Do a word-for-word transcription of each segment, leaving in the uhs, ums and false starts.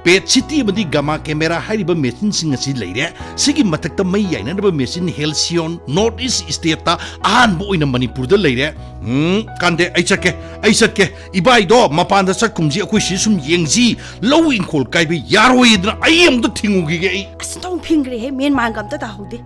ꯄꯦꯠ city ꯑꯃꯗꯤ gamma camera ꯍꯥꯏꯔꯤꯕ ꯃꯦꯆꯤꯟꯁꯤꯡ ꯑꯁꯤ ꯂꯩꯔꯦ꯫ ꯁꯤꯒꯤ ꯃꯊꯛꯇ ꯃꯩ ꯌꯥꯏꯅꯅꯕ ꯃꯦꯆꯤꯟ ꯍꯦꯜꯁꯤꯌꯣꯟ ꯅꯣꯔꯠ ꯏꯁ ꯁ꯭ꯇꯦꯠꯇ ꯑꯍꯥꯟꯕ ꯑꯣꯏꯅ ꯃꯅꯤꯄꯨꯔꯗ ꯂꯩꯔꯦ꯫ ꯎꯝ, ꯀꯥꯟꯗꯦ, ꯑꯩ ꯆꯠꯀꯦ, ꯑꯩ ꯆꯠꯀꯦ꯫ ꯏꯕꯥꯏꯗꯣ ꯃꯄꯥꯟꯗ ꯆꯠꯈꯨꯝꯁꯤ, ꯑꯩꯈꯣꯏ ꯁꯤ ꯁꯨꯝ ꯌꯦꯡꯁꯤ꯫ ꯂꯧ ꯏꯪꯈꯣꯜ ꯀꯥꯏꯕ ꯌꯥꯔꯣꯏꯗꯅ ꯑꯩ ꯑꯃꯨꯛꯇ ꯊꯤꯡꯉꯨꯈꯤꯒꯦ ꯑꯩ꯫ ꯑꯁ, ꯑꯣꯟꯊꯣꯛ ꯐꯤꯡꯈ꯭ꯔꯦꯍꯦ, ꯃꯦꯟ ꯃꯥꯟꯒ ꯑꯝꯇ ꯇꯥꯍꯧꯗꯦ꯫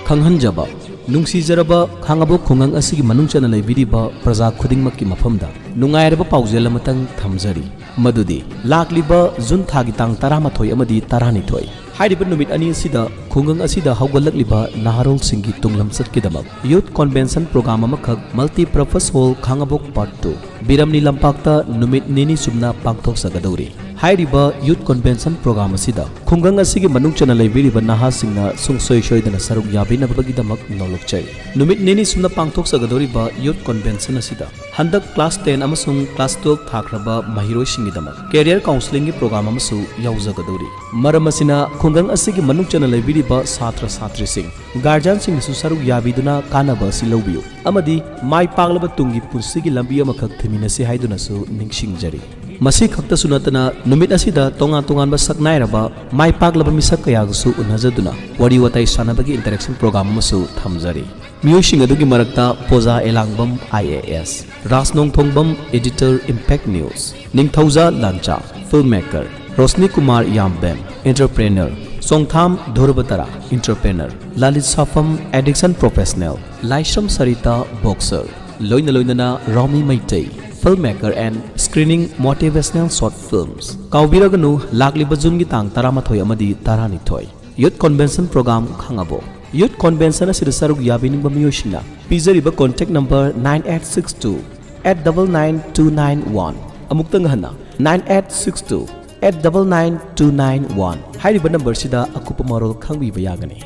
ꯈꯪꯍꯟꯖꯕ, ꯅꯨꯡꯁꯤꯖꯔꯕ ꯈꯥꯡꯉꯕꯣꯛ ꯈꯨꯡꯒꯪ ꯑꯁꯤꯒꯤ ꯃꯅꯨꯡ ꯆꯟꯅ ꯂꯩꯕꯤꯔꯤꯕ ꯄ꯭ꯔꯖꯥ ꯈꯨꯗꯤꯡꯃꯛꯀꯤ ꯃꯐꯝꯗ ꯅꯨꯡꯉꯥꯏꯔꯕ ꯄꯥꯎꯖꯦꯜ ꯑꯃꯇꯪ ꯊꯝꯖꯔꯤ, ꯃꯗꯨꯗꯤ ꯂꯥꯛꯂꯤꯕ ꯖꯨꯟ ꯊꯥꯒꯤ ꯇꯥꯡ ꯇꯔꯥꯃꯥꯊꯣꯏ ꯑꯃꯗꯤ ꯇꯔꯥꯅꯤꯊꯣꯏ ꯍꯥꯏꯔꯤꯕ ꯅꯨꯃꯤꯠ ꯑꯅꯤ ꯑꯁꯤꯗ ꯈꯨꯡꯒꯪ ꯑꯁꯤꯗ ꯍꯧꯒꯠꯂꯛꯂꯤꯕ ꯅꯍꯥꯔꯣꯜꯁꯤꯡꯒꯤ ꯇꯨꯡꯂꯝꯆꯠꯀꯤꯗꯃꯛ ꯌꯨꯠ ꯀꯣꯟꯚꯦꯟꯁꯟ ꯄ꯭ꯔꯣꯒ꯭ꯔꯥꯝ ꯑꯃꯈꯛ multipurpose hall Khangabok part two, ꯕꯤꯔꯝꯅꯤ ꯂꯝꯄꯥꯛꯇ ꯅꯨꯃꯤꯠ ꯅꯤꯅꯤ ꯆꯨꯞꯅ ꯄꯥꯡꯊꯣꯛꯆꯒꯗꯧꯔꯤ꯫ ꯍꯥꯏꯔꯤꯕ ꯌꯨꯠ ꯀꯣꯟꯚꯦꯟꯁꯟ ꯄ꯭ꯔꯣꯒ꯭ꯔꯥꯝ ꯑꯁꯤꯗ ꯈꯨꯡꯒꯪ ꯑꯁꯤꯒꯤ ꯃꯅꯨꯡ ꯆꯟꯅ ꯂꯩꯕꯤꯔꯤꯕ ꯅꯍꯥꯁꯤꯡꯅ ꯁꯨꯡꯁꯣꯏ ꯁꯣꯏꯗꯅ ꯁꯔꯨꯛ ꯌꯥꯕꯤꯅꯕꯒꯤꯗꯃꯛ ꯅꯣꯂꯨꯛꯆꯩ꯫ ꯅꯨꯃꯤꯠ ꯅꯤꯅꯤ ꯆꯨꯞꯅ ꯄꯥꯡꯊꯣꯛꯆꯒꯗꯧꯔꯤꯕ ꯌꯨꯠ ꯀꯣꯟꯚꯦꯟꯁꯟ ꯑꯁꯤꯗ ꯍꯟꯗꯛ ꯀ꯭ꯂꯥꯁ ꯇꯦꯟ ꯑꯃꯁꯨꯡ ꯀ꯭ꯂꯥꯁ ꯇꯨꯋꯦꯜꯐ ꯊꯥꯈ꯭ꯔꯕ ꯃꯍꯩꯔꯣꯏꯁꯤꯡꯒꯤꯗꯃꯛ ꯀꯦꯔꯤꯌꯔ ꯀꯥꯎꯟꯁꯤꯂꯤꯡꯒꯤ ꯄ꯭ꯔꯣꯒ꯭ꯔꯥꯝ ꯑꯃꯁꯨ ꯌꯥꯎꯖꯒꯗꯧꯔꯤ꯫ ꯃꯔꯝ ꯑꯁꯤꯅ, ꯈꯨꯡꯒꯪ ꯑꯁꯤꯒꯤ ꯃꯅꯨꯡ ꯆꯟꯅ ꯂꯩꯕꯤꯔꯤꯕ ꯁꯥꯇ꯭ꯔ ꯁꯥꯇ꯭ꯔꯤꯁꯤꯡ, ꯒꯥꯔꯖꯤꯌꯥꯟꯁꯤꯡꯅꯁꯨ ꯁꯔꯨꯛ ꯌꯥꯕꯤꯗꯨꯅ ꯀꯥꯟꯅꯕ ꯑꯁꯤ ꯂꯧꯕꯤꯌꯨ ꯑꯃꯗꯤ ꯃꯥꯏ ꯄꯥꯛꯂꯕ ꯇꯨꯡꯒꯤ ꯄꯨꯟꯁꯤꯒꯤ ꯂꯝꯕꯤ ꯑꯃꯈꯛ ꯊꯤꯃꯤꯟꯅꯁꯤ ꯍꯥꯏꯗꯨꯅꯁꯨ ꯅꯤꯡꯁꯤꯡꯖꯔꯤ꯫ ꯃꯁꯤ ꯈꯛꯇꯁꯨ ꯅꯠꯇꯅ, ꯅꯨꯃꯤꯠ ꯑꯁꯤꯗ ꯇꯣꯉꯥꯟ ꯇꯣꯉꯥꯟꯕ ꯁꯛꯅꯥꯏꯔꯕ ꯃꯥꯏ ꯄꯥꯛꯂꯕ ꯃꯤꯁꯛ ꯀꯌꯥꯒꯁꯨ ꯎꯅꯖꯗꯨꯅ ꯋꯥꯔꯤ ꯋꯥꯇꯥꯏ ꯁꯥꯟꯅꯕꯒꯤ ꯏꯟꯇꯔꯦꯛꯁꯟ ꯄ꯭ꯔꯣꯒ꯭ꯔꯥꯝ ꯑꯃꯁꯨ ꯊꯝꯖꯔꯤ꯫ ꯃꯤꯑꯣꯏꯁꯤꯡ ꯑꯗꯨꯒꯤ ꯃꯔꯛꯇ ꯄꯣꯖꯥ ꯑꯦꯂꯥꯡꯕꯝ I A S, Raj Nongthongbam, editor, Impact News, ꯅꯤꯡꯊꯧꯖꯥ ꯂꯥꯟꯆꯥ, film maker, Roshni Kumar ꯌꯥꯝꯕꯦꯝ, entrepreneur, Chongtham ꯙ꯭ꯔꯨꯕꯇꯥꯔꯥ, entrepreneur, Lalit ꯁꯥꯐꯝ, addiction professional, Laishram Sarita, boxer, ꯂꯣꯏꯅ ꯂꯣꯏꯅꯅ ꯔꯣꯃꯤ Meitei, film maker and screening motivational short films꯫ ꯀꯥꯎꯕꯤꯔꯒꯅꯨ, ꯂꯥꯛꯂꯤꯕ ꯖꯨꯟꯒꯤ ꯇꯥꯡ ꯇꯔꯥꯃꯥꯊꯣꯏ ꯑꯃꯗꯤ ꯇꯔꯥꯅꯤꯊꯣꯏ꯫ ꯌꯨꯠ ꯀꯣꯟꯚꯦꯟꯁꯟ ꯄ꯭ꯔꯣꯒ꯭ꯔꯥꯝ ꯈꯥꯡꯉꯕꯣꯛ꯫ ꯌꯨꯠ ꯀꯣꯟꯚꯦꯟꯁꯟ ꯑꯁꯤꯗ ꯁꯔꯨꯛ ꯌꯥꯕꯤꯅꯤꯡꯕ ꯃꯤꯑꯣꯏꯁꯤꯡꯅ ꯄꯤꯖꯔꯤꯕ contact number nine eight six two eight double nine two nine one꯫ ꯑꯃꯨꯛꯇꯪ ꯍꯟꯅ, nine eight six two eight double nine two nine one꯫ ꯍꯥꯏꯔꯤꯕ ꯅꯝꯕꯔꯁꯤꯗ ꯑꯀꯨꯞꯄ ꯃꯔꯣꯜ ꯈꯪꯕꯤꯕ ꯌꯥꯒꯅꯤ꯫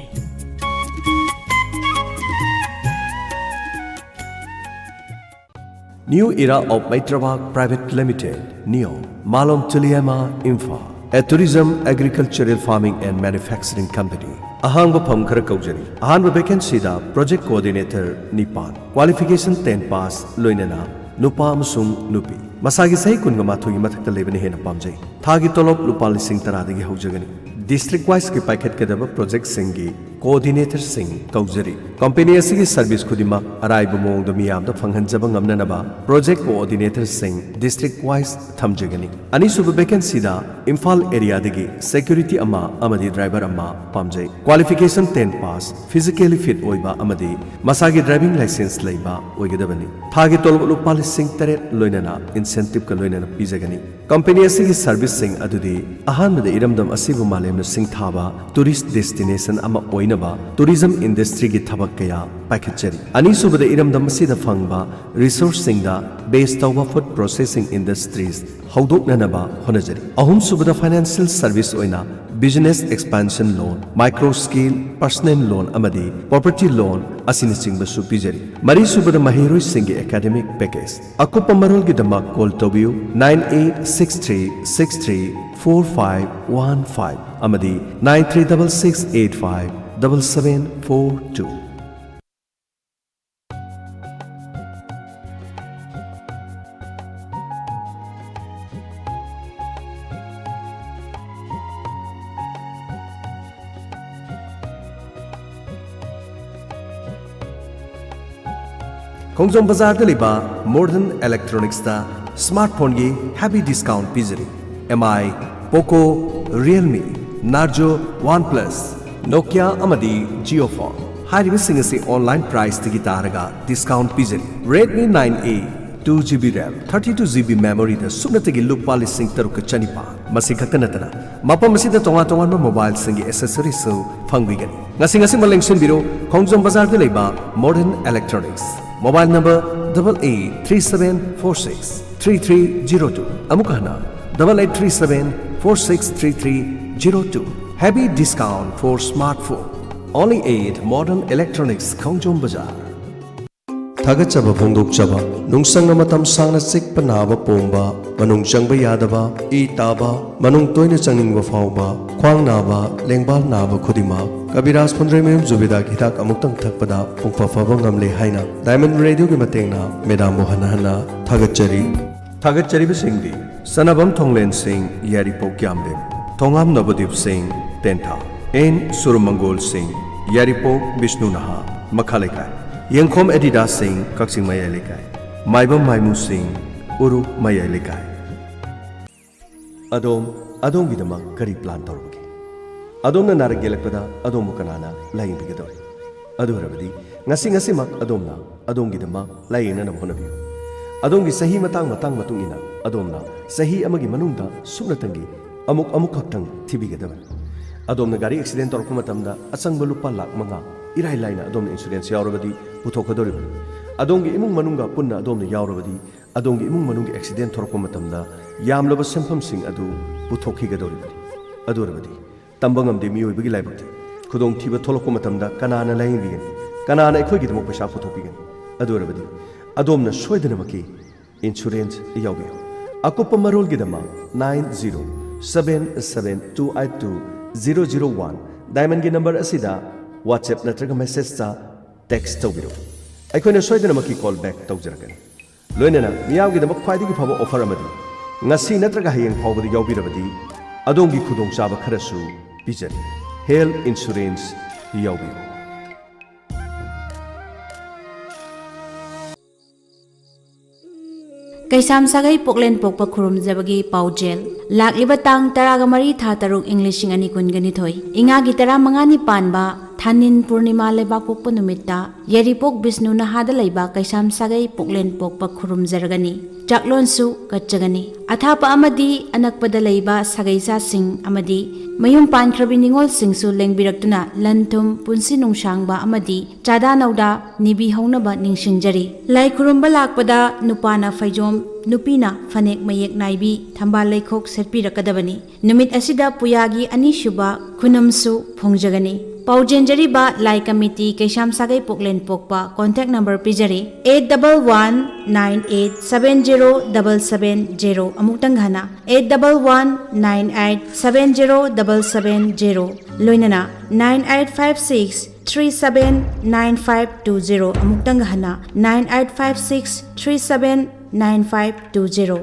New Era of Maitravak Private Limited, NEO, Malom Tuliama, Imphal, a tourism, agricultural, farming and manufacturing company꯫ ꯑꯍꯥꯡꯕ ꯐꯝ ꯈꯔ ꯀꯧꯖꯔꯤ꯫ ꯑꯍꯥꯟꯕ vacancyꯗ project coordinator ꯅꯤꯄꯥꯟ, qualification ten pass ꯂꯣꯏꯅꯅ ꯅꯨꯄꯥ ꯑꯃꯁꯨꯡ ꯅꯨꯄꯤ ꯃꯁꯥꯒꯤ ꯆꯍꯤ ꯀꯨꯟꯒ ꯃꯥꯊꯣꯏꯒꯤ ꯃꯊꯛꯇ ꯂꯩꯕꯅ ꯍꯦꯟꯅ ꯄꯥꯝꯖꯩ꯫ ꯊꯥꯒꯤ ꯇꯣꯂꯣꯞ ꯂꯨꯄꯥ ꯂꯤꯁꯤꯡ ꯇꯔꯥꯗꯒꯤ ꯍꯧꯖꯒꯅꯤ꯫ District wiseꯀꯤ ꯄꯥꯏꯈꯠꯀꯗꯕ projectꯁꯤꯡꯒꯤ coordinatorꯁꯤꯡ ꯀꯧꯖꯔꯤ꯫ Company ꯑꯁꯤꯒꯤ service ꯈꯨꯗꯤꯡꯃꯛ ꯑꯔꯥꯏꯕ ꯃꯑꯣꯡꯗ ꯃꯤꯌꯥꯝꯗ ꯐꯪꯍꯟꯖꯕ ꯉꯝꯅꯅꯕ project coordinatorꯁꯤꯡ district wise ꯊꯝꯖꯒꯅꯤ꯫ ꯑꯅꯤꯁꯨꯕ vacancyꯗ ꯏꯝꯐꯥꯜ areaꯗꯒꯤ security ꯑꯃ ꯑꯃꯗꯤ driver ꯑꯃ ꯄꯥꯝꯖꯩ꯫ Qualification ten pass, physically fit ꯑꯣꯏꯕ ꯑꯃꯗꯤ ꯃꯁꯥꯒꯤ driving licence ꯂꯩꯕ ꯑꯣꯏꯒꯗꯕꯅꯤ꯫ ꯊꯥꯒꯤ ꯇꯣꯂꯣꯞ ꯂꯨꯄꯥ ꯂꯤꯁꯤꯡ ꯇꯔꯦꯠ ꯂꯣꯏꯅꯅ incentiveꯀ ꯂꯣꯏꯅꯅ ꯄꯤꯖꯒꯅꯤ꯫ Company ꯑꯁꯤꯒꯤ serviceꯁꯤꯡ ꯑꯗꯨꯗꯤ ꯑꯍꯥꯟꯕꯗ ꯏꯔꯝꯗꯝ ꯑꯁꯤꯕꯨ ꯃꯥꯂꯦꯝꯅ ꯁꯤꯡꯊꯥꯕ tourist destination ꯑꯃ ꯑꯣꯏꯅꯕ tourism industryꯒꯤ ꯊꯕꯛ ꯀꯌꯥ ꯄꯥꯏꯈꯠꯆꯔꯤ꯫ ꯑꯅꯤꯁꯨꯕꯗ ꯏꯔꯝꯗꯝ ꯑꯁꯤꯗ ꯐꯪꯕ resourceꯁꯤꯡꯗ base ꯇꯧꯕ food processing industries ꯍꯧꯗꯣꯛꯅꯅꯕ ꯍꯣꯠꯅꯖꯔꯤ꯫ ꯑꯍꯨꯝꯁꯨꯕꯗ financial service ꯑꯣꯏꯅ business expansion loan, micro scale personal loan ꯑꯃꯗꯤ property loan ꯑꯁꯤꯅꯆꯤꯡꯕꯁꯨ ꯄꯤꯖꯔꯤ꯫ ꯃꯔꯤꯁꯨꯕꯗ ꯃꯍꯩꯔꯣꯏꯁꯤꯡꯒꯤ academic package꯫ ꯑꯀꯨꯞꯄ ꯃꯔꯣꯜꯒꯤꯗꯃꯛ call ꯇꯧꯕꯤꯌꯨ nine eight six three six three four five one five ꯑꯃꯗꯤ nine three double six eight five double seven four two꯫ ꯈꯣꯡꯖꯣꯝ ꯕꯖꯥꯔꯗ ꯂꯩꯕ Modern Electronicsꯇ smartphoneꯒꯤ heavy discount ꯄꯤꯖꯔꯤ꯫ MI, Poco, Realme, Narzo, OnePlus, Nokia ꯑꯃꯗꯤ Jio phone ꯍꯥꯏꯔꯤꯕꯁꯤꯡ ꯑꯁꯤ online priceꯇꯒꯤ ꯇꯥꯔꯒ discount ꯄꯤꯖꯔꯤ꯫ Redmi nine A, two GB RAM, thirty two GB memoryꯗ ꯁꯨꯞꯅꯇꯒꯤ ꯂꯨꯄꯥ ꯂꯤꯁꯤꯡ ꯇꯔꯨꯛꯀ ꯆꯅꯤꯄꯥꯟ꯫ ꯃꯁꯤ ꯈꯛꯇ ꯅꯠꯇꯅ ꯃꯐꯝ ꯑꯁꯤꯗ ꯇꯣꯉꯥꯟ ꯇꯣꯉꯥꯟꯕ mobileꯁꯤꯡꯒꯤ accessoriesꯁꯨ ꯐꯪꯕꯤꯒꯅꯤ꯫ ꯉꯁꯤ ꯉꯁꯤꯃꯛ ꯂꯦꯡꯁꯤꯟꯕꯤꯔꯨ ꯈꯣꯡꯖꯣꯝ ꯕꯖꯥꯔꯗ ꯂꯩꯕ Modern Electronics, mobile number double eight three seven four six three three zero two꯫ ꯑꯃꯨꯛ ꯍꯟꯅ double eight three seven four six three three zero two꯫ Heavy discount for smartphone only at Modern Electronics, ꯈꯣꯡꯖꯣꯝ ꯕꯖꯥꯔ꯫ ꯊꯥꯒꯠꯆꯕ ꯐꯣꯡꯗꯣꯛꯆꯕ꯫ ꯅꯨꯡꯁꯪꯅ ꯃꯇꯝ ꯁꯥꯡꯅ ꯆꯤꯛꯄ ꯅꯥꯕ ꯄꯣꯝꯕ, ꯃꯅꯨꯡ ꯆꯪꯕ ꯌꯥꯗꯕ, ꯏ ꯇꯥꯕ, ꯃꯅꯨꯡ ꯇꯣꯏꯅ ꯆꯪꯅꯤꯡꯕ ꯐꯥꯎꯕ, ꯈ꯭ꯋꯥꯡ ꯅꯥꯕ, ꯂꯦꯡꯕꯥꯜ ꯅꯥꯕ ꯈꯨꯗꯤꯡꯃꯛ ꯀꯕꯤꯔꯥꯖ ꯐꯨꯟꯗ꯭ꯔꯩꯃꯌꯨꯝ ꯖꯨꯕꯦꯗꯥꯒꯤ ꯍꯤꯗꯥꯛ ꯑꯃꯨꯛꯇꯪ ꯊꯛꯄꯗ ꯄꯨꯡꯐ ꯐꯕ ꯉꯝꯂꯦ ꯍꯥꯏꯅ ꯗꯥꯏꯃꯟ ꯔꯦꯗꯤꯑꯣꯒꯤ ꯃꯇꯦꯡꯅ ꯃꯦꯗꯥꯝꯕꯨ ꯍꯟꯅ ꯍꯟꯅ ꯊꯥꯒꯠꯆꯔꯤ꯫ ꯊꯥꯒꯠꯆꯔꯤꯕꯁꯤꯡꯗꯤ ꯁꯅꯥꯕꯝ ꯊꯣꯡꯂꯦꯟ ꯁꯤꯡ, ꯌꯥꯏꯔꯤꯄꯣꯛ ꯀ꯭ꯌꯥꯝꯂꯦꯟ, ꯊꯣꯉꯥꯝ ꯅꯕꯗꯤꯞ ꯁꯤꯡ, ꯇꯦꯟꯊꯥ, ꯑꯦꯟ ꯁꯨꯔꯃꯪꯒꯣꯜ ꯁꯤꯡ, ꯌꯥꯏꯔꯤꯄꯣꯛ ꯕꯤꯁꯅꯨ ꯅꯍꯥ, ꯃꯈꯥ ꯂꯩꯀꯥꯏ, ꯌꯦꯡꯈꯣꯝ ꯑꯦꯗꯤꯗꯥꯁ ꯁꯤꯡ, ꯀꯛꯆꯤꯡ ꯃꯌꯥꯏ ꯂꯩꯀꯥꯏ, ꯃꯥꯏꯕꯝ ꯃꯥꯏꯃꯨ ꯁꯤꯡ, ꯎꯔꯨ ꯃꯌꯥꯏ ꯂꯩꯀꯥꯏ꯫ ꯑꯗꯣꯝ, ꯑꯗꯣꯝꯒꯤꯗꯃꯛ ꯀꯔꯤ ꯄ꯭ꯂꯥꯟ ꯇꯧꯔꯕꯒꯦ? ꯑꯗꯣꯝꯅ ꯅꯥꯔꯛ ꯌꯦꯛꯂꯛꯄꯗ ꯑꯗꯣꯝꯕꯨ ꯀꯅꯥꯅ ꯂꯥꯌꯦꯡꯕꯤꯒꯗꯧꯔꯤ? ꯑꯗꯨ ꯑꯣꯏꯔꯕꯗꯤ ꯉꯁꯤ ꯉꯁꯤꯃꯛ ꯑꯗꯣꯝꯅ ꯑꯗꯣꯝꯒꯤꯗꯃꯛ ꯂꯥꯌꯦꯡꯅꯅꯕ ꯍꯣꯠꯅꯕꯤꯌꯨ꯫ ꯑꯗꯣꯝꯒꯤ ꯆꯍꯤ ꯃꯇꯥꯡ ꯃꯇꯥꯡ ꯃꯇꯨꯡ ꯏꯟꯅ ꯑꯗꯣꯝꯅ ꯆꯍꯤ ꯑꯃꯒꯤ ꯃꯅꯨꯡꯗ ꯁꯨꯞꯅꯇꯪꯒꯤ ꯑꯃꯨꯛ ꯑꯃꯨꯛ ꯈꯛꯇꯪ ꯊꯤꯕꯤꯒꯗꯕꯅꯤ꯫ ꯑꯗꯣꯝꯅ ꯒꯥꯔꯤ ꯑꯦꯛꯁꯤꯗꯦꯟ ꯇꯧꯔꯛꯄ ꯃꯇꯝꯗ ꯑꯆꯪꯕ ꯂꯨꯄꯥ ꯂꯥꯈ ꯃꯉꯥ ꯏꯔꯥꯏ ꯂꯥꯏꯅ ꯑꯗꯣꯝꯅ ꯏꯟꯁꯨꯔꯦꯟꯁ ꯌꯥꯎꯔꯕꯗꯤ ꯄꯨꯊꯣꯛꯀꯗꯧꯔꯤꯕꯅꯤ꯫ ꯑꯗꯣꯝꯒꯤ ꯏꯃꯨꯡ ꯃꯅꯨꯡꯒ ꯄꯨꯟꯅ ꯑꯗꯣꯝꯅ ꯌꯥꯎꯔꯕꯗꯤ ꯑꯗꯣꯝꯒꯤ ꯏꯃꯨꯡ ꯃꯅꯨꯡꯒꯤ ꯑꯦꯛꯁꯤꯗꯦꯟ ꯊꯣꯔꯛꯄ ꯃꯇꯝꯗ ꯌꯥꯝꯂꯕ ꯁꯦꯟꯐꯝꯁꯤꯡ ꯑꯗꯨ ꯄꯨꯊꯣꯛꯈꯤꯒꯗꯧꯔꯤꯕꯅꯤ꯫ ꯑꯗꯨ ꯑꯣꯏꯔꯕꯗꯤ ꯇꯝꯕ ꯉꯝꯗꯦ ꯃꯤꯑꯣꯏꯕꯒꯤ ꯂꯥꯏꯕꯛꯇꯤ꯫ ꯈꯨꯗꯣꯡꯊꯤꯕ ꯊꯣꯛꯂꯛꯄ ꯃꯇꯝꯗ ꯀꯅꯥꯅ ꯂꯥꯌꯦꯡꯕꯤꯒꯅꯤ? ꯀꯅꯥꯅ ꯑꯩꯈꯣꯏꯒꯤꯗꯃꯛ ꯄꯩꯁꯥ ꯄꯨꯊꯣꯛꯄꯤꯒꯅꯤ? ꯑꯗꯨ ꯑꯣꯏꯔꯕꯗꯤ ꯑꯗꯣꯝꯅ ꯁꯣꯏꯗꯅꯃꯛꯀꯤ ꯏꯟꯁꯨꯔꯦꯟꯁ ꯌꯥꯎꯕꯤꯌꯨ꯫ ꯑꯀꯨꯞꯄ ꯃꯔꯣꯜꯒꯤꯗꯃꯛ nine zero seven seven two eight two zero zero one ꯗꯥꯏꯃꯟꯒꯤ ꯅꯝꯕꯔ ꯑꯁꯤꯗ WhatsApp ꯅꯠꯇ꯭ꯔꯒ ꯃꯦꯁꯦꯖꯇ ꯇꯦꯛꯁ ꯇꯧꯕꯤꯔꯛꯎ꯫ ꯑꯩꯈꯣꯏꯅ ꯁꯣꯏꯗꯅꯃꯛꯀꯤ ꯀꯣꯜ ꯕꯦꯛ ꯇꯧꯖꯔꯛꯀꯅꯤ꯫ ꯂꯣꯏꯅꯅ ꯃꯤꯌꯥꯝꯒꯤꯗꯃꯛ ꯈ꯭ꯋꯥꯏꯗꯒꯤ ꯐꯕ ꯑꯣꯐꯔ ꯑꯃꯗꯤ ꯉꯁꯤ ꯅꯠꯇ꯭ꯔꯒ ꯍꯌꯦꯡ ꯐꯥꯎꯕꯗ ꯌꯥꯎꯕꯤꯔꯕꯗꯤ ꯑꯗꯣꯝꯒꯤ ꯈꯨꯗꯣꯡꯆꯥꯕ ꯈꯔꯁꯨ ꯄꯤꯖꯔꯤ꯫ Health insurance ꯌꯥꯎꯕꯤꯌꯨ꯫ ꯀꯩꯁꯥꯝ ꯁꯥꯒꯩ ꯄꯣꯛꯂꯦꯟ ꯄꯣꯛꯄ ꯈꯨꯔꯨꯝꯖꯕꯒꯤ ꯄꯥꯎꯖꯦꯜ꯫ ꯂꯥꯛꯂꯤꯕ ꯇꯥꯡ ꯇꯔꯥꯒ ꯃꯔꯤ ꯊꯥ ꯇꯔꯨꯛ ꯏꯪ ꯂꯤꯁꯤꯡ ꯑꯅꯤ ꯀꯨꯟꯒ ꯅꯤꯊꯣꯏ, ꯏꯉꯥꯒꯤ ꯇꯔꯥꯃꯉꯥꯅꯤ ꯄꯥꯟꯕ ꯊꯥꯅꯤꯟ ꯄꯨꯔꯅꯤꯃꯥ ꯂꯩꯕꯥꯛꯄꯣꯛꯄ ꯅꯨꯃꯤꯠꯇ ꯌꯥꯏꯔꯤꯄꯣꯛ ꯕꯤꯁꯅꯨ ꯅꯍꯥꯗ ꯂꯩꯕ ꯀꯩꯁꯥꯝ ꯁꯥꯒꯩ ꯄꯣꯛꯂꯦꯟ ꯄꯣꯛꯄ ꯈꯨꯔꯨꯝꯖꯔꯒꯅꯤ꯫ ꯆꯥꯛꯂꯣꯟꯁꯨ ꯀꯠꯆꯒꯅꯤ꯫ ꯑꯊꯥꯞꯄ ꯑꯃꯗꯤ ꯑꯅꯛꯄꯗ ꯂꯩꯕ ꯁꯥꯒꯩꯆꯥꯁꯤꯡ ꯑꯃꯗꯤ ꯃꯌꯨꯝ ꯄꯥꯟꯈ꯭ꯔꯕꯤ ꯅꯤꯉꯣꯜꯁꯤꯡꯁꯨ ꯂꯦꯡꯕꯤꯔꯛꯇꯨꯅ ꯂꯟ ꯊꯨꯝ, ꯄꯨꯟꯁꯤ ꯅꯨꯡꯁꯥꯡꯕ ꯑꯃꯗꯤ ꯆꯥꯗꯥ ꯅꯧꯗꯥ ꯅꯤꯕꯤꯍꯧꯅꯕ ꯅꯤꯡꯁꯤꯡꯖꯔꯤ꯫ ꯂꯥꯏ ꯈꯨꯔꯨꯝꯕ ꯂꯥꯛꯄꯗ ꯅꯨꯄꯥꯅ ꯐꯩꯖꯣꯝ, ꯅꯨꯄꯤꯅ ꯐꯅꯦꯛ ꯃꯌꯦꯛ ꯅꯥꯏꯕꯤ, ꯊꯝꯕꯥꯜ ꯂꯩꯈꯣꯛ ꯁꯦꯠꯄꯤꯔꯛꯀꯗꯕꯅꯤ꯫ ꯅꯨꯃꯤꯠ ꯑꯁꯤꯗ ꯄꯨꯌꯥꯒꯤ ꯑꯅꯤꯁꯨꯕ ꯈꯨꯅꯝꯁꯨ ꯐꯣꯡꯖꯒꯅꯤ꯫ ꯄꯥꯎꯖꯦꯟꯖꯔꯤꯕ ꯂꯥꯏ ꯀꯃꯤꯇꯤ ꯀꯩꯁꯥꯝ ꯁꯥꯒꯩ ꯄꯣꯛꯂꯦꯟ ꯄꯣꯛꯄ꯫ Contact number ꯄꯤꯖꯔꯤ, eight double one nine eight seven zero double seven zero꯫ ꯑꯃꯨꯛꯇꯪ ꯍꯟꯅ, eight double one nine eight seven zero double seven zero꯫ ꯂꯣꯏꯅꯅ nine eight five six three seven nine five two zero꯫ ꯑꯃꯨꯛꯇꯪ ꯍꯟꯅ, nine eight five six three seven nine five two zero꯫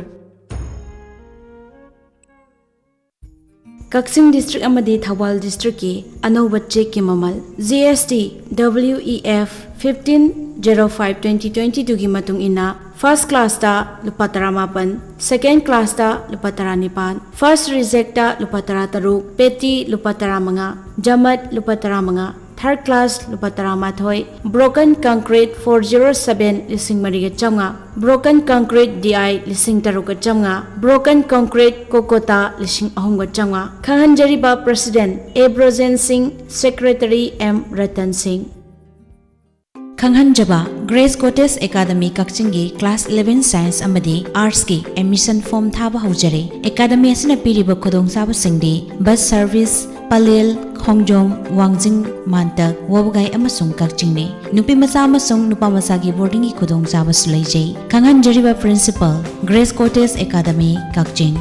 ꯀꯛꯆꯤꯡ district ꯑꯃꯗꯤ ꯊꯧꯕꯥꯜ ꯗꯤꯁꯇ꯭ꯔꯤꯛꯀꯤ ꯑꯅꯧꯕ ꯆꯦꯛꯀꯤ ꯃꯃꯜ꯫ G S T W E F fifteen zero five twenty twenty two ꯒꯤ ꯃꯇꯨꯡ ꯏꯟꯅ, first ꯀ꯭ꯂꯥꯁꯇ ꯂꯨꯄꯥ ꯇꯔꯥꯃꯥꯄꯟ, ꯁꯦꯀꯦꯟ ꯀ꯭ꯂꯥꯁꯇ ꯂꯨꯄꯥ ꯇꯔꯥꯅꯤꯄꯥꯟ, ꯐꯥꯔꯁ ꯔꯤꯖꯦꯛꯇ ꯂꯨꯄꯥ ꯇꯔꯥꯇꯔꯨꯛ, ꯄꯦꯇꯤ ꯂꯨꯄꯥ ꯇꯔꯥꯃꯉꯥ, ꯖꯃꯠ ꯂꯨꯄꯥ ꯇꯔꯥꯃꯉꯥ, ꯊꯥꯔꯠ ꯀ꯭ꯂꯥꯁ ꯂꯨꯄꯥ ꯇꯔꯥꯃꯥꯊꯣꯏ, broken concrete four zero seven ꯂꯤꯁꯤꯡ ꯃꯔꯤꯒ ꯆꯥꯝꯃꯉꯥ, ꯕ꯭ꯔꯣꯀꯟ ꯀꯪꯀ꯭ꯔꯤꯠ D I ꯂꯤꯁꯤꯡ ꯇꯔꯨꯛꯀ ꯆꯥꯝꯃꯉꯥ, ꯕ꯭ꯔꯣꯀꯟ ꯀꯪꯀ꯭ꯔꯤꯠ ꯀꯣꯀꯣꯇꯥ ꯂꯤꯁꯤꯡ ꯑꯍꯨꯝꯒ ꯆꯥꯝꯃꯉꯥ꯫ ꯈꯪꯍꯟꯖꯔꯤꯕ ꯄ꯭ꯔꯁꯤꯗꯦꯟ ꯑꯦ ꯕ꯭ꯔꯣꯖꯦꯟ ꯁꯤꯡ, ꯁꯦꯀ꯭ꯔꯦꯇꯔꯤ ꯑꯦꯝ ꯔꯇꯟ ꯁꯤꯡ꯫ ꯈꯪꯍꯟꯖꯕ, ꯒ꯭ꯔꯦꯁ ꯀꯣꯇꯦꯖ ꯑꯦꯀꯥꯗꯃꯤ ꯀꯛꯆꯤꯡꯒꯤ ꯀ꯭ꯂꯥꯁ eleven ꯁꯥꯏꯟꯁ ꯑꯃꯗꯤ ꯑꯥꯔꯠꯁꯀꯤ ꯑꯦꯗꯃꯤꯁꯟ ꯐꯣꯔꯝ ꯊꯥꯕ ꯍꯧꯖꯔꯦ꯫ ꯑꯦꯀꯥꯗꯃꯤ ꯑꯁꯤꯅ ꯄꯤꯔꯤꯕ ꯈꯨꯗꯣꯡꯆꯥꯕꯁꯤꯡꯗꯤ ꯕꯁ ꯁꯔꯚꯤꯁ, ꯄꯂꯦꯜ, ꯈꯣꯡꯖꯣꯝ, ꯋꯥꯡꯖꯤꯡ, ꯃꯥꯟꯇꯛ, ꯋꯥꯕꯒꯥꯏ ꯑꯃꯁꯨꯡ ꯀꯛꯆꯤꯡꯅꯤ꯫ ꯅꯨꯄꯤ ꯃꯆꯥ ꯑꯃꯁꯨꯡ ꯅꯨꯄꯥ ꯃꯆꯥꯒꯤ ꯕꯣꯔꯗꯤꯡꯒꯤ ꯈꯨꯗꯣꯡꯆꯥꯕꯁꯨ ꯂꯩꯖꯩ꯫ ꯈꯪꯍꯟꯖꯔꯤꯕ ꯄ꯭ꯔꯤꯟꯁꯤꯄꯜ, ꯒ꯭ꯔꯦꯁ ꯀꯣꯇꯦꯖ ꯑꯦꯀꯥꯗꯃꯤ, ꯀꯛꯆꯤꯡ꯫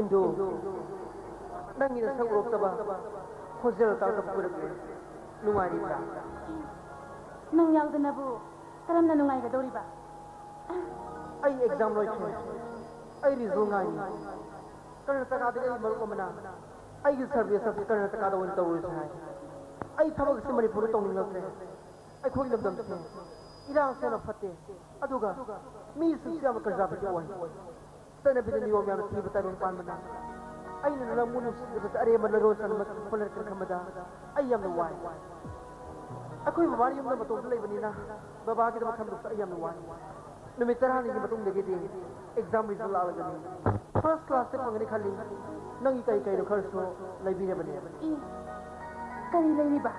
ꯏꯟꯗꯨ, ꯅꯪꯒꯤ ꯅꯁꯛ ꯎꯔꯛꯇꯕ, ꯈꯣꯟꯖꯦꯜ ꯇꯥꯔꯛꯇꯕ ꯀꯨꯏꯔꯛꯂꯦ꯫ ꯅꯨꯡꯉꯥꯏꯔꯤꯕ꯭ꯔꯥ? ꯅꯪ ꯌꯥꯎꯗꯅꯕꯨ ꯀꯔꯝꯅ ꯅꯨꯡꯉꯥꯏꯒꯗꯧꯔꯤꯕ? ꯑꯩ ꯑꯦꯛꯖꯥꯝ ꯂꯣꯏꯈ꯭ꯔꯦ꯫ ꯑꯩ ꯔꯤꯖꯜ ꯉꯥꯏꯔꯤ꯫ ꯀꯔꯅꯥꯇꯀꯥꯗꯒꯤ ꯑꯩ ꯃꯔꯨꯞ ꯑꯃꯅ ꯑꯩꯒꯤ ꯁꯔꯚꯤꯁ ꯑꯁꯤ ꯀꯔꯅꯥꯇꯀꯥꯗ ꯑꯣꯏꯅ ꯇꯧꯔꯨꯁꯤ ꯍꯥꯏ꯫ ꯑꯩ ꯊꯕꯛ ꯑꯁꯤ ꯃꯅꯤꯄꯨꯔꯗ ꯇꯧꯅꯤꯡꯂꯛꯇ꯭ꯔꯦ꯫ ꯑꯩꯈꯣꯏꯒꯤ ꯂꯝꯗꯝꯁꯦ ꯏꯔꯥꯡꯁꯨ ꯌꯥꯝꯅ ꯐꯠꯇꯦ, ꯑꯗꯨꯒ ꯃꯤꯁꯤꯡꯁꯨ ꯌꯥꯝꯅ ꯀꯟꯖꯥꯔꯕꯦꯇꯤꯚ ꯑꯣꯏ꯫ ꯆꯠꯅꯕꯤꯗ ꯅꯤꯌꯣꯝ ꯌꯥꯝꯅ ꯊꯤꯕ ꯇꯥꯏꯕꯪ ꯄꯥꯟꯕꯅ ꯑꯩꯅ ꯅꯪꯕꯨ ꯅꯨꯡꯁꯤꯖꯕꯁꯦ ꯑꯔꯦꯝꯕ ꯂꯔꯣꯟ ꯆꯟꯕ ꯍꯣꯠꯅꯔꯛꯀꯅꯤ ꯈꯟꯕꯗ ꯑꯩ ꯌꯥꯝꯅ ꯋꯥꯏ꯫ ꯑꯩꯈꯣꯏ ꯕꯕꯥꯅ ꯌꯨꯝꯗ ꯃꯇꯣꯝꯇ ꯂꯩꯕꯅꯤꯅ ꯕꯕꯥꯒꯤꯗꯃꯛ ꯈꯟꯕꯁꯨ ꯑꯩ ꯌꯥꯝꯅ ꯋꯥꯏ꯫ ꯅꯨꯃꯤꯠ ꯇꯔꯥꯅꯤꯒꯤ ꯃꯇꯨꯡꯗꯒꯤꯗꯤ ꯑꯦꯛꯖꯥꯝ ꯔꯤꯖꯜ ꯂꯥꯛꯂꯒꯅꯤ꯫ ꯐꯥꯔꯁ ꯀ꯭ꯂꯥꯁꯇ ꯐꯪꯒꯅꯤ ꯈꯜꯂꯤ꯫ ꯅꯪꯒꯤ ꯀꯔꯤ ꯀꯔꯤꯅꯣ ꯈꯔꯁꯨ ꯂꯩꯕꯤꯔꯕꯅꯦ꯫ ꯏ, ꯀꯔꯤ ꯂꯩꯔꯤꯕ?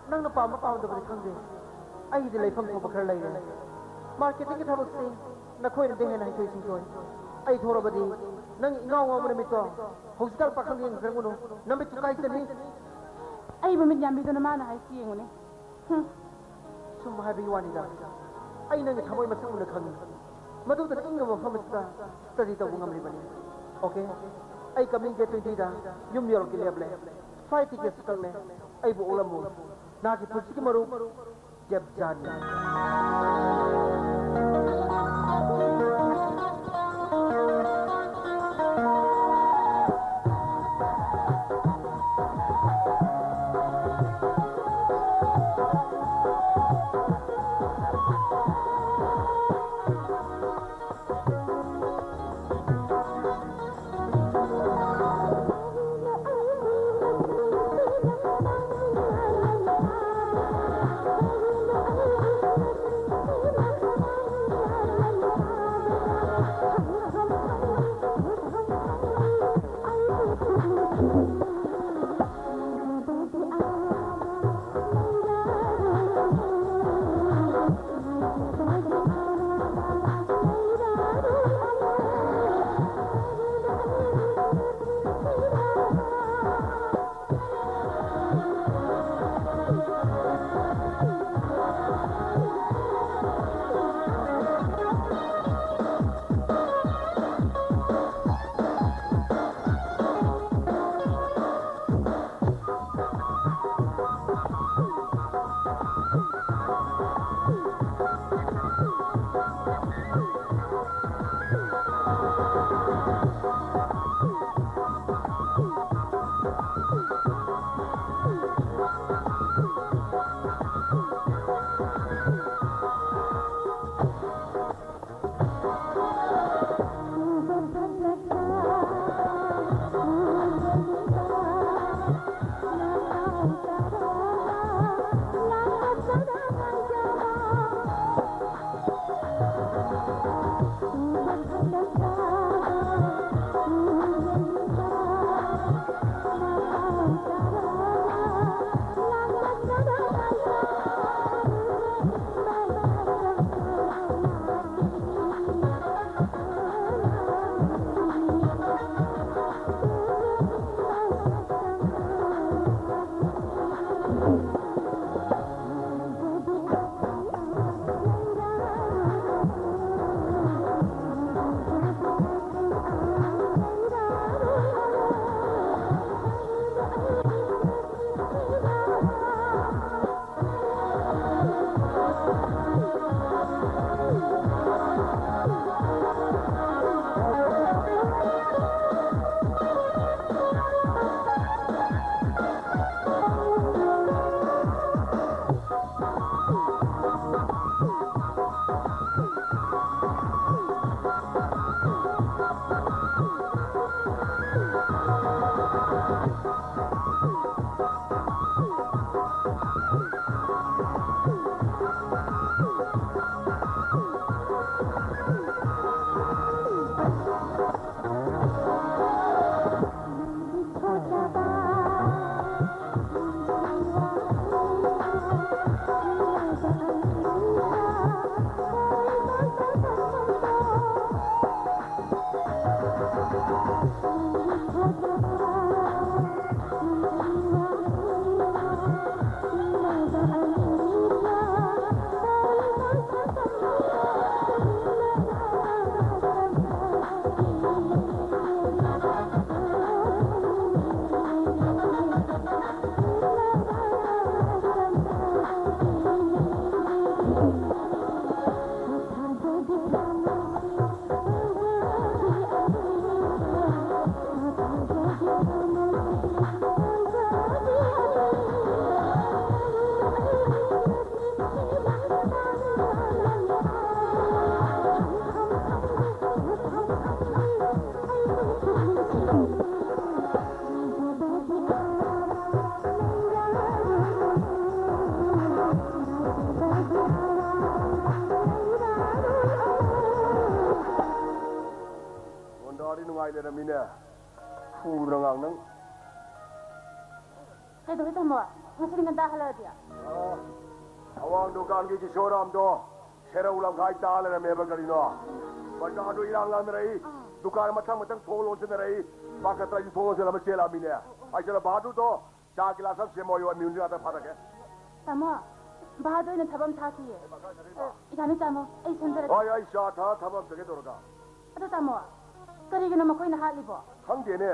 ꯅꯪꯅ ꯄꯥꯝꯕ ꯄꯥꯝꯗꯕꯗꯤ ꯈꯪꯗꯦ, ꯑꯩꯒꯤꯗꯤ ꯂꯩꯐꯝ ꯊꯣꯛꯄ ꯈꯔ ꯂꯩꯔꯦ꯫ ꯃꯥꯔꯀꯦꯇꯤꯡꯒꯤ ꯊꯕꯛꯁꯤ ꯅꯈꯣꯏꯅꯗꯤ ꯍꯦꯟꯅ ꯍꯩꯊꯣꯏ ꯁꯤꯡꯊꯣꯏ꯫ ꯑꯩ ꯊꯣꯔꯕꯗꯤ ꯅꯪ ꯏꯉꯥꯎ ꯉꯥꯎꯕ ꯅꯨꯃꯤꯠꯇꯣ ꯍꯧꯖꯤꯛꯀꯥꯟ ꯄꯥꯈꯪ ꯌꯦꯡꯖꯔꯝꯒꯅꯨ, ꯅꯃꯤꯠꯇꯨ ꯀꯥꯏꯖꯅꯤ꯫ ꯑꯩꯕꯨ ꯃꯤꯠ ꯌꯥꯝꯕꯤꯗꯨꯅ ꯃꯥꯅ ꯍꯥꯏꯁꯤ ꯌꯦꯡꯉꯨꯅꯦ꯫ ꯍꯨꯝ꯫ ꯁꯨꯝ ꯍꯥꯏꯕꯒꯤ ꯋꯥꯅꯤꯗ, ꯑꯩ ꯅꯪꯒꯤ ꯊꯃꯣꯏ ꯃꯁꯛ ꯃꯨꯟꯅ ꯈꯪꯉꯤ꯫ ꯃꯗꯨꯗ ꯏꯪꯕ ꯃꯐꯝ ꯑꯁꯤꯗ ꯁ꯭ꯇꯗꯤ ꯇꯧꯕ ꯉꯝꯂꯤꯕꯅꯤ꯫ ꯑꯣꯀꯦ, ꯑꯩ ꯀꯃꯤꯡ ꯗꯦꯠ ꯇ꯭ꯋꯦꯟꯇꯤꯗ ꯌꯨꯝ ꯌꯧꯔꯛꯀꯦ ꯂꯦꯞꯂꯦ꯫ ꯐ꯭ꯂꯥꯏꯠ ꯇꯤꯀꯦꯠꯁꯨ ꯀꯛꯂꯦ꯫ ꯑꯩꯕꯨ ꯑꯣꯛꯂꯝꯃꯨ꯫ ꯅꯍꯥꯛꯀꯤ ꯄꯨꯟꯁꯤꯒꯤ ꯃꯔꯨꯞ, ꯗꯦꯕꯖꯥꯅꯤ꯫ ꯂꯣꯟꯗꯥꯗꯤ ꯅꯨꯡꯉꯥꯏ ꯂꯩꯔꯝꯃꯤꯅꯦ꯫ ꯐꯨꯗꯅ ꯉꯥꯡ ꯅꯪ꯫ ꯀꯩꯗꯧꯔꯦ ꯇꯥꯃꯣ? ꯉꯁꯤꯗꯤ ꯉꯟꯇꯥ ꯍꯜꯂꯛꯑꯗꯤ? ꯑꯥ, ꯑꯋꯥꯡ ꯗꯨꯀꯥꯟꯒꯤ ꯀꯤꯁꯣꯔꯥꯝꯗꯣ ꯁꯦꯔꯧ ꯂꯝꯈꯥꯏ ꯇꯥ ꯂꯩꯔꯝꯃꯦꯕ꯫ ꯀꯔꯤꯅꯣ? ꯕꯖꯥꯔꯗꯣ ꯏꯔꯥꯡ ꯂꯥꯡꯅꯔꯛꯏ꯫ ꯑꯥ꯫ ꯗꯨꯀꯥꯟ ꯃꯊꯪ ꯃꯊꯪ ꯊꯣꯡ ꯂꯣꯟꯁꯤꯟꯅꯔꯛꯏ꯫ ꯃꯥ ꯈꯛꯇ ꯑꯩꯁꯨ ꯊꯣꯡ ꯂꯣꯟꯁꯤꯜꯂꯝꯃ ꯆꯦꯜꯂꯛꯑꯃꯤꯅꯦ꯫ ꯑꯣ, ꯑꯣ꯫ ꯑꯩ ꯆꯠꯂ, "ꯕꯍꯥꯗꯨꯔꯗꯣ ꯆꯥ ꯒꯤꯂꯥꯁ ꯑꯃ ꯁꯦꯝꯃꯣꯌꯣ, ꯃꯤꯍꯨꯟꯁꯤ ꯉꯥꯛꯇ ꯐꯥꯔꯒꯦ"꯫ ꯇꯥꯃꯣ, ꯕꯍꯥꯗꯨꯔꯅ ꯊꯕꯛ ꯑꯃ ꯊꯥꯈꯤꯌꯦ꯫ ꯑꯦ, ꯕꯥꯀꯥ ꯆꯠꯂꯤꯕ? ꯑ, ꯌꯥꯅꯤ ꯇꯥꯃꯣ, ꯑꯩ ꯁꯦꯝꯖꯔꯒꯦ꯫ ꯍꯣꯏ, ꯑꯩ ꯆꯥ ꯊꯛꯑ ꯊꯕꯛ ꯑꯃ ꯆꯠꯀꯦ ꯇꯧꯔꯒ꯫ ꯑꯗꯣ ꯇꯥꯃꯣ, ꯀꯔꯤꯒꯤꯅꯣ ꯃꯈꯣꯏꯅ ꯍꯥꯠꯂꯤꯕꯣ? ꯈꯪꯗꯦꯅꯦ,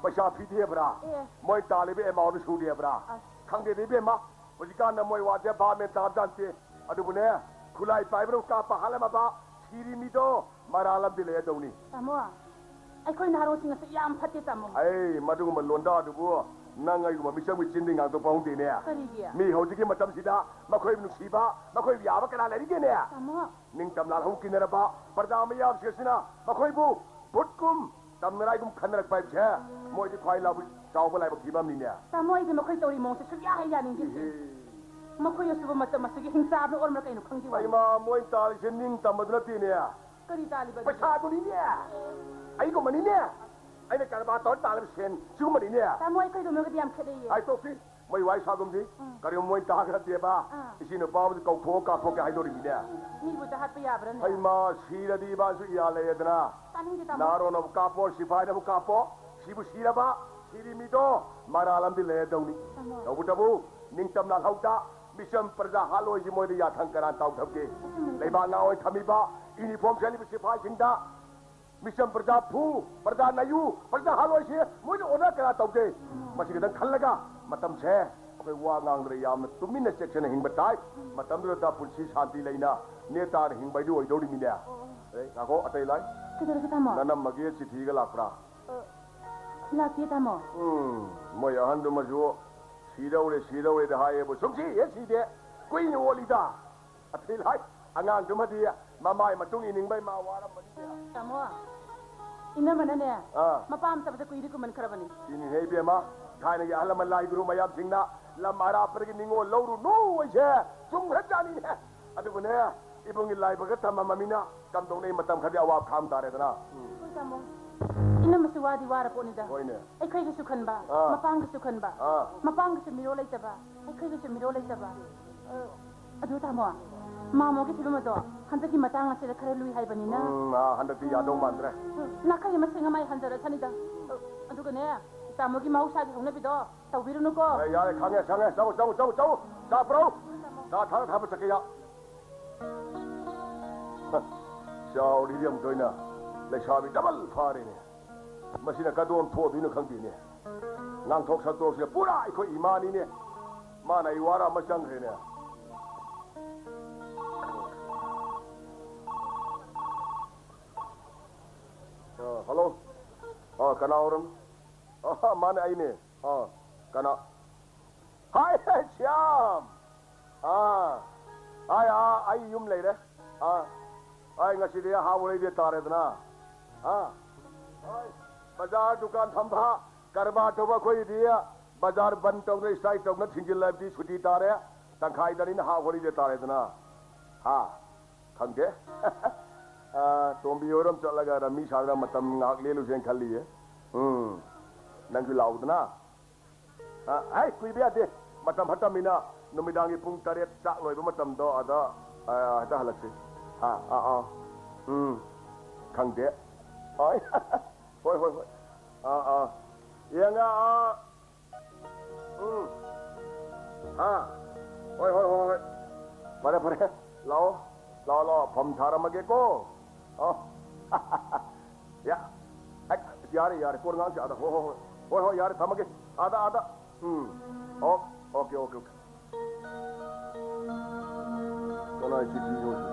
ꯄꯩꯁꯥ ꯄꯤꯗꯦ ꯍꯥꯏꯕ꯭ꯔꯥ? ꯑꯦ꯫ ꯃꯣꯏ ꯇꯥꯜꯂꯤꯕ amount ꯁꯨꯗꯦ ꯍꯥꯏꯕ꯭ꯔꯥ? ꯑꯁ꯫ ꯈꯪꯗꯦꯗ ꯏꯕꯦꯝꯃ, ꯍꯧꯖꯤꯛꯀꯥꯟꯗ ꯃꯣꯏ ꯋꯥꯁꯦ ꯚꯥꯞ ꯃꯦꯟ ꯇꯥꯕꯖꯥꯠ ꯅꯠꯇꯦ꯫ ꯑꯗꯨꯕꯨꯅꯦ, ꯈꯨꯠꯂꯥꯏ ꯄꯥꯏꯕꯅ ꯀꯥꯞꯄ ꯍꯥꯠꯂꯝꯃꯕ ꯁꯤꯔꯤ ꯃꯤꯗꯣ ꯃꯔꯥꯜ ꯑꯃꯗꯤ ꯂꯩꯔꯗꯧꯅꯤ꯫ ꯇꯥꯃꯣ, ꯑꯩꯈꯣꯏ ꯅꯍꯥꯔꯣꯜꯁꯤꯡ ꯑꯁꯨꯛ ꯌꯥꯝ ꯐꯠꯇꯦ ꯇꯥꯃꯣ꯫ ꯑꯩ ꯃꯗꯨꯒꯨꯝꯕ ꯂꯣꯟꯗꯥꯗꯨꯕꯨ ꯅꯪ ꯑꯩꯒꯨꯝꯕ ꯃꯤꯆꯪꯒꯤ ꯆꯤꯟꯗꯤ ꯉꯥꯡꯊꯣꯛꯄ ꯍꯧꯅꯗꯦꯅꯦ꯫ ꯀꯔꯤꯒꯤ? ꯃꯤ ꯍꯧꯖꯤꯛꯀꯤ ꯃꯇꯝꯁꯤꯗ ꯃꯈꯣꯏꯕꯨ ꯅꯨꯡꯁꯤꯕ, ꯃꯈꯣꯏꯕꯨ ꯌꯥꯕ ꯀꯅꯥ ꯂꯩꯔꯤꯒꯦꯅꯦ? ꯇꯥꯃꯣ꯫ ꯅꯤꯡꯇꯝ ꯂꯥꯜꯍꯧ ꯀꯤꯅꯔꯕ ꯄ꯭ꯔꯖꯥ ꯃꯌꯥꯝꯁꯤꯡ ꯑꯁꯤꯅ ꯃꯈꯣꯏꯕꯨ ꯚꯨꯠꯀꯨꯝ ꯇꯝꯅꯔꯥꯏꯒꯨꯝ ꯈꯟꯅꯔꯛꯄ ꯍꯥꯏꯕꯁꯦ ꯃꯣꯏꯗꯤ ꯈ꯭ꯋꯥꯏ ꯂꯥꯎꯕ ꯆꯥꯎꯕ ꯂꯥꯏꯕꯛ ꯊꯤꯕ ꯑꯃꯅꯤꯅꯦ꯫ ꯇꯥꯃꯣ, ꯑꯩꯗꯤ ꯃꯈꯣꯏ ꯇꯧꯔꯤ ꯃꯑꯣꯡꯁꯦ ꯁꯨꯛꯌꯥ ꯍꯦꯛ ꯌꯥꯅꯤꯡꯗꯦ꯫ ꯏꯍꯦ꯫ ꯃꯈꯣꯏ ꯑꯁꯤꯕꯨ ꯃꯇꯝ ꯑꯁꯤꯒꯤ ꯍꯤꯡꯆꯥꯕꯅ ꯑꯣꯟꯕ꯭ꯔꯥ ꯀꯩꯅꯣ ꯈꯪꯗꯦ ꯋꯥꯅꯤ꯫ ꯍꯩꯃꯥ, ꯃꯣꯏ ꯇꯥꯜꯂꯤꯁꯦ ꯅꯤꯡ ꯇꯝꯕꯗꯨ ꯅꯠꯇꯦꯅꯦ꯫ ꯀꯔꯤ ꯇꯥꯜꯂꯤꯕ ꯑꯗꯨꯗꯤ? ꯄꯩꯁꯥꯗꯨꯅꯤꯅꯦ꯫ ꯑꯩꯒꯨꯝꯕꯅꯤꯅꯦ꯫ ꯑꯩꯅ ꯀꯔꯕꯥꯔ ꯇꯧꯔ ꯇꯥꯜꯂꯤꯕ ꯁꯦꯟ ꯁꯤꯒꯨꯝꯕꯅꯤꯅꯦ꯫ ꯇꯥꯃꯣ, ꯑꯩꯈꯣꯏ ꯇꯧꯅꯕꯗꯤ ꯌꯥꯝ ꯈꯦꯠꯅꯩꯌꯦ꯫ ꯑꯥꯏ, ꯇꯣꯛꯁꯤ꯫ ꯃꯣꯏ ꯋꯥꯔꯤ ꯁꯥꯒꯨꯝꯁꯤ꯫ ꯎꯝ꯫ ꯀꯔꯤꯒꯨꯝꯕ ꯃꯣꯏ ꯇꯥꯈ꯭ꯔꯗꯦꯕ, ꯑꯥ꯫ ꯏꯆꯦ ꯅꯨꯄꯥꯕꯨꯗꯤ ꯀꯧꯊꯣꯛꯑ ꯀꯥꯞꯊꯣꯛꯀꯦ ꯍꯥꯏꯗꯣꯔꯤꯃꯤꯅꯦ꯫ ꯃꯤꯕꯨ ꯆꯍꯥꯠꯄ ꯌꯥꯕ꯭ꯔꯅꯦ? ꯍꯩꯃꯥ, ꯁꯤꯔꯗꯤ ꯏꯕꯥꯁꯨ ꯏꯌꯥ ꯂꯩꯔꯦꯗꯅ꯫ ꯇꯥꯅꯤꯡꯗꯦ, ꯇꯥꯃꯣ꯫ ꯅꯍꯥꯔꯣꯟꯅꯕꯨ ꯀꯥꯞꯄꯣ, ꯁꯤꯐꯥꯏꯅꯕꯨ ꯀꯥꯞꯄꯣ, ꯁꯤꯕꯨ ꯁꯤꯔꯕ, ꯁꯤꯔꯤ ꯃꯤꯗꯣ ꯃꯔꯥꯜ ꯑꯃꯗꯤ ꯂꯩꯔꯗꯧꯅꯤ꯫ ꯇꯥꯃꯣ꯫ ꯇꯧꯕꯇꯕꯨ ꯅꯤꯡꯇꯝ ꯂꯥꯜꯍꯧꯗ, ꯃꯤꯆꯝ ꯄ꯭ꯔꯖꯥ ꯍꯥꯠꯂꯣꯏꯁꯤ ꯃꯣꯏꯗ ꯌꯥꯊꯪ ꯀꯅꯥ ꯇꯥꯎꯊꯕꯒꯦ? ꯑꯆꯨꯝꯕꯅꯤ꯫ ꯂꯩꯕꯥꯛ ꯉꯥꯛꯑꯣꯏ ꯊꯝꯃꯤꯕ ꯏꯅꯤꯐꯣꯔꯝ ꯁꯦꯠꯂꯤꯕ ꯁꯤꯐꯥꯏꯁꯤꯡꯗ ꯃꯤꯆꯝ ꯄ꯭ꯔꯖꯥ ꯐꯨ, ꯄ꯭ꯔꯖꯥ ꯅꯩꯌꯨ, ꯄ꯭ꯔꯖꯥ ꯍꯥꯠꯂꯣꯏꯁꯤ ꯃꯣꯏꯅ ꯑꯣꯔꯗꯔ ꯀꯅꯥ ꯇꯧꯒꯦ? ꯃꯁꯤ ꯈꯤꯇꯪ ꯈꯜꯂꯒ ꯃꯇꯝꯁꯦ ꯑꯩꯈꯣꯏ ꯋꯥ ꯉꯥꯡꯗ꯭ꯔꯦ, ꯌꯥꯝꯅ ꯇꯨꯃꯤꯟꯅ ꯆꯦꯛꯁꯤꯟꯅ ꯍꯤꯡꯕ ꯇꯥꯏ꯫ ꯃꯇꯝꯗꯨꯗ ꯄꯨꯟꯁꯤ ꯁꯥꯟꯇꯤ ꯂꯩꯅ ꯅꯦ ꯇꯥꯅ ꯍꯤꯡꯕ ꯍꯥꯏꯗꯨ ꯑꯣꯏꯗꯧꯔꯤꯃꯤꯅꯦ꯫ ꯑꯦ, ꯉꯥꯏꯈꯣ, ꯑꯇꯩ ꯂꯥꯏ꯫ ꯀꯩꯗꯧꯔꯒꯦ, ꯇꯥꯃꯣ? ꯅꯅꯝꯃꯒꯤ ꯆꯤꯊꯤꯒ ꯂꯥꯛꯄ꯭ꯔꯥ? ꯑ, ꯂꯥꯛꯇꯦ, ꯇꯥꯃꯣ꯫ ꯎꯝ, ꯃꯣꯏ ꯑꯍꯟꯗꯨꯃꯁꯨ ꯁꯤꯗꯧꯔꯦ, ꯁꯤꯗꯧꯔꯦꯗ ꯍꯥꯏꯌꯦꯕꯨ ꯁꯨꯝ ꯁꯤ ꯍꯦꯛ ꯁꯤꯗꯦ꯫ ꯀꯨꯏꯅ ꯑꯣꯠꯂꯤꯗ꯫ ꯑꯊꯤꯜ ꯍꯥꯏ, ꯑꯉꯥꯡꯗꯨꯃꯗꯤ ꯃꯃꯥꯏ ꯃꯇꯨꯡ ꯏꯅꯤꯡꯕꯩ ꯃꯥ ꯋꯥꯔꯝꯕꯅꯤ꯫ ꯇꯥꯃꯣ, ꯏꯅꯝꯃꯅꯅꯦ, ꯑꯥ꯫ ꯃꯄꯥꯝ ꯆꯠꯄꯗ ꯀꯨꯏꯗꯤ ꯀꯨꯏꯃꯟꯈ꯭ꯔꯕꯅꯤ꯫ ꯏꯅꯤꯍꯦ ꯏꯕꯦꯝꯃ, ꯊꯥꯏꯅꯒꯤ ꯑꯍꯜ ꯂꯃꯟ ꯂꯥꯏ ꯒꯨꯔꯨ ꯃꯌꯥꯝꯁꯤꯡꯅ ꯂꯝ ꯑꯔꯥꯞꯄꯗꯒꯤ ꯅꯤꯉꯣꯜ ꯂꯧꯔꯨꯅꯨ ꯍꯥꯏꯁꯦ ꯆꯨꯝꯈ꯭ꯔꯖꯥꯠꯅꯤꯅꯦ꯫ ꯑꯗꯨꯕꯨꯅꯦ, ꯏꯕꯨꯡꯒꯤ ꯂꯥꯏꯕꯛꯇ ꯇꯝꯃꯝꯃꯤꯅ ꯀꯝꯗꯧꯅ ꯃꯇꯝ ꯈꯔꯗꯤ ꯑꯋꯥꯕ ꯈꯥꯝ ꯇꯥꯔꯦꯗꯅ꯫ ꯎꯝ꯫ ꯍꯣꯏ ꯇꯥꯃꯣ, ꯏꯅꯝꯃꯁꯨ ꯋꯥꯗꯤ ꯋꯥꯔ ꯄꯣꯠꯅꯤꯗ꯫ ꯍꯣꯏꯅꯦ꯫ ꯑꯩꯈꯣꯏꯒꯤꯁꯨ ꯈꯟꯕ, ꯑꯥ꯫ ꯃꯄꯥꯝꯒꯤꯁꯨ ꯈꯟꯕ, ꯑꯥ꯫ ꯃꯄꯥꯝꯒꯤꯁꯨ ꯃꯤꯔꯣꯜ ꯂꯩꯇꯕ, ꯑꯩꯈꯣꯏꯒꯤꯁꯨ ꯃꯤꯔꯣꯜ ꯂꯩꯇꯕ꯫ ꯑ, ꯑꯗꯨ ꯇꯥꯃꯣ, ꯃꯥꯃꯣꯒꯤ ꯐꯤꯕꯝ ꯑꯗꯣ ꯍꯟꯗꯛꯀꯤ ꯃꯇꯥꯡ ꯑꯁꯤꯗ ꯈꯔ ꯂꯨꯏ ꯍꯥꯏꯕꯅꯤꯅ꯫ ꯎꯝ, ꯑꯥ, ꯍꯟꯗꯛꯇꯤ ꯌꯥꯗꯧ ꯃꯥꯟꯗ꯭ꯔꯦ꯫ ꯅꯥꯈꯩ ꯃꯁꯤꯡ ꯑꯃꯥꯏ ꯍꯟꯖꯔꯁꯅꯤꯗ꯫ ꯑꯗꯨꯒꯅꯦ, ꯇꯥꯃꯣꯒꯤ ꯃꯍꯧꯁꯥꯒꯤ ꯍꯧꯅꯕꯤꯗꯣ ꯇꯧꯕꯤꯔꯨꯅꯨꯀꯣ꯫ ꯑꯦ, ꯌꯥꯔꯦ, ꯈꯪꯉꯦ, ꯈꯪꯉꯦ꯫ ꯆꯧ, ꯆꯧ, ꯆꯧ, ꯆꯧ꯫ ꯆꯥ ꯄꯨꯔꯛꯎ꯫ ꯆꯥ ꯊꯥꯔ ꯊꯥꯕ ꯆꯠꯀꯦ, ꯌꯥ꯫ ꯆꯥꯎꯔꯤꯗꯤ ꯑꯃꯨꯛꯇ ꯑꯣꯏꯅ ꯂꯩꯁꯥꯕꯤ ꯗꯕꯜ ꯐꯥꯔꯦꯅꯦ꯫ ꯃꯁꯤꯅ ꯀꯗꯣꯝ ꯊꯣꯛꯑꯗꯣꯏꯅꯣ ꯈꯪꯗꯦꯅꯦ꯫ ꯉꯥꯡꯊꯣꯛ ꯁꯛꯇꯣꯛꯁꯦ ꯄꯨꯔꯥ ꯑꯩꯈꯣꯏ ꯏꯃꯥꯅꯤꯅꯦ꯫ ꯃꯥꯅ ꯑꯩ ꯋꯥꯔ ꯑꯃ ꯆꯪꯈ꯭ꯔꯦꯅꯦ꯫ ꯑ, ꯍꯜꯂꯣ꯫ ꯑ, ꯀꯅꯥ ꯑꯣꯏꯔꯝ-, ꯑ, ꯃꯥꯅꯦ, ꯑꯩꯅꯦ꯫ ꯑ, ꯀꯅꯥ? ꯍꯥꯏ, ꯁ꯭ꯌꯥꯝ! ꯑꯥ, ꯑꯥꯏ, ꯑꯥ, ꯑꯩ ꯌꯨꯝ ꯂꯩꯔꯦ꯫ ꯑꯥ, ꯑꯩ ꯉꯁꯤꯗꯤ ꯍꯥꯎ ꯂꯩꯗꯦ ꯇꯥꯔꯦꯗꯅ꯫ ꯑꯥ, ꯍꯣꯏ, ꯕꯖꯥꯔ ꯗꯨꯀꯥꯟ ꯐꯝꯕ, ꯀꯔꯕꯥꯔ ꯇꯧꯕ ꯑꯩꯈꯣꯏꯒꯤꯗꯤ ꯕꯖꯥꯔ ꯕꯟ ꯇꯧꯅ, ꯏꯁꯇ꯭ꯔꯥꯏꯛ ꯇꯧꯅ ꯊꯤꯡꯖꯤꯜꯂꯕꯗꯤ ꯁꯨꯇꯤ ꯇꯥꯔꯦ, ꯇꯪꯈꯥꯏꯗꯅꯤꯅ ꯍꯥꯐ ꯍꯣꯂꯤꯗꯦ ꯇꯥꯔꯦꯗꯅ꯫ ꯍꯥ? ꯈꯪꯗꯦ꯫ ꯑꯥ, ꯇꯣꯝꯕꯤ ꯍꯣꯏꯔꯣꯝ ꯆꯠꯂꯒ ꯔꯝꯃꯤ ꯁꯥꯗꯅ ꯃꯇꯝ ꯉꯥꯏꯍꯥꯛ ꯂꯦꯜꯂꯨꯁꯦꯅ ꯈꯜꯂꯤꯌꯦ꯫ ꯎꯝ, ꯅꯪꯁꯨ ꯂꯥꯛꯎꯗꯅ꯫ ꯑ, ꯍꯩ, ꯀꯨꯏꯕ ꯌꯥꯗꯦ꯫ ꯃꯇꯝ ꯐꯠꯇꯕꯅꯤꯅ ꯅꯨꯃꯤꯗꯥꯡꯒꯤ ꯄꯨꯡ ꯇꯔꯦꯠ ꯆꯥꯛ ꯂꯣꯏꯕ ꯃꯇꯝꯗꯣ ꯑꯗ, ꯑ, ꯍꯦꯛꯇ ꯍꯜꯂꯛꯁꯤ꯫ ꯑꯥ, ꯑꯥ, ꯑꯥ꯫ ꯎꯝ, ꯈꯪꯗꯦ꯫ ꯍꯣꯏ꯫ ꯍꯣꯏ, ꯍꯣꯏ, ꯍꯣꯏ꯫ ꯑꯥ, ꯑꯥ꯫ ꯌꯦꯡꯉ, ꯑꯥ꯫ ꯎꯝ꯫ ꯍꯥ? ꯍꯣꯏ, ꯍꯣꯏ, ꯍꯣꯏ, ꯍꯣꯏ꯫ ꯐꯔꯦ, ꯐꯔꯦ꯫ ꯂꯥꯛꯑꯣ꯫ ꯂꯥꯛꯑꯣ, ꯂꯥꯛꯑꯣ꯫ ꯐꯝ ꯊꯥꯔꯝꯃꯒꯦꯀꯣ꯫ ꯑꯣ꯫ ꯌꯥ-, ꯍꯦꯛ, ꯌꯥꯔꯦ, ꯌꯥꯔꯦ꯫ ꯀꯣꯟ ꯉꯥꯡꯁꯤ ꯑꯥꯗ꯫ ꯍꯣꯏ, ꯍꯣꯏ, ꯍꯣꯏ꯫ ꯍꯣꯏ, ꯍꯣꯏ, ꯌꯥꯔꯦ꯫ ꯊꯝꯃꯒꯦ꯫ ꯑꯥꯗ, ꯑꯥꯗ꯫ ꯎꯝ꯫ ꯑꯣ, ꯑꯣꯀꯦ, ꯑꯣꯀꯦ, ꯑꯣꯀꯦ꯫ ꯀꯅꯥꯏ ꯆꯤꯊꯤꯅꯣ ꯁꯤ?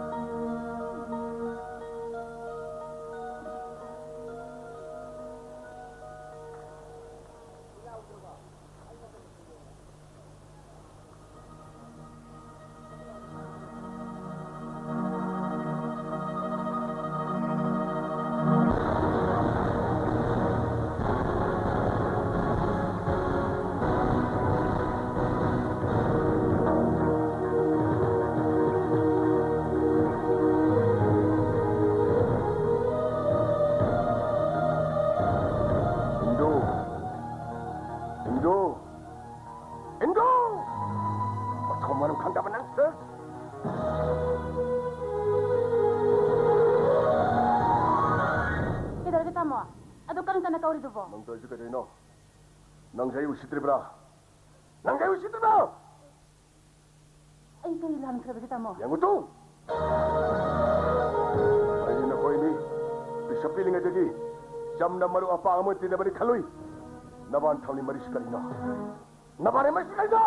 ꯏꯟꯗꯨ! ꯏꯟꯗꯨ! ꯏꯟꯗꯨ! ꯃꯊꯣꯡ ꯃꯔꯝ ꯈꯪꯗꯕ ꯅꯪ! ꯀꯩꯗꯧꯔꯒꯦ, ꯇꯥꯃꯣ? ꯑꯗꯨ ꯀꯔꯝ ꯀꯟꯅ ꯀꯧꯔꯤꯗꯨꯕꯣ? ꯅꯪ ꯇꯧꯔꯤꯁꯤ ꯀꯩꯗꯧꯔꯤꯅꯣ? ꯅꯪꯁꯦ ꯑꯩ ꯎꯁꯤꯠꯇ꯭ꯔꯤꯕ꯭ꯔꯥ? ꯅꯪꯁꯦ ꯑꯩ ꯎꯁꯤꯠꯇ꯭ꯔꯤꯕ꯭ꯔꯥ? ꯑꯩ ꯀꯔꯤ ꯂꯥꯟꯈ꯭ꯔꯕꯒꯦ, ꯇꯥꯃꯣ? ꯌꯦꯡꯉꯨ ꯇꯨ! ꯑꯩ ꯅꯈꯣꯏꯅꯤ ꯄꯤꯁꯛ ꯄꯤꯛꯂꯤꯉꯩꯗꯒꯤ ꯆꯝꯅ ꯃꯔꯨꯞ ꯃꯄꯥꯡ ꯑꯃ ꯇꯤꯟꯅꯕꯅꯤ ꯈꯜꯂꯨꯏ꯫ ꯅꯕꯥꯟ ꯊꯧꯅꯤ ꯃꯔꯤꯁꯤ ꯀꯔꯤꯅꯣ? ꯅꯕꯥꯟ ꯃꯔꯤꯁꯤ ꯀꯔꯤꯅꯣ?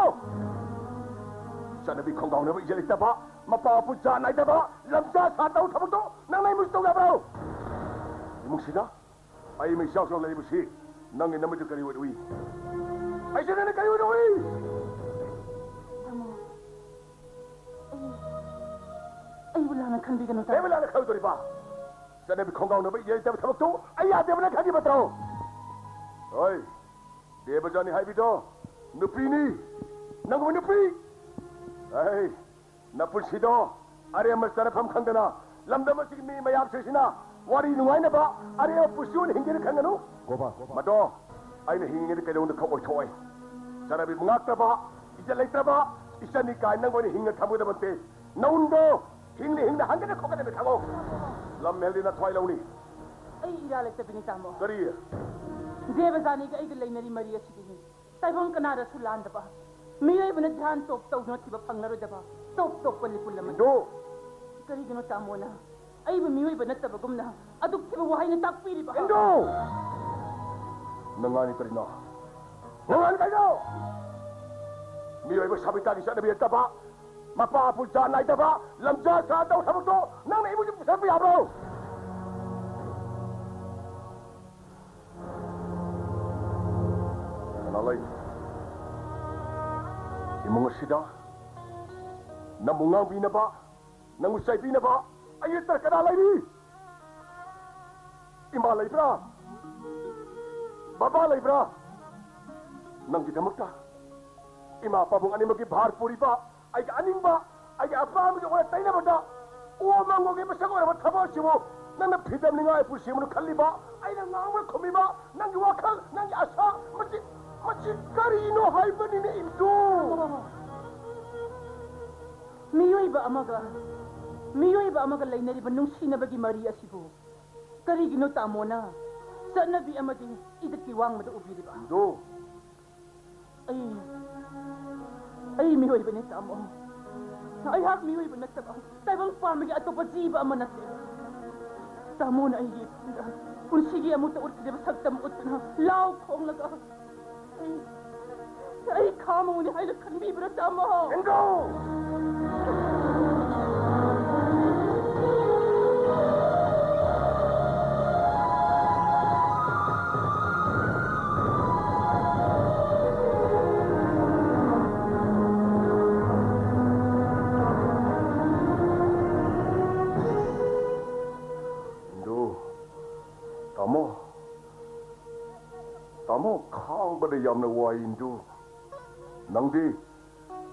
ꯆꯠꯅꯕꯤ ꯈꯣꯡꯒꯥꯎꯅꯕ ꯏꯖꯠ ꯂꯩꯇꯕ, ꯃꯄꯥ ꯃꯄꯨ ꯆꯥ ꯅꯥꯏꯗꯕ, ꯂꯝꯆꯥ ꯁꯥ ꯇꯧ ꯊꯕꯛꯇꯣ ꯅꯪ ꯅ ꯏꯃꯨꯡꯁꯤ ꯇꯧ ꯌꯥꯕ꯭ꯔꯣ? ꯏꯃꯨꯡꯁꯤꯗ ꯑꯩ ꯃꯩ ꯆꯥꯎ ꯆꯥꯎ ꯂꯩꯔꯤꯕꯁꯤ ꯅꯪꯒꯤ ꯅꯃꯤꯠꯇ ꯀꯔꯤ ꯑꯣꯏꯅ ꯎꯏ? ꯑꯩꯁꯦ ꯅꯪꯅ ꯀꯔꯤ ꯑꯣꯏꯅ ꯎꯏ? ꯇꯥꯃꯣ, ꯑꯩ, ꯑꯩꯕꯨ ꯂꯥꯟꯅ ꯈꯟꯕꯤꯒꯅꯨ, ꯇꯥꯃꯣ꯫ ꯀꯩꯕꯨ ꯂꯥꯟꯅ ꯈꯜꯂꯣꯏꯗꯣꯔꯤꯕ? ꯆꯠꯅꯕꯤ ꯈꯣꯡꯒꯥꯎꯅꯕ ꯏꯖꯠ ꯂꯩꯇꯕ ꯊꯕꯛꯇꯨ ꯑꯩ ꯌꯥꯗꯦꯕ ꯅꯪ ꯈꯪꯉꯤ ꯅꯠꯇ꯭ꯔꯣ? ꯍꯣꯏ, ꯗꯦꯕꯖꯥꯅꯤ ꯍꯥꯏꯕꯤꯗꯣ ꯅꯨꯄꯤꯅꯤ, ꯅꯪꯒꯨꯝꯕ ꯅꯨꯄꯤ꯫ ꯑꯩ ꯅꯄꯨꯟꯁꯤꯗꯣ ꯑꯔꯦꯝꯕ ꯆꯠꯅꯐꯝ ꯈꯪꯗꯅ ꯂꯝꯗꯝ ꯑꯁꯤꯒꯤ ꯃꯤ ꯃꯌꯥꯝꯁꯤꯡꯁꯤꯅ ꯋꯥꯔꯤ ꯅꯨꯡꯉꯥꯏꯅꯕ ꯑꯔꯦꯝꯕ ꯄꯨꯟꯁꯤ ꯑꯣꯏꯅ ꯍꯤꯡꯒꯦꯅ ꯈꯟꯒꯅꯨ꯫ ꯒꯣꯄꯥꯜ, ꯒꯣꯄꯥꯜ꯫ ꯃꯗꯣ ꯑꯩꯅ ꯍꯤꯡꯉꯤꯉꯩꯗ ꯀꯩꯗꯧꯅꯨꯡꯗ ꯈꯛ ꯑꯣꯏꯊꯣꯛꯑꯣꯏ꯫ ꯆꯠꯅꯕꯤꯕꯨ ꯉꯥꯛꯇꯕ, ꯏꯖꯠ ꯂꯩꯇ꯭ꯔꯕ, ꯏꯆꯟꯅꯤ ꯀꯥꯏꯅ ꯅꯪ ꯑꯣꯏꯅ ꯍꯤꯡꯅ ꯊꯝꯒꯗꯕ ꯅꯠꯇꯦ꯫ ꯅꯧꯟꯗꯣ ꯍꯤꯡꯅ ꯍꯤꯡꯅ ꯍꯟꯒꯅ ꯈꯣꯠꯀꯗꯕ ꯊꯕꯛ꯫ ꯂꯝ ꯍꯦꯜꯗꯤ ꯅꯊ꯭ꯋꯥꯏ ꯂꯧꯅꯤ꯫ ꯑꯩ ꯏꯔꯥ ꯂꯩꯇꯕꯤꯅꯤ, ꯇꯥꯃꯣ꯫ ꯀꯔꯤ? ꯗꯦꯕꯖꯥꯅꯤꯒ ꯑꯩꯒ ꯂꯩꯅꯔꯤ ꯃꯔꯤ ꯑꯁꯤꯗꯤ ꯇꯥꯏꯕꯪ ꯀꯅꯥꯗꯁꯨ ꯂꯥꯟꯗꯕ, ꯃꯤꯑꯣꯏꯕꯅ ꯙ꯭ꯌꯥꯟ ꯇꯣꯞ ꯇꯧꯗꯨꯅ ꯊꯤꯕ ꯐꯪꯂꯔꯣꯏꯗꯕ ꯇꯣꯞ ꯇꯣꯞꯄ ꯂꯤꯄꯨꯟ ꯑꯃꯅꯤ꯫ ꯏꯟꯗꯣ! ꯀꯔꯤꯒꯤꯅꯣ ꯇꯥꯃꯣꯅ ꯑꯩꯕꯨ ꯃꯤꯑꯣꯏꯕ ꯅꯠꯇꯕꯒꯨꯝꯅ ꯑꯗꯨꯛ ꯊꯤꯕ ꯋꯥꯍꯩꯅ ꯇꯥꯛꯄꯤꯔꯤꯕ? ꯏꯟꯗꯣ! ꯅꯉꯥꯅꯤ ꯀꯔꯤꯅꯣ? ꯅꯉꯥꯅꯤ ꯀꯔꯤꯅꯣ? ꯃꯤꯑꯣꯏꯕ ꯁꯥꯕꯤꯇꯥꯒꯤ ꯆꯠꯅꯕꯤ ꯅꯠꯇꯕ, ꯃꯄꯥ ꯄꯨꯖꯥ ꯅꯥꯏꯗꯕ, ꯂꯝꯖꯥ ꯁꯥ ꯇꯧ ꯊꯕꯛꯇꯣ ꯅꯪꯅ ꯏꯃꯨꯡꯗ ꯄꯨꯁꯟꯕ ꯌꯥꯕ꯭ꯔꯣ? ꯀꯅꯥ ꯂꯩ? ꯏꯃꯨꯡ ꯑꯁꯤꯗ ꯅꯪꯕꯨ ꯉꯥꯡꯕꯤꯅꯕ, ꯅꯪꯕꯨ ꯆꯩꯕꯤꯅꯕ ꯑꯩ ꯅꯠꯇꯅ ꯀꯅꯥ ꯂꯩꯔꯤ? ꯏꯃꯥ ꯂꯩꯕ꯭ꯔꯥ? ꯕꯕꯥ ꯂꯩꯕ꯭ꯔꯥ? ꯅꯪꯒꯤꯗꯃꯛꯇ ꯏꯃꯥ ꯄꯥꯕꯨꯡ ꯑꯅꯤꯃꯛꯀꯤ ꯚꯥꯔ ꯄꯨꯔꯤꯕ ꯑꯩꯒꯤ ꯑꯅꯤꯡꯕ, ꯑꯩꯒꯤ ꯑꯄꯥꯝꯕꯒꯤ ꯑꯣꯏꯅ ꯇꯩꯅꯕꯗ ꯎ ꯑꯃꯥꯡꯕꯒꯤ ꯃꯁꯛ ꯑꯣꯏꯔꯕ ꯊꯕꯛ ꯑꯁꯤꯕꯨ ꯅꯪꯅ ꯐꯤꯗꯝꯅꯤꯡꯉꯥꯏ ꯄꯨꯟꯁꯤ ꯑꯃꯅ ꯈꯜꯂꯤꯕ, ꯑꯩꯅ ꯉꯥꯡꯕ ꯈꯨꯝꯃꯤꯕ ꯅꯪꯒꯤ ꯋꯥꯈꯜ, ꯅꯪꯒꯤ ꯑꯁꯥ, ꯃꯁꯤ, ꯃꯁꯤ ꯀꯔꯤꯅꯣ ꯍꯥꯏꯕꯅꯤꯅꯦ, ꯏꯟꯗꯣ? ꯃꯤꯑꯣꯏꯕ ꯑꯃꯒ, ꯃꯤꯑꯣꯏꯕ ꯑꯃꯒ ꯂꯩꯅꯔꯤꯕ ꯅꯨꯡꯁꯤꯅꯕꯒꯤ ꯃꯔꯤ ꯑꯁꯤꯕꯨ ꯀꯔꯤꯒꯤꯅꯣ ꯇꯥꯃꯣꯅ ꯆꯠꯅꯕꯤ ꯑꯃꯗꯤ ꯏꯖꯠꯀꯤ ꯋꯥꯡꯃꯗ ꯎꯕꯤꯔꯤꯕ? ꯏꯟꯗꯣ! ꯑꯩ, ꯑꯩ ꯃꯤꯑꯣꯏꯕꯅꯤ, ꯇꯥꯃꯣ꯫ ꯑꯩꯍꯥꯛ ꯃꯤꯑꯣꯏꯕ ꯅꯠꯇꯕ ꯇꯥꯏꯕꯪ ꯄꯥꯟꯕꯒꯤ ꯑꯇꯣꯞꯄ ꯖꯤꯕ ꯑꯃ ꯅꯠꯇꯦ꯫ ꯇꯥꯃꯣꯅ ꯑꯩꯒꯤ ꯏꯐꯝꯗ ꯄꯨꯟꯁꯤꯒꯤ ꯑꯃꯨꯛꯇ ꯎꯠꯈꯤꯗꯕ ꯁꯛꯇꯝ ꯎꯠꯇꯨꯅ ꯂꯥꯎ ꯈꯣꯡꯂꯒ ꯑꯩ, ꯑꯩ ꯈꯥꯝꯃꯨꯅꯤ ꯍꯥꯏꯅ ꯈꯟꯕꯤꯕ꯭ꯔꯥ, ꯇꯥꯃꯣ? ꯏꯟꯗꯣ! ꯏꯟꯗꯣ! ꯇꯥꯃꯣ! ꯇꯥꯃꯣ, ꯈꯥꯡꯕꯗ ꯌꯥꯝꯅ ꯋꯥꯏ, ꯏꯟꯗꯣ꯫ ꯅꯪꯗꯤ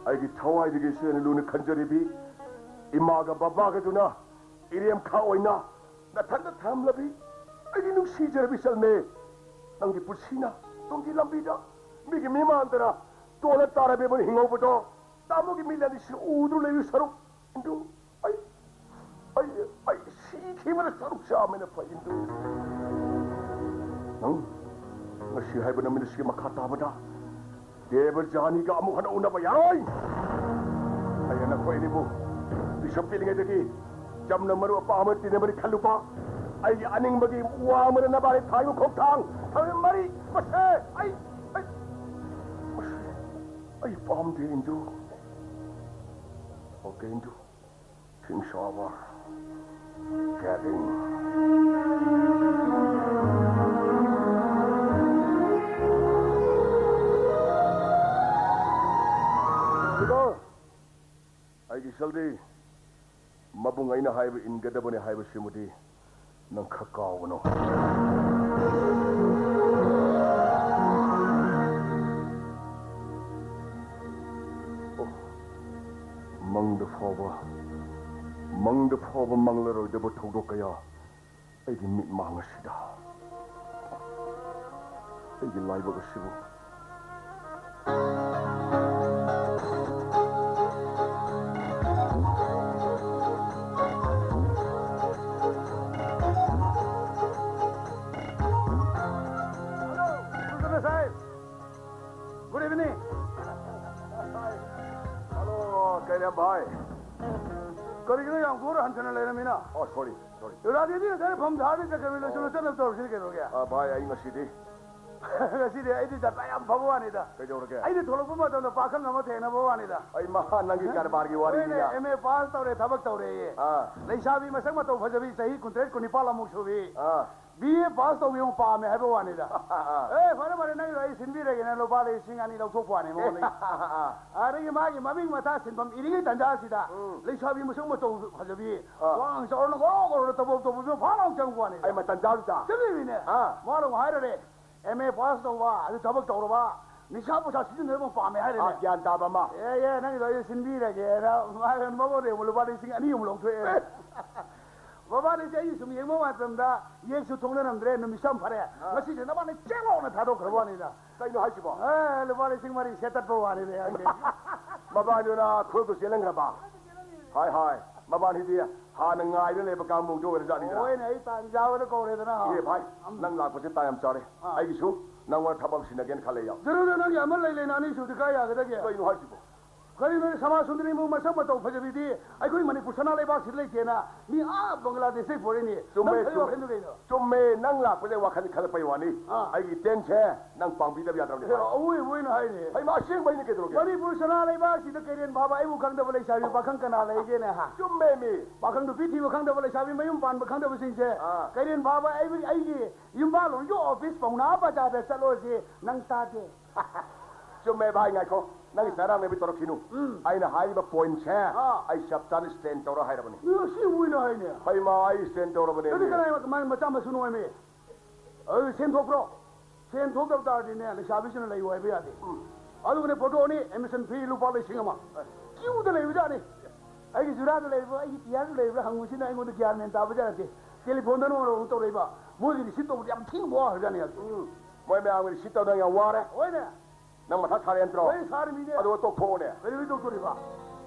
ꯑꯩꯒꯤ ꯊꯋꯥꯏꯗꯒꯤꯁꯨ ꯍꯦꯟꯅ ꯂꯨꯅ ꯈꯟꯖꯔꯤꯕꯤ ꯏꯃꯥꯒ ꯕꯕꯥꯒꯗꯨꯅ ꯏꯔꯦꯝꯈꯥ ꯑꯣꯏꯅ ꯅꯊꯟꯇ ꯊꯝꯂꯕꯤ ꯑꯩꯒꯤ ꯅꯨꯡꯁꯤꯖꯔꯕꯤ ꯏꯆꯜꯅꯦ꯫ ꯅꯪꯒꯤ ꯄꯨꯟꯁꯤꯅ ꯇꯨꯡꯒꯤ ꯂꯝꯕꯤꯗ ꯃꯤꯒꯤ ꯃꯤ ꯃꯥꯟꯗꯅ ꯇꯣꯂ ꯇꯥꯔꯕ ꯏꯕꯨꯡ ꯍꯤꯡꯍꯧꯕꯗꯣ ꯇꯥꯃꯣꯒꯤ ꯃꯤꯠꯂꯗꯤ ꯁꯤ ꯎꯗ꯭ꯔꯣ ꯂꯩꯕ ꯁꯔꯨꯛ꯫ ꯏꯟꯗꯨ, ꯑꯩ, ꯑꯩ, ꯑꯩ ꯁꯤꯈꯤꯕꯅ ꯁꯔꯨꯛ ꯆꯥꯝꯃꯅ ꯐꯩ, ꯏꯟꯗꯨ꯫ ꯅꯪ ꯉꯁꯤ ꯍꯥꯏꯕ ꯅꯨꯃꯤꯠ ꯑꯁꯤꯒꯤ ꯃꯈꯥ ꯇꯥꯕꯗ ꯗꯦꯕꯖꯥꯅꯤꯒ ꯑꯃꯨꯛ ꯍꯟꯅ ꯎꯅꯕ ꯌꯥꯔꯣꯏ꯫ ꯑꯩꯅ ꯅꯈꯣꯏ ꯑꯅꯤꯕꯨ ꯕꯤꯁ ꯄꯤꯔꯤꯉꯩꯗꯒꯤ ꯆꯝꯅ ꯃꯔꯨꯞ ꯑꯄꯥꯝꯕ ꯇꯤꯟꯅꯕꯅꯤ ꯈꯜꯂꯨꯕ꯫ ꯑꯩꯒꯤ ꯑꯅꯤꯡꯕꯒꯤ ꯋꯥ ꯑꯃꯅ ꯅꯕꯥꯅꯤ ꯊꯥꯔꯤꯕ ꯈꯣꯡꯊꯥꯡ, ꯊꯥꯔꯤꯕ ꯃꯔꯤ, ꯃꯁꯦ ꯑꯩ, ꯑꯩ, ꯃꯁꯤ ꯑꯩ ꯄꯥꯝꯗꯦ, ꯏꯟꯗꯨ꯫ Okay, ꯏꯟꯗꯨ꯫ Things over. Getting. ꯁꯤꯗꯣ, ꯑꯩꯒꯤ ꯏꯆꯜꯗꯤ ꯃꯕꯨꯡ ꯑꯩꯅ ꯍꯥꯏꯕ ꯏꯟꯒꯗꯕꯅꯤ ꯍꯥꯏꯕꯁꯤꯃꯗꯤ ꯅꯪ ꯈꯔ ꯀꯥꯎꯒꯅꯨ꯫ ꯑꯣ, ꯃꯪꯗ ꯐꯥꯎꯕ, ꯃꯪꯗ ꯐꯥꯎꯕ ꯃꯪꯂꯔꯣꯏꯗꯕ ꯊꯧꯗꯣꯛ ꯀꯌꯥ ꯑꯩꯒꯤ ꯃꯤꯠ ꯃꯥꯡ ꯑꯁꯤꯗ꯫ ꯑꯩꯒꯤ ꯂꯥꯏꯕꯛ ꯑꯁꯤꯕꯨ꯫ Hello, Guru Sahib. Good evening. Hello, ꯀꯩꯅꯣ ꯚꯥꯏ? ꯀꯔꯤꯒꯤꯅꯣ ꯌꯥꯝ ꯒꯣꯔ ꯍꯟꯊꯅ ꯂꯩꯔꯝꯃꯤꯅ? Oh, sorry, sorry. ꯔꯥꯙꯦꯗꯤ ꯉꯁꯥꯏ ꯐꯝ ꯊꯥꯔꯒ ꯆꯠꯈ꯭ꯔꯃꯤ, ꯂꯣꯏꯁꯤꯜꯂ ꯑꯣ꯫ ꯆꯠꯅꯕ ꯇꯧꯔꯁꯤꯗꯤ ꯀꯩꯗꯧꯔꯒꯦ? ꯑ, ꯚꯥꯏ, ꯑꯩ ꯉꯁꯤꯗꯤ ꯉꯁꯤꯗꯤ ꯑꯩꯗꯤ ꯖꯇ꯭ꯔꯥ ꯌꯥꯝ ꯐꯕ ꯋꯥꯅꯤꯗ꯫ ꯀꯩꯗꯧꯔꯒꯦ? ꯑꯩꯅ ꯊꯣꯛꯂꯛꯄ ꯃꯇꯝꯗ ꯄꯥꯈꯪ ꯑꯃ ꯊꯦꯡꯅꯕ ꯋꯥꯅꯤꯗ꯫ ꯑꯩ ꯃꯍꯥ ꯅꯪꯒꯤ ꯀꯔꯕꯥꯔꯒꯤ ꯋꯥꯔꯤꯅꯤꯅ꯫ ꯍꯣꯏꯅꯦ, M A pass ꯇꯧꯔꯦ, ꯊꯕꯛ ꯇꯧꯔꯦꯌꯦ꯫ ꯑꯥ꯫ ꯂꯩꯁꯥꯕꯤ ꯃꯁꯛ ꯃꯇꯧ ꯐꯖꯕꯤ, ꯆꯍꯤ ꯀꯨꯟꯇꯔꯦꯠ, ꯀꯨꯟꯅꯤꯄꯥꯜ ꯑꯃꯨꯛ ꯁꯨꯕꯤ꯫ ꯑꯥ꯫ B A pass ꯇꯧꯕꯤ ꯑꯃꯨꯛ ꯄꯥꯝꯃꯦ ꯍꯥꯏꯕ ꯋꯥꯅꯤꯗ꯫ ꯑꯦ, ꯐꯔꯦ, ꯐꯔꯦ, ꯅꯪꯒꯤꯗꯣ ꯑꯩ ꯁꯤꯟꯕꯤꯔꯒꯦꯅ ꯂꯨꯄꯥ ꯂꯤꯁꯤꯡ ꯑꯅꯤ ꯂꯧꯊꯣꯛꯄ ꯋꯥꯅꯤ ꯃꯉꯣꯟꯗꯒꯤ꯫ ꯑꯗꯒꯤ ꯃꯥꯒꯤ ꯃꯃꯤꯡ ꯃꯊꯥ ꯁꯤꯟꯐꯝ ꯏꯔꯤꯉꯩ ꯇꯟꯖꯥꯁꯤꯗ ꯎꯝ꯫ ꯂꯩꯁꯥꯕꯤ ꯃꯁꯛ ꯃꯇꯧ ꯐꯖꯕꯤ, ꯑꯥ꯫ ꯋꯥꯡ ꯆꯥꯎꯔꯅ ꯒꯣꯔꯣ ꯒꯣꯔꯣ ꯇꯧꯕ ꯇꯧꯕꯗꯨꯅ ꯐꯥ ꯂꯥꯎ ꯆꯪꯕ ꯋꯥꯅꯤꯗ꯫ ꯑꯩ ꯃꯇꯟꯖꯥꯗꯨꯗ꯫ ꯆꯠꯂꯤꯃꯤꯅꯦ꯫ ꯑꯥ꯫ ꯃꯥꯅ ꯑꯃꯨꯛ ꯍꯥꯏꯔꯔꯦ, M A pass ꯇꯧꯕ, ꯑꯗꯨ ꯊꯕꯛ ꯇꯧꯔꯕ, ꯅꯤꯁꯥ ꯄꯨꯁꯥ ꯁꯤꯖꯤꯟꯅꯗꯕ ꯑꯃ ꯄꯥꯝꯃꯦ ꯍꯥꯏꯔꯦꯅꯦ꯫ ꯑꯥ, ꯒ꯭ꯌꯥꯟ ꯇꯥꯕ ꯑꯃ꯫ ꯑꯦ, ꯑꯦ, ꯅꯪꯒꯤꯗꯣ ꯑꯩ ꯁꯤꯟꯕꯤꯔꯒꯦꯅ ꯃꯥꯅ ꯃꯉꯣꯟꯗ ꯑꯃꯨꯛ ꯂꯨꯄꯥ ꯂꯤꯁꯤꯡ ꯑꯅꯤ ꯑꯃꯨꯛ ꯂꯧꯊꯣꯛꯑꯦ꯫ ꯑꯦ꯫ ꯃꯕꯥꯅꯤꯁꯦ ꯑꯩ ꯁꯨꯝ ꯌꯦꯡꯕ ꯃꯇꯝꯗ ꯌꯦꯡꯁꯨ ꯊꯣꯡꯅꯔꯝꯗ꯭ꯔꯦ, ꯅꯨꯃꯤꯠꯁꯨ ꯌꯥꯝ ꯐꯔꯦ꯫ ꯑꯥ꯫ ꯉꯁꯤꯁꯦ ꯅꯕꯥꯅꯤ ꯆꯦꯜꯂꯣꯅ ꯊꯥꯗꯣꯛꯈ꯭ꯔꯕ ꯋꯥꯅꯤꯗ꯫ ꯀꯩꯅꯣ ꯍꯥꯏꯁꯤꯕꯣ? ꯑꯦ, ꯂꯨꯄꯥ ꯂꯤꯁꯤꯡ ꯃꯔꯤ ꯁꯦꯠꯇꯠꯄ ꯋꯥꯅꯤꯗ ꯑꯩ꯫ ꯃꯕꯥꯅꯤꯅ ꯈꯨꯔꯨꯞꯇꯨ ꯆꯦꯜꯍꯟꯈ꯭ꯔꯕ? ꯍꯥꯏ, ꯍꯥꯏ꯫ ꯃꯕꯥꯅꯤꯗꯤ ꯍꯥꯟꯅ ꯉꯥꯏꯗꯨꯅ ꯂꯩꯕ ꯀꯥꯡꯕꯨꯗꯨ ꯑꯣꯏꯔꯖꯥꯠꯅꯤꯗ꯫ ꯍꯣꯏꯅꯦ, ꯑꯩ ꯇꯥꯟ ꯆꯥꯕꯗ ꯀꯧꯔꯦꯗꯅ꯫ ꯑꯦ ꯚꯥꯏ, ꯎꯝ꯫ ꯅꯪ ꯂꯥꯛꯄꯁꯦ ꯇꯥꯟ ꯌꯥꯝ ꯆꯥꯔꯦ꯫ ꯑꯥ꯫ ꯑꯩꯒꯤꯁꯨ ꯅꯪꯉꯣꯟꯗ ꯊꯕꯛ ꯁꯤꯟꯅꯒꯦꯅ ꯈꯜꯂꯦ ꯌꯥꯝ꯫ ꯖꯔꯨꯗ ꯅꯪꯒꯤ ꯑꯃ ꯂꯩ ꯂꯩꯅ ꯑꯅꯤ ꯁꯨꯗꯤ ꯀꯥꯏ ꯌꯥꯒꯗꯒꯦ? ꯀꯩꯅꯣ ꯍꯥꯏꯁꯤꯕꯣ? ꯀꯔꯤꯅꯣ ꯁꯃꯥꯖ ꯁꯨꯟꯗꯔꯤꯃꯨ ꯃꯁꯛ ꯃꯇꯧ ꯐꯖꯕꯤꯗꯤ ꯑꯩꯈꯣꯏ ꯃꯅꯤꯄꯨꯔ ꯁꯅꯥ ꯂꯩꯕꯥꯛꯁꯤꯗ ꯂꯩꯇꯦꯅ ꯃꯤ ꯑꯥ ꯕꯪꯒ꯭ꯂꯥꯗꯦꯁꯇꯩ ꯄꯨꯔꯛꯏꯅꯦ꯫ ꯆꯨꯝꯃꯦ, ꯅꯪ ꯈꯜꯂꯤ ꯆꯨꯝꯃꯦ꯫ ꯋꯥꯈꯜꯗꯣ ꯀꯩꯅꯣ? ꯆꯨꯝꯃꯦ, ꯅꯪ ꯂꯥꯛꯄꯗꯩ ꯋꯥꯈꯜ ꯈꯜꯂꯛꯄꯩ ꯋꯥꯅꯤ꯫ ꯑꯥ꯫ ꯑꯩꯒꯤ ꯇꯦꯟꯁꯦ ꯅꯪ ꯄꯥꯡꯕꯤꯗꯕ ꯌꯥꯗ꯭ꯔꯕꯅꯤ꯫ ꯑꯦ, ꯑꯋꯣꯏ ꯑꯣꯏꯅ ꯍꯥꯏꯅꯦ꯫ ꯍꯩꯃꯥ, ꯑꯁꯦꯡꯕꯩꯅꯤ ꯀꯩꯗꯧꯔꯒꯦ? ꯃꯅꯤꯄꯨꯔ ꯁꯅꯥ ꯂꯩꯕꯥꯛꯁꯤꯗ ꯀꯩꯔꯦꯟ ꯐꯥꯕ ꯑꯩꯕꯨ ꯈꯪꯗꯕ ꯂꯩꯁꯥꯕꯤ ꯄꯥꯈꯪ ꯀꯅꯥ ꯂꯩꯒꯦꯅꯦ, ꯍꯥ? ꯆꯨꯝꯃꯦ ꯃꯤ꯫ ꯄꯥꯈꯪ ꯅꯨꯄꯤ ꯊꯤꯕ ꯈꯪꯗꯕ ꯂꯩꯁꯥꯕꯤ ꯃꯌꯨꯝ ꯄꯥꯟꯕ ꯈꯪꯗꯕꯁꯤꯡꯁꯦ ꯑꯥ꯫ ꯀꯩꯔꯦꯟ ꯐꯥꯕ ꯑꯩꯕꯨ, ꯑꯩꯒꯤ ꯌꯨꯝꯕꯥꯜꯂꯣꯟꯒꯤ ꯑꯣꯐꯤꯁ ꯄꯥꯎꯅꯥ ꯕꯖꯥꯔꯗ ꯆꯠꯂꯣꯁꯤ ꯅꯪ ꯇꯥꯗꯦ꯫ ꯆꯨꯝꯃꯦ ꯚꯥꯏ, ꯉꯥꯏꯈꯣ꯫ ꯅꯪꯒꯤ ꯆꯔꯥꯡꯅꯕꯤ ꯇꯧꯔꯛꯈꯤꯅꯨ꯫ ꯎꯝ꯫ ꯑꯩꯅ ꯍꯥꯏꯔꯤꯕ ꯄꯣꯏꯟꯁꯦ ꯑꯥ꯫ ꯑꯩ ꯆꯞ ꯆꯥꯅ ꯁ꯭ꯇꯦꯟ ꯇꯧꯔ ꯍꯥꯏꯔꯕꯅꯤ꯫ ꯅꯪ ꯑꯁꯦꯡꯕ ꯑꯣꯏꯅ ꯍꯥꯏꯅꯦ꯫ ꯍꯩꯃꯥ, ꯑꯩ ꯁ꯭ꯇꯦꯟ ꯇꯧꯔꯕꯅꯦ꯫ ꯑꯗꯨꯗꯤ ꯀꯅꯥꯏ ꯃ-, ꯃ-, ꯃꯆꯥ ꯃꯁꯨꯅꯣ ꯍꯥꯏꯃꯤ? ꯑꯗꯨ ꯁꯦꯟ ꯊꯣꯛꯄ꯭ꯔꯣ? ꯁꯦꯟ ꯊꯣꯛꯇꯕ ꯇꯥꯔꯗꯤꯅꯦ, ꯂꯩꯁꯥꯕꯤꯁꯤꯅ ꯂꯩꯌꯨ ꯍꯥꯏꯕ ꯌꯥꯗꯦ꯫ ꯎꯝ꯫ ꯑꯗꯨꯒꯅꯦ, ꯐꯣꯇꯣ ꯑꯅꯤ, ꯑꯦꯗꯃꯤꯁꯟ ꯐꯤ ꯂꯨꯄꯥ ꯂꯤꯁꯤꯡ ꯑꯃ꯫ ꯀ꯭ꯌꯨꯗ ꯂꯩꯕꯖꯥꯠꯅꯤ꯫ ꯑꯩꯒꯤ ꯖꯨꯔꯥꯗ ꯂꯩꯔꯤꯕ꯭ꯔꯥ, ꯑꯩꯒꯤ ꯄꯤꯌꯥꯔꯗ ꯂꯩꯔꯤꯕ꯭ꯔꯥ ꯍꯪꯕꯁꯤꯅ ꯑꯩꯉꯣꯟꯗ ꯒ꯭ꯌꯥꯟ ꯃꯦꯟ ꯇꯥꯕ ꯖꯥꯠ ꯅꯠꯇꯦ꯫ ꯇꯦꯂꯤꯐꯣꯟꯗ ꯅꯣꯡꯃ ꯇꯧꯔꯛꯏꯕ꯫ ꯃꯣꯏꯒꯤ ꯔꯤꯁꯤꯞ ꯇꯧꯕꯗꯤ ꯌꯥꯝ ꯊꯤꯅ ꯋꯥꯈ꯭ꯔꯖꯥꯠꯅꯤ ꯍꯧꯖꯤꯛ꯫ ꯎꯝ꯫ ꯃꯣꯏ ꯃꯌꯥꯝꯒꯤ ꯔꯤꯁꯤꯞ ꯇꯧꯗꯅ ꯌꯥꯝ ꯋꯥꯔꯦ꯫ ꯍꯣꯏꯅꯦ꯫ ꯅꯪ ꯃꯊꯥ ꯁꯥꯔꯦ ꯅꯠꯇ꯭ꯔꯣ? ꯍꯣꯏ, ꯁꯥꯔꯤꯃꯤꯅꯦ꯫ ꯑꯗꯨꯒ ꯇꯣꯛꯊꯣꯛꯑꯣꯅꯦ꯫ ꯀꯩꯗꯧꯕꯩ ꯇꯣꯛꯊꯣꯛꯔꯤꯕ?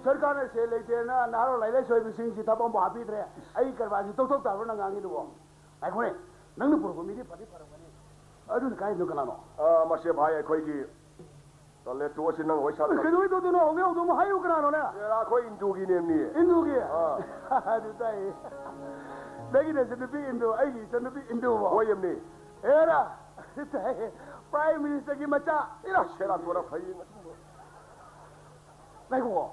ꯁꯔꯀꯥꯔꯅ ꯁꯦꯜ ꯂꯩꯇꯦꯅ ꯅꯍꯥꯔꯣꯜ ꯂꯥꯏꯔꯤꯛ ꯂꯥꯏꯁꯨ ꯍꯩꯕꯁꯤꯡꯁꯤ ꯊꯕꯛ ꯑꯃꯐꯥꯎ ꯍꯥꯞꯄꯤꯗ꯭ꯔꯦ꯫ ꯑꯩꯒꯤ ꯀꯔꯕꯥꯔꯁꯤ ꯇꯣꯛꯊꯣꯛ ꯇꯥꯕ꯭ꯔꯣ ꯅꯪ ꯉꯥꯡꯉꯤꯗꯨꯕꯣ? ꯉꯥꯏꯈꯣꯅꯦ, ꯅꯪꯅ ꯄꯨꯔꯛꯄ ꯃꯤꯗꯤ ꯐꯗꯤ ꯐꯔꯝꯒꯅꯤ꯫ ꯑꯗꯨꯅ ꯀꯥꯏꯗꯅꯣ ꯀꯅꯥꯅꯣ? ꯑ, ꯃꯁꯦ ꯚꯥꯏ, ꯑꯩꯈꯣꯏꯒꯤ ꯇꯜꯂꯦ, ꯇꯣꯛꯑꯁꯤ, ꯅꯪ ꯋꯥꯔꯤ ꯁꯥ-, ꯀꯩꯗꯧꯕꯩ ꯇꯧꯗꯣꯏꯅꯣ? ꯍꯧꯒꯦ ꯍꯧꯗꯣꯡ ꯍꯥꯏꯌꯨ ꯀꯅꯥꯅꯣꯅꯦ? ꯑꯦꯔꯥ, ꯑꯩꯈꯣꯏ ꯏꯟꯗꯨꯒꯤꯅꯦꯃꯤ꯫ ꯏꯟꯗꯨꯒꯤ? ꯑꯥ꯫ ꯑꯗꯨ ꯇꯥꯏ꯫ ꯅꯪꯒꯤ ꯅꯆꯟꯅꯨꯄꯤ ꯏꯟꯗꯨ, ꯑꯩꯒꯤ ꯏꯆꯟꯅꯨꯄꯤ ꯏꯟꯗꯨꯕꯣ? ꯍꯣꯏ, ꯌꯦꯝꯅꯤ꯫ ꯑꯦꯔꯥ, ꯄ꯭ꯔꯥꯏꯝ ꯃꯤꯅꯤꯁꯇꯔꯒꯤ ꯃꯆꯥ꯫ ꯏꯔꯥ, ꯁꯦꯔꯥꯟ ꯇꯨꯔꯥꯟ ꯐꯩ꯫ ꯉꯥꯏꯈꯣ꯫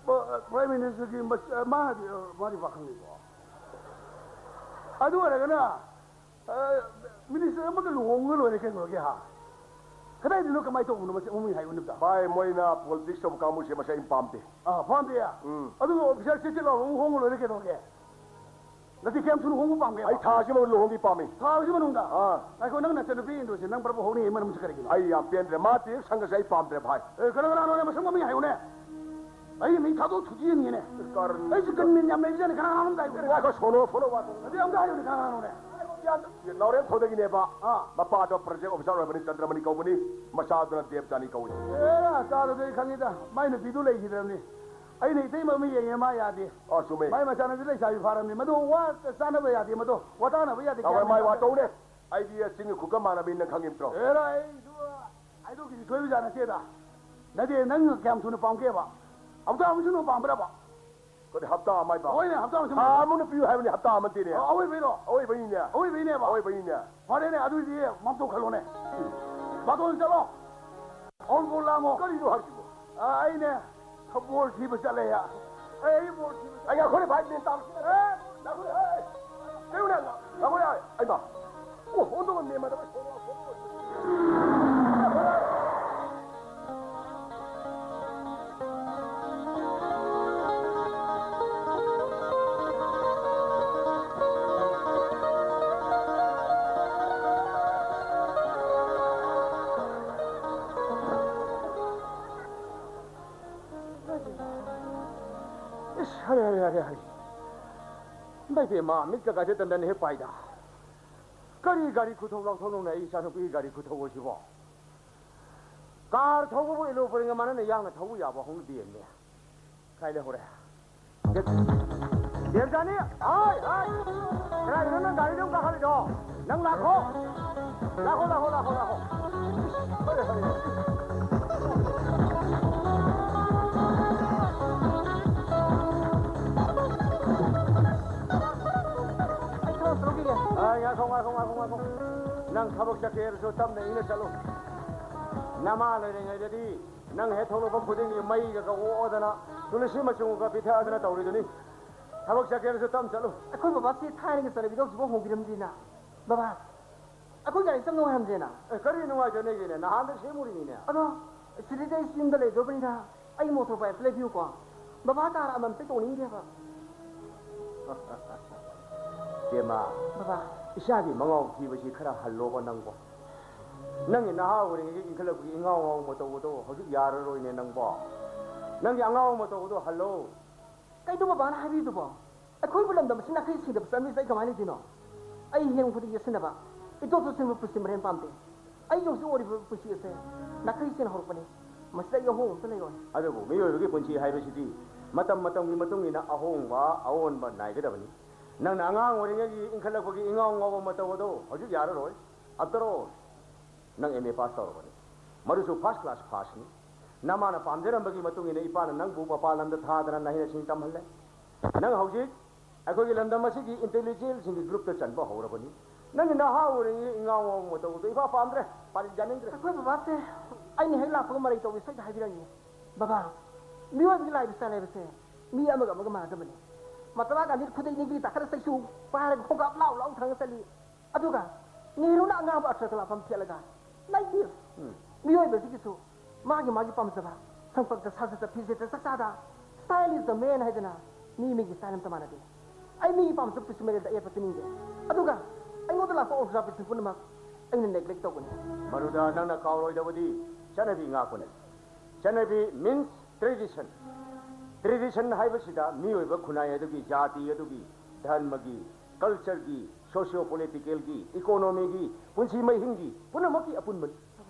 ꯄ-, ꯄ꯭ꯔꯥꯏꯝ ꯃꯤꯅꯤꯁꯇꯔꯒꯤ ꯃꯆꯥ, ꯃꯥꯗꯤ, ꯃꯥꯗꯤ ꯄꯥꯈꯪꯅꯤꯀꯣ꯫ ꯑꯗꯨ ꯑꯣꯏꯔꯒꯅ ꯑ, ꯃꯤꯅꯤꯁꯇꯔ ꯑꯃꯒ ꯂꯨꯍꯣꯡꯉꯒ ꯂꯣꯏꯔꯦ ꯀꯩꯗꯧꯔꯒꯦ, ꯍꯥ? ꯀꯗꯥꯏꯗꯅꯣ, ꯀꯃꯥꯏꯅ ꯇꯧꯕꯅꯣ, ꯃꯁꯤ ꯃꯃꯤꯡ ꯍꯥꯏꯌꯨꯅꯦ ꯑꯝꯇ꯫ ꯚꯥꯏ, ꯃꯣꯏꯅ ꯄꯣꯂꯤꯇꯤꯛꯁ ꯇꯧꯕ ꯀꯥꯡꯕꯨꯁꯦ ꯃꯁꯤ ꯑꯩ ꯄꯥꯝꯗꯦ꯫ ꯑꯥ, ꯄꯥꯝꯗꯦ? ꯎꯝ꯫ ꯑꯗꯨꯒ ꯑꯣꯐꯤꯁꯥꯔ ꯆꯦꯠ ꯆꯦꯠ ꯂꯥꯎꯕ ꯑꯃ ꯍꯣꯡꯉ ꯂꯣꯏꯔꯦ ꯀꯩꯗꯧꯔꯒꯦ? ꯅꯠꯇꯦ, ꯀꯌꯥꯝ ꯊꯨꯅ ꯍꯣꯡꯕ ꯄꯥꯝꯒꯦꯕ? ꯑꯩ ꯊꯥ ꯑꯁꯤ ꯃꯅꯨꯡꯗ ꯂꯨꯍꯣꯡꯕꯤ ꯄꯥꯝꯃꯤ꯫ ꯊꯥ ꯑꯁꯤ ꯃꯅꯨꯡꯗ? ꯑꯥ꯫ ꯉꯥꯏꯈꯣ, ꯅꯪ ꯅꯆꯟꯅꯨꯄꯤ ꯏꯟꯗꯣꯁꯦ ꯅꯪ ꯕꯔꯕꯔ ꯍꯣꯡꯅꯤꯡꯉꯤ ꯃꯔꯝꯁꯤ ꯀꯔꯤꯒꯤꯅꯣ? ꯑꯩ ꯌꯥꯝ ꯄꯦꯟꯗ꯭ꯔꯦ꯫ ꯃꯥ ꯇꯦꯛꯁ ꯍꯪꯒꯁꯦ ꯑꯩ ꯄꯥꯝꯗ꯭ꯔꯦ, ꯚꯥꯏ꯫ ꯑꯦ, ꯀꯅꯥ ꯀꯅꯥꯅꯣꯅꯦ? ꯃꯁꯛ ꯃꯃꯤꯡ ꯍꯥꯏꯌꯨꯅꯦ꯫ ꯑꯩꯒꯤ ꯃꯤꯡ ꯊꯥꯗꯣꯛ ꯊꯨꯗꯦꯛꯑꯅꯤꯅꯦ꯫ ꯀꯔꯟ-, ꯑꯩꯁꯨ ꯒꯟꯃꯦꯟ ꯌꯥꯝ ꯂꯩꯕꯖꯥꯠꯅꯤ, ꯀꯅꯥ ꯀꯅꯥꯅꯣ ꯑꯝꯇ ꯍꯥꯏꯌꯨ꯫ ꯉꯥꯏꯈꯣ, ꯁꯣꯅꯣ, ꯁꯣꯅꯣ ꯋꯥ ꯇꯧ꯫ ꯑꯗꯨꯗꯤ ꯑꯝꯇ ꯍꯥꯏꯌꯨꯅꯦ, ꯀꯅꯥ ꯀꯅꯥꯅꯣꯅꯦ? ꯂꯥꯎꯔꯦꯟ ꯊꯧꯗꯒꯤꯅꯦꯕ꯫ ꯑꯥ꯫ ꯃꯄꯥꯗꯣ ꯄ꯭ꯔꯣꯖꯦꯛ ꯑꯣꯐꯤꯁꯥꯔ ꯑꯣꯏꯕꯅꯤ, ꯆꯟꯗ꯭ꯔꯃꯅꯤ ꯀꯧꯕꯅꯤ꯫ ꯃꯆꯥꯗꯨꯅ ꯗꯦꯕꯖꯥꯅꯤ ꯀꯧꯏ꯫ ꯑꯦ, ꯆꯥꯗꯨꯗꯤ ꯑꯩ ꯈꯪꯉꯤꯗ, ꯃꯥꯏ ꯅꯨꯄꯤꯗꯨ ꯂꯩꯈꯤꯗ꯭ꯔꯕꯅꯤ꯫ ꯑꯩꯅ ꯏꯇꯩꯃ ꯑꯃ ꯌꯦꯡꯉꯦ, ꯃꯥ ꯌꯥꯗꯦ꯫ ꯑꯥ, ꯆꯨꯝꯃꯦ꯫ ꯃꯥꯏ ꯃꯆꯥꯅꯨꯄꯤ ꯂꯩꯁꯥꯕꯤ ꯐꯥꯔꯝꯅꯤ, ꯃꯗꯨ ꯋꯥ ꯆꯥꯅꯕ ꯌꯥꯗꯦ, ꯃꯗꯨ ꯋꯥꯇꯥꯅꯕ ꯌꯥꯗꯦ, ꯅꯥꯎꯔꯦꯝ, ꯒ꯭ꯌꯥꯟ ꯃꯥꯏ ꯋꯥ ꯇꯥꯗꯦ꯫ ꯇꯧꯅꯦ꯫ ꯑꯩꯗꯤ ꯆꯤꯡꯒꯤ ꯈꯨꯀꯟ ꯃꯥꯟꯅꯕꯤ ꯅꯪ ꯈꯪꯉꯤꯕ ꯅꯠꯇ꯭ꯔꯣ? ꯑꯦꯔꯥ, ꯑꯩꯁꯨ ꯍꯥꯏꯗꯣꯛꯈꯤꯕ ꯁꯣꯏꯕꯖꯥꯠ ꯅꯠꯇꯦꯗ꯫ ꯅꯠꯇꯦ, ꯅꯪ ꯀꯌꯥꯝ ꯊꯨꯅ ꯄꯥꯝꯒꯦꯕ? ꯍꯞꯇꯥ ꯑꯃ ꯁꯨꯅ ꯄꯥꯝꯕ꯭ꯔꯕ? ꯀꯔꯤ ꯍꯞꯇꯥ ꯑꯃ ꯍꯥꯏꯕ? ꯍꯣꯏꯅꯦ, ꯍꯞꯇꯥ ꯑꯃ ꯁꯨꯅ꯫ ꯊꯥ ꯑꯃꯅ ꯄꯤꯌꯨ ꯍꯥꯏꯕꯅꯤ, ꯍꯞꯇꯥ ꯑꯃ ꯅꯠꯇꯦꯅꯦ꯫ ꯑ, ꯑꯋꯣꯏꯕꯩꯔꯣ? ꯑꯋꯣꯏꯕꯩꯅꯤꯅꯦ꯫ ꯑꯋꯣꯏꯕꯩꯅꯦꯕ? ꯑꯋꯣꯏꯕꯩꯅꯤꯅꯦ꯫ ꯐꯔꯦꯅꯦ, ꯑꯗꯨꯗꯤ ꯃꯥꯡꯊꯣꯛꯈꯜꯂꯣꯅꯦ꯫ ꯕꯥꯇꯣꯟ ꯆꯠꯂꯣ꯫ ꯑꯣꯟꯕꯨ ꯂꯥꯡꯉꯣ꯫ ꯀꯔꯤꯅꯣ ꯍꯥꯏꯁꯤꯕꯣ? ꯑ, ꯑꯩꯅꯦ ꯕꯣꯜ ꯊꯤꯕ ꯆꯠꯂꯦ꯫ ꯑꯩ, ꯑꯩ ꯕꯣꯜ ꯊꯤꯕ ꯆꯠꯂꯦ꯫ ꯑꯩ ꯉꯥꯏꯈꯣꯅꯦ ꯚꯥꯏ, ꯃꯦꯟ ꯇꯥꯕ꯫ ꯑꯦ, ꯉꯥꯏꯈꯣꯅꯦ, ꯑꯦ, ꯑꯦ꯫ ꯀꯩꯅꯣꯅꯦ, ꯉꯥꯏꯈꯣꯅꯦ, ꯑꯩ, ꯑꯩꯃ꯫ ꯑꯣ, ꯑꯣꯟꯊꯣꯛꯑ ꯃꯦꯟ ꯃꯥꯟꯗꯕ ꯁꯣꯔꯣ, ꯁꯣꯔꯣ꯫ ꯏꯁ, ꯍꯔꯦ, ꯍꯔꯦ, ꯍꯔꯦ, ꯍꯔꯦ꯫ ꯏꯃꯥꯏ ꯄꯦꯝꯃ, ꯃꯤꯠꯀ ꯀꯥꯁꯦ ꯇꯟꯗꯟ ꯍꯦꯛ ꯄꯥꯏꯗ꯫ ꯀꯔꯤ ꯒꯥꯔꯤ ꯈꯨꯊꯧ ꯂꯥꯎꯊꯧꯅꯣꯅꯦ ꯑꯩ ꯏꯆꯥꯅꯨꯄꯤꯒꯤ ꯒꯥꯔꯤ ꯈꯨꯊꯧ ꯑꯁꯤꯕꯣ? ꯀꯥꯔ ꯊꯧꯕꯕꯨ ꯑꯦꯂꯣ ꯄꯔꯦꯡꯒ ꯃꯥꯟꯅꯅ ꯌꯥꯡꯅ ꯊꯧꯕ ꯌꯥꯕ ꯍꯧꯅꯗꯦꯅꯦ꯫ ꯀꯥꯏ ꯂꯩꯍꯧꯔꯦ? ꯗꯦꯕ-, ꯗꯦꯕꯖꯥꯅꯤ! ꯍꯥꯏ, ꯍꯥꯏ! ꯀꯗꯥꯏꯗꯅꯣ ꯅꯪ ꯒꯥꯔꯤꯗ ꯑꯃꯨꯛ ꯀꯥꯈꯠꯂꯤꯗꯣ? ꯅꯪ ꯂꯥꯛꯈꯣ! ꯂꯥꯛꯈꯣ, ꯂꯥꯛꯈꯣ, ꯂꯥꯛꯈꯣ, ꯂꯥꯛꯈꯣ! ꯑꯩ ꯊꯕꯛ ꯆꯠꯂꯨꯈꯤꯒꯦ꯫ ꯑ, ꯉꯥꯏꯈꯣ, ꯉꯥꯏꯈꯣ, ꯉꯥꯏꯈꯣ, ꯉꯥꯏꯈꯣ꯫ ꯅꯪ ꯊꯕꯛ ꯆꯠꯀꯦ ꯍꯥꯏꯔꯁꯨ ꯇꯞꯅ ꯏꯪꯅ ꯆꯠꯂꯨ꯫ ꯅꯃꯥ ꯂꯩꯔꯤꯉꯩꯗꯗꯤ ꯅꯪ ꯍꯦꯛ ꯊꯣꯛꯂꯛꯄ ꯈꯨꯗꯤꯡꯒꯤ ꯃꯩꯒ ꯀꯧꯑꯣꯗꯅ, ꯇꯨꯂꯁꯤ ꯃꯆꯨꯒ ꯄꯤꯊꯛꯑꯗꯅ ꯇꯧꯔꯤꯗꯨꯅꯤ꯫ ꯊꯕꯛ ꯆꯠꯀꯦ ꯍꯥꯏꯔꯁꯨ ꯇꯞꯅ ꯆꯠꯂꯨ꯫ ꯑꯩꯈꯣꯏ ꯕꯕꯥꯁꯤ ꯊꯥꯏꯅꯒꯤ ꯆꯠꯅꯕꯤꯗꯣ ꯍꯧꯖꯤꯛꯐꯥꯎ ꯍꯣꯡꯕꯤꯔꯝꯗ꯭ꯔꯤꯅ꯫ ꯕꯕꯥ, ꯑꯩꯈꯣꯏ ꯒꯥꯔꯤ ꯆꯪ ꯅꯨꯡꯉꯥꯏꯍꯟꯗ꯭ꯔꯦꯅ꯫ ꯑꯦ, ꯀꯔꯤ ꯅꯨꯡꯉꯥꯏꯇ ꯅꯦꯒꯦꯅꯦ? ꯅꯍꯥꯟꯗ ꯁꯦꯝꯃꯨꯔꯤꯅꯤꯅꯦ꯫ ꯑꯗꯣ, ꯁꯤꯗꯩꯗ ꯑꯩ ꯌꯨꯝꯗ ꯂꯩꯗꯧꯕꯅꯤꯅ ꯑꯩ ꯃꯣꯇꯣꯔ ꯕꯥꯏꯛ ꯑꯝꯇ ꯂꯩꯕꯤꯌꯨꯀꯣ꯫ ꯕꯕꯥ ꯀꯥꯔ ꯑꯃꯃꯝꯇ ꯇꯣꯡꯅꯤꯡꯗꯦꯕ꯫ ꯕꯦꯝꯃ, ꯕꯕꯥ꯫ ꯏꯆꯥꯒꯤ ꯃꯉꯥꯎ ꯊꯤꯕꯁꯤ ꯈꯔ ꯍꯜꯂꯣꯕ ꯅꯪꯕꯣ꯫ ꯅꯪꯒꯤ ꯅꯍꯥ ꯑꯣꯏꯔꯤꯉꯩꯒꯤ ꯏꯟꯈꯠꯂꯛꯄꯒꯤ ꯏꯉꯥꯎ ꯉꯥꯎ ꯃꯇꯧ ꯑꯗꯣ ꯍꯧꯖꯤꯛ ꯌꯥꯔꯔꯣꯏꯅꯦ ꯅꯪꯕꯣ꯫ ꯅꯪꯒꯤ ꯑꯉꯥꯎ ꯃꯇꯧ ꯑꯗꯨ ꯍꯜꯂꯣ꯫ ꯀꯩꯅꯣ ꯕꯕꯥꯅ ꯍꯥꯏꯕꯤꯗꯨꯕꯣ? ꯑꯩꯈꯣꯏꯕꯨ ꯂꯝꯗꯝ ꯑꯁꯤ ꯅꯥꯈꯩ ꯁꯤꯗꯕ ꯆꯠꯃꯤꯁꯦ ꯑꯩ ꯀꯃꯥꯏꯅ ꯂꯩꯗꯣꯏꯅꯣ? ꯑꯩ ꯍꯤꯔꯝ ꯈꯨꯗꯤꯡꯒꯤ ꯌꯦꯠꯁꯤꯟꯅꯕ, ꯏꯇꯣꯠ ꯇꯣꯠꯁꯤꯟꯕ ꯄꯨꯟꯁꯤ ꯃꯔꯦꯟ ꯄꯥꯝꯗꯦ꯫ ꯑꯩꯒꯤ ꯍꯧꯖꯤꯛ ꯑꯣꯏꯔꯤꯕ ꯄꯨꯟꯁꯤ ꯑꯁꯦ ꯅꯥꯈꯩ ꯁꯦꯡꯅ ꯍꯧꯔꯛꯄꯅꯤ꯫ ꯃꯁꯤꯗ ꯑꯩ ꯑꯍꯣꯡꯕ ꯑꯝꯇ ꯂꯩꯔꯣꯏ꯫ ꯑꯗꯨꯕꯨ ꯃꯤꯑꯣꯏꯕꯒꯤ ꯄꯨꯟꯁꯤ ꯍꯥꯏꯕꯁꯤꯗꯤ ꯃꯇꯝ ꯃꯇꯝꯒꯤ ꯃꯇꯨꯡ ꯏꯟꯅ ꯑꯍꯣꯡꯕ ꯑꯑꯣꯟꯕ ꯅꯥꯏꯒꯗꯕꯅꯤ꯫ ꯅꯪꯅ ꯑꯉꯥꯡ ꯑꯣꯏꯔꯤꯉꯩꯒꯤ ꯏꯟꯈꯠꯂꯛꯄꯒꯤ ꯏꯉꯥꯎ ꯉꯥꯎꯕ ꯃꯇꯧ ꯑꯗꯣ ꯍꯧꯖꯤꯛ ꯌꯥꯔꯔꯣꯏ꯫ After all, ꯅꯪ M A pass ꯇꯧꯔꯕꯅꯤ꯫ ꯃꯗꯨꯁꯨ first class passꯅꯤ꯫ ꯅꯃꯥꯅ ꯄꯥꯝꯖꯔꯝꯕꯒꯤ ꯃꯇꯨꯡ ꯏꯟꯅ ꯏꯄꯥꯅ ꯅꯪꯕꯨ ꯃꯄꯥꯟ ꯂꯝꯗ ꯊꯥꯗꯅ ꯅꯍꯩ ꯅꯁꯤꯡ ꯇꯝꯍꯜꯂꯦ꯫ ꯅꯪ ꯍꯧꯖꯤꯛ ꯑꯩꯈꯣꯏꯒꯤ ꯂꯝꯗꯝ ꯑꯁꯤꯒꯤ intellectualꯁꯤꯡꯒꯤ groupꯇ ꯆꯟꯕ ꯍꯧꯔꯕꯅꯤ꯫ ꯅꯪꯒꯤ ꯅꯍꯥ ꯑꯣꯏꯔꯤꯉꯩ ꯏꯉꯥꯎ ꯉꯥꯎꯕ ꯃꯇꯧ ꯑꯗꯨ ꯏꯄꯥ ꯄꯥꯝꯗ꯭ꯔꯦ, ꯄꯥꯔꯤ ꯌꯥꯅꯤꯡꯗ꯭ꯔꯦ꯫ ꯑꯩꯈꯣꯏ ꯕꯕꯥꯁꯦ ꯑꯩꯅ ꯍꯦꯛ ꯂꯥꯛꯄꯒ ꯃꯔꯩ ꯇꯧꯕꯤ ꯁꯣꯏꯗ ꯍꯥꯏꯕꯤꯔꯝꯃꯤ꯫ ꯕꯕꯥ, ꯃꯤꯑꯣꯏꯕꯒꯤ ꯂꯥꯏꯕ ꯆꯥꯏ ꯍꯥꯏꯕꯁꯦ ꯃꯤ ꯑꯃꯒ ꯑꯃꯒ ꯃꯥꯟꯅꯗꯕꯅꯤ꯫ ꯃꯍꯥꯇꯃꯥ ꯒꯥꯟꯙꯤ ꯈꯨꯗꯩ ꯅꯤꯒ꯭ꯔꯤ ꯇꯥꯈꯠꯂ ꯆꯩꯁꯨ ꯄꯥꯏꯔꯒ ꯈꯣꯡꯀꯥꯞ ꯂꯥꯎ ꯂꯥꯎ ꯊꯥꯡꯒꯠ ꯆꯠꯂꯤ꯫ ꯑꯗꯨꯒ ꯅꯦꯍꯔꯨꯅ ꯑꯉꯥꯡꯕ ꯑꯇ꯭ꯔ ꯀꯂꯥꯞ ꯑꯃ ꯊꯦꯠꯂꯒ, like this, ꯎꯝ꯫ ꯃꯤꯑꯣꯏꯕꯁꯤꯒꯤꯁꯨ ꯃꯥꯒꯤ ꯃꯥꯒꯤ ꯄꯥꯝꯖꯕ ꯁꯪꯄꯛꯇ ꯁꯥꯖꯠꯇ ꯐꯤꯖꯦꯠꯇ ꯆꯥꯛꯆꯥꯗ, style is the man ꯍꯥꯏꯗꯅ ꯃꯤ ꯃꯤꯒꯤ style ꯑꯝꯇ ꯃꯥꯟꯅꯗꯦ꯫ ꯑꯩ ꯃꯤꯒꯤ ꯄꯥꯝꯖꯕ ꯄꯨꯟꯁꯤ ꯃꯔꯦꯜꯗ ꯑꯌꯦꯠꯄ ꯄꯤꯅꯤꯡꯗꯦ꯫ ꯑꯗꯨꯒ ꯑꯩꯉꯣꯟꯗ ꯂꯥꯛꯄ ꯑꯣꯔꯖꯥꯕꯤꯁꯤꯡ ꯄꯨꯝꯅꯃꯛ ꯑꯩꯅ neglect ꯇꯧꯒꯅꯤ꯫ ꯃꯗꯨꯗ ꯅꯪꯅ ꯀꯥꯎꯔꯣꯏꯗꯕꯗꯤ ꯆꯠꯅꯕꯤ ꯉꯥꯛꯄꯅꯤ꯫ ꯆꯠꯅꯕꯤ means tradition꯫ Tradition ꯍꯥꯏꯕꯁꯤꯗ ꯃꯤꯑꯣꯏꯕ ꯈꯨꯟꯅꯥꯏ ꯑꯗꯨꯒꯤ, ꯖꯥꯇꯤ ꯑꯗꯨꯒꯤ, ꯙꯔꯃꯒꯤ, cultureꯒꯤ, socio politicalꯒꯤ, economyꯒꯤ, ꯄꯨꯟꯁꯤ ꯃꯍꯤꯡꯒꯤ ꯄꯨꯝꯅꯃꯛꯀꯤ ꯑꯄꯨꯟꯕꯅꯤ꯫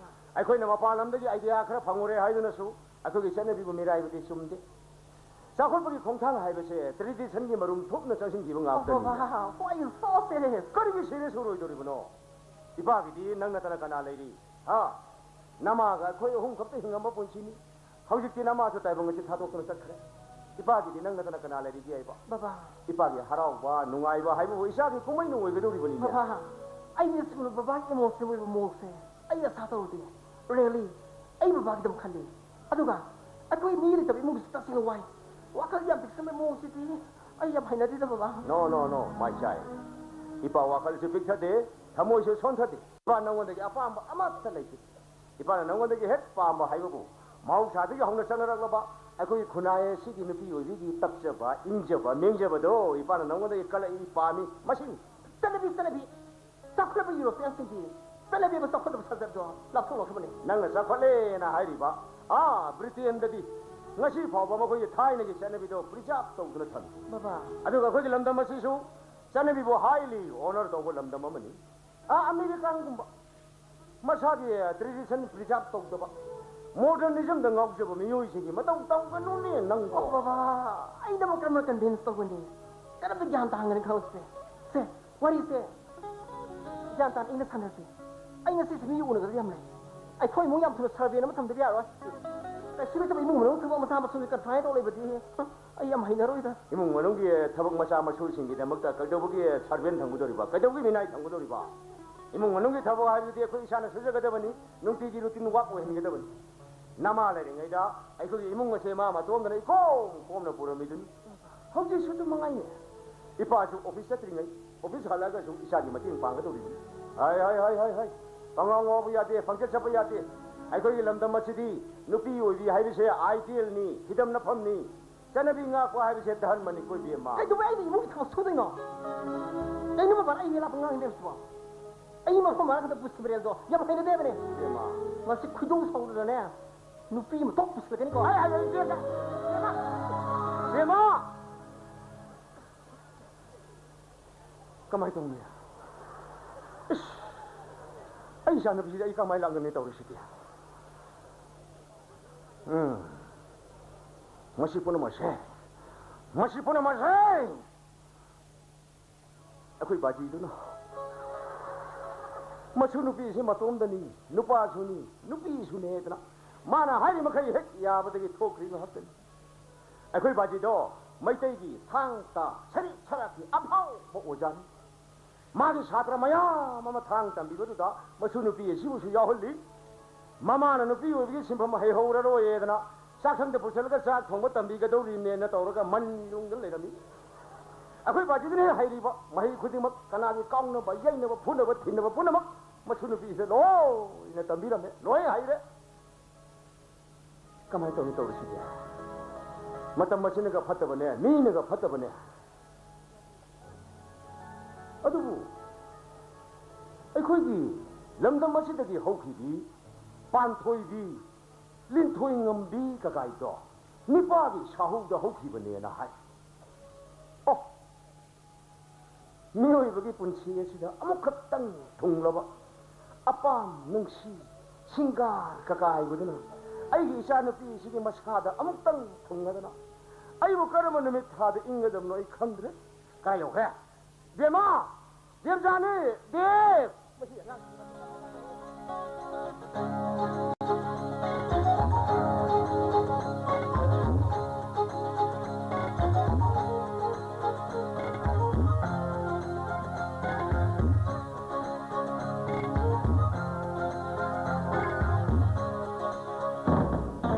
ꯑꯩꯈꯣꯏꯅ ꯃꯄꯥꯟ ꯂꯝꯗꯒꯤ idea ꯈꯔ ꯐꯪꯉꯨꯔꯦ ꯍꯥꯏꯗꯨꯅꯁꯨ ꯑꯩꯈꯣꯏꯒꯤ ꯆꯠꯅꯕꯤꯕꯨ ꯃꯤꯔꯥꯏꯕꯗꯤ ꯆꯨꯝꯗꯦ꯫ ꯆꯥꯎꯈꯠꯄꯒꯤ ꯈꯣꯡꯊꯥꯡ ꯍꯥꯏꯕꯁꯦ traditionꯒꯤ ꯃꯔꯨꯝ ꯊꯨꯞꯅ ꯆꯪꯁꯤꯟꯈꯤꯕ ꯉꯥꯛꯇꯅꯤ꯫ Wow, why you so serious? ꯀꯔꯤꯒꯤ serious ꯑꯣꯏꯔꯣꯏꯗꯧꯔꯤꯕꯅꯣ? ꯏꯄꯥꯒꯤꯗꯤ ꯅꯪ ꯅꯠꯇꯅ ꯀꯅꯥ ꯂꯩꯔꯤ? ꯍꯥ? ꯅꯃꯥꯒ ꯑꯩꯈꯣꯏ ꯑꯍꯨꯝ ꯈꯛꯇ ꯍꯤꯡꯉꯝꯕ ꯄꯨꯟꯁꯤꯅꯤ꯫ ꯍꯧꯖꯤꯛꯇꯤ ꯅꯃꯥꯁꯨ ꯇꯥꯏꯕꯪ ꯑꯁꯤ ꯊꯥꯗꯣꯛꯇꯨꯅ ꯆꯠꯈ꯭ꯔꯦ꯫ ꯏꯄꯥꯒꯤꯗꯤ ꯅꯪ ꯅꯠꯇꯅ ꯀꯅꯥ ꯂꯩꯔꯤꯒꯦ ꯍꯥꯏꯕ? ꯕꯕꯥ꯫ ꯏꯄꯥꯒꯤ ꯍꯔꯥꯎꯕ, ꯅꯨꯡꯉꯥꯏꯕ ꯍꯥꯏꯕꯕꯨ ꯏꯆꯥꯒꯤ ꯀꯨꯝꯍꯩꯅ ꯑꯣꯏꯒꯗꯧꯔꯤꯕꯅꯤꯅꯦ꯫ ꯕꯕꯥ, ꯑꯩꯅ ꯁꯤꯒꯨꯝꯕ ꯕꯕꯥꯒꯤ emotional ꯑꯣꯏꯕ ꯃꯑꯣꯡꯁꯦ ꯑꯩ ꯑꯁꯥ ꯇꯧꯔꯨꯗꯦ꯫ Really, ꯑꯩ ꯕꯕꯥꯒꯤꯗꯃꯛ ꯈꯜꯂꯤ꯫ ꯑꯗꯨꯒ ꯑꯩꯈꯣꯏ ꯃꯤ ꯂꯩꯇꯕ ꯏꯃꯨꯡꯗꯨꯁꯨ ꯇꯁꯦꯡꯅ ꯋꯥꯏ꯫ ꯋꯥꯈꯜ ꯌꯥꯝ ꯄꯤꯛꯁꯟꯕ ꯃꯑꯣꯡꯁꯤꯗꯤ ꯑꯩ ꯌꯥꯝ ꯍꯩꯅꯗꯦꯗ, ꯕꯕꯥ꯫ No, no, no, my child. ꯏꯄꯥ ꯋꯥꯈꯜꯁꯨ ꯄꯤꯛꯊꯗꯦ, ꯊꯃꯣꯏꯁꯨ ꯁꯣꯟꯊꯗꯦ꯫ ꯏꯄꯥ ꯅꯪꯉꯣꯟꯗꯒꯤ ꯑꯄꯥꯝꯕ ꯑꯃꯠꯇ ꯂꯩꯇꯦ꯫ ꯏꯄꯥꯅ ꯅꯪꯉꯣꯟꯗꯒꯤ ꯍꯦꯛ ꯄꯥꯝꯕ ꯍꯥꯏꯕꯕꯨ ꯃꯍꯧꯁꯥꯗꯒꯤ ꯍꯧꯅ ꯆꯠꯅꯔꯛꯂꯕ ꯑꯩꯈꯣꯏꯒꯤ ꯈꯨꯟꯅꯥꯏ ꯑꯁꯤꯒꯤ ꯅꯨꯄꯤ ꯑꯣꯏꯕꯤꯒꯤ ꯇꯞꯆꯕ, ꯏꯪꯖꯕ, ꯃꯦꯡꯖꯕꯗꯣ ꯏꯄꯥꯅ ꯅꯪꯉꯣꯟꯗꯒꯤ ꯀꯜꯂꯛꯏ, ꯄꯥꯝꯃꯤ, ꯃꯁꯤꯅꯤ꯫ ꯆꯠꯅꯕꯤ, ꯆꯠꯅꯕꯤ꯫ ꯆꯥꯎꯈꯠꯂꯕ ꯌꯨꯔꯣꯄꯤꯌꯥꯟꯁꯤꯡꯗꯤ ꯆꯠꯅꯕꯤ ꯑꯃ ꯆꯥꯎꯈꯠꯂꯕ ꯁꯥꯖꯠꯇꯣ ꯂꯥꯞꯊꯣꯛꯅꯈ꯭ꯔꯕꯅꯤ꯫ ꯅꯪꯅ ꯆꯥꯎꯈꯠꯂꯦꯅ ꯍꯥꯏꯔꯤꯕ, ꯑꯥ, ꯕ꯭ꯔꯤꯇꯦꯟꯗꯗꯤ ꯉꯁꯤ ꯐꯥꯎꯕ ꯃꯈꯣꯏꯒꯤ ꯊꯥꯏꯅꯒꯤ ꯆꯠꯅꯕꯤꯗꯣ preserve ꯇꯧꯗꯨꯅ ꯊꯝꯃꯤ꯫ ꯕꯕꯥ꯫ ꯑꯗꯨꯒ ꯑꯩꯈꯣꯏꯒꯤ ꯂꯝꯗꯝ ꯑꯁꯤꯁꯨ ꯆꯠꯅꯕꯤꯕꯨ highly honour ꯇꯧꯕ ꯂꯝꯗꯝ ꯑꯃꯅꯤ꯫ ꯑꯥ, ꯑꯃꯦꯔꯤꯀꯥꯟꯒꯨꯝꯕ ꯃꯁꯥꯒꯤ tradition preserve ꯇꯧꯗꯕ, modernismꯗ ꯉꯥꯎꯖꯕ ꯃꯤꯑꯣꯏꯁꯤꯡꯒꯤ ꯃꯇꯧ ꯇꯧꯒꯅꯨꯅꯦ ꯅꯪꯕꯣ꯫ ꯑꯣ, ꯕꯕꯥ, ꯑꯩꯅ ꯑꯃꯨꯛ ꯀꯔꯝꯅ convince ꯇꯧꯒꯅꯤ? ꯀꯔꯝꯅ ꯒ꯭ꯌꯥꯟ ꯇꯥꯍꯟꯒꯅꯤ ꯈꯪꯂꯛꯇ꯭ꯔꯦ꯫ ꯁꯦ, ꯋꯥꯔꯤꯁꯦ ꯒ꯭ꯌꯥꯟ ꯇꯥꯅ ꯏꯪꯅ ꯁꯥꯟꯅꯁꯤ꯫ ꯑꯩ ꯉꯁꯤꯁꯦ ꯃꯤ ꯎꯅꯒꯗꯕ ꯌꯥꯝ ꯂꯩ꯫ ꯑꯩꯈꯣꯏ ꯏꯃꯨꯡ ꯌꯥꯝ ꯊꯨꯅ ꯁꯔꯕꯦꯟ ꯑꯃ ꯊꯝꯗꯕ ꯌꯥꯔꯣꯏ꯫ ꯀꯩꯁꯨ ꯂꯩꯇꯕ ꯏꯃꯨꯡ ꯃꯅꯨꯡ ꯊꯕꯛ ꯃꯆꯥ ꯃꯁꯨꯒꯤ ꯀꯟꯐꯥꯏꯟ ꯇꯧ ꯂꯩꯕꯗꯤ ꯑꯩ ꯌꯥꯝ ꯍꯩꯅꯔꯣꯏꯗ꯫ ꯏꯃꯨꯡ ꯃꯅꯨꯡꯒꯤ ꯊꯕꯛ ꯃꯆꯥ ꯃꯁꯨꯁꯤꯡꯒꯤꯗꯃꯛꯇ ꯀꯩꯗꯧꯕꯒꯤ ꯁꯔꯕꯦꯟ ꯊꯝꯒꯗꯧꯔꯤꯕ? ꯀꯩꯗꯧꯕꯒꯤ ꯃꯤꯅꯥꯏ ꯊꯝꯒꯗꯧꯔꯤꯕ? ꯏꯃꯨꯡ ꯃꯅꯨꯡꯒꯤ ꯊꯕꯛ ꯍꯥꯏꯕꯗꯨꯗꯤ ꯑꯩꯈꯣꯏ ꯏꯁꯥꯅ ꯁꯨꯖꯒꯗꯕꯅꯤ, ꯅꯨꯡꯇꯤꯒꯤ routine work ꯑꯣꯏꯍꯟꯒꯗꯕꯅꯤ꯫ ꯅꯃꯥ ꯂꯩꯔꯤꯉꯩꯗ ꯑꯩꯈꯣꯏꯒꯤ ꯏꯃꯨꯡ ꯑꯁꯦ ꯃꯥ ꯃꯇꯣꯝꯗꯅ ꯏꯀꯣꯝ ꯀꯣꯝꯅ ꯄꯨꯔꯝꯃꯤꯗꯨꯅꯤ꯫ ꯍꯧꯖꯤꯛꯁꯨ ꯑꯗꯨ ꯃꯉꯥꯏꯅꯦ꯫ ꯏꯄꯥꯁꯨ office ꯆꯠꯇ꯭ꯔꯤꯉꯩ, office ꯍꯜꯂꯛꯑꯒꯁꯨ ꯏꯆꯥꯒꯤ ꯃꯇꯦꯡ ꯄꯥꯡꯒꯗꯧꯔꯤꯕꯅꯤ꯫ ꯍꯥꯏ, ꯍꯥꯏ, ꯍꯥꯏ, ꯍꯥꯏ, ꯍꯥꯏ꯫ ꯄꯪꯉꯥꯎ ꯉꯥꯎꯕ ꯌꯥꯗꯦ, ꯄꯪꯆꯠ ꯆꯠꯄ ꯌꯥꯗꯦ꯫ ꯑꯩꯈꯣꯏꯒꯤ ꯂꯝꯗꯝ ꯑꯁꯤꯗꯤ ꯅꯨꯄꯤ ꯑꯣꯏꯕꯤ ꯍꯥꯏꯕꯁꯦ idealꯅꯤ, ꯐꯤꯗꯝ ꯅꯐꯝꯅꯤ꯫ ꯆꯠꯅꯕꯤ ꯉꯥꯛꯄ ꯍꯥꯏꯕꯁꯦ ꯙꯔꯃꯅꯤꯀꯣ, ꯏꯕꯦꯝꯃ꯫ ꯀꯩꯗꯧꯕꯩ ꯑꯩꯅ ꯏꯃꯨꯡꯒꯤ ꯊꯕꯛ ꯁꯨꯗꯣꯏꯅꯣ? ꯀꯩꯅꯣ ꯕꯕꯥ, ꯑꯩ ꯃꯦꯂꯥ ꯄꯪꯉꯥꯡ ꯉꯥꯡꯗꯣꯏꯁꯤꯕꯣ? ꯑꯩ ꯃꯐꯝ ꯃꯔꯥꯡ ꯈꯛꯇ ꯄꯨꯁꯤ ꯃꯔꯦꯜꯗꯣ ꯌꯥꯝ ꯍꯩꯅꯗꯦ ꯍꯥꯏꯕꯅꯦ꯫ ꯏꯕꯦꯝꯃ꯫ ꯃꯁꯤ ꯈꯣꯏꯗꯧ ꯁꯥꯎꯗꯅꯅꯦ, ꯅꯨꯄꯤ ꯑꯃ ꯊꯣꯛ ꯄꯨꯁꯤꯜꯂꯛꯀꯅꯤꯀꯣ꯫ ꯍꯥꯏ, ꯍꯥꯏ, ꯍꯥꯏ, ꯏꯕꯦꯝꯃ꯫ ꯏꯕꯦꯝꯃ꯫ ꯀꯃꯥꯏꯅ ꯇꯧꯅꯤ? ꯏꯁ! ꯑꯩ ꯏꯆꯥꯅꯨꯄꯤꯁꯤꯗ ꯑꯩ ꯀꯃꯥꯏꯅ ꯂꯥꯛꯅꯅꯤ ꯇꯧꯔꯤꯁꯤꯗꯤ? ꯎꯝ꯫ ꯃꯁꯤ ꯄꯨꯝꯅꯃꯛꯁꯦ, ꯃꯁꯤ ꯄꯨꯝꯅꯃꯛꯁꯦ ꯑꯩꯈꯣꯏ ꯕꯥꯖꯤꯗꯨꯅ ꯃꯁꯨ ꯅꯨꯄꯤꯁꯤ ꯃꯇꯣꯝꯗꯅꯤ, ꯅꯨꯄꯥꯁꯨꯅꯤ, ꯅꯨꯄꯤꯁꯨꯅꯦꯗꯅ ꯃꯥꯅ ꯍꯥꯏꯔꯤ ꯃꯈꯩ ꯍꯦꯛ ꯌꯥꯕꯗꯒꯤ ꯊꯣꯛꯈ꯭ꯔꯤ ꯉꯥꯏꯍꯥꯛꯇꯅꯤ꯫ ꯑꯩꯈꯣꯏ ꯕꯥꯖꯤꯗꯣ ꯃꯩꯇꯩꯒꯤ ꯊꯥꯡ ꯇꯥ ꯁꯔꯤꯠ ꯁꯔꯥꯛꯀꯤ ꯑꯐꯥꯎꯕ ꯑꯣꯖꯥꯅꯤ꯫ ꯃꯥꯒꯤ ꯁꯥꯇ꯭ꯔ ꯃꯌꯥꯝ ꯑꯃ ꯊꯥꯡ ꯇꯝꯕꯤꯕꯗꯨꯗ ꯃꯁꯨ ꯅꯨꯄꯤ ꯑꯁꯤꯕꯨꯁꯨ ꯌꯥꯎꯍꯜꯂꯤ꯫ ꯃꯃꯥꯅ ꯅꯨꯄꯤ ꯑꯣꯏꯕꯒꯤ ꯁꯤꯟꯐꯝ ꯍꯩꯍꯧꯔꯔꯣꯏꯌꯦꯗꯅ ꯆꯥꯛꯁꯪꯗ ꯄꯨꯁꯤꯜꯂꯒ ꯆꯥꯛ ꯊꯣꯡꯕ ꯇꯝꯕꯤꯒꯗꯧꯔꯤꯕꯅꯦꯅ ꯇꯧꯔꯒ ꯃꯟ ꯌꯨꯡꯗ ꯂꯩꯔꯝꯃꯤ꯫ ꯑꯩꯈꯣꯏ ꯕꯥꯖꯤꯗꯨꯅ ꯍꯦꯛ ꯍꯩꯔꯤꯕ ꯃꯍꯩ ꯈꯨꯗꯤꯡꯃꯛ, ꯀꯅꯥꯒꯤ ꯀꯥꯎꯅꯕ, ꯌꯩꯅꯕ, ꯐꯨꯅꯕ, ꯊꯤꯟꯅꯕ ꯄꯨꯝꯅꯃꯛ ꯃꯁꯨ ꯅꯨꯄꯤꯁꯤꯗ ꯂꯣꯏꯅ ꯇꯝꯕꯤꯔꯝꯃꯦ, ꯂꯣꯏ ꯍꯩꯔꯦ꯫ ꯀꯃꯥꯏꯅ ꯇꯧꯅꯤ ꯇꯧꯔꯤꯁꯤꯗꯤ? ꯃꯇꯝ ꯑꯁꯤꯅꯒ ꯐꯠꯇꯕꯅꯦ, ꯃꯤꯅꯒ ꯐꯠꯇꯕꯅꯦ꯫ ꯑꯗꯨꯕꯨ ꯑꯩꯈꯣꯏꯒꯤ ꯂꯝꯗꯝ ꯑꯁꯤꯗꯒꯤ ꯍꯧꯈꯤꯕꯤ ꯄꯥꯟꯊꯣꯏꯕꯤ, ꯂꯤꯟꯊꯣꯏ ꯉꯝꯕꯤ ꯀꯀꯥꯏꯗꯣ ꯅꯤꯄꯥꯒꯤ ꯁꯥꯍꯨꯗ ꯍꯧꯈꯤꯕꯅꯦꯅ ꯍꯥꯏ꯫ ꯑꯣ, ꯃꯤꯑꯣꯏꯕꯒꯤ ꯄꯨꯟꯁꯤ ꯑꯁꯤꯗ ꯑꯃꯨꯛꯈꯛꯇꯪ ꯊꯨꯡꯂꯕ ꯑꯄꯥꯝ ꯅꯨꯡꯁꯤ ꯁꯤꯡꯒꯥꯔ ꯀꯀꯥꯏꯕꯗꯨꯅ ꯑꯩꯒꯤ ꯏꯆꯥꯅꯨꯄꯤ ꯑꯁꯤꯒꯤ ꯃꯁꯥꯗ ꯑꯃꯨꯛꯇꯪ ꯊꯨꯡꯂꯗꯅ ꯑꯩꯕꯨ ꯀꯔꯝꯕ ꯅꯨꯃꯤꯠ ꯊꯥꯗ ꯏꯪꯒꯗꯕꯅꯣ ꯑꯩ ꯈꯪꯗ꯭ꯔꯦ꯫ ꯀꯥꯏ ꯌꯧꯈ꯭ꯔꯦ? ꯕꯦꯝꯃ! ꯗꯦꯕꯖꯥꯅꯤ! ꯗꯦꯕ! ꯃꯁꯤ ꯑꯉꯥꯡꯁꯤꯡ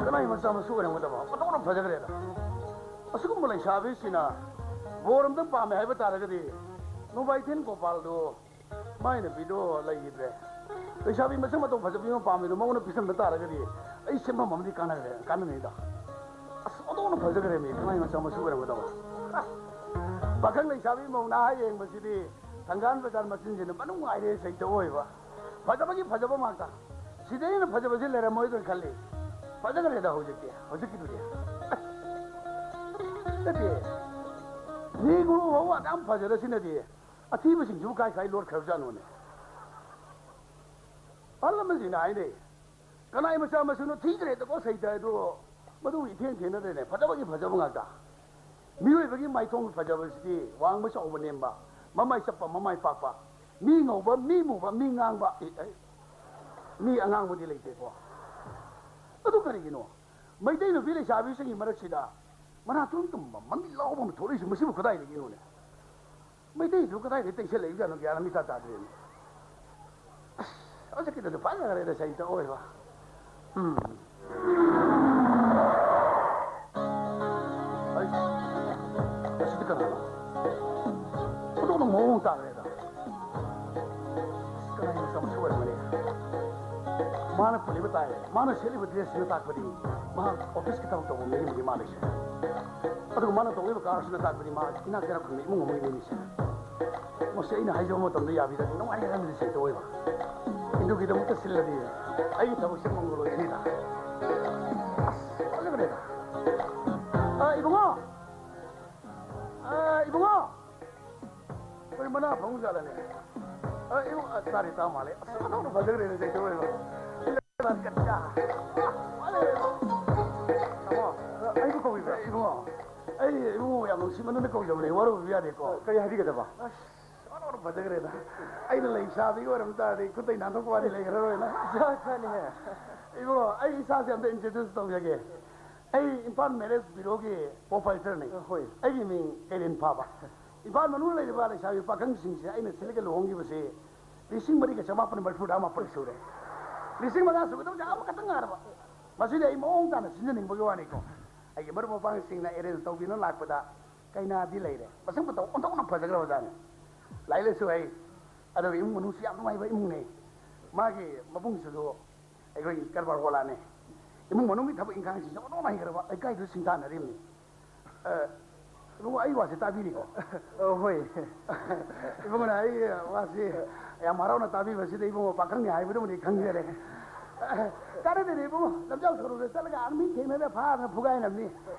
ꯀꯅꯥꯏ ꯃꯆꯥ ꯃꯁꯨ ꯑꯣꯏꯔꯝꯒꯗꯕ? ꯑꯣꯟꯊꯣꯛꯅ ꯐꯖꯈ꯭ꯔꯦꯗ꯫ ꯑꯁꯤꯒꯨꯝꯕ ꯂꯩꯁꯥꯕꯤꯁꯤꯅ ꯕꯣꯔ ꯑꯝꯇꯪ ꯄꯥꯝꯃꯦ ꯍꯥꯏꯕ ꯇꯥꯔꯒꯗꯤ, ꯅꯣꯡꯕꯥꯏꯊꯦꯟ ꯒꯣꯄꯥꯜꯗꯨ ꯃꯥꯏ ꯅꯨꯄꯤꯗꯣ ꯂꯩꯈꯤꯗ꯭ꯔꯦ꯫ ꯂꯩꯁꯥꯕꯤ ꯃꯁꯛ ꯃꯇꯧ ꯐꯖꯕꯤ ꯑꯃ ꯄꯥꯝꯃꯤꯗꯣ ꯃꯉꯣꯟꯗ ꯄꯤꯁꯟꯕ ꯇꯥꯔꯒꯗꯤ ꯑꯩ ꯁꯦꯟꯐꯝ ꯑꯃꯗꯤ ꯀꯥꯟꯅꯔꯦ, ꯀꯥꯟꯅꯅꯤꯗ꯫ ꯑꯁ, ꯑꯣꯟꯊꯣꯛꯅ ꯐꯖꯈ꯭ꯔꯦꯃꯤ, ꯀꯅꯥꯏ ꯃꯆꯥ ꯃꯁꯨ ꯑꯣꯏꯔꯝꯒꯗꯕ? ꯄꯥꯈꯪ ꯂꯩꯁꯥꯕꯤ ꯃꯧ ꯅꯍꯥ ꯌꯦꯡꯕꯁꯤꯗꯤ ꯊꯪꯒꯥꯜ ꯕꯖꯥꯔ ꯃꯆꯤꯟꯁꯤꯅ ꯃꯅꯨꯡ ꯉꯥꯏꯔꯦ ꯁꯩꯇ ꯑꯣꯏꯕ꯫ ꯐꯖꯕꯒꯤ ꯐꯖꯕ ꯉꯥꯛꯇ꯫ ꯁꯤꯗꯩ ꯍꯦꯟꯅ ꯐꯖꯕꯁꯤ ꯂꯩꯔꯝꯃꯣꯏꯗ꯭ꯔꯅ ꯈꯜꯂꯤ꯫ ꯐꯖꯈ꯭ꯔꯦꯗ ꯍꯧꯖꯤꯛꯇꯤ, ꯍꯧꯖꯤꯛꯀꯤꯗꯨꯗꯤ꯫ ꯅꯠꯇꯦ, ꯅꯦꯒ꯭ꯔꯣ ꯐꯥꯎꯕ ꯑꯗꯨꯛ ꯌꯥꯝ ꯐꯖꯔꯁꯤꯅꯗꯤ ꯑꯊꯤꯕꯁꯤꯡꯁꯤꯕꯨ ꯀꯥꯏ ꯀꯥꯏ ꯂꯣꯠꯈ꯭ꯔꯕꯖꯥꯠꯅꯣꯅꯦ? ꯑꯍꯜ ꯂꯃꯟꯁꯤꯡꯅ ꯍꯥꯏꯅꯩ, "ꯀꯅꯥꯏ ꯃꯆꯥ ꯃꯁꯨꯅꯣ ꯊꯤꯈ꯭ꯔꯦꯗꯀꯣ ꯁꯩꯇ ꯑꯗꯣ ꯃꯗꯨ ꯏꯊꯦꯡ ꯊꯦꯡꯅꯗ꯭ꯔꯦꯅꯦ, ꯐꯖꯕꯒꯤ ꯐꯖꯕ ꯉꯥꯛꯇ"꯫ ꯃꯤꯑꯣꯏꯕꯒꯤ ꯃꯥꯏꯊꯣꯡ ꯐꯖꯕꯁꯤꯗꯤ ꯋꯥꯡꯕ ꯆꯥꯎꯕ ꯅꯦꯝꯕ, ꯃꯃꯥꯏ ꯆꯞꯄ ꯃꯃꯥꯏ ꯄꯥꯛꯄ, ꯃꯤ ꯉꯧꯕ ꯃꯤ ꯃꯨꯕ ꯃꯤ ꯉꯥꯡꯕ, ꯑꯦ, ꯑꯦ, ꯃꯤ ꯑꯉꯥꯡꯕꯗꯤ ꯂꯩꯇꯦꯀꯣ꯫ ꯑꯗꯨ ꯀꯔꯤꯒꯤꯅꯣ? ꯃꯩꯇꯩ ꯅꯨꯄꯤ ꯂꯩꯁꯥꯕꯤꯁꯤꯡꯒꯤ ꯃꯔꯛꯁꯤꯗ ꯃꯅꯥꯇꯣꯟ ꯇꯨꯝꯕ ꯃꯃꯤꯠ ꯂꯥꯎꯕ ꯑꯃ ꯊꯣꯛꯂꯛꯏꯁꯤ ꯃꯁꯤꯕꯨ ꯀꯗꯥꯏꯗꯒꯤꯅꯣꯅꯦ? ꯃꯩꯇꯩꯁꯨ ꯀꯗꯥꯏꯗꯒꯤ ꯇꯩꯁꯜꯂꯛꯏꯖꯥꯠꯅꯣ ꯒ꯭ꯌꯥꯟ ꯑꯃ ꯏꯇꯥ ꯇꯥꯗ꯭ꯔꯦꯅꯦ꯫ ꯑꯁ, ꯍꯧꯖꯤꯛꯀꯤꯗꯨꯁꯨ ꯐꯖꯈ꯭ꯔꯦꯗ ꯁꯩꯇ ꯑꯣꯏꯕ꯫ ꯎꯝ꯫ ꯑꯩ, ꯑꯁꯤꯗꯤ ꯀꯅꯥꯅꯣ? ꯑꯣꯟꯊꯣꯛꯅ ꯃꯑꯣꯡ ꯇꯥꯈ꯭ꯔꯦꯗ꯫ ꯑꯁ, ꯀꯅꯥꯒꯤ ꯃꯆꯥ ꯃꯁꯨ ꯑꯣꯏꯔꯝꯒꯅꯤ? ꯃꯥꯅ ꯄꯨꯜꯂꯤꯕ ꯇꯥꯏ, ꯃꯥꯅ ꯁꯦꯠꯂꯤꯕ ꯗ꯭ꯔꯦꯁꯁꯤꯅ ꯇꯥꯛꯄꯗꯤ ꯃꯍꯥꯛ ꯑꯣꯐꯤꯁꯀꯤ ꯊꯕꯛ ꯇꯧꯕ ꯃꯤ ꯑꯃꯗꯤ ꯃꯥꯜꯂꯤꯁꯦ꯫ ꯑꯗꯨꯒ ꯃꯥꯅ ꯇꯧꯔꯤꯕ ꯀꯥꯔꯁꯤꯅ ꯇꯥꯛꯄꯗꯤ ꯃꯥ ꯏꯅꯥꯛ ꯀꯩꯔꯥꯛ ꯈꯨꯟꯕ ꯏꯃꯨꯡ ꯑꯃꯒꯤ ꯃꯤꯅꯤꯁꯦ꯫ ꯃꯁꯤ ꯑꯩꯅ ꯍꯥꯏꯖꯕ ꯃꯇꯝꯗ ꯌꯥꯕꯤꯔꯗꯤ ꯅꯨꯡꯉꯥꯏꯒꯗꯕꯅꯤ ꯁꯦꯡꯇꯣꯛ ꯑꯣꯏꯕ꯫ ꯑꯗꯨꯒꯤꯗꯃꯛꯇ ꯁꯤꯜꯂꯗꯤ ꯑꯩꯒꯤ ꯊꯕꯛꯁꯦ ꯃꯪꯒꯣꯜ ꯑꯣꯏꯒꯅꯤꯗ꯫ ꯑꯁ, ꯐꯖꯈ꯭ꯔꯦꯗ꯫ ꯏꯕꯨꯡꯉꯣ! ꯑ, ꯏꯕꯨꯡꯉꯣ! ꯑꯩꯈꯣꯏ ꯃꯅꯥ ꯐꯪꯖꯥꯠꯂꯅꯦ? ꯑ, ꯏꯕꯨꯡ-, ꯑ, ꯆꯥꯔꯤ ꯇꯥ ꯃꯥꯜꯂꯦ꯫ ꯑꯁ, ꯑꯣꯟꯊꯣꯛꯅ ꯐꯖꯈ꯭ꯔꯦꯅꯦ, ꯆꯩꯊꯨ ꯑꯣꯏꯕ꯫ ꯇꯥꯃꯣ, ꯑ, ꯑꯩꯕꯨ ꯀꯧꯕꯤꯕ꯭ꯔꯥ? ꯏꯕꯨꯡꯉꯣ, ꯑꯩ ꯏꯕꯨꯡꯉꯣ ꯌꯥꯝ ꯅꯨꯡꯁꯤꯃꯟꯗꯅ ꯀꯧꯖꯕꯅꯦ, ꯋꯥꯔꯧꯕꯤꯕ ꯌꯥꯗꯦꯀꯣ꯫ ꯑ, ꯀꯔꯤ ꯍꯥꯏꯕꯤꯒꯗꯕ? ꯑꯁ, ꯑꯣꯟꯊꯣꯛꯅ ꯐꯖꯈ꯭ꯔꯦꯗ꯫ ꯑꯩꯅ ꯂꯩ ꯁꯥꯕꯤꯒ ꯑꯣꯏꯔꯝ ꯇꯥꯔꯗꯤ ꯈꯨꯠꯇꯩ ꯅꯥꯟꯊꯣꯛꯄ ꯋꯥꯗꯤ ꯂꯩꯈ꯭ꯔꯔꯣꯏꯅ꯫ ꯖꯥꯠ ꯖꯥꯠꯅꯤꯍꯦ꯫ ꯏꯕꯨꯡꯉꯣ, ꯑꯩ ꯏꯁꯥꯁꯦ ꯑꯝꯇ introduce ꯇꯧꯖꯒꯦ꯫ ꯑꯩ ꯏꯝꯐꯥꯜ marriage bureauꯒꯤ proprietorꯅꯤ꯫ ꯑ, ꯍꯣꯏ꯫ ꯑꯩꯒꯤ ꯃꯤꯡ ꯀꯩꯔꯦꯟ ꯐꯥꯕ꯫ ꯏꯝꯐꯥꯜ ꯃꯅꯨꯡꯗ ꯂꯩꯔꯤꯕ ꯂꯩꯁꯥꯕꯤ ꯄꯥꯈꯪꯁꯤꯡꯁꯦ ꯑꯩꯅ ꯁꯤꯜꯂꯒ ꯂꯨꯍꯣꯡꯈꯤꯕꯁꯦ ꯂꯤꯁꯤꯡ ꯃꯔꯤꯒ ꯆꯃꯥꯄꯟ ꯃꯔꯤꯐꯨꯇꯔꯥ ꯃꯥꯄꯟ ꯁꯨꯔꯦ꯫ ꯂꯤꯁꯤꯡ ꯃꯉꯥ ꯁꯨꯒꯗꯕꯁꯦ ꯑꯃꯈꯛꯇꯪ ꯉꯥꯏꯔꯕ꯫ ꯃꯁꯤꯗꯤ ꯑꯩ ꯃꯑꯣꯡ ꯇꯥꯅ ꯁꯤꯟꯖꯅꯤꯡꯕꯒꯤ ꯋꯥꯅꯤꯀꯣ꯫ ꯑꯩꯒꯤ ꯃꯔꯨꯞ ꯃꯄꯥꯡꯁꯤꯡꯅ arrange ꯇꯧꯕꯤꯅ ꯂꯥꯛꯄꯗ ꯀꯩꯅꯥꯗꯤ ꯂꯩꯔꯦ꯫ ꯃꯁꯛ ꯃꯇꯧ ꯑꯣꯟꯊꯣꯛꯅ ꯐꯖꯈ꯭ꯔꯕꯖꯥꯠꯅꯤ꯫ ꯂꯥꯏꯔꯤꯛ ꯂꯥꯏꯁꯨ ꯍꯩ, ꯑꯗꯨꯒ ꯏꯃꯨꯡ ꯃꯅꯨꯡꯁꯨ ꯌꯥꯝ ꯅꯨꯡꯉꯥꯏꯕ ꯏꯃꯨꯡꯅꯤ꯫ ꯃꯥꯒꯤ ꯃꯕꯨꯡꯁꯤꯁꯨ ꯑꯩꯈꯣꯏꯒꯤ ꯀꯔꯕꯥꯔ ꯋꯥꯂꯥꯅꯦ꯫ ꯏꯃꯨꯡ ꯃꯅꯨꯡꯒꯤ ꯊꯕꯛ ꯏꯪꯈꯥꯡꯁꯤꯡꯁꯦ ꯑꯣꯟꯊꯣꯛꯅ ꯍꯩꯈ꯭ꯔꯕ, ꯂꯩꯀꯥꯏꯗꯨ ꯁꯤꯡꯊꯥꯅꯔꯤꯕꯅꯤ꯫ ꯑ, ꯏꯕꯨꯡꯉꯣ, ꯑꯩ ꯋꯥꯁꯦ ꯇꯥꯕꯤꯔꯤꯀꯣ? ꯑ, ꯍꯣꯏ꯫ ꯏꯕꯨꯡꯉꯣꯅ ꯑꯩ ꯋꯥꯁꯤ ꯌꯥꯝ ꯍꯔꯥꯎꯅ ꯇꯥꯕꯤꯕꯁꯤꯗ ꯏꯕꯨꯡꯉꯣ ꯄꯥꯈꯪꯅꯤ ꯍꯥꯏꯕꯗꯨꯃꯗꯤ ꯈꯪꯖꯔꯦ꯫ ꯀꯥꯟꯅꯗꯦꯅꯦ ꯏꯕꯨꯡꯉꯣ, ꯂꯝꯖꯥꯎ ꯁꯣꯔꯣꯛꯇ ꯆꯠꯂꯒ ꯑꯥꯔꯃꯤ ꯊꯦꯡꯅꯔ ꯐꯥꯗꯅ ꯐꯨꯒꯥꯏꯅꯕꯅꯤ꯫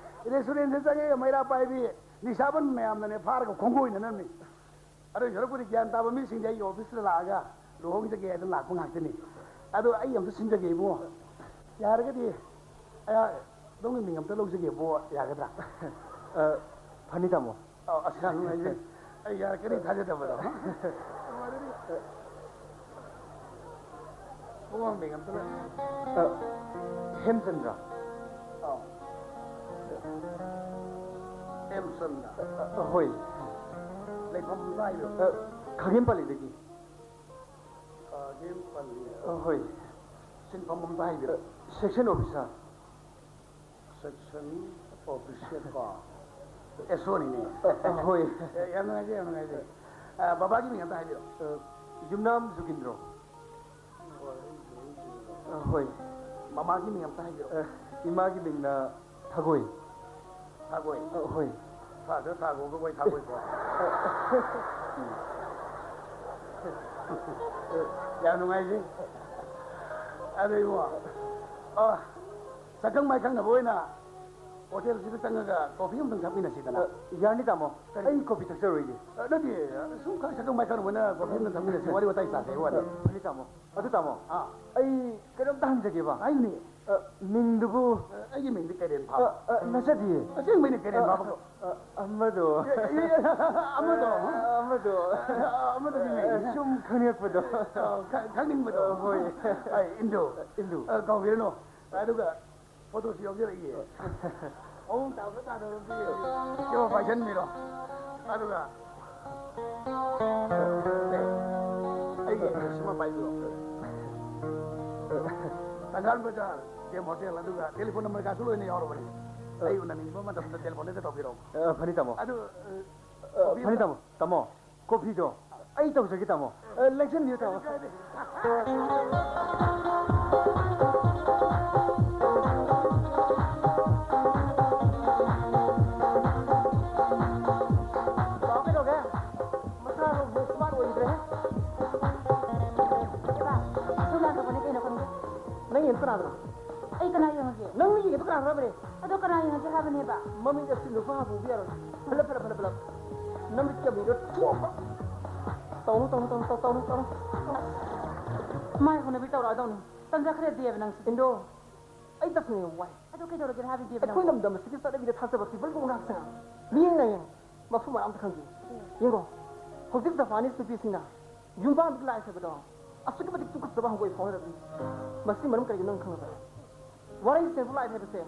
Restaurantꯗ ꯆꯪꯉꯒ ꯃꯩꯔꯥ ꯄꯥꯏꯕꯤ ꯅꯤꯁꯥꯕꯟ ꯃꯌꯥꯝꯅꯅꯦ ꯐꯥꯔꯒ ꯈꯣꯡꯒꯣꯏꯅꯅꯕꯅꯤ꯫ ꯑꯗꯨꯒꯤ ꯁꯔꯨꯛꯄꯨꯗꯤ ꯒ꯭ꯌꯥꯟ ꯇꯥꯕ ꯃꯤꯁꯤꯡꯗꯤ ꯑꯩꯒꯤ officeꯇ ꯂꯥꯛꯑꯒ ꯂꯨꯍꯣꯡꯖꯒꯦ ꯍꯥꯏꯗꯅ ꯂꯥꯛꯄ ꯉꯥꯛꯇꯅꯤ꯫ ꯑꯗꯣ ꯑꯩ ꯑꯝꯇ ꯁꯤꯟꯖꯒꯦ ꯏꯕꯨꯡꯉꯣ꯫ ꯌꯥꯔꯒꯗꯤ ꯑꯩꯍꯥꯛ ꯑꯗꯣꯝꯒꯤ ꯃꯤꯡ ꯑꯝꯇ ꯂꯧꯖꯒꯦꯕꯨ, ꯌꯥꯒꯗ꯭ꯔꯥ? ꯑ, ꯐꯅꯤ, ꯇꯥꯃꯣ꯫ ꯑꯧ, ꯑꯁ, ꯌꯥꯝ ꯅꯨꯡꯉꯥꯏꯖꯩ꯫ ꯑꯩ ꯌꯥꯔꯛꯀꯅꯤ ꯊꯥꯖꯗꯕꯗꯣ꯫ ꯏꯕꯨꯡꯉꯣ, ꯃꯤꯡ ꯑꯝꯇ ꯂꯩ-, ꯑ, ꯍꯦꯝꯆꯟꯗ꯭ꯔ꯫ ꯑꯧ꯫ ꯍꯦꯝꯆꯟꯗ꯭ꯔ꯫ ꯑ, ꯑ, ꯍꯣꯏ꯫ ꯂꯩꯐꯝ ꯑꯝꯇ ꯍꯥꯏꯕꯤꯔꯛꯑꯣ꯫ ꯑ, ꯈꯥꯒꯦꯝ ꯄꯜꯂꯤꯗꯒꯤ꯫ ꯈꯥꯒꯦꯝ ꯄꯜꯂꯤ꯫ ꯑ, ꯍꯣꯏ꯫ ꯁꯤꯟꯐꯝ ꯑꯝꯇ ꯍꯥꯏꯕꯤꯔꯛꯑꯣ꯫ ꯑ, section officer꯫ Section officer ꯀꯣ꯫ ꯑꯦꯁ ꯑꯣꯅꯤꯅꯦ꯫ ꯑ, ꯍꯣꯏ꯫ ꯑꯦ, ꯌꯥꯝ ꯅꯨꯡꯉꯥꯏꯖꯩ, ꯌꯥꯝ ꯅꯨꯡꯉꯥꯏꯖꯩ꯫ ꯑ, ꯕꯕꯥꯒꯤ ꯃꯤꯡ ꯑꯝꯇ ꯍꯥꯏꯕꯤꯔꯛꯑꯣ꯫ ꯑ, ꯌꯨꯝꯅꯥꯝ ꯖꯨꯒꯤꯟꯗ꯭ꯔꯣ꯫ ꯑ, ꯍꯣꯏ꯫ ꯃꯃꯥꯒꯤ ꯃꯤꯡ ꯑꯝꯇ ꯍꯥꯏꯕꯤꯔꯛꯑꯣ꯫ ꯑ, ꯏꯃꯥꯒꯤ ꯃꯤꯡꯅ ꯊꯥꯒꯣꯏ꯫ ꯊꯥꯒꯣꯏ꯫ ꯑ, ꯍꯣꯏ꯫ ꯊꯥꯗ ꯊꯥꯒꯣꯒ ꯀꯣꯏ ꯊꯥꯒꯣꯏꯀꯣ꯫ ꯎꯝ꯫ ꯌꯥꯝ ꯅꯨꯡꯉꯥꯏꯖꯩ꯫ ꯑꯗꯨ ꯏꯕꯨꯡꯉꯣ, ꯑ, ꯁꯛꯈꯪ ꯃꯥꯏꯈꯪꯅꯕ ꯑꯣꯏꯅ ꯍꯣꯇꯦꯜꯁꯤꯗ ꯆꯪꯉꯒ ꯀꯣꯐꯤ ꯑꯃꯇꯪ ꯊꯛꯃꯤꯟꯅꯁꯤꯗꯅ꯫ ꯑ, ꯌꯥꯅꯤ, ꯇꯥꯃꯣ꯫ ꯀꯔꯤ? ꯑꯩ ꯀꯣꯐꯤ ꯊꯛꯆꯔꯣꯏꯒꯦ꯫ ꯑ, ꯅꯠꯇꯦ, ꯁꯨꯝ ꯈꯔ ꯁꯛꯈꯪ ꯃꯥꯏꯈꯪꯅꯕꯅ ꯀꯣꯐꯤ ꯑꯃꯇꯪ ꯊꯛꯃꯤꯟꯅꯁꯤ, ꯋꯥꯔꯤ ꯋꯥꯇꯥꯏ ꯁꯥꯁꯦ ꯍꯥꯏꯕ ꯋꯥꯅꯤ꯫ ꯑ, ꯐꯅꯤ, ꯇꯥꯃꯣ꯫ ꯑꯗꯨ, ꯇꯥꯃꯣ, ꯑꯥ꯫ ꯑꯩ ꯀꯩꯅꯣꯝꯇ ꯍꯪꯖꯒꯦꯕ꯫ ꯍꯥꯏꯌꯨꯅꯦ꯫ ꯑ, ꯃꯤꯡꯗꯨꯕꯨ? ꯑ, ꯑꯩꯒꯤ ꯃꯤꯡꯗꯤ ꯀꯩꯔꯦꯟ ꯐꯥꯕ꯫ ꯑ, ꯑ, ꯅꯠꯆꯗꯤꯌꯦ꯫ ꯑꯁꯦꯡꯕꯩꯅꯦ, ꯀꯩꯔꯦꯟ ꯑ, ꯐꯥꯕꯀꯣ꯫ ꯑ, ꯑꯃꯗꯣ꯫ ꯑꯦ, ꯑꯦ, ꯑꯦ, ꯑꯃꯗꯣ꯫ ꯑ, ꯑꯃꯗꯣ꯫ ꯑ, ꯑꯃꯗꯨꯒꯤ ꯃꯤꯡ꯫ ꯑ, ꯁꯨꯝ ꯈꯪꯅꯤꯡꯉꯛꯄꯗꯣ꯫ ꯑ, ꯈ-, ꯈꯪꯅꯤꯡꯕꯗꯣ꯫ ꯑ, ꯍꯣꯏ꯫ ꯑ, ꯏꯟꯗꯨ꯫ ꯏꯟꯗꯨ꯫ ꯑ, ꯀꯧꯕꯤꯔꯅꯨ꯫ ꯑꯗꯨꯒ ꯐꯣꯇꯣꯁꯨ ꯌꯥꯎꯖꯔꯛꯏꯌꯦ꯫ ꯃꯑꯣꯡ ꯇꯥꯕ꯭ꯔꯥ ꯇꯥꯗꯕ꯭ꯔꯥ ꯑꯝꯇ ꯌꯦꯡꯒꯦ꯫ ꯁꯤꯃ ꯄꯥꯏꯁꯟꯕꯤꯔꯣ꯫ ꯑꯗꯨꯒ, ꯁꯦ, ꯑꯩꯒꯤ ꯁꯤꯃ ꯄꯥꯏꯕꯤꯔꯣ꯫ ꯊꯪꯒꯥꯜ ꯕꯖꯥꯔ, ꯖꯦꯝ ꯍꯣꯇꯦꯜ, ꯑꯗꯨꯒ ꯇꯦꯂꯤꯐꯣꯟ ꯅꯝꯕꯔ ꯀꯥꯁꯨ ꯂꯣꯏꯅ ꯌꯥꯎꯔꯕꯅꯦ꯫ ꯑꯩ ꯎꯅꯅꯤꯡꯕ ꯃꯇꯝꯗ ꯇꯦꯂꯤꯐꯣꯟ ꯍꯦꯛꯇ ꯇꯧꯕꯤꯔꯛꯑꯣ꯫ ꯑ, ꯐꯅꯤ, ꯇꯥꯃꯣ꯫ ꯑꯗꯨ, ꯑ, ꯑ, ꯐꯅꯤ, ꯇꯥꯃꯣ꯫ ꯇꯥꯃꯣ, ꯀꯣꯐꯤꯗꯣ ꯑꯩ ꯇꯧꯖꯒꯦ, ꯇꯥꯃꯣ꯫ ꯑ, ꯂꯦꯡꯁꯤꯟꯕꯤꯌꯨ, ꯇꯥꯃꯣ꯫ ꯕꯥꯕꯨ ꯀꯩꯗꯧꯒꯦ? ꯃꯁꯥꯗꯣ ꯃꯨꯛ ꯁ꯭ꯃꯥꯔꯠ ꯑꯣꯏꯗ꯭ꯔꯦꯍꯦ꯫ ꯑꯦꯕꯥ, ꯁꯨꯝ ꯂꯥꯡꯊꯣꯛꯄꯅꯦ ꯀꯩꯅꯣ ꯈꯪꯗꯦ꯫ ꯅꯪ ꯌꯦꯡꯉꯤꯗꯣ ꯀꯅꯥꯗꯅꯣ? ꯑꯩ ꯀꯅꯥ ꯌꯦꯡꯉꯒꯦ? ꯅꯪꯅ ꯌꯦꯡꯉꯤꯗꯣ ꯀꯅꯥ ꯍꯥꯏꯕꯅꯦ? ꯑꯗꯣ ꯀꯅꯥ ꯌꯦꯡꯉꯒꯦ ꯍꯥꯏꯕꯅꯦꯕ? ꯃꯃꯤꯠ ꯑꯁꯤ ꯅꯨꯄꯥ ꯄꯨꯕ ꯌꯥꯔꯣꯏ꯫ ꯐꯠꯂꯞ, ꯐꯠꯂꯞ, ꯐꯠꯂꯞ, ꯐꯠꯂꯞ꯫ ꯅꯃꯤꯠ ꯀꯃꯤꯗꯣ ꯊꯣꯛꯄ꯫ ꯇꯧꯅꯨ, ꯇꯧꯅꯨ, ꯇꯧꯅꯨ, ꯇꯧ-, ꯇꯧꯅꯨ, ꯇꯧꯅꯨ꯫ ꯃꯥꯏ ꯍꯧꯅꯕꯤ ꯇꯧꯔꯛꯑꯗꯧꯅꯤ꯫ ꯇꯟꯖꯈ꯭ꯔꯦ ꯗꯦꯕ ꯅꯪꯁꯤꯗꯤ꯫ ꯏꯟꯗꯣ, ꯑꯩ ꯇꯁꯦꯡꯅ ꯌꯥꯝ ꯋꯥꯏ꯫ ꯑꯗꯣ ꯀꯩꯗꯧꯔꯒꯦ ꯍꯥꯏꯕ ꯗꯦꯕ ꯅꯪꯕꯣ? ꯑꯩꯈꯣꯏ ꯂꯝꯗꯝ ꯑꯁꯤꯒꯤ ꯆꯠꯅꯕꯤꯗ ꯊꯥꯖꯕ ꯄꯤꯕ ꯂꯣꯡꯒꯥꯛꯁꯤꯅ ꯃꯤꯠꯌꯦꯡ ꯅꯥꯌꯦꯡ ꯃꯐꯝ ꯃꯔꯥꯡ ꯑꯝꯇ ꯈꯪꯗꯦ꯫ ꯌꯦꯡꯉꯣ, ꯍꯧꯖꯤꯛ ꯖꯄꯥꯅꯤꯁ ꯅꯨꯄꯤꯁꯤꯡꯅ ꯌꯨꯝꯕꯥꯟꯒꯤ ꯂꯥꯏ ꯍꯥꯏꯕꯗꯣ ꯑꯁꯨꯛꯀꯤ ꯃꯇꯤꯛ ꯇꯨꯀꯠꯆꯕ ꯍꯪꯒꯣꯏ ꯐꯥꯎꯅꯔꯕꯅꯤ꯫ ꯃꯁꯤ ꯃꯔꯝ ꯀꯔꯤꯒꯤꯅꯣ ꯅꯪ ꯈꯪꯉꯕ꯭ꯔꯥ? ꯋꯥꯔꯩ ꯁꯦꯟꯐꯨ ꯂꯥꯏ ꯍꯥꯏꯕꯁꯦ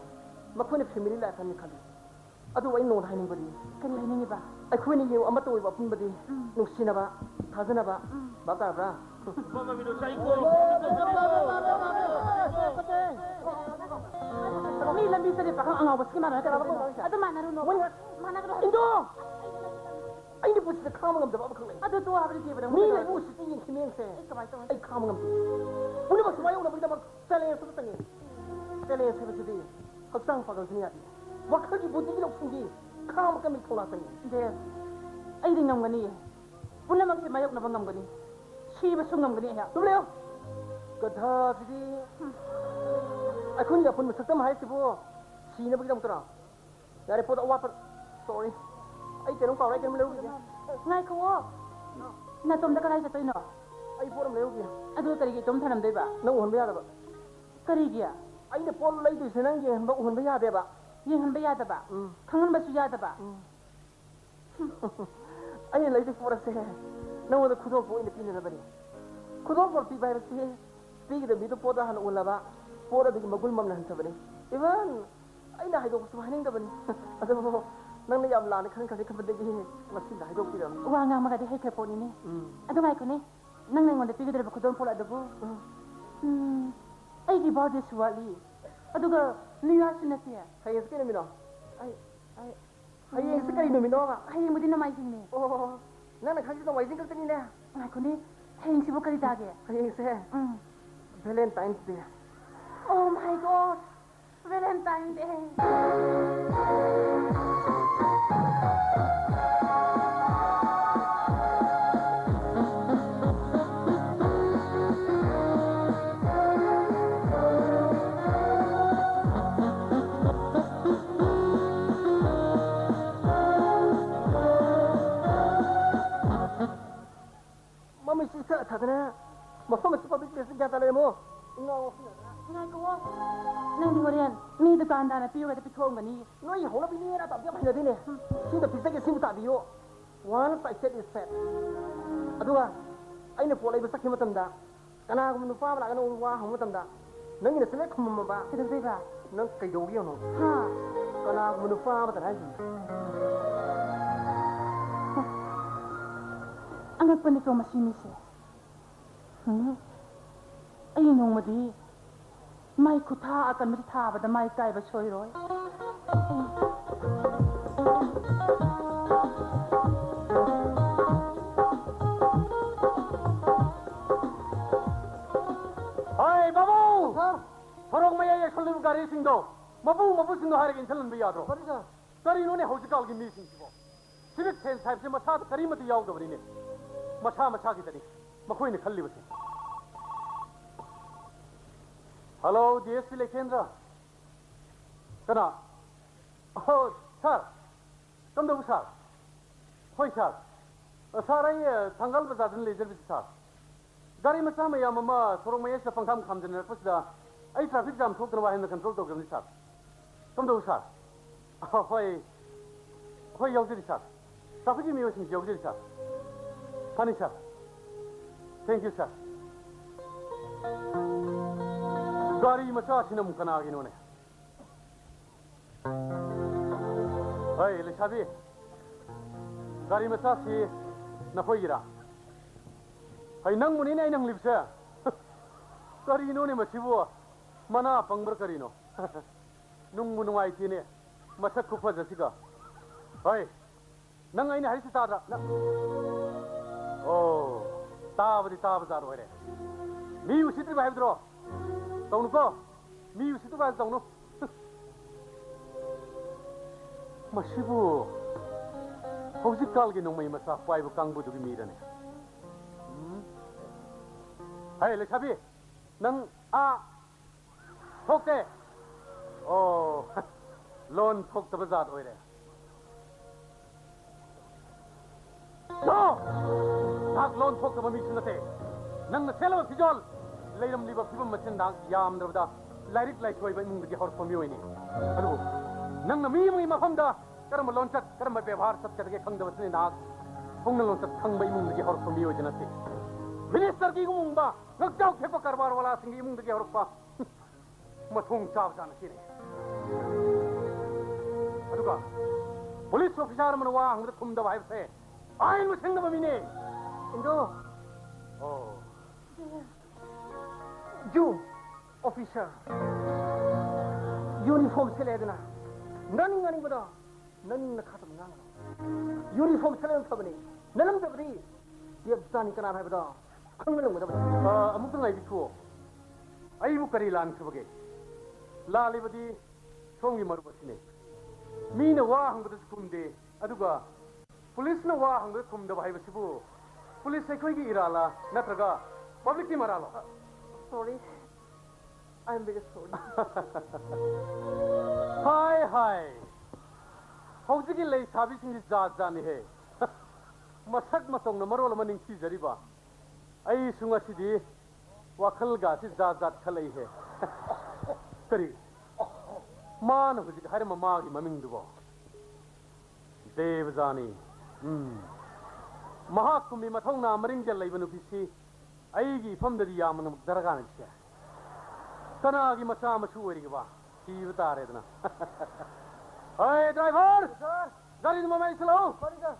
ꯃꯈꯣꯏꯅ ꯐꯦꯃꯤꯂꯤ ꯂꯥꯏꯐ ꯑꯃꯅꯤ ꯈꯜꯂꯤ꯫ ꯑꯗꯨꯕꯨ ꯑꯩ ꯅꯉꯣꯟꯗ ꯍꯥꯏꯅꯤꯡꯕꯗꯤ, ꯀꯔꯤ ꯍꯥꯏꯅꯤꯡꯉꯤꯕ? ꯑꯩꯈꯣꯏ ꯑꯅꯤꯒꯤ ꯑꯃꯠꯇ ꯑꯣꯏꯕ ꯑꯄꯨꯟꯕꯗꯤ ꯎꯝ꯫ ꯅꯨꯡꯁꯤꯅꯕ, ꯊꯥꯖꯅꯕ, ꯎꯝ꯫ ꯚꯥꯞ ꯇꯥꯔꯕ꯭ꯔꯥ? ꯃꯤ ꯂꯝꯕꯤ ꯆꯠꯂꯤ ꯄꯥꯈꯪ ꯑꯉꯥꯎꯕ ꯁꯤꯒ ꯃꯥꯟꯅꯔ ꯀꯩꯗꯧꯗꯣꯏꯅꯣ? ꯑꯗꯨ ꯃꯥꯟꯅꯔꯨꯅꯣ꯫ ꯃꯥꯟꯅꯒꯅꯣ ꯍꯥꯏꯕ꯫ ꯏꯟꯗꯣ! ꯑꯩꯅ ꯄꯨꯟꯁꯤꯗ ꯈꯥꯡꯕ ꯉꯝꯗꯕ ꯑꯃꯈꯛ ꯂꯩ꯫ ꯑꯗꯨ ꯇꯣꯛꯑꯣ ꯍꯥꯏꯕꯗꯤ ꯗꯦꯕ ꯅꯪ ꯃꯤ ꯀꯩꯗꯧꯔꯒꯦ? ꯂꯩꯕ ꯎꯁꯤꯠꯇꯤ ꯌꯦꯡꯊꯤ ꯃꯤꯠꯌꯦꯡꯁꯦ ꯑꯩ ꯀꯃꯥꯏꯅ ꯇꯧꯅꯤ? ꯑꯩ ꯈꯥꯡꯕ ꯉꯝꯗꯦ꯫ ꯄꯨꯝꯅꯃꯛꯁꯦ ꯃꯥꯌꯣꯛꯅꯕꯒꯤꯗꯃꯛ ꯆꯦꯂꯦꯟꯖ ꯑꯃ ꯆꯪꯉꯤ꯫ ꯆꯦꯂꯦꯟꯖ ꯍꯥꯏꯕꯁꯤꯗꯤ ꯍꯛꯆꯥꯡ ꯄꯥꯡꯒꯜꯁꯤꯅ ꯌꯥꯗꯦ꯫ ꯋꯥꯈꯜꯒꯤ ꯕꯨꯙꯤꯒꯤ ꯂꯧꯁꯤꯡꯗꯤ ꯈꯥꯡꯕ ꯀꯟꯕꯒꯤ ꯊꯧꯅꯥ ꯆꯪꯉꯤ꯫ ꯗꯦꯕ, ꯑꯩꯗꯤ ꯉꯝꯒꯅꯤꯌꯦ꯫ ꯄꯨꯝꯅꯃꯛꯁꯦ ꯃꯥꯌꯣꯛꯅꯕ ꯉꯝꯒꯅꯤ꯫ ꯁꯤꯕꯁꯨ ꯉꯝꯒꯅꯤ ꯑꯩꯍꯥꯛ꯫ ꯆꯨꯝꯂꯦ꯫ ꯒꯙꯥꯁꯤꯗꯤ꯫ ꯍꯨꯝ꯫ ꯑꯩꯈꯣꯏꯅ ꯑꯄꯨꯟꯕ ꯁꯛꯇꯝ ꯍꯥꯏꯁꯤꯕꯨ ꯄꯤꯅꯕꯒꯤꯗꯃꯛꯇꯔꯣ? ꯌꯥꯔꯦ, ꯄꯣꯠ ꯑꯋꯥꯠꯄ, sorry꯫ ꯑꯩ ꯀꯩꯅꯣꯝ ꯀꯥꯎꯔꯦ, ꯑꯩ ꯀꯩꯅꯣꯝ ꯂꯩꯔꯨꯈꯤꯒꯦ꯫ ꯉꯥꯏꯈꯨꯑꯣ꯫ ꯅꯇꯣꯝꯗ ꯀꯗꯥꯏ ꯆꯠꯇꯣꯏꯅꯣ? ꯑꯩ ꯄꯣꯠ ꯑꯃ ꯂꯩꯔꯨꯒꯦ꯫ ꯑꯗꯨ ꯀꯔꯤꯒꯤ ꯏꯇꯣꯝ ꯊꯅꯝꯗꯣꯏꯕ? ꯅꯪ ꯎꯍꯟꯕ ꯌꯥꯗꯕ꯫ ꯀꯔꯤꯒꯤ? ꯑꯩꯅ ꯄꯣꯠ ꯂꯩꯗꯣꯏꯁꯦ ꯅꯪ ꯌꯦꯡꯍꯟꯕ, ꯎꯍꯟꯕ ꯌꯥꯗꯦꯕ꯫ ꯌꯦꯡꯍꯟꯕ ꯌꯥꯗꯕ? ꯎꯝ꯫ ꯈꯪꯍꯟꯕꯁꯨ ꯌꯥꯗꯕ? ꯎꯝ꯫ ꯑꯩꯅ ꯂꯩꯗꯣꯏ ꯄꯣꯠ ꯑꯁꯦ ꯅꯪꯉꯣꯟꯗ ꯈꯨꯗꯣꯜꯄꯣꯠ ꯑꯣꯏꯅ ꯄꯤꯅꯅꯕꯅꯤ꯫ ꯈꯨꯗꯣꯜꯄꯣꯠ ꯄꯤꯕ ꯍꯥꯏꯕꯁꯤ ꯄꯤꯒꯗꯕ ꯃꯤꯗꯨ ꯄꯣꯠꯇ ꯍꯥꯟꯅ ꯎꯍꯜꯂꯕ, ꯄꯣꯠ ꯑꯗꯨꯒꯤ ꯃꯒꯨꯟ ꯃꯝꯅ ꯍꯟꯊꯕꯅꯤ꯫ Even ꯑꯩꯅ ꯍꯥꯏꯗꯣꯛꯄꯁꯨ ꯍꯥꯏꯅꯤꯡꯗꯕꯅꯤ꯫ ꯑꯗꯨꯕꯨ ꯅꯪꯅ ꯌꯥꯝ ꯂꯥꯟꯅ ꯈꯟꯈ꯭ꯔꯅꯤ ꯈꯟꯕꯗꯒꯤ ꯉꯁꯤꯗ ꯍꯥꯏꯗꯣꯛꯄꯤꯔꯕꯅꯤ꯫ ꯋꯥ ꯉꯥꯡꯕꯒꯗꯤ ꯍꯩꯈ꯭ꯔ ꯄꯣꯠꯅꯤꯅꯦ꯫ ꯎꯝ꯫ ꯑꯗꯨ ꯉꯥꯏꯈꯣꯅꯦ, ꯅꯪꯅ ꯑꯩꯉꯣꯟꯗ ꯄꯤꯒꯗꯧꯔꯤꯕ ꯈꯨꯗꯣꯜꯄꯣꯠ ꯑꯗꯨꯕꯨ? ꯎꯝ꯫ ꯎꯝ, ꯑꯩꯒꯤ birthdayꯁꯨ ꯋꯥꯠꯂꯤ, ꯑꯗꯨꯒ New Yearꯁꯨ ꯅꯠꯇꯦ꯫ ꯍꯌꯦꯡꯁꯦ ꯀꯩ ꯅꯨꯃꯤꯠꯅꯣ? ꯑꯩ, ꯑꯩ, ꯍꯌꯦꯡꯁꯦ ꯀꯔꯤ ꯅꯨꯃꯤꯠꯅꯣꯕ? ꯍꯌꯦꯡꯕꯨꯗꯤ ꯅꯣꯡꯃꯥꯏꯖꯤꯡꯅꯦ꯫ ꯑꯣ, ꯅꯪꯅ ꯈꯪꯉꯤꯁꯦ ꯅꯣꯡꯃꯥꯏꯖꯤꯡ ꯈꯛꯇꯅꯤꯅꯦ꯫ ꯉꯥꯏꯈꯣꯅꯦ, ꯍꯌꯦꯡꯁꯤꯕꯨ ꯀꯔꯤ ꯇꯥꯒꯦ? ꯍꯌꯦꯡꯁꯦ ꯎꯝ꯫ Valentine's Day꯫ Oh my God! Valentine Day! ꯃꯃꯤꯠꯁꯤ ꯏꯊꯛ ꯊꯛꯇꯅ ꯃꯐꯝ ꯑꯁꯤ public placeꯅꯤ ꯒ꯭ꯌꯥꯟ ꯇꯥ ꯂꯩꯔꯝꯃꯣ꯫ ꯏꯉꯥꯎ ꯉꯥꯎꯁꯤꯟꯅꯗꯅ꯫ ꯉꯥꯏꯈꯣ꯫ ꯅꯪꯗꯤ ꯍꯣꯔꯦꯟ ꯃꯤ ꯗꯨꯀꯥꯟꯗꯥꯔꯅ ꯄꯤꯌꯨ ꯍꯥꯏꯗ ꯄꯤꯊꯣꯛꯑꯝꯒꯅꯤ꯫ ꯅꯣꯏ ꯍꯧꯅꯕꯤꯅꯦꯅ ꯇꯧꯕꯗꯤ ꯌꯥꯝ ꯍꯩꯅꯗꯦꯅꯦ꯫ ꯁꯤꯗ ꯄꯤꯖꯒꯦ, ꯁꯤꯕꯨ ꯇꯥꯕꯤꯌꯨ꯫ Once I said is said꯫ ꯑꯗꯨꯒ ꯑꯩꯅ ꯄꯣꯠ ꯂꯩꯕ ꯆꯠꯈꯤꯕ ꯃꯇꯝꯗ ꯀꯅꯥꯒꯨꯝꯕ ꯅꯨꯄꯥ ꯑꯃ ꯂꯥꯛꯑꯒ ꯅꯉꯣꯟꯗ ꯋꯥ ꯍꯪꯕ ꯃꯇꯝꯗ ꯅꯪꯒꯤ ꯅꯁꯤꯡꯅ ꯈꯨꯝꯃꯝꯃꯕ ꯀꯩꯗꯧꯗꯣꯏꯕ? ꯅꯪ ꯀꯩꯗꯧꯒꯦ ꯌꯦꯡꯉꯣ꯫ ꯍꯥ? ꯀꯅꯥꯒꯨꯝꯕ ꯅꯨꯄꯥ ꯑꯃꯗꯅ ꯍꯥꯏꯁꯤꯅꯤ꯫ ꯑꯉꯛꯄꯅꯤꯀꯣ ꯃꯁꯤ ꯃꯤꯁꯦ꯫ ꯎꯝ꯫ ꯑꯩ ꯅꯣꯡꯃꯗꯤ ꯃꯥꯏ ꯈꯨꯠꯊꯥ ꯑꯀꯟꯕꯁꯤ ꯊꯥꯕꯗ ꯃꯥꯏ ꯀꯥꯏꯕ ꯁꯣꯏꯔꯣꯏ꯫ ꯍꯥꯏ, ꯕꯥꯕꯨ! ꯁꯥꯔ! ꯁꯣꯔꯣꯛ ꯃꯌꯥꯏ ꯌꯥꯏꯁꯜꯂꯤꯕ ꯒꯥꯔꯤꯁꯤꯡꯗꯣ ꯃꯄꯨ ꯃꯄꯨꯁꯤꯡꯗꯣ ꯍꯥꯏꯔꯒ ꯏꯟꯁꯤꯜꯍꯟꯕ ꯌꯥꯗ꯭ꯔꯣ? ꯐꯅꯤ, ꯁꯥꯔ꯫ ꯀꯔꯤꯅꯣꯅꯦ ꯍꯧꯖꯤꯛꯀꯥꯟꯒꯤ ꯃꯤꯁꯤꯡꯁꯤꯕꯣ? Civic sense ꯍꯥꯏꯕꯁꯦ ꯃꯁꯥꯗ ꯀꯔꯤꯃꯠꯇ ꯌꯥꯎꯗꯕꯅꯤꯅꯦ꯫ ꯃꯁꯥ ꯃꯁꯥꯒꯤꯗꯅꯤ ꯃꯈꯣꯏꯅ ꯈꯜꯂꯤꯕꯁꯦ꯫ Hello, D S P ꯂꯩꯈꯦꯟꯗ꯭ꯔ꯫ ꯀꯅꯥ? ꯑꯣ, ꯁꯥꯔ꯫ ꯀꯝꯗꯧꯕ, ꯁꯥꯔ? ꯍꯣꯏ, ꯁꯥꯔ꯫ ꯑ, ꯁꯥꯔ, ꯑꯩ, ꯑ, ꯊꯪꯒꯥꯜ ꯕꯖꯥꯔꯗ ꯂꯩꯖꯔꯤꯕꯅꯤ, ꯁꯥꯔ꯫ ꯒꯥꯔꯤ ꯃꯆꯥ ꯃꯌꯥꯝ ꯑꯃ ꯁꯣꯔꯣꯛ ꯃꯌꯥꯏꯁꯤꯗ ꯄꯪꯈꯥꯝ ꯈꯥꯝꯖꯟꯅꯔꯛꯄꯁꯤꯗ ꯑꯩ ꯇ꯭ꯔꯥꯐꯤꯛ ꯖꯥꯝ ꯊꯣꯛꯇꯅꯕ ꯍꯥꯏꯅ ꯀꯟꯇ꯭ꯔꯣꯜ ꯇꯧꯖꯕꯅꯤ, ꯁꯥꯔ꯫ ꯀꯝꯗꯧꯕ, ꯁꯥꯔ? ꯑ, ꯍꯣꯏ꯫ ꯍꯣꯏ, ꯌꯥꯎꯖꯔꯤ, ꯁꯥꯔ꯫ ꯇ꯭ꯔꯥꯐꯤꯛꯀꯤ ꯃꯤꯑꯣꯏꯁꯤꯡꯁꯨ ꯌꯥꯎꯖꯔꯤ, ꯁꯥꯔ꯫ ꯐꯅꯤ, ꯁꯥꯔ꯫ Thank you, ꯁꯥꯔ꯫ ꯒꯥꯔꯤ ꯃꯆꯥꯁꯤꯅ ꯑꯃꯨꯛ ꯀꯅꯥꯒꯤꯅꯣꯅꯦ? ꯍꯩ, ꯂꯩꯁꯥꯕꯤ, ꯒꯥꯔꯤ ꯃꯆꯥꯁꯤ ꯅꯈꯣꯏꯒꯤꯔꯥ? ꯍꯩ, ꯅꯪꯕꯨꯅꯤꯅꯦ ꯑꯩꯅ ꯍꯪꯂꯤꯕꯁꯦ꯫ ꯀꯔꯤꯅꯣꯅꯦ ꯃꯁꯤꯕꯨ? ꯃꯅꯥ ꯄꯪꯕ꯭ꯔꯥ ꯀꯔꯤꯅꯣ? ꯅꯨꯡꯕꯨ ꯅꯨꯡꯉꯥꯏꯇꯦꯅꯦ, ꯃꯁꯛ ꯈꯨꯐꯖꯁꯤꯒ꯫ ꯍꯩ, ꯅꯪ ꯑꯩꯅ ꯍꯥꯏꯔꯤꯁꯤ ꯇꯥꯗ꯭ꯔꯥ? ꯅꯪ, ꯑꯣ, ꯇꯥꯕꯗꯤ ꯇꯥꯕ ꯖꯥꯠ ꯑꯣꯏꯔꯦ꯫ ꯃꯤ ꯎꯁꯤꯠꯇ꯭ꯔꯤꯕ ꯍꯥꯏꯕꯗꯨꯔꯣ? ꯇꯧꯅꯨꯀꯣ, ꯃꯤ ꯎꯁꯤꯠꯇꯕ ꯍꯥꯏꯕ ꯇꯧꯅꯨ꯫ ꯃꯁꯤꯕꯨ ꯍꯧꯖꯤꯛꯀꯥꯜꯒꯤ ꯅꯣꯡꯃꯩ ꯃꯆꯥ ꯄꯥꯏꯕ ꯀꯥꯡꯕꯨꯗꯨꯒꯤ ꯃꯤꯔꯅꯦ? ꯎꯝ? ꯍꯦ, ꯂꯩꯁꯥꯕꯤ, ꯅꯪ ꯑꯥ ꯊꯣꯛꯇꯦ꯫ ꯑꯣ, ꯂꯣꯟ ꯊꯣꯛꯇꯕ ꯖꯥꯠ ꯑꯣꯏꯔꯦ꯫ ꯅꯣ! ꯅꯍꯥꯛ ꯂꯣꯟ ꯊꯣꯛꯇꯕ ꯃꯤꯁꯨ ꯅꯠꯇꯦ꯫ ꯅꯪꯅ ꯁꯦꯠꯂꯕ ꯐꯤꯖꯣꯜ, ꯂꯩꯔꯝꯂꯤꯕ ꯐꯤꯕꯝ ꯑꯁꯤꯅ ꯅꯍꯥꯛ ꯌꯥꯝꯗ꯭ꯔꯕꯗ ꯂꯥꯏꯔꯤꯛ ꯂꯥꯏꯁꯨ ꯍꯩꯕ ꯏꯃꯨꯡꯗꯒꯤ ꯍꯧꯔꯛꯄ ꯃꯤꯑꯣꯏꯅꯤ꯫ ꯑꯗꯨꯕꯨ ꯅꯪꯅ ꯃꯤ ꯑꯃꯒꯤ ꯃꯐꯝꯗ ꯀꯔꯝꯕ ꯂꯣꯟꯆꯠ, ꯀꯔꯝꯕ ꯕꯦꯕꯥꯔ ꯆꯠꯀꯗꯒꯦ ꯈꯪꯗꯕꯁꯤꯅ ꯅꯍꯥꯛ ꯍꯧꯅ ꯂꯣꯟꯆꯠ ꯈꯪꯕ ꯏꯃꯨꯡꯗꯒꯤ ꯍꯧꯔꯛꯄ ꯃꯤꯑꯣꯏꯗꯤ ꯅꯠꯇꯦ꯫ ꯃꯤꯅꯤꯁꯇꯔꯒꯤ ꯏꯃꯨꯡꯗ ꯉꯛꯆꯥꯎ ꯊꯦꯛꯄ ꯀꯔꯕꯥꯔ ꯋꯥꯂꯥꯁꯤꯡꯒꯤ ꯏꯃꯨꯡꯗꯒꯤ ꯍꯧꯔꯛꯄ ꯃꯊꯣꯡ ꯆꯥꯕ ꯖꯥꯠ ꯅꯠꯇꯦꯅꯦ꯫ ꯑꯗꯨꯒ ꯄꯨꯂꯤꯁ ꯑꯣꯐꯤꯁꯥꯔ ꯑꯃꯅ ꯋꯥ ꯍꯪꯕꯗ ꯈꯨꯝꯗꯕ ꯍꯥꯏꯕꯁꯦ ꯑꯥꯏꯟꯕꯨ ꯁꯤꯡꯅꯕ ꯃꯤꯅꯦ꯫ ꯏꯟꯗꯣ꯫ ꯑꯣ꯫ ꯌꯨ ꯑꯣꯐꯤꯁꯥꯔ, ꯌꯨꯅꯤꯐꯣꯔꯝ ꯁꯦꯠꯂꯦꯗꯅ ꯅꯅꯤꯡ ꯅꯅꯤꯡꯕꯗꯣ ꯅꯅꯤꯡ ꯅꯈꯥꯗ ꯉꯥꯡꯒꯅꯨ꯫ ꯌꯨꯅꯤꯐꯣꯔꯝ ꯁꯦꯠꯂꯒ ꯐꯕꯅꯤ, ꯅꯠꯂꯝꯗꯕꯗꯤ ꯌꯦꯞ ꯆꯥꯅꯤ ꯀꯅꯥꯅ ꯍꯥꯏꯕꯗꯣ ꯈꯪꯅ ꯂꯧꯒꯗꯕꯅꯤ꯫ ꯑ, ꯑꯃꯨꯛꯇ ꯉꯥꯏꯕꯤꯈꯨꯑꯣ꯫ ꯑꯩꯕꯨ ꯀꯔꯤ ꯂꯥꯟꯈ꯭ꯔꯕꯒꯦ? ꯂꯥꯜꯂꯤꯕꯗꯤ ꯁꯣꯝꯒꯤ ꯃꯔꯨꯞ ꯑꯁꯤꯅꯦ꯫ ꯃꯤꯅ ꯋꯥ ꯍꯪꯕꯗꯁꯨ ꯈꯨꯝꯗꯦ, ꯑꯗꯨꯒ ꯄꯨꯂꯤꯁꯅ ꯋꯥ ꯍꯪꯕꯗ ꯈꯨꯝꯗꯕ ꯍꯥꯏꯕꯁꯤꯕꯨ ꯄꯨꯂꯤꯁ ꯑꯩꯈꯣꯏꯒꯤ ꯏꯔꯥꯜꯂꯥ ꯅꯠꯇ꯭ꯔꯒ ꯄꯕ꯭ꯂꯤꯛꯀꯤ ꯃꯔꯥꯜꯂꯣ? ꯁꯣꯔꯤ꯫ ꯍꯥꯏ ꯍꯥꯏ꯫ ꯍꯧꯖꯤꯛꯀꯤ ꯂꯩꯁꯥꯕꯤꯁꯤꯡꯁꯤ ꯖꯥꯠ ꯖꯥꯠꯅꯤꯍꯦ꯫ ꯃꯁꯛ ꯃꯇꯧꯅ ꯃꯔꯣꯜ ꯑꯃ ꯅꯤꯡꯊꯤꯖꯔꯤꯕ꯫ ꯑꯩꯁꯨ ꯉꯁꯤꯗꯤ ꯋꯥꯈꯜꯒꯁꯤ ꯖꯥꯠ ꯖꯥꯠ ꯈꯜꯂꯛꯏꯍꯦ꯫ ꯀꯔꯤ? ꯃꯥꯅ ꯍꯧꯖꯤꯛ ꯍꯥꯏꯔꯝꯕ ꯃꯥꯒꯤ ꯃꯃꯤꯡꯗꯨꯕꯣ? ꯗꯦꯕꯖꯥꯅꯤ꯫ ꯎꯝ꯫ ꯃꯍꯥꯛꯀꯨꯝꯕꯤ ꯃꯊꯧꯅꯥ ꯃꯔꯤꯡꯖꯦꯜ ꯂꯩꯕ ꯅꯨꯄꯤꯁꯤ ꯑꯩꯒꯤ ꯏꯐꯝꯗꯗꯤ ꯌꯥꯝꯅ ꯗꯔꯀꯥꯔꯅꯤꯁꯦ꯫ ꯀꯅꯥꯒꯤ ꯃꯆꯥ ꯃꯁꯨ ꯑꯣꯏꯔꯤꯒꯕ? ꯊꯤꯕ ꯇꯥꯔꯦꯗꯅ꯫ ꯍꯣꯏ, driver! Sir! ꯒꯥꯔꯤꯗꯨ ꯃꯃꯥꯏ ꯏꯁꯤꯜꯂꯛꯎ꯫ Sorry, sir.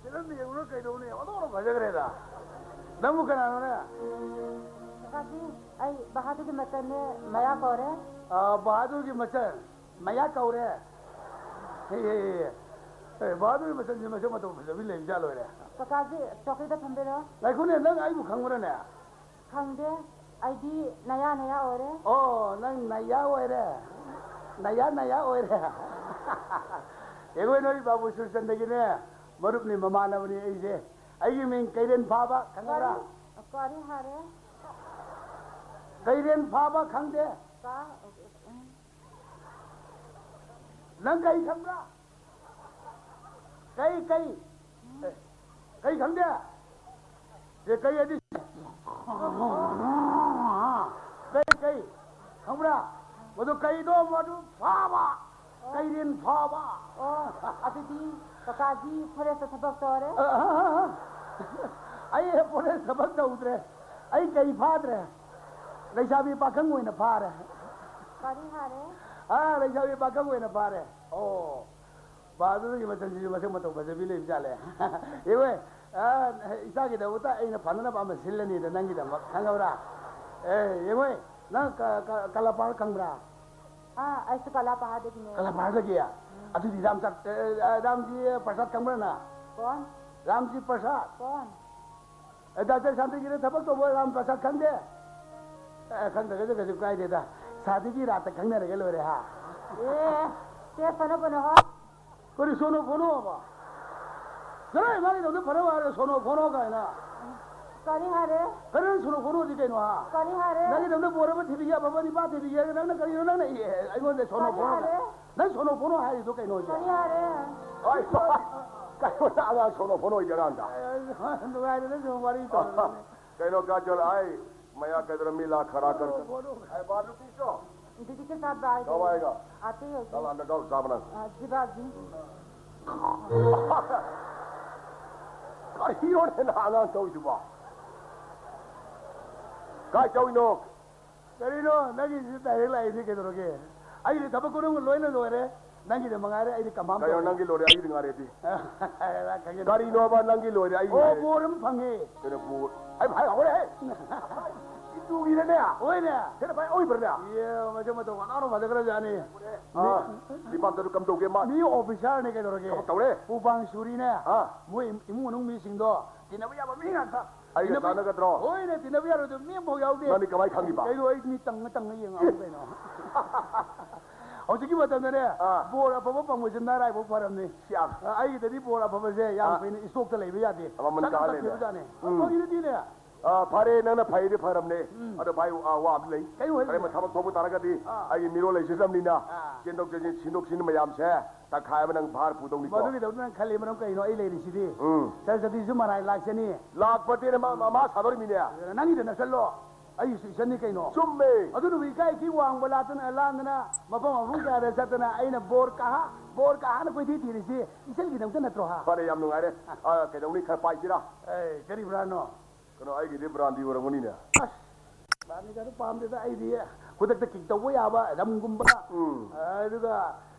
ꯐꯤꯂꯝ ꯌꯦꯡꯉꯨꯔ ꯀꯩꯗꯧꯅꯤ? ꯑꯣꯟꯊꯣꯛꯅ ꯐꯖꯈ꯭ꯔꯦꯗ꯫ ꯅꯪꯕꯨ ꯀꯅꯥꯅꯣꯅꯦ? ꯀꯀꯥꯖꯤ, ꯑꯩ ꯕꯍꯥꯗꯨꯔꯒꯤ ꯃꯆꯟꯅꯦ, ꯃꯌꯥ ꯀꯧꯔꯦ꯫ ꯑꯥ, ꯕꯍꯥꯗꯨꯔꯒꯤ ꯃꯆꯟ, ꯃꯌꯥ ꯀꯧꯔꯦ꯫ ꯍꯦ, ꯍꯦ, ꯍꯦ꯫ ꯑꯦ, ꯕꯍꯥꯗꯨꯔꯒꯤ ꯃꯆꯟꯁꯦ ꯃꯁꯛ ꯃꯇꯧ ꯐꯖꯕꯤ ꯂꯩꯕꯖꯥꯠ ꯂꯣꯏꯔꯦ꯫ ꯀꯀꯥꯖꯤ, ꯆꯧꯀ꯭ꯔꯤꯗ ꯐꯝꯕꯤꯔꯣ꯫ ꯉꯥꯏꯈꯣꯅꯦ, ꯅꯪ ꯑꯩꯕꯨ ꯈꯪꯕ꯭ꯔꯅꯦ? ꯈꯪꯗꯦ, ꯑꯩꯗꯤ ꯅꯌꯥ ꯅꯌꯥ ꯑꯣꯏꯔꯦ꯫ ꯑꯣ, ꯅꯪ ꯅꯌꯥ ꯑꯣꯏꯔꯦ? ꯅꯌꯥ ꯅꯌꯥ ꯑꯣꯏꯔꯦ? ꯑꯩꯈꯣꯏ ꯅꯣꯏ ꯕꯥꯕꯨ ꯁꯨꯔꯆꯟꯗꯒꯤꯅꯦ, ꯃꯔꯨꯞꯅꯤ, ꯃꯃꯥꯟꯅꯕꯅꯤ ꯑꯩꯁꯦ꯫ ꯑꯩꯒꯤ ꯃꯤꯡ ꯀꯩꯔꯦꯟ ꯐꯥꯕ, ꯈꯪꯉꯕ꯭ꯔꯥ? ꯀꯔꯤ, ꯀꯔꯤ ꯍꯥꯏꯔꯦ? ꯀꯩꯔꯦꯟ ꯐꯥꯕ ꯈꯪꯗꯦ? ꯀꯥ-, ꯎꯝ꯫ ꯅꯪ ꯀꯩ ꯈꯪꯕ꯭ꯔꯥ? ꯀꯩ, ꯀꯩ? ꯑꯦ, ꯀꯩ ꯈꯪꯗꯦ? ꯁꯦ, ꯀꯩ ꯍꯥꯏꯗꯤ? ꯀꯩ, ꯀꯩ? ꯈꯪꯕ꯭ꯔꯥ? ꯃꯗꯨ ꯀꯩꯅꯣ? ꯃꯗꯨ ꯐꯥꯕ! ꯑꯣ꯫ ꯀꯩꯔꯦꯟ ꯐꯥꯕ! ꯑꯣ, ꯑꯗꯨꯗꯤ ꯀꯀꯥꯗꯤ ꯐꯣꯔꯦꯁꯇ ꯊꯕꯛ ꯇꯧꯔꯦ? ꯑ, ꯑ, ꯑ, ꯑ꯫ ꯑꯩ ꯐꯣꯔꯦꯁ ꯊꯕꯛ ꯇꯧꯗ꯭ꯔꯦ꯫ ꯑꯩ ꯀꯩ ꯐꯥꯗ꯭ꯔꯦ꯫ ꯂꯩꯁꯥꯕꯤ ꯄꯥꯈꯪ ꯑꯣꯏꯅ ꯐꯥꯔꯦ꯫ ꯀꯔꯤ ꯐꯥꯔꯦ? ꯑꯥ, ꯂꯩꯁꯥꯕꯤ ꯄꯥꯈꯪ ꯑꯣꯏꯅ ꯐꯥꯔꯦ꯫ ꯑꯣ꯫ ꯕꯥꯗꯨꯒꯤ ꯃꯆꯟꯁꯤꯁꯨ ꯃꯁꯛ ꯃꯇꯧ ꯐꯖꯕꯤ ꯂꯩꯕ ꯖꯥꯠꯂꯦ꯫ ꯌꯦꯡꯉꯣꯏ, ꯑ, ꯏꯆꯥꯒꯤꯗꯃꯛꯇ ꯑꯩꯅ ꯐꯅꯅꯕ ꯑꯃ ꯁꯤꯜꯂꯅꯤꯗ ꯅꯪꯒꯤꯗꯃꯛ, ꯈꯪꯉꯕ꯭ꯔꯥ? ꯑꯦ, ꯌꯦꯡꯉꯣꯏ, ꯅꯪ ꯀ-, ꯀ-, ꯀꯂꯥꯄꯥꯔ ꯈꯪꯕ꯭ꯔꯥ? ꯑꯥ, ꯑꯩꯁꯨ ꯀꯂꯥꯄꯥꯔꯗꯒꯤꯅꯦ꯫ ꯀꯂꯥꯄꯥꯔꯗꯒꯤ? ꯑꯗꯨꯗꯤ ꯔꯥꯝꯆꯥ-, ꯑꯦ, ꯑꯦ, ꯔꯥꯝꯖꯤ ꯄ꯭ꯔꯁꯥꯗ ꯈꯪꯕ꯭ꯔꯥ ꯅꯪ? ꯀꯣꯟ? ꯔꯥꯝꯖꯤ ꯄ꯭ꯔꯁꯥꯗ? ꯀꯣꯟ? ꯑꯦ, ꯗꯥꯛꯇꯔ ꯁꯥꯟꯇꯤꯒꯤꯗ ꯊꯕꯛ ꯇꯧꯕ ꯔꯥꯝ ꯄ꯭ꯔꯁꯥꯗ ꯈꯪꯗꯦ? ꯑꯦ, ꯈꯪꯗ꯭ꯔꯒꯁꯨ ꯀꯩꯁꯨ ꯀꯥꯏꯗꯦꯗ꯫ ꯁꯥꯗꯤꯒꯤ ꯔꯥꯠꯇ ꯈꯪꯅꯔꯒ ꯂꯣꯏꯔꯦ, ꯍꯥ? ꯑꯦ, ꯁꯦ, ꯐꯅ ꯐꯅ ꯍꯣ꯫ ꯀꯔꯤ ꯁꯣꯅꯣ ꯐꯣꯅꯣ ꯍꯥꯏꯕ? ꯀꯔꯥꯏ ꯃꯥꯒꯤꯗꯃꯛꯇ ꯐꯅꯕ ꯍꯥꯏꯔꯒ ꯁꯣꯅꯣ ꯐꯣꯅꯣ ꯀꯥꯏꯅ? ꯀꯔꯤ ꯍꯥꯏꯔꯦ? ꯀꯔꯤ ꯅꯪ ꯁꯣꯅꯣ ꯐꯣꯅꯣꯗꯤ ꯀꯩꯅꯣ, ꯍꯥ? ꯀꯔꯤ ꯍꯥꯏꯔꯦ? ꯅꯪꯒꯤꯗꯃꯛꯇ ꯕꯣꯔ ꯑꯃ ꯊꯤꯕꯤꯒꯦ, ꯑꯐꯕ ꯅꯤꯄꯥ ꯊꯤꯕꯤꯒꯦ ꯍꯥꯏꯔꯒ ꯅꯪꯅ ꯀꯔꯤꯅꯣ ꯅꯪꯅ, ꯑꯦ, ꯑꯩꯉꯣꯟꯗ ꯁꯣꯅꯣ ꯀꯔꯤ ꯐꯣꯅꯣ ꯍꯥꯏꯔꯦ? ꯀꯥꯏ-, ꯅꯪ ꯁꯣꯅꯣ ꯐꯣꯅꯣ ꯍꯥꯏꯔꯤꯗꯣ ꯀꯩꯅꯣ ꯍꯧꯖꯤꯛ? ꯀꯔꯤ ꯍꯥꯏꯔꯦ? ꯍꯣꯏ, ꯀꯩꯅꯣ ꯑꯉꯥꯡ ꯁꯣꯅꯣ ꯐꯣꯅꯣ ꯍꯥꯏꯗꯤ ꯑꯉꯥꯡꯗ? ꯑꯦ, ꯅꯨꯡꯉꯥꯏꯔꯦ ꯅꯪꯁꯨ ꯋꯥꯔꯤ ꯇꯧꯔꯒ꯫ ꯀꯩꯅꯣ ꯀꯥꯖꯣꯜ, ꯑꯩ ꯃꯌꯥ ꯀꯩꯗꯧꯔ ꯃꯤ ꯂꯥꯛ ꯈꯔ ꯀꯔ ꯑꯩ ꯕꯥ ꯅꯨꯄꯤꯁꯨ दीदी के साथ बाय कब आएगा? आते हैं कल अंडा डाल साबना। जी बाजी। ꯀꯔꯤꯅꯣꯅꯦ ꯅꯪ ꯑꯉꯥꯡ ꯇꯧꯔꯤꯗꯨꯕꯣ? ꯀꯥꯏ ꯇꯧꯔꯤꯅꯣ? ꯀꯔꯤꯅꯣ ꯅꯪꯒꯤꯁꯤ ꯗꯥꯏꯔꯦꯛ ꯂꯥꯛꯏꯁꯤ ꯀꯩꯗꯧꯔꯒꯦ? ꯑꯩꯗꯤ ꯊꯕꯛ ꯈꯨꯗꯤꯡꯃꯛ ꯂꯣꯏꯅ ꯂꯣꯏꯔꯦ, ꯅꯪꯒꯤꯗ ꯃꯉꯥꯏꯔꯦ ꯑꯩꯗꯤ ꯀꯝꯐꯥꯝ ꯀꯩꯅꯣ ꯇꯧꯔꯦ꯫ ꯅꯪꯒꯤ ꯂꯣꯏꯔꯦ ꯑꯩꯒꯤꯗꯤ ꯉꯥꯏꯔꯦꯗꯤ? ꯈꯪꯉꯦ꯫ ꯀꯔꯤꯅꯣꯕ ꯅꯪꯒꯤ ꯂꯣꯏꯔꯦ ꯑꯩꯒꯤ ꯑꯣ, ꯉꯥꯏꯔꯦ? ꯕꯣꯔ ꯑꯃ ꯐꯪꯉꯦ꯫ ꯀꯩꯅꯣ ꯕꯣꯔ? ꯑꯩ ꯍꯥꯏ ꯍꯧꯔꯦ ꯍꯦ꯫ ꯏꯇꯨꯒꯤꯅꯦ꯫ ꯍꯣꯏꯅꯦ꯫ ꯀꯩꯅꯣ ꯚꯥꯏ ꯑꯣꯏꯕ꯭ꯔꯅꯦ? ꯏꯌꯦ, ꯃꯁꯛ ꯃꯇꯧ ꯋꯥꯅꯥꯅ ꯐꯖꯈ꯭ꯔꯖꯥꯠꯅꯤ꯫ ꯑꯥ, ꯗꯤꯄꯥꯝꯇꯔꯗꯨ ꯀꯝꯗꯧꯒꯦ ꯃꯥ? ꯃꯤ ꯑꯣꯐꯤꯁꯥꯔꯅꯦ ꯀꯩꯗꯧꯔꯒꯦ? ꯊꯕꯛ ꯇꯧꯔꯦ? ꯄꯨ ꯄꯥꯡ ꯁꯨꯔꯤꯅꯦ꯫ ꯑꯥ꯫ ꯃꯣꯏ ꯏꯃꯨꯡ ꯃꯅꯨꯡ ꯃꯤꯁꯤꯡꯗꯣ ꯇꯤꯟꯅꯕ ꯌꯥꯕ ꯃꯤ ꯉꯥꯛꯇ꯫ ꯑꯩꯒ ꯇꯤꯟꯅꯕ-, ꯆꯥꯟꯅꯒꯗ꯭ꯔꯣ? ꯍꯣꯏꯅꯦ, ꯇꯤꯟꯅꯕ ꯌꯥꯔꯣꯏꯗꯕ ꯃꯤ ꯑꯃꯐꯥꯎ ꯌꯥꯎꯗꯦ꯫ ꯅꯪꯗꯤ ꯀꯃꯥꯏ ꯈꯪꯉꯤꯕ? ꯀꯩꯅꯣ, ꯑꯩ ꯃꯤ ꯇꯪꯉ ꯇꯪꯉ ꯌꯦꯡꯉꯛꯑꯕ ꯀꯩꯅꯣ꯫ ꯍꯧꯖꯤꯛꯀꯤ ꯃꯇꯝꯗꯅꯦ, ꯑꯥ꯫ ꯕꯣꯔ ꯑꯐꯕ ꯐꯪꯕꯁꯦ ꯅꯔꯥꯏꯕꯛ ꯐꯔꯝꯅꯤ꯫ ꯁꯤꯌꯥ꯫ ꯑ, ꯑꯩꯒꯤꯗꯗꯤ ꯕꯣꯔ ꯑꯐꯕꯁꯦ ꯌꯥꯝ ꯑꯥ꯫ ꯀꯨꯏꯅ ꯏꯁꯇꯣꯛꯇ ꯂꯩꯕ ꯌꯥꯗꯦ꯫ ꯃꯃꯜ ꯆꯠꯅ ꯀꯥ ꯂꯩꯔꯦ꯫ ꯇꯛꯈꯤꯕꯖꯥꯠꯅꯦ꯫ ꯎꯝ꯫ ꯐꯥꯒꯤ ꯅꯠꯇꯦꯅꯦ꯫ ꯑꯥ, ꯐꯔꯦ, ꯅꯪꯅ ꯐꯩꯗꯤ ꯐꯔꯝꯅꯦ꯫ ꯎꯝ꯫ ꯑꯗꯣ ꯚꯥꯏ, ꯑꯥ, ꯋꯥ ꯑꯃ ꯂꯩ꯫ ꯀꯩꯅꯣ ꯍꯥꯏꯁꯦ? ꯀꯔꯤꯒꯨꯝꯕ ꯊꯕꯛ ꯊꯣꯛꯄ ꯇꯥꯔꯒꯗꯤ ꯑꯥ꯫ ꯑꯩꯒꯤ ꯃꯤꯔꯣꯜ ꯂꯩꯖꯗꯕꯅꯤꯅ ꯑꯥ꯫ ꯆꯦꯟꯊꯣꯛ ꯆꯦꯟꯁꯤꯟ, ꯁꯤꯟꯗꯣꯛ ꯁꯤꯟ ꯃꯌꯥꯝꯁꯦ ꯇꯪꯈꯥꯏ ꯑꯃ ꯅꯪ ꯚꯥꯔ ꯄꯨꯗꯧꯅꯤꯀꯣ꯫ ꯃꯗꯨꯒꯤꯗꯕꯨ ꯅꯪ ꯈꯜꯂꯤ ꯃꯔꯝ ꯀꯩꯅꯣ? ꯑꯩ ꯂꯩꯔꯤꯁꯤꯗꯤ꯫ ꯎꯝ꯫ ꯁꯔꯁꯇꯤꯁꯨ ꯃꯔꯥꯏ ꯂꯥꯛꯆꯅꯤ꯫ ꯂꯥꯛꯄꯗꯤ ꯃꯥ, ꯃꯥ, ꯃꯥ ꯁꯥꯗꯧꯔꯤꯃꯤꯅꯦ꯫ ꯅꯪꯒꯤꯗ ꯅꯛꯁꯜꯂꯣ꯫ ꯑꯩꯒꯤꯁꯨ ꯏꯆꯟꯅꯤ ꯀꯩꯅꯣ꯫ ꯆꯨꯝꯃꯦ꯫ ꯑꯗꯨꯅꯕꯨ ꯏꯀꯥꯏ ꯏꯊꯤ ꯋꯥꯡꯕ ꯂꯥꯟꯗꯅ, ꯂꯥꯟꯗꯅ ꯃꯐꯝ ꯃꯐꯝ ꯀꯌꯥꯗ ꯆꯠꯇꯅ ꯑꯩꯅ ꯕꯣꯔ ꯀꯥꯍꯥ, ꯕꯣꯔ ꯀꯥꯍꯥꯅ ꯀꯣꯏꯊꯤ ꯊꯤꯔꯤꯁꯤ ꯏꯆꯟꯒꯤꯗꯃꯛꯇ ꯅꯠꯇ꯭ꯔꯣ, ꯍꯥ? ꯐꯔꯦ, ꯌꯥꯝ ꯅꯨꯡꯉꯥꯏꯔꯦ꯫ ꯑꯥ, ꯀꯩꯗꯧꯅꯤ, ꯈꯔ ꯄꯥꯏꯁꯤꯔꯥ? ꯑꯦ, ꯀꯔꯤ ꯕ꯭ꯔꯥꯟꯅꯣ? ꯀꯩꯅꯣ, ꯑꯩꯒꯤꯗꯤ ꯕ꯭ꯔꯥꯟꯗꯤ ꯑꯣꯏꯔꯝꯒꯅꯤꯅꯦ꯫ ꯑꯁ, ꯕ꯭ꯔꯥꯟꯗꯤ ꯀꯩꯅꯣ ꯄꯥꯝꯗꯦꯗ, ꯑꯩꯗꯤ ꯈꯨꯗꯛꯇ ꯀꯤꯛ ꯇꯧꯕ ꯌꯥꯕ ꯔꯝꯒꯨꯝꯕ, ꯎꯝ꯫ ꯑꯗꯨꯒ,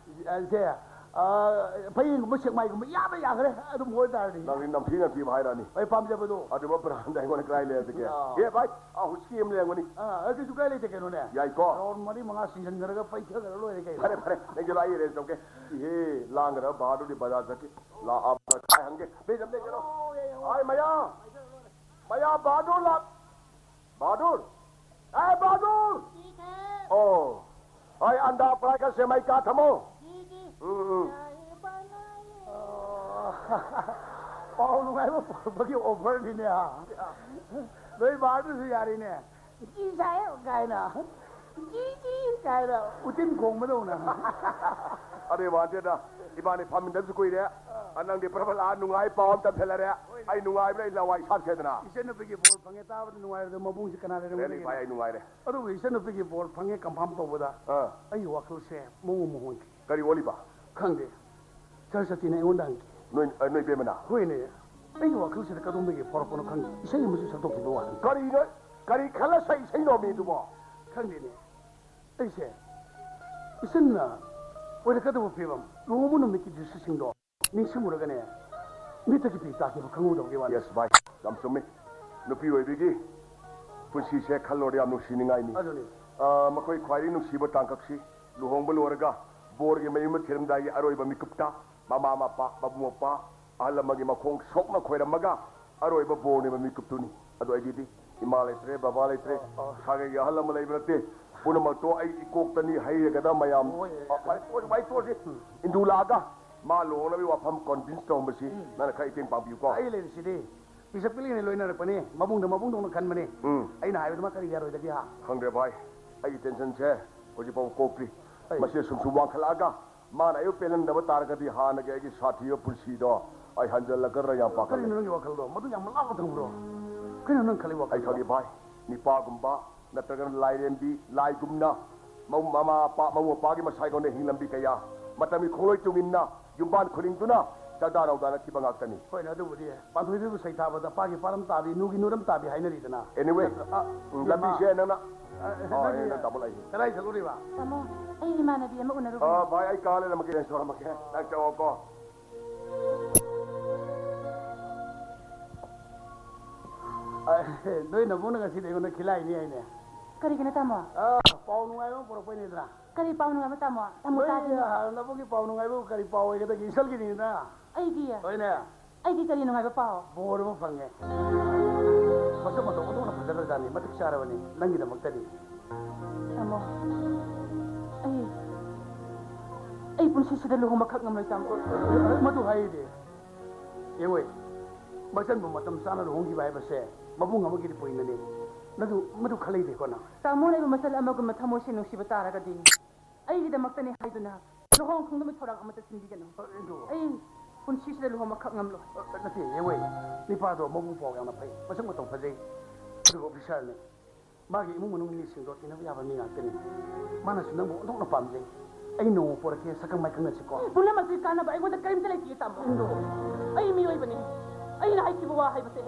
ꯑ, ꯁꯦ, ꯑ, ꯐꯌꯦꯡꯒꯨꯝꯕ ꯁꯦꯛꯃꯥꯏꯒꯨꯝꯕ ꯏꯌꯥꯗ ꯌꯥꯈ꯭ꯔꯦ꯫ ꯑꯗꯨꯝ ꯑꯣꯏꯇꯥꯔꯗꯤ ꯅꯪꯗꯤ ꯅꯝꯊꯤ ꯅꯝꯊꯤꯕ ꯍꯥꯏꯔꯛꯑꯅꯤ꯫ ꯑꯩ ꯄꯥꯝꯖꯕꯗꯣ꯫ ꯑꯗꯨꯕꯨ ꯕ꯭ꯔꯥꯟꯗ ꯑꯩꯉꯣꯟꯗ ꯀꯗꯥꯏ ꯂꯩꯔꯗꯒꯦ? ꯑꯥ꯫ ꯑꯦ ꯚꯥꯏ, ꯑꯥ, ꯍꯨꯁꯀꯤ ꯑꯃ ꯂꯩꯔꯝꯒꯅꯤ꯫ ꯑꯥ, ꯑꯗꯨꯁꯨ ꯀꯥꯏ ꯂꯩꯇꯦ ꯀꯩꯅꯣꯅꯦ? ꯌꯥꯏꯀꯣ? ꯔꯥꯎꯟ ꯃꯔꯤ ꯃꯉꯥ ꯁꯤꯟꯖꯟꯈ꯭ꯔꯒ ꯄꯩꯊꯈ꯭ꯔ ꯂꯣꯏꯔꯦ ꯀꯩꯅꯣ꯫ ꯐꯔꯦ, ꯐꯔꯦ, ꯅꯪꯁꯨ ꯂꯥꯛꯏ ꯑꯦꯔꯦꯟꯖ ꯇꯧꯒꯦ꯫ ꯏꯍꯦ, ꯂꯥꯡꯒꯗꯕ ꯕꯥꯔꯗꯨꯗꯤ ꯕꯖꯥꯔ ꯆꯠꯀꯦ꯫ ꯂꯥꯛꯑꯕ ꯍꯥꯏ ꯍꯪꯒꯦ꯫ ꯕꯦꯖꯝ ꯂꯩꯒꯅꯣ꯫ ꯍꯥꯏ ꯃꯌꯥ, ꯃꯌꯥ ꯕꯥꯔꯗꯨ ꯂꯥꯛ-, ꯕꯥꯔꯗꯨ꯫ ꯑꯦ ꯕꯥꯔꯗꯨ꯫ ꯑꯣ, ꯍꯥꯏ ꯑꯟꯗꯥ ꯐ꯭ꯔꯥꯏ ꯈꯔ ꯁꯦꯝꯃꯩ ꯀꯥ ꯊꯝꯃꯣ꯫ ꯎꯝ, ꯎꯝ꯫ ꯄꯥꯎ ꯅꯨꯡꯉꯥꯏꯕ ꯄꯨꯔꯛꯄꯒꯤ ꯑꯣꯐꯔꯅꯤꯅꯦ꯫ ꯅꯣꯏ ꯕꯥꯔꯗꯨꯁꯨ ꯌꯥꯔꯤꯅꯦ꯫ ꯖꯤ ꯁꯥꯍꯦꯕ ꯀꯥꯏꯅ, ꯖꯤ ꯖꯤ ꯀꯥꯏꯅ ꯎꯇꯤꯟ ꯈꯣꯡꯕꯗꯧꯅ꯫ ꯑꯔꯦ ꯋꯥꯟꯇꯦꯗ, ꯏꯕꯥꯅꯤ ꯐꯝꯃꯤꯟꯅꯕꯁꯨ ꯀꯨꯏꯔꯦ꯫ ꯑ, ꯅꯪꯗꯤ ꯄ꯭ꯔꯕꯂꯥ ꯅꯨꯡꯉꯥꯏ ꯄꯥꯎ ꯑꯃ ꯇꯝꯁꯤꯜꯂꯔꯦ꯫ ꯑꯩ ꯅꯨꯡꯉꯥꯏꯕꯅ ꯑꯩ ꯂꯋꯥꯏ ꯁꯥꯠꯈ꯭ꯔꯦꯗꯅ꯫ ꯏꯆꯟꯅꯨꯄꯤꯒꯤ ꯕꯣꯜ ꯐꯪꯉꯦ ꯇꯥꯕꯗ ꯅꯨꯡꯉꯥꯏꯔꯣꯏꯗ ꯃꯕꯨꯡꯁꯤ ꯀꯅꯥ ꯂꯩꯔꯝꯒꯅꯤ? ꯔꯦꯅꯤ ꯚꯥꯏ, ꯑꯩ ꯅꯨꯡꯉꯥꯏꯔꯦ꯫ ꯑꯗꯨꯕꯨ ꯏꯆꯟꯅꯨꯄꯤꯒꯤ ꯕꯣꯜ ꯐꯪꯉꯦ ꯀꯟꯐꯥꯔꯝ ꯇꯧꯕꯗ ꯑ, ꯑꯩꯒꯤ ꯋꯥꯈꯜꯁꯦ ꯃꯑꯣꯡ ꯑꯃ ꯍꯣꯡꯈꯤ꯫ ꯀꯔꯤ ꯑꯣꯜꯂꯤꯕ? ꯈꯪꯗꯦ꯫ ꯁꯔꯁꯇꯤꯅ ꯑꯩꯉꯣꯟꯗ ꯍꯪꯈꯤ꯫ ꯅꯣꯏ, ꯑ, ꯅꯣꯏ ꯕꯦꯝꯃꯅ? ꯍꯣꯏꯅꯦ꯫ ꯑꯩꯒꯤ ꯋꯥꯈꯜꯁꯤꯗ ꯀꯗꯣꯝꯗꯒꯤ ꯐꯥꯎꯔꯛꯄꯅꯣ ꯈꯪꯗꯦ꯫ ꯏꯁꯩ ꯑꯃꯁꯨ ꯁꯛꯇꯣꯛꯈꯤꯕ ꯋꯥꯅꯤ꯫ ꯀꯔꯤꯅꯣ? ꯀꯔꯤ ꯈꯜꯂ ꯁꯛ ꯏꯁꯩꯅꯣ ꯃꯤꯗꯨꯕꯣ? ꯈꯪꯗꯦꯅꯦ꯫ ꯑꯩꯁꯦ ꯏꯆꯟꯅ ꯑꯣꯏꯔꯛꯀꯗꯕ ꯐꯤꯕꯝ, ꯂꯨꯍꯣꯡꯕ ꯅꯨꯃꯤꯠꯀꯤ ꯗ꯭ꯔꯤꯁ꯭ꯌꯁꯤꯡꯗꯣ ꯅꯤꯡꯁꯤꯡꯉꯨꯔꯒꯅꯦ, ꯃꯤꯠꯇꯒꯤ ꯄꯤ ꯇꯥꯈꯤꯕ ꯈꯪꯍꯧꯗꯕꯒꯤ ꯋꯥꯅꯤ꯫ ꯌꯦꯁ ꯚꯥꯏ, ꯌꯥꯝ ꯆꯨꯝꯃꯤ꯫ ꯅꯨꯄꯤ ꯑꯣꯏꯕꯤꯒꯤ ꯄꯨꯟꯁꯤꯁꯦ ꯈꯜꯂꯨꯔꯗꯤ ꯌꯥꯝ ꯅꯨꯡꯁꯤꯅꯤꯡꯉꯥꯏꯅꯤ꯫ ꯑꯗꯨꯅꯤ꯫ ꯑ, ꯃꯈꯣꯏ ꯈ꯭ꯋꯥꯏꯗꯒꯤ ꯅꯨꯡꯁꯤꯕ ꯇꯥꯡꯀꯛꯁꯤ ꯂꯨꯍꯣꯡꯕ ꯂꯣꯏꯔꯒ ꯕꯣꯔꯒꯤ ꯃꯌꯨꯝꯗ ꯊꯤꯔꯝꯗꯥꯏꯒꯤ ꯑꯔꯣꯏꯕ ꯃꯤꯀꯨꯞꯇ ꯃꯃꯥ ꯃꯄꯥ, ꯃꯕꯨꯡ ꯃꯧꯄ꯭ꯋꯥ, ꯑꯍꯜ ꯂꯃꯟꯒꯤ ꯃꯈꯣꯡ ꯁꯣꯛꯅ ꯈꯣꯏꯔꯝꯃꯒ ꯑꯔꯣꯏꯕ ꯕꯣꯔꯅꯦꯕ ꯃꯤꯀꯨꯞꯇꯨꯅꯤ꯫ ꯑꯗꯣ ꯑꯩꯒꯤꯗꯤ ꯏꯃꯥ ꯂꯩꯇ꯭ꯔꯦ, ꯕꯕꯥ ꯂꯩꯇ꯭ꯔꯦ, ꯑ, ꯑ꯫ ꯁꯥꯒꯩꯒꯤ ꯑꯍꯜ ꯑꯃ ꯂꯩꯕ ꯅꯠꯇꯦ꯫ ꯄꯨꯝꯅꯃꯛꯇꯣ ꯑꯩ ꯏꯀꯣꯛꯇꯅꯤ ꯍꯩꯔꯒꯗ ꯃꯌꯥꯝ꯫ ꯍꯣꯏ꯫ ꯑ, ꯚꯥꯏ, ꯇꯣꯛꯑꯁꯤ, ꯚꯥꯏ, ꯇꯣꯛꯑꯁꯤ꯫ ꯎꯝ꯫ ꯏꯟꯗꯨ ꯂꯥꯛꯑꯒ ꯃꯥ ꯂꯨꯍꯣꯡꯅꯕꯒꯤ ꯋꯥꯐꯝ ꯀꯟꯚꯤꯟꯁ ꯇꯧꯔꯝꯕꯁꯤ ꯎꯝ꯫ ꯅꯪꯅ ꯈꯔ ꯏꯇꯦꯡ ꯄꯥꯡꯕꯤꯌꯨꯀꯣ꯫ ꯑꯩ ꯂꯩꯔꯤꯁꯤꯗꯤ꯫ ꯄꯤꯁꯛ ꯄꯤꯛꯂꯤꯉꯩ ꯂꯣꯏꯅꯔꯛꯄꯅꯤ꯫ ꯃꯕꯨꯡꯗ ꯃꯕꯨꯡꯗꯧꯅ ꯈꯟꯕꯅꯤ꯫ ꯎꯝ꯫ ꯑꯩꯅ ꯍꯥꯏꯕꯗꯨꯃ ꯀꯔꯤ ꯌꯥꯔꯣꯏꯗꯒꯦ, ꯍꯥ? ꯈꯪꯗ꯭ꯔꯦ ꯚꯥꯏ, ꯑꯩꯒꯤ ꯇꯦꯟꯁꯟꯁꯦ ꯍꯧꯖꯤꯛ ꯐꯥꯎꯕ ꯀꯣꯛꯇ꯭ꯔꯤ꯫ ꯑꯩ ꯃꯁꯤ ꯁꯨꯝ ꯁꯨꯝ ꯋꯥꯡꯈꯠꯂꯛꯑꯒ ꯃꯥꯅ ꯑꯩꯕꯨ ꯄꯦꯜꯍꯟꯗꯕ ꯇꯥꯔꯒꯗꯤ ꯍꯥꯟꯅꯒꯤ ꯑꯩꯒꯤ ꯁꯥꯊꯤꯕ ꯄꯨꯟꯁꯤꯗꯣ ꯑꯩ ꯍꯟꯖꯜꯂꯛꯀꯗ꯭ꯔꯥ ꯌꯥꯝ ꯄꯥꯈꯠꯂꯦ꯫ ꯀꯔꯤꯅꯣ ꯅꯪꯒꯤ ꯋꯥꯈꯜꯗꯣ? ꯃꯗꯨ ꯌꯥꯝ ꯂꯥꯞꯅ ꯊꯝꯈ꯭ꯔꯣ꯫ ꯀꯔꯤꯅꯣ ꯅꯪ ꯈꯜꯂꯤ ꯑꯩ ꯋꯥꯈꯜꯗꯣ? ꯈꯪꯉꯤ ꯚꯥꯏ, ꯅꯤꯄꯥꯒꯨꯝꯕ ꯅꯠꯇ꯭ꯔꯒꯅ ꯂꯥꯏꯔꯦꯝꯕꯤ, ꯂꯥꯏꯒꯨꯝꯅ ꯃꯧ-, ꯃꯃꯥ ꯃꯄꯥ, ꯃꯧ ꯃꯄꯥꯒꯤ ꯃꯁꯥꯏꯒꯣꯟꯗ ꯍꯤꯡꯂꯝꯕꯤ ꯀꯌꯥ, ꯃꯇꯝꯒꯤ ꯈꯣꯡꯂꯣꯏ ꯇꯨꯡꯏꯟꯅ ꯌꯨꯝꯕꯥꯟ ꯈꯨꯗꯤꯡꯗꯨꯅ ꯆꯥꯗꯥ ꯅꯧꯗꯥꯅ ꯊꯤꯕ ꯉꯥꯛꯇꯅꯤ꯫ ꯍꯣꯏꯅꯦ, ꯑꯗꯨꯕꯨꯗꯤ ꯄꯥꯟꯊꯣꯏꯕꯤꯕꯨ ꯁꯩꯊꯥꯕꯗ ꯄꯥꯒꯤ ꯄꯥꯔꯝ ꯇꯥꯕꯤ, ꯅꯨꯒꯤ ꯅꯨꯔꯝ ꯇꯥꯕꯤ ꯍꯥꯏꯅꯔꯤꯗꯅ꯫ Anyway, ꯑ, ꯎꯝ, ꯏꯃꯥ꯫ ꯂꯝꯕꯤꯁꯦ ꯅꯪꯅ ꯑ, ꯑ, ꯑꯣ, ꯅꯪꯗꯤ ꯑꯩꯅ ꯇꯥꯃꯣ ꯂꯥꯛꯏꯁꯦ꯫ ꯀꯗꯥꯏ ꯆꯠꯂꯨꯔꯤꯕ? ꯇꯥꯃꯣ, ꯑꯩ ꯏꯃꯥꯟꯅꯕꯤ ꯑꯃ ꯎꯅꯔꯨꯕꯅꯦ꯫ ꯑ, ꯚꯥꯏ, ꯑꯩ ꯀꯥ ꯂꯩꯔꯝꯃꯒꯦ, ꯂꯩꯔꯝꯃꯒꯦ꯫ ꯅꯪ ꯆꯪꯉꯣꯀꯣ꯫ ꯑ, ꯅꯣꯏ ꯅꯕꯨꯡꯅ ꯉꯁꯤꯗꯤ ꯑꯩꯉꯣꯟꯗ ꯈꯤꯂꯥꯏꯅꯤ ꯍꯥꯏꯅꯦ꯫ ꯀꯔꯤꯒꯤꯅꯣ, ꯇꯥꯃꯣ? ꯑ, ꯄꯥꯎ ꯅꯨꯡꯉꯥꯏꯕ ꯑꯃ ꯄꯨꯔꯛꯄꯩꯅꯤꯗ꯭ꯔꯥ? ꯀꯔꯤ ꯄꯥꯎ ꯅꯨꯡꯉꯥꯏꯕ, ꯇꯥꯃꯣ? ꯇꯥꯃꯣ, ꯅꯣꯏ, ꯇꯥꯗꯦꯅꯦ꯫ ꯑ, ꯅꯕꯨꯡꯒꯤ ꯄꯥꯎ ꯅꯨꯡꯉꯥꯏꯕꯕꯨ ꯀꯔꯤ ꯄꯥꯎ ꯑꯣꯏꯒꯗꯒꯦ? ꯏꯁꯜꯒꯤꯅꯤꯗꯅ꯫ ꯑꯩꯒꯤ? ꯍꯣꯏꯅꯦ꯫ ꯑꯩꯒꯤ ꯀꯔꯤ ꯅꯨꯡꯉꯥꯏꯕ ꯄꯥꯎ? ꯕꯣꯔ ꯑꯃ ꯐꯪꯉꯦ꯫ ꯃꯁꯛ ꯃꯇꯧ ꯑꯣꯟꯊꯣꯛꯅ ꯐꯖꯈ꯭ꯔꯖꯥꯠꯅꯤ, ꯃꯇꯤꯛ ꯆꯥꯔꯕꯅꯤ ꯅꯪꯒꯤꯗꯃꯛꯇꯗꯤ꯫ ꯇꯥꯃꯣ, ꯑꯩ, ꯑꯩ ꯄꯨꯟꯁꯤꯁꯤꯗ ꯂꯨꯍꯣꯡꯕꯈꯛ ꯉꯝꯂꯣꯏ, ꯇꯥꯃꯣ꯫ ꯃꯗꯨ ꯍꯥꯏꯔꯤꯗꯤ꯫ ꯌꯦꯡꯉꯣꯏ, ꯃꯆꯟꯕꯨ ꯃꯇꯝ ꯆꯥꯅ ꯂꯨꯍꯣꯡꯈꯤꯕ ꯍꯥꯏꯕꯁꯦ ꯃꯕꯨꯡ ꯑꯃꯒꯤꯗꯤ ꯄꯣꯏꯟꯅꯅꯤ꯫ ꯃꯗꯨ, ꯃꯗꯨ ꯈꯜꯂꯤꯗꯦꯀꯣ ꯅꯪ? ꯇꯥꯃꯣꯅ ꯑꯩꯕꯨ ꯃꯆꯜ ꯑꯃꯒꯨꯝꯅ ꯊꯃꯣꯏꯁꯦ ꯅꯨꯡꯁꯤꯕ ꯇꯥꯔꯒꯗꯤ, ꯑꯩꯒꯤꯗꯃꯛꯇꯅꯤ ꯍꯥꯏꯗꯨꯅ ꯂꯨꯍꯣꯡ ꯈꯣꯡꯗꯣꯡꯕꯒꯤ ꯊꯧꯔꯥꯡ ꯑꯃꯠꯇ ꯁꯤꯟꯕꯤꯒꯅꯨ꯫ ꯑ, ꯑꯗꯨ ꯑꯩ ꯄꯨꯟꯁꯤꯁꯤꯗ ꯂꯨꯍꯣꯡꯕꯈꯛ ꯉꯝꯂꯣꯏ꯫ ꯑ, ꯅꯠꯇꯦ, ꯌꯦꯡꯉꯣꯏ, ꯅꯤꯄꯥꯗꯣ ꯃꯕꯨꯡ ꯄꯥꯎ ꯌꯥꯝꯅ ꯐꯩ, ꯃꯁꯛ ꯃꯇꯧ ꯐꯖꯩ, ꯑꯗꯨꯒ ꯑꯣꯐꯤꯁꯥꯔꯅꯤ꯫ ꯃꯥꯒꯤ ꯏꯃꯨꯡ ꯃꯅꯨꯡ ꯃꯤꯁꯤꯡꯗꯣ ꯇꯤꯟꯅꯕ ꯌꯥꯕ ꯃꯤ ꯉꯥꯛꯇꯅꯤ꯫ ꯃꯥꯅꯁꯨ ꯅꯪꯕꯨ ꯑꯣꯟꯊꯣꯛꯅ ꯄꯥꯝꯖꯩ꯫ ꯑꯩ ꯅꯣꯡꯃ ꯄꯣꯔꯛꯀꯦ, ꯁꯛꯈꯪ ꯃꯥꯏꯈꯪꯅꯁꯤꯀꯣ꯫ ꯄꯨꯝꯅꯃꯛꯁꯤ ꯀꯥꯟꯅꯕ ꯑꯩꯉꯣꯟꯗ ꯀꯔꯤꯝꯇ ꯂꯩꯇꯦ, ꯇꯥꯃꯣ꯫ ꯏꯟꯗꯣ꯫ ꯑꯩ ꯃꯤꯑꯣꯏꯕꯅꯤ꯫ ꯑꯩꯅ ꯍꯥꯏꯈꯤꯕ ꯋꯥ ꯍꯥꯏꯕꯁꯦ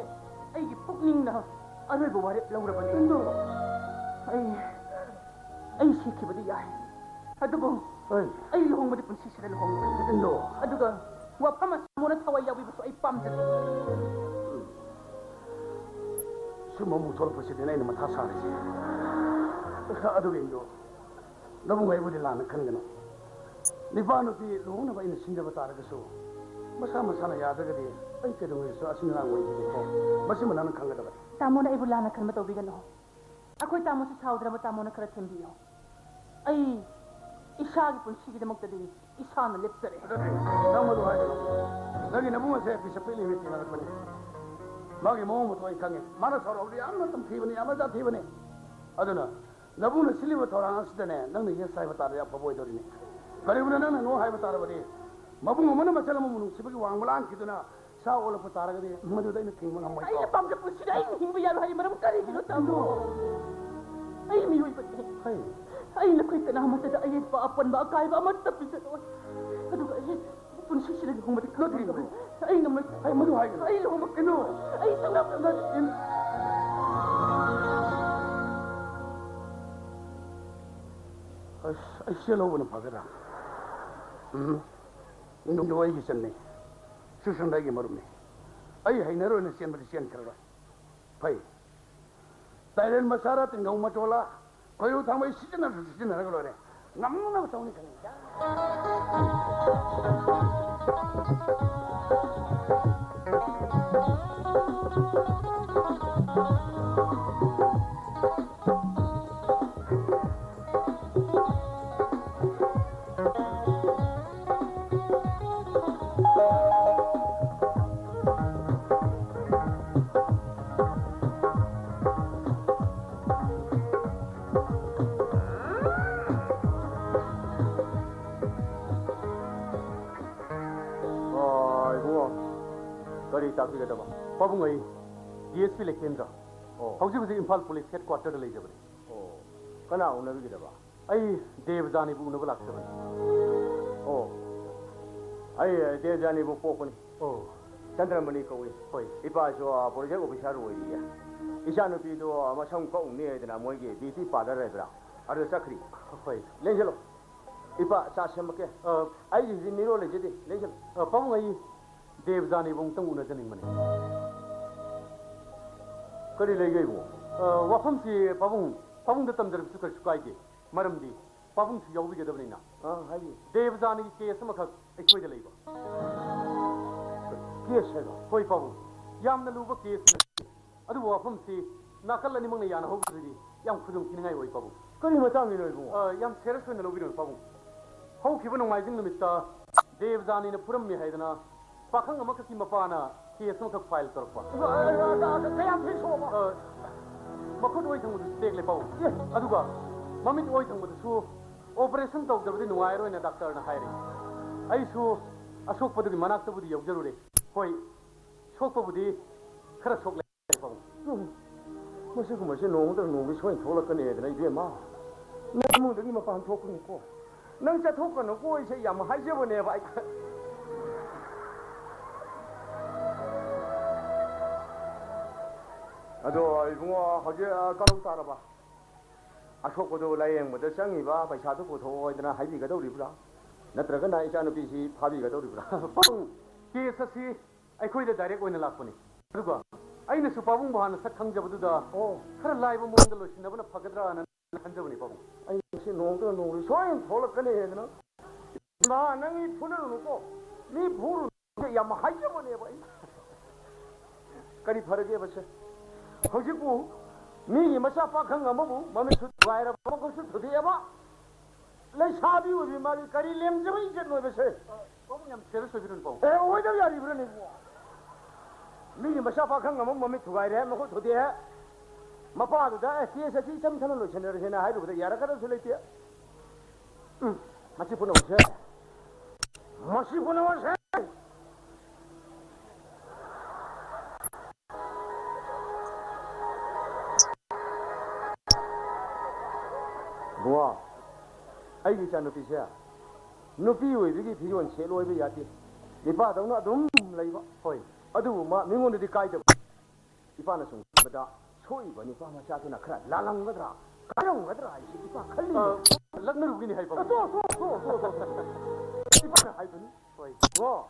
ꯑꯩꯒꯤ ꯄꯨꯛꯅꯤꯡꯅ ꯑꯔꯣꯏꯕ ꯋꯥꯔꯦꯞ ꯂꯧꯔꯕꯅꯤ꯫ ꯏꯟꯗꯣ꯫ ꯑꯩ, ꯑꯩ ꯁꯤꯈꯤꯕꯗꯤ ꯌꯥꯏ, ꯑꯗꯨꯕꯨ ꯍꯣꯏ꯫ ꯑꯩ ꯂꯨꯍꯣꯡꯕꯗꯤ ꯄꯨꯟꯁꯤꯁꯤꯗ ꯂꯨꯍꯣꯡꯉꯤ꯫ ꯏꯟꯗꯣ꯫ ꯑꯗꯨꯒ ꯋꯥꯐꯝ ꯑꯁꯤ ꯇꯥꯃꯣꯅ ꯊꯋꯥꯏ ꯌꯥꯎꯕꯤꯕꯁꯨ ꯑꯩ ꯄꯥꯝꯖꯗꯦ꯫ ꯁꯨꯝꯕ ꯑꯃꯨꯛ ꯊꯣꯛꯂꯛꯄꯁꯤꯗꯅꯦ ꯑꯩꯅ ꯃꯊꯥ ꯁꯥꯔꯤꯁꯦ꯫ ꯑꯗꯨꯒ ꯏꯟꯗꯣ, ꯅꯕꯨꯡ ꯑꯩꯕꯨꯗꯤ ꯂꯥꯟꯅ ꯈꯟꯒꯅꯨ꯫ ꯅꯤꯄꯥ ꯅꯨꯄꯤ ꯂꯨꯍꯣꯡꯅꯕ ꯑꯩꯅ ꯁꯤꯟꯖꯕ ꯇꯥꯔꯒꯁꯨ, ꯃꯁꯥ ꯃꯁꯥꯅ ꯌꯥꯗ꯭ꯔꯒꯗꯤ ꯑꯩ ꯀꯩꯗꯧꯉꯩꯗꯁꯨ ꯑꯁꯤ ꯑꯉꯥꯡ ꯑꯣꯏꯈꯤꯗꯦꯀꯣ꯫ ꯃꯁꯤꯃ ꯅꯪꯅ ꯈꯪꯒꯗꯕꯅꯤ꯫ ꯇꯥꯃꯣꯅ ꯑꯩꯕꯨ ꯂꯥꯟꯅ ꯈꯟꯕ ꯇꯧꯕꯤꯒꯅꯨ꯫ ꯑꯩꯈꯣꯏ ꯇꯥꯃꯣꯁꯨ ꯁꯥꯎꯗ꯭ꯔꯕ ꯇꯥꯃꯣꯅ ꯈꯔ ꯊꯦꯝꯕꯤꯌꯨ꯫ ꯑꯩ ꯏꯁꯥꯒꯤ ꯄꯨꯟꯁꯤꯒꯤꯗꯃꯛꯇꯗꯤ ꯏꯁꯥꯅ ꯂꯦꯞꯆꯔꯦ꯫ ꯑꯗꯨꯗꯤ ꯅꯪ ꯃꯗꯨ ꯍꯥꯏꯒꯅꯨ꯫ ꯅꯪꯒꯤ ꯅꯕꯨꯡ ꯑꯁꯦ ꯕꯤꯁ ꯄꯤꯛꯂꯤꯉꯩ ꯇꯤꯟꯅꯔꯛꯄꯅꯤ꯫ ꯃꯥꯒꯤ ꯃꯑꯣꯡ ꯃꯇꯧ ꯑꯩ ꯈꯪꯉꯤ꯫ ꯃꯥꯅ ꯁꯥꯎꯔꯛꯑꯕꯗꯤ ꯌꯥꯝꯅ ꯇꯝꯊꯤꯕꯅꯤ, ꯌꯥꯝꯅ ꯖꯥꯊꯤꯕꯅꯤ꯫ ꯑꯗꯨꯅ ꯅꯕꯨꯡꯅ ꯁꯤꯜꯂꯤꯕ ꯊꯧꯔꯥꯡ ꯑꯁꯤꯗꯅꯦ, ꯅꯪꯅ yes ꯍꯥꯏꯕ ꯇꯥꯔꯗꯤ ꯑꯐꯕ ꯑꯣꯏꯗꯣꯔꯤꯅꯤ꯫ ꯀꯔꯤꯒꯨꯝꯕ ꯅꯪꯅ no ꯍꯥꯏꯕ ꯇꯥꯔꯕꯗꯤ, ꯃꯕꯨꯡ ꯑꯃꯅ ꯃꯆꯜ ꯑꯃꯕꯨ ꯅꯨꯡꯁꯤꯕꯒꯤ ꯋꯥꯡꯃ ꯂꯥꯟꯈꯤꯗꯨꯅ ꯁꯥ ꯑꯣꯜꯂꯛꯄ ꯇꯥꯔꯒꯗꯤ, ꯃꯗꯨꯗ ꯑꯩꯅ ꯊꯤꯡꯕ ꯉꯝꯃꯣꯏꯀꯣ꯫ ꯑꯩꯅ ꯄꯥꯝꯖꯕ ꯄꯨꯟꯁꯤꯗ ꯑꯩꯅ ꯍꯤꯡꯕ ꯌꯥꯔꯣꯏ ꯍꯥꯏꯔꯤ ꯃꯔꯝ ꯀꯔꯤꯒꯤꯅꯣ, ꯇꯥꯃꯣ? ꯑꯩ ꯃꯤꯑꯣꯏꯕꯅꯤ꯫ ꯍꯩ꯫ ꯑꯩ ꯅꯈꯣꯏ ꯀꯅꯥꯃꯠꯇꯗ ꯑꯌꯦꯠꯄ, ꯑꯄꯟꯕ, ꯑꯀꯥꯏꯕ ꯑꯃꯠꯇ ꯄꯤꯖꯔꯣꯏ꯫ ꯑꯗꯨꯒ ꯑꯩ ꯁꯤꯁꯤꯗꯒꯤ ꯍꯣꯡꯕꯗꯤ ꯀꯅꯥ ꯊꯤꯡꯕꯅꯣ? ꯑꯩ ꯉꯝꯃꯣꯏ꯫ ꯑꯩ ꯃꯗꯨ ꯍꯥꯏꯒꯅꯨ꯫ ꯑꯩ ꯂꯨꯍꯣꯡꯕ ꯀꯩꯅꯣ? ꯑꯩ ꯁꯨꯡꯉꯝ ꯉꯝꯃꯣꯏ꯫ ꯑꯁ, ꯑꯩ ꯆꯦꯜꯍꯧꯕꯅ ꯐꯒꯗ꯭ꯔꯥ? ꯎꯝ, ꯅꯨꯡꯗꯣ ꯑꯩꯒꯤ ꯆꯟꯅꯤ, ꯁꯨꯁꯟꯗ ꯑꯩꯒꯤ ꯃꯔꯨꯞꯅꯤ꯫ ꯑꯩ ꯍꯩꯅꯔꯣꯏꯅ ꯆꯦꯟꯕꯗꯤ ꯆꯦꯟꯈ꯭ꯔꯔꯣꯏ꯫ ꯐꯩ, ꯇꯥꯏꯔꯦꯟ ꯃꯆꯥꯔ, ꯇꯤꯡꯒꯧ ꯃꯆꯣꯂꯥ, ꯈꯣꯏꯔꯨ ꯊꯥꯡꯕꯩ ꯁꯤꯖꯤꯟꯅꯔꯁꯨ ꯁꯤꯖꯤꯟꯅꯔꯒ ꯂꯣꯏꯔꯦ꯫ ꯉꯝꯅꯕ ꯇꯧꯅꯤ ꯈꯪꯉꯤ꯫ ꯑꯣ, ꯏꯕꯨꯡꯉꯣ, ꯀꯔꯤ ꯇꯥꯛꯄꯤꯒꯗꯕ? ꯄꯥꯕꯨꯡ, ꯑꯩ ꯗꯤ ꯑꯦꯁ ꯄꯤ ꯂꯩꯈꯦꯟꯗ꯭ꯔ꯫ ꯑꯣ꯫ ꯍꯧꯖꯤꯛ ꯍꯧꯖꯤꯛ ꯏꯝꯐꯥꯜ ꯄꯨꯂꯤꯁ ꯍꯦꯗ ꯀ꯭ꯋꯥꯇꯔꯗ ꯂꯩꯖꯕꯅꯤ꯫ ꯑꯣ, ꯀꯅꯥ ꯎꯅꯕꯤꯒꯗꯕ? ꯑꯩ ꯗꯦꯕꯖꯥꯅꯤꯕꯨ ꯎꯅꯕ ꯂꯥꯛꯆꯕꯅꯤ꯫ ꯑꯣ, ꯑꯩ ꯗꯦꯕꯖꯥꯅꯤꯕꯨ ꯄꯣꯛꯄꯅꯤ꯫ ꯑꯣ꯫ ꯆꯟꯗ꯭ꯔꯃꯅꯤ ꯀꯧꯏ꯫ ꯍꯣꯏ꯫ ꯏꯄꯥꯁꯨ, ꯑ, ꯄ꯭ꯔꯣꯖꯦꯛ ꯑꯣꯐꯤꯁꯥꯔ ꯑꯣꯏꯔꯤꯌꯦ꯫ ꯏꯆꯥꯅꯨꯄꯤꯗꯣ, ꯑ, ꯃꯁꯝ ꯀꯛꯎꯅꯤ ꯍꯥꯏꯗꯅ ꯃꯣꯏꯒꯤ ꯕ꯭ꯌꯨꯇꯤ ꯄꯥꯔꯂꯔ ꯍꯥꯏꯕ꯭ꯔꯥ? ꯑꯗꯨꯗ ꯆꯠꯈ꯭ꯔꯤ꯫ ꯍꯣꯏ꯫ ꯂꯦꯡꯁꯤꯜꯂꯣ꯫ ꯏꯄꯥ, ꯆꯥ ꯁꯦꯝꯃꯛꯀꯦ꯫ ꯑ, ꯑꯩꯒꯤ ꯍꯧꯖꯤꯛ ꯃꯤꯔꯣꯜ ꯂꯩꯖꯗꯦ꯫ ꯂꯦꯡꯁꯤꯜꯂꯣ꯫ ꯑ, ꯄꯥꯕꯨꯡ, ꯑꯩ ꯗꯦꯕꯖꯥꯅꯤꯕꯨ ꯑꯃꯨꯛꯇꯪ ꯎꯅꯖꯅꯤꯡꯕꯅꯤ꯫ ꯀꯔꯤ ꯂꯩꯒꯦ ꯏꯕꯨꯡꯉꯣ? ꯑ, ꯋꯥꯐꯝꯁꯤ ꯄꯥꯕꯨꯡ, ꯄꯥꯕꯨꯡꯗ ꯇꯝꯖꯔꯕꯁꯨ ꯀꯔꯤꯁꯨ ꯀꯥꯏꯗꯦ꯫ ꯃꯔꯝꯗꯤ ꯄꯥꯕꯨꯡꯁꯨ ꯌꯥꯎꯕꯤꯒꯗꯕꯅꯤꯅ꯫ ꯑ, ꯍꯥꯏꯕꯤꯌꯨ꯫ ꯗꯦꯕꯖꯥꯅꯤꯒꯤ ꯀꯦꯁ ꯑꯃꯈꯛ ꯑꯩꯈꯣꯏꯗ ꯂꯩꯕ꯫ ꯀꯦꯁ ꯍꯥꯏꯕ? ꯍꯣꯏ ꯄꯥꯕꯨꯡ, ꯌꯥꯝꯅ ꯂꯨꯕ ꯀꯦꯁ ꯅꯠꯇꯦ꯫ ꯑꯗꯨꯕꯨ ꯋꯥꯐꯝꯁꯤ ꯅꯥꯀꯜ ꯑꯅꯤꯃꯛꯅ ꯌꯥꯅꯍꯧꯗ꯭ꯔꯗꯤ ꯌꯥꯝ ꯈꯨꯗꯣꯡ ꯊꯤꯅꯤꯡꯉꯥꯏ ꯑꯣꯏ, ꯄꯥꯕꯨꯡ꯫ ꯀꯔꯤ ꯃꯇꯥꯡꯒꯤꯅꯣ, ꯏꯕꯨꯡꯉꯣ? ꯑ, ꯌꯥꯝ ꯁꯦꯔꯤꯌꯁ ꯑꯣꯏꯅ ꯂꯧꯕꯤꯔꯣ, ꯄꯥꯕꯨꯡ꯫ ꯍꯧꯈꯤꯕ ꯅꯣꯡꯃꯥꯏꯖꯤꯡ ꯅꯨꯃꯤꯠꯇ ꯗꯦꯕꯖꯥꯅꯤꯅ ꯐꯨꯔꯝꯃꯤ ꯍꯥꯏꯗꯅ ꯄꯥꯈꯪ ꯑꯃꯈꯛꯀꯤ ꯃꯄꯥꯅ ꯀꯦꯁ ꯑꯃꯈꯛ ꯐꯥꯏꯜ ꯇꯧꯔꯛꯄ꯫ ꯏꯃꯥ, ꯑ, ꯑ, ꯑ, ꯀꯌꯥꯝ ꯊꯤ ꯁꯣꯛꯑꯕ? ꯑ, ꯃꯈꯨꯠ ꯑꯣꯏ ꯊꯪꯕꯗꯨꯁꯨ ꯇꯦꯛꯂꯦ, ꯄꯥꯕꯨꯡ꯫ ꯑꯦ꯫ ꯑꯗꯨꯒ ꯃꯃꯤꯠ ꯑꯣꯏ ꯊꯪꯕꯗꯨꯁꯨ ꯑꯣꯄꯔꯦꯁꯟ ꯇꯧꯗꯕꯗꯤ ꯅꯨꯡꯉꯥꯏꯔꯣꯏꯅ ꯗꯥꯛꯇꯔꯅ ꯍꯥꯏꯔꯦ꯫ ꯑꯩꯁꯨ ꯑꯁꯣꯛꯄꯗꯨꯒꯤ ꯃꯅꯥꯛꯇꯕꯨꯗꯤ ꯌꯧꯖꯔꯨꯔꯦ꯫ ꯍꯣꯏ, ꯁꯣꯛꯄꯕꯨꯗꯤ ꯈꯔ ꯁꯣꯛꯂꯦ꯫ ꯎꯝ, ꯃꯁꯤꯒꯨꯝꯕꯁꯦ ꯅꯣꯡꯃꯗ ꯅꯣꯡꯃꯒꯤ ꯁꯣꯏꯅ ꯊꯣꯛꯂꯛꯀꯅꯤ ꯍꯥꯏꯗꯅ, ꯏꯕꯦꯝꯃ, ꯅꯪ ꯏꯃꯨꯡꯗꯒꯤ ꯃꯄꯥꯟ ꯊꯣꯛꯀꯅꯨꯀꯣ꯫ ꯅꯪ ꯆꯠꯊꯣꯛꯀꯅꯨꯀꯣ, ꯑꯩꯁꯦ ꯌꯥꯝ ꯍꯥꯏꯖꯕꯅꯦꯕ ꯑꯩ꯫ ꯑꯗꯣ ꯏꯕꯨꯡꯉꯣ, ꯍꯧꯖꯤꯛ, ꯑ, ꯀꯔꯧ ꯇꯥꯔꯕ? ꯑꯁꯣꯛꯄꯗꯨ ꯂꯥꯌꯦꯡꯕꯗ ꯆꯪꯉꯤꯕ ꯄꯩꯁꯥꯗꯨ ꯄꯨꯊꯣꯛꯑꯣ ꯍꯥꯏꯗꯅ ꯍꯥꯏꯕꯤꯒꯗꯧꯔꯤꯕ꯭ꯔꯥ? ꯅꯠꯇ꯭ꯔꯒꯅ ꯏꯆꯥꯅꯨꯄꯤꯁꯤ ꯐꯥꯕꯤꯒꯗꯧꯔꯤꯕ꯭ꯔꯥ? ꯄꯥꯕꯨꯡ, ꯀꯦꯁ ꯑꯁꯤ ꯑꯩꯈꯣꯏꯗ ꯗꯥꯏꯔꯦꯛ ꯑꯣꯏꯅ ꯂꯥꯛꯄꯅꯤ꯫ ꯑꯗꯨꯒ ꯑꯩꯅꯁꯨ ꯄꯥꯕꯨꯡꯕꯨ ꯍꯥꯟꯅ ꯁꯛ ꯈꯪꯖꯕꯗꯨꯗ ꯑꯣ꯫ ꯈꯔ ꯂꯥꯏꯕ ꯃꯑꯣꯡꯗ ꯂꯣꯏꯁꯤꯟꯅꯕꯅ ꯐꯒꯗ꯭ꯔꯥꯅ ꯈꯟꯖꯕꯅꯤ, ꯄꯥꯕꯨꯡ꯫ ꯑꯩ ꯉꯁꯤ ꯅꯣꯡꯃꯗ ꯅꯣꯡꯃꯗꯤ ꯁꯣꯏꯅ ꯊꯣꯛꯂꯛꯀꯅꯤ ꯍꯥꯏꯗꯅ꯫ ꯏꯃꯥ, ꯅꯪ ꯃꯤ ꯐꯨꯅꯔꯨꯅꯨꯀꯣ꯫ ꯃꯤ ꯐꯨꯔꯨꯅꯨ꯫ ꯌꯥꯝ ꯍꯥꯏꯖꯕꯅꯦꯕ ꯑꯩ꯫ ꯀꯔꯤ ꯐꯔꯒꯦꯕ ꯁꯦ? ꯍꯧꯖꯤꯛꯄꯨ ꯃꯤꯒꯤ ꯃꯆꯥ ꯄꯥꯈꯪ ꯑꯃꯕꯨ ꯃꯃꯤꯠꯁꯨ ꯊꯨꯒꯥꯏꯔꯕ, ꯃꯈꯨꯠꯁꯨ ꯊꯨꯗꯦꯛꯑꯕ, ꯂꯩꯁꯥꯕꯤ ꯑꯣꯏꯕꯤ ꯃꯥꯒꯤ ꯀꯔꯤ ꯂꯦꯝꯖꯕ ꯏꯖꯠꯅꯣꯕ ꯁꯦ? ꯄꯥꯕꯨꯡ, ꯌꯥꯝ ꯁꯦꯔꯤꯌꯁ ꯑꯣꯏꯕꯤꯔꯨꯅꯨ, ꯄꯥꯕꯨꯡ꯫ ꯑꯦ, ꯑꯣꯏꯗꯕ ꯌꯥꯔꯤꯕ꯭ꯔꯥꯅꯦ ꯏꯕꯨꯡꯉꯣ? ꯃꯤꯒꯤ ꯃꯆꯥ ꯄꯥꯈꯪ ꯑꯃ ꯃꯃꯤꯠ ꯊꯨꯒꯥꯏꯔꯦ, ꯃꯈꯨꯠ ꯊꯨꯗꯦꯛꯑꯦ, ꯃꯄꯥꯗꯨꯗ, "ꯑꯦ, ꯀꯦꯁ ꯑꯁꯤ ꯏꯆꯝ ꯆꯝꯅ ꯂꯣꯏꯁꯤꯟꯅꯔꯁꯦꯅ" ꯍꯥꯏꯔꯨꯕꯗ ꯌꯥꯔꯛꯀꯗꯕꯁꯨ ꯂꯩꯇꯦ꯫ ꯎꯝ, ꯃꯁꯤ ꯄꯨꯝꯅꯃꯛꯁꯦ, ꯃꯁꯤ ꯄꯨꯝꯅꯃꯛꯁꯦ꯫ ꯏꯕꯨꯡꯉꯣ, ꯑꯩꯒꯤ ꯏꯆꯥꯅꯨꯄꯤꯁꯦ ꯅꯨꯄꯤ ꯑꯣꯏꯕꯒꯤ ꯐꯤꯔꯣꯜ ꯁꯦꯠꯂꯣꯏꯕ ꯌꯥꯗꯦ, ꯅꯤꯄꯥꯗꯧꯅ ꯑꯗꯨꯝ ꯂꯩꯕ꯫ ꯍꯣꯏ꯫ ꯑꯗꯨꯕꯨ ꯃꯥ ꯃꯤꯉꯣꯟꯗꯗꯤ ꯀꯥꯏꯗꯕ꯫ ꯏꯄꯥꯅ ꯁꯨꯝ ꯈꯟꯕꯗ ꯁꯣꯛꯏꯕ ꯅꯤꯄꯥ ꯃꯆꯥꯗꯨꯅ ꯈꯔ ꯂꯥꯜꯂꯝꯒꯗ꯭ꯔꯥ, ꯀꯥꯏꯔꯝꯒꯗ꯭ꯔꯥ ꯍꯥꯏꯁꯦ ꯏꯄꯥ ꯈꯜꯂꯤ꯫ ꯑ, ꯂꯛꯅꯔꯨꯕꯒꯤꯅꯤ ꯍꯥꯏꯕ꯫ ꯇꯣ, ꯇꯣ, ꯇꯣ, ꯇꯣ, ꯇꯣ, ꯇꯣ꯫ ꯏꯄꯥꯅ ꯍꯥꯏꯕꯅꯤ꯫ ꯍꯣꯏ꯫ ꯀꯣ,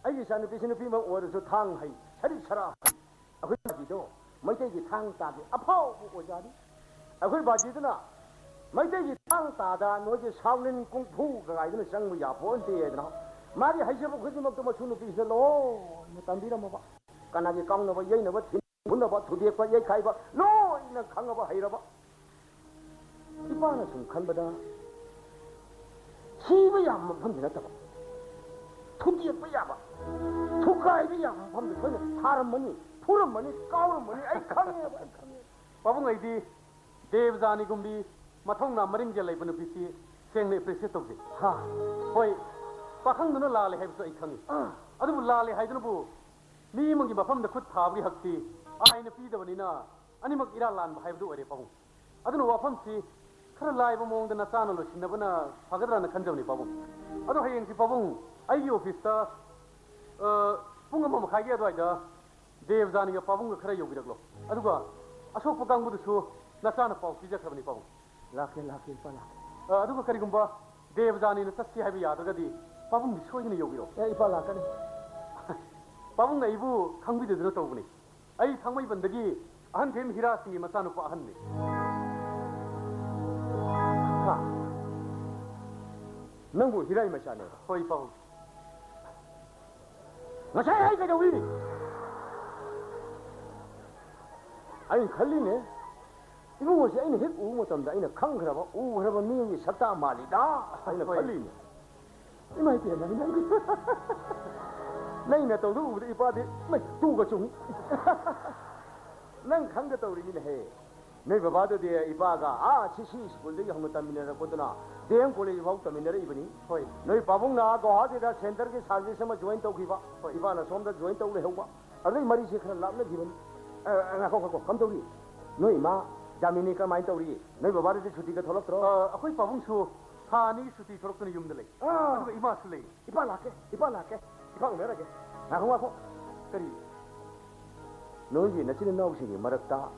ꯑꯩꯒꯤ ꯏꯆꯥꯅꯨꯄꯤꯁꯤ ꯅꯨꯄꯤꯃꯛ ꯑꯣꯏꯔꯁꯨ ꯊꯥꯡ ꯍꯩ, ꯁꯔꯤꯛ ꯁꯔꯥ ꯍꯩ꯫ ꯑꯩꯈꯣꯏ ꯕꯥꯖꯤꯗꯣ ꯃꯩꯇꯩꯒꯤ ꯊꯥꯡ ꯇꯥꯒꯤ ꯑꯐꯥꯎꯕ ꯑꯣꯖꯥꯅꯤ꯫ ꯑꯩꯈꯣꯏ ꯕꯥꯖꯤꯗꯨꯅ ꯃꯩꯇꯩꯒꯤ ꯊꯥꯡ ꯇꯥꯗ ꯅꯣꯏꯒꯤ ꯁꯥꯎꯂꯤꯟ ꯀꯨꯡꯐꯨ ꯀꯒꯥꯏꯗꯨꯅ ꯆꯪꯕ ꯌꯥꯄꯣꯟꯇꯦ ꯍꯥꯏꯗꯅ ꯃꯥꯒꯤ ꯍꯩꯖꯕ ꯈꯨꯗꯤꯡꯃꯛꯇꯣ ꯃꯁꯨ ꯅꯨꯄꯤꯁꯤꯗ ꯂꯣꯏꯅ ꯇꯝꯕꯤꯔꯝꯃꯕ꯫ ꯀꯅꯥꯒꯤ ꯀꯥꯎꯅꯕ, ꯌꯩꯅꯕ, ꯊꯤꯟ ꯍꯨꯟꯅꯕ, ꯊꯨꯗꯦꯛꯄ, ꯌꯩꯈꯥꯏꯕ ꯂꯣꯏꯅ ꯈꯪꯉꯕ ꯍꯩꯔꯕ꯫ ꯏꯄꯥꯅ ꯁꯨꯝ ꯈꯟꯕꯗ ꯊꯤꯕ ꯌꯥꯕ ꯃꯐꯝꯗꯤ ꯅꯠꯇꯕ, ꯊꯨꯗꯦꯛꯄ ꯌꯥꯕ, ꯊꯨꯒꯥꯏꯕ ꯌꯥꯕ ꯃꯐꯝꯗꯤ ꯁꯣꯏꯅ ꯊꯥꯔꯝꯃꯅꯤ, ꯐꯨꯔꯝꯃꯅꯤ, ꯀꯥꯎꯔꯝꯃꯅꯤ꯫ ꯑꯩ ꯈꯪꯉꯦꯕ, ꯑꯩ ꯈꯪꯉꯦꯕ꯫ ꯄꯥꯕꯨꯡ, ꯑꯩꯗꯤ ꯗꯦꯕꯖꯥꯅꯤꯒꯨꯝꯕꯤ ꯃꯊꯧꯅꯥ ꯃꯔꯤꯡꯖꯦꯜ ꯂꯩꯕ ꯅꯨꯄꯤꯁꯤ ꯁꯦꯡꯅ ꯑꯦꯄ꯭ꯔꯤꯁꯤꯌꯦꯠ ꯇꯧꯖꯩ꯫ ꯍꯥ꯫ ꯍꯣꯏ, ꯄꯥꯈꯪꯗꯨꯅ ꯂꯥꯜꯂꯦ ꯍꯥꯏꯕꯁꯨ ꯑꯩ ꯈꯪꯉꯤ꯫ ꯑꯥ꯫ ꯑꯗꯨꯕꯨ ꯂꯥꯜꯂꯦ ꯍꯥꯏꯗꯨꯅꯕꯨ ꯃꯤ ꯑꯃꯒꯤ ꯃꯐꯝꯗ ꯈꯨꯠ ꯊꯥꯕꯒꯤ ꯍꯛꯇꯤ ꯑꯥꯏꯟꯅ ꯄꯤꯗꯕꯅꯤꯅ ꯑꯅꯤꯃꯛ ꯏꯔꯥꯜ ꯂꯥꯟꯕ ꯍꯥꯏꯕꯗꯨ ꯑꯣꯏꯔꯦ, ꯄꯥꯕꯨꯡ꯫ ꯑꯗꯨꯅ ꯋꯥꯐꯝꯁꯤ ꯈꯔ ꯂꯥꯏꯕ ꯃꯑꯣꯡꯗ ꯅꯆꯥꯅ ꯂꯣꯏꯁꯤꯟꯅꯕꯅ ꯐꯒꯗ꯭ꯔꯥꯅ ꯈꯟꯖꯕꯅꯤ, ꯄꯥꯕꯨꯡ꯫ ꯑꯗꯣ ꯍꯌꯦꯡꯁꯤ, ꯄꯥꯕꯨꯡ, ꯑꯩꯒꯤ ꯑꯣꯐꯤꯁꯇ, ꯑ, ꯄꯨꯡ ꯑꯃ ꯃꯈꯥꯏꯒꯤ ꯑꯗꯨꯋꯥꯏꯗ ꯗꯦꯕꯖꯥꯅꯤꯒ ꯄꯥꯕꯨꯡꯒ ꯈꯔ ꯌꯧꯕꯤꯔꯛꯂꯣ꯫ ꯑꯗꯨꯒ ꯑꯁꯣꯛꯄ ꯀꯥꯡꯕꯨꯗꯨꯁꯨ ꯅꯆꯥꯅ ꯄꯥꯎ ꯄꯤꯖꯈ꯭ꯔꯕꯅꯤ, ꯄꯥꯕꯨꯡ꯫ ꯂꯥꯛꯀꯦ, ꯂꯥꯛꯀꯦ, ꯏꯄꯥ, ꯂꯥꯛꯀꯦ꯫ ꯑ, ꯑꯗꯨꯒ ꯀꯔꯤꯒꯨꯝꯕ ꯗꯦꯕꯖꯥꯅꯤꯅ ꯆꯠꯁꯤ ꯍꯥꯏꯕ ꯌꯥꯗ꯭ꯔꯒꯗꯤ, ꯄꯥꯕꯨꯡꯗꯤ ꯁꯣꯏꯗꯅ ꯌꯧꯕꯤꯔꯣ꯫ ꯑꯦ, ꯏꯄꯥ, ꯂꯥꯛꯀꯅꯤ꯫ ꯄꯥꯕꯨꯡꯅ ꯑꯩꯕꯨ ꯈꯪꯕꯤꯗꯗꯅ ꯇꯧꯕꯅꯤ꯫ ꯑꯩ ꯊꯥꯡꯃꯩꯕꯟꯗꯒꯤ ꯑꯍꯟ ꯊꯦꯝ ꯍꯤꯔꯥ ꯁꯤꯡꯒꯤ ꯃꯆꯥꯅꯨꯄꯥ ꯑꯍꯟꯅꯤ꯫ ꯍꯥ? ꯅꯪꯕꯨ ꯍꯤꯔꯥꯏ ꯃꯆꯥꯅꯦ? ꯍꯣꯏ, ꯄꯥꯕꯨꯡ꯫ ꯉꯁꯥꯏ ꯑꯩ ꯀꯩꯗꯧꯏ? ꯑꯩꯅ ꯈꯜꯂꯤꯅꯦ, ꯏꯕꯨꯡꯉꯣꯁꯦ ꯑꯩꯅ ꯍꯦꯛ ꯎꯕ ꯃꯇꯝꯗ ꯑꯩꯅ ꯈꯪꯈ꯭ꯔꯕ, ꯎꯈ꯭ꯔꯕ ꯃꯤꯒꯤ ꯁꯛꯇꯥ ꯃꯥꯜꯂꯤꯗ ꯍꯥꯏꯅ ꯍꯣꯏ꯫ ꯈꯜꯂꯤꯅꯦ꯫ ꯏꯃꯥ ꯏꯕꯦꯝꯃ, ꯅꯪꯗꯤ꯫ ꯅꯪ ꯅꯇꯧꯗꯨ ꯎꯕꯗ ꯏꯄꯥꯗꯤ ꯃꯩ ꯇꯨꯒ ꯆꯨꯡꯏ꯫ ꯅꯪ ꯈꯪꯗ ꯇꯧꯔꯤꯅꯤꯅꯦꯍꯦ꯫ ꯅꯣꯏ ꯕꯕꯥꯗꯨꯗꯤ ꯏꯄꯥꯒ ꯑꯥ ꯁꯤ ꯁꯤ ꯁ꯭ꯀꯨꯜꯗꯒꯤ ꯍꯧꯅ ꯇꯝꯃꯤꯟꯅꯔꯛꯄꯗꯨꯅ ꯗꯤ ꯑꯦꯝ ꯀꯣꯂꯦꯖ ꯐꯥꯎ ꯇꯝꯃꯤꯟꯅꯔꯛꯏꯕꯅꯤ꯫ ꯍꯣꯏ꯫ ꯅꯣꯏ ꯄꯥꯕꯨꯡꯅ ꯒꯧꯍꯥꯇꯤꯗ ꯁꯦꯟꯇꯔꯒꯤ ꯁꯥꯔꯚꯤꯁ ꯑꯃ ꯖꯣꯏꯟ ꯇꯧꯈꯤꯕ, ꯍꯣꯏ꯫ ꯏꯄꯥꯅ ꯁꯣꯝꯗ ꯖꯣꯏꯟ ꯇꯧ ꯂꯩꯍꯧꯕ꯫ ꯑꯗꯨꯗꯩ ꯃꯔꯤꯁꯦ ꯈꯔ ꯂꯥꯞꯅꯈꯤꯕꯅꯤ꯫ ꯑ, ꯑ, ꯉꯥꯏꯈꯣ, ꯉꯥꯏꯈꯣ, ꯀꯝꯗꯧꯔꯤ? ꯅꯣꯏ ꯏꯃꯥ ꯖꯥꯃꯤꯅꯤ ꯀꯃꯥꯏꯅ ꯇꯧꯔꯤ? ꯅꯣꯏ ꯕꯕꯥꯗꯨꯗꯤ ꯁꯨꯇꯤꯒ ꯊꯣꯛꯂꯛꯇ꯭ꯔꯣ? ꯑ, ꯑꯩꯈꯣꯏ ꯄꯥꯕꯨꯡꯁꯨ ꯊꯥ ꯑꯅꯤꯒꯤ ꯁꯨꯇꯤ ꯊꯣꯛꯂꯛꯇꯨꯅ ꯌꯨꯝꯗ ꯂꯩ꯫ ꯑꯥ꯫ ꯑꯗꯨꯒ ꯏꯃꯥꯁꯨ ꯂꯩ꯫ ꯏꯄꯥ ꯂꯥꯛꯀꯦ, ꯏꯄꯥ ꯂꯥꯛꯀꯦ, ꯏꯄꯥ ꯎꯅꯔꯒꯦ꯫ ꯉꯥꯏꯈꯣ, ꯉꯥꯏꯈꯣ꯫ ꯀꯔꯤ? ꯅꯣꯏꯒꯤ ꯅꯆꯤꯟ ꯅꯅꯥꯎꯁꯤꯡꯒꯤ ꯃꯔꯛꯇ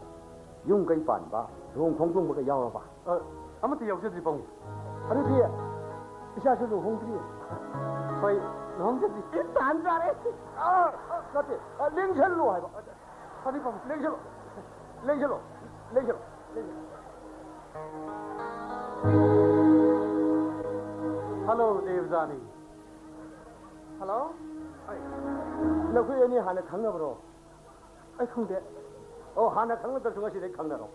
ꯌꯨꯝ ꯀꯩ ꯄꯥꯟꯕ, ꯂꯨꯍꯣꯡ ꯈꯣꯡꯗꯣꯡꯕꯒ ꯌꯥꯎꯔꯕ? ꯑ, ꯑꯃꯠꯇ ꯌꯥꯎꯖꯗ꯭ꯔꯤ, ꯄꯥꯕꯨꯡ꯫ ꯑꯗꯨꯗꯤ ꯏꯆꯥꯁꯨ ꯂꯨꯍꯣꯡꯗ꯭ꯔꯤ? ꯍꯣꯏ, ꯂꯨꯍꯣꯡꯖꯗ꯭ꯔꯤ꯫ ꯏ, ꯇꯥꯟ ꯆꯥꯔꯦ꯫ ꯑ, ꯑ, ꯅꯠꯇꯦ, ꯑ, ꯂꯦꯡꯁꯜꯂꯨ ꯍꯥꯏꯕ꯫ ꯐꯅꯤ, ꯐꯅꯤ꯫ ꯂꯦꯡꯁꯤꯜꯂꯣ꯫ ꯂꯦꯡꯁꯤꯜꯂꯣ꯫ ꯂꯦꯡꯁꯤꯜꯂꯣ꯫ ꯂꯦꯡꯁꯤꯜꯂꯣ꯫ ꯍꯜꯂꯣ, ꯗꯦꯕꯖꯥꯅꯤ꯫ ꯍꯜꯂꯣ꯫ ꯑꯩ, ꯅꯈꯣꯏ ꯑꯅꯤ ꯍꯥꯟꯅ ꯈꯪꯅꯕ꯭ꯔꯣ? ꯑꯩ ꯈꯪꯗꯦ꯫ ꯑꯣ, ꯍꯥꯟꯅ ꯈꯪꯅꯗ꯭ꯔꯁꯨ ꯉꯁꯤꯗꯩ ꯈꯪꯅꯔꯣ꯫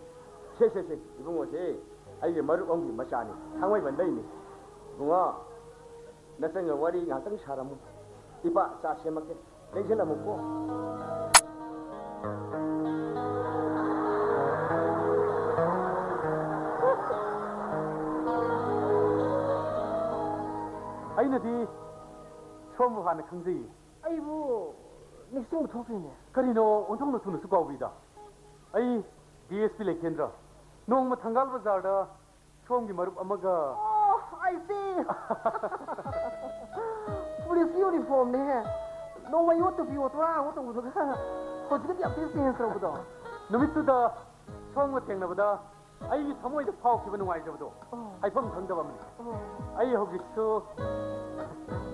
ꯁꯦ, ꯁꯦ, ꯁꯦ, ꯏꯕꯨꯡꯉꯣꯁꯦ ꯑꯩꯒꯤ ꯃꯔꯨꯞ ꯑꯃꯒꯤ ꯃꯆꯥꯅꯤ, ꯊꯥꯡꯃꯩꯕꯟꯗꯩꯅꯤ꯫ ꯏꯕꯨꯡꯉꯣ, ꯅꯆꯟꯒ ꯋꯥꯔꯤ ꯉꯥꯏꯍꯥꯛꯇꯪ ꯁꯥꯔꯝꯃꯨ꯫ ꯏꯄꯥ ꯆꯥ ꯁꯦꯝꯃꯛꯀꯦ꯫ ꯂꯦꯡꯁꯤꯜꯂꯝꯃꯨꯀꯣ꯫ ꯑꯩꯅꯗꯤ ꯁꯣꯝꯕꯨ ꯍꯥꯟꯅ ꯈꯪꯖꯩꯌꯦ꯫ ꯑꯩꯕꯨ ꯅꯤꯡꯁꯤꯡꯕ ꯊꯣꯛꯈ꯭ꯔꯦꯅꯦ꯫ ꯀꯔꯤꯅꯣ ꯑꯣꯟꯊꯣꯛꯅ ꯊꯨꯅꯁꯨ ꯀꯥꯎꯕꯤꯗ? ꯑꯩ ꯗꯤ ꯑꯦꯁ ꯄꯤ ꯂꯩꯈꯦꯟꯗ꯭ꯔ꯫ ꯅꯣꯡꯃ ꯊꯪꯒꯥꯜ ꯕꯖꯥꯔꯗ ꯁꯣꯝꯒꯤ ꯃꯔꯨꯞ ꯑꯃꯒ꯫ ꯑꯣ, I see꯫ ꯄꯨꯂꯤꯁꯀꯤ ꯌꯨꯅꯤꯐꯣꯔꯝꯅꯦꯍꯦ꯫ ꯅꯣꯡꯃ ꯌꯣꯠꯇ ꯄꯤꯌꯣ ꯇꯔꯥ ꯑꯃ ꯇꯧꯕꯗꯨꯒ ꯍꯧꯖꯤꯛꯀꯗꯤ ꯌꯥꯝ ꯊꯤꯅ ꯆꯦꯟꯖ ꯇꯧꯕꯗꯣ꯫ ꯅꯨꯃꯤꯠꯇꯨꯗ ꯁꯣꯝꯒ ꯊꯦꯡꯅꯕꯗ ꯑꯩꯒꯤ ꯊꯃꯣꯏꯗ ꯐꯥꯎꯈꯤꯕ ꯅꯨꯡꯉꯥꯏꯖꯕꯗꯣ ꯍꯥꯏꯐꯝ ꯈꯪꯗꯕ ꯑꯃꯅꯤ꯫ ꯑꯩ ꯍꯧꯖꯤꯛꯁꯨ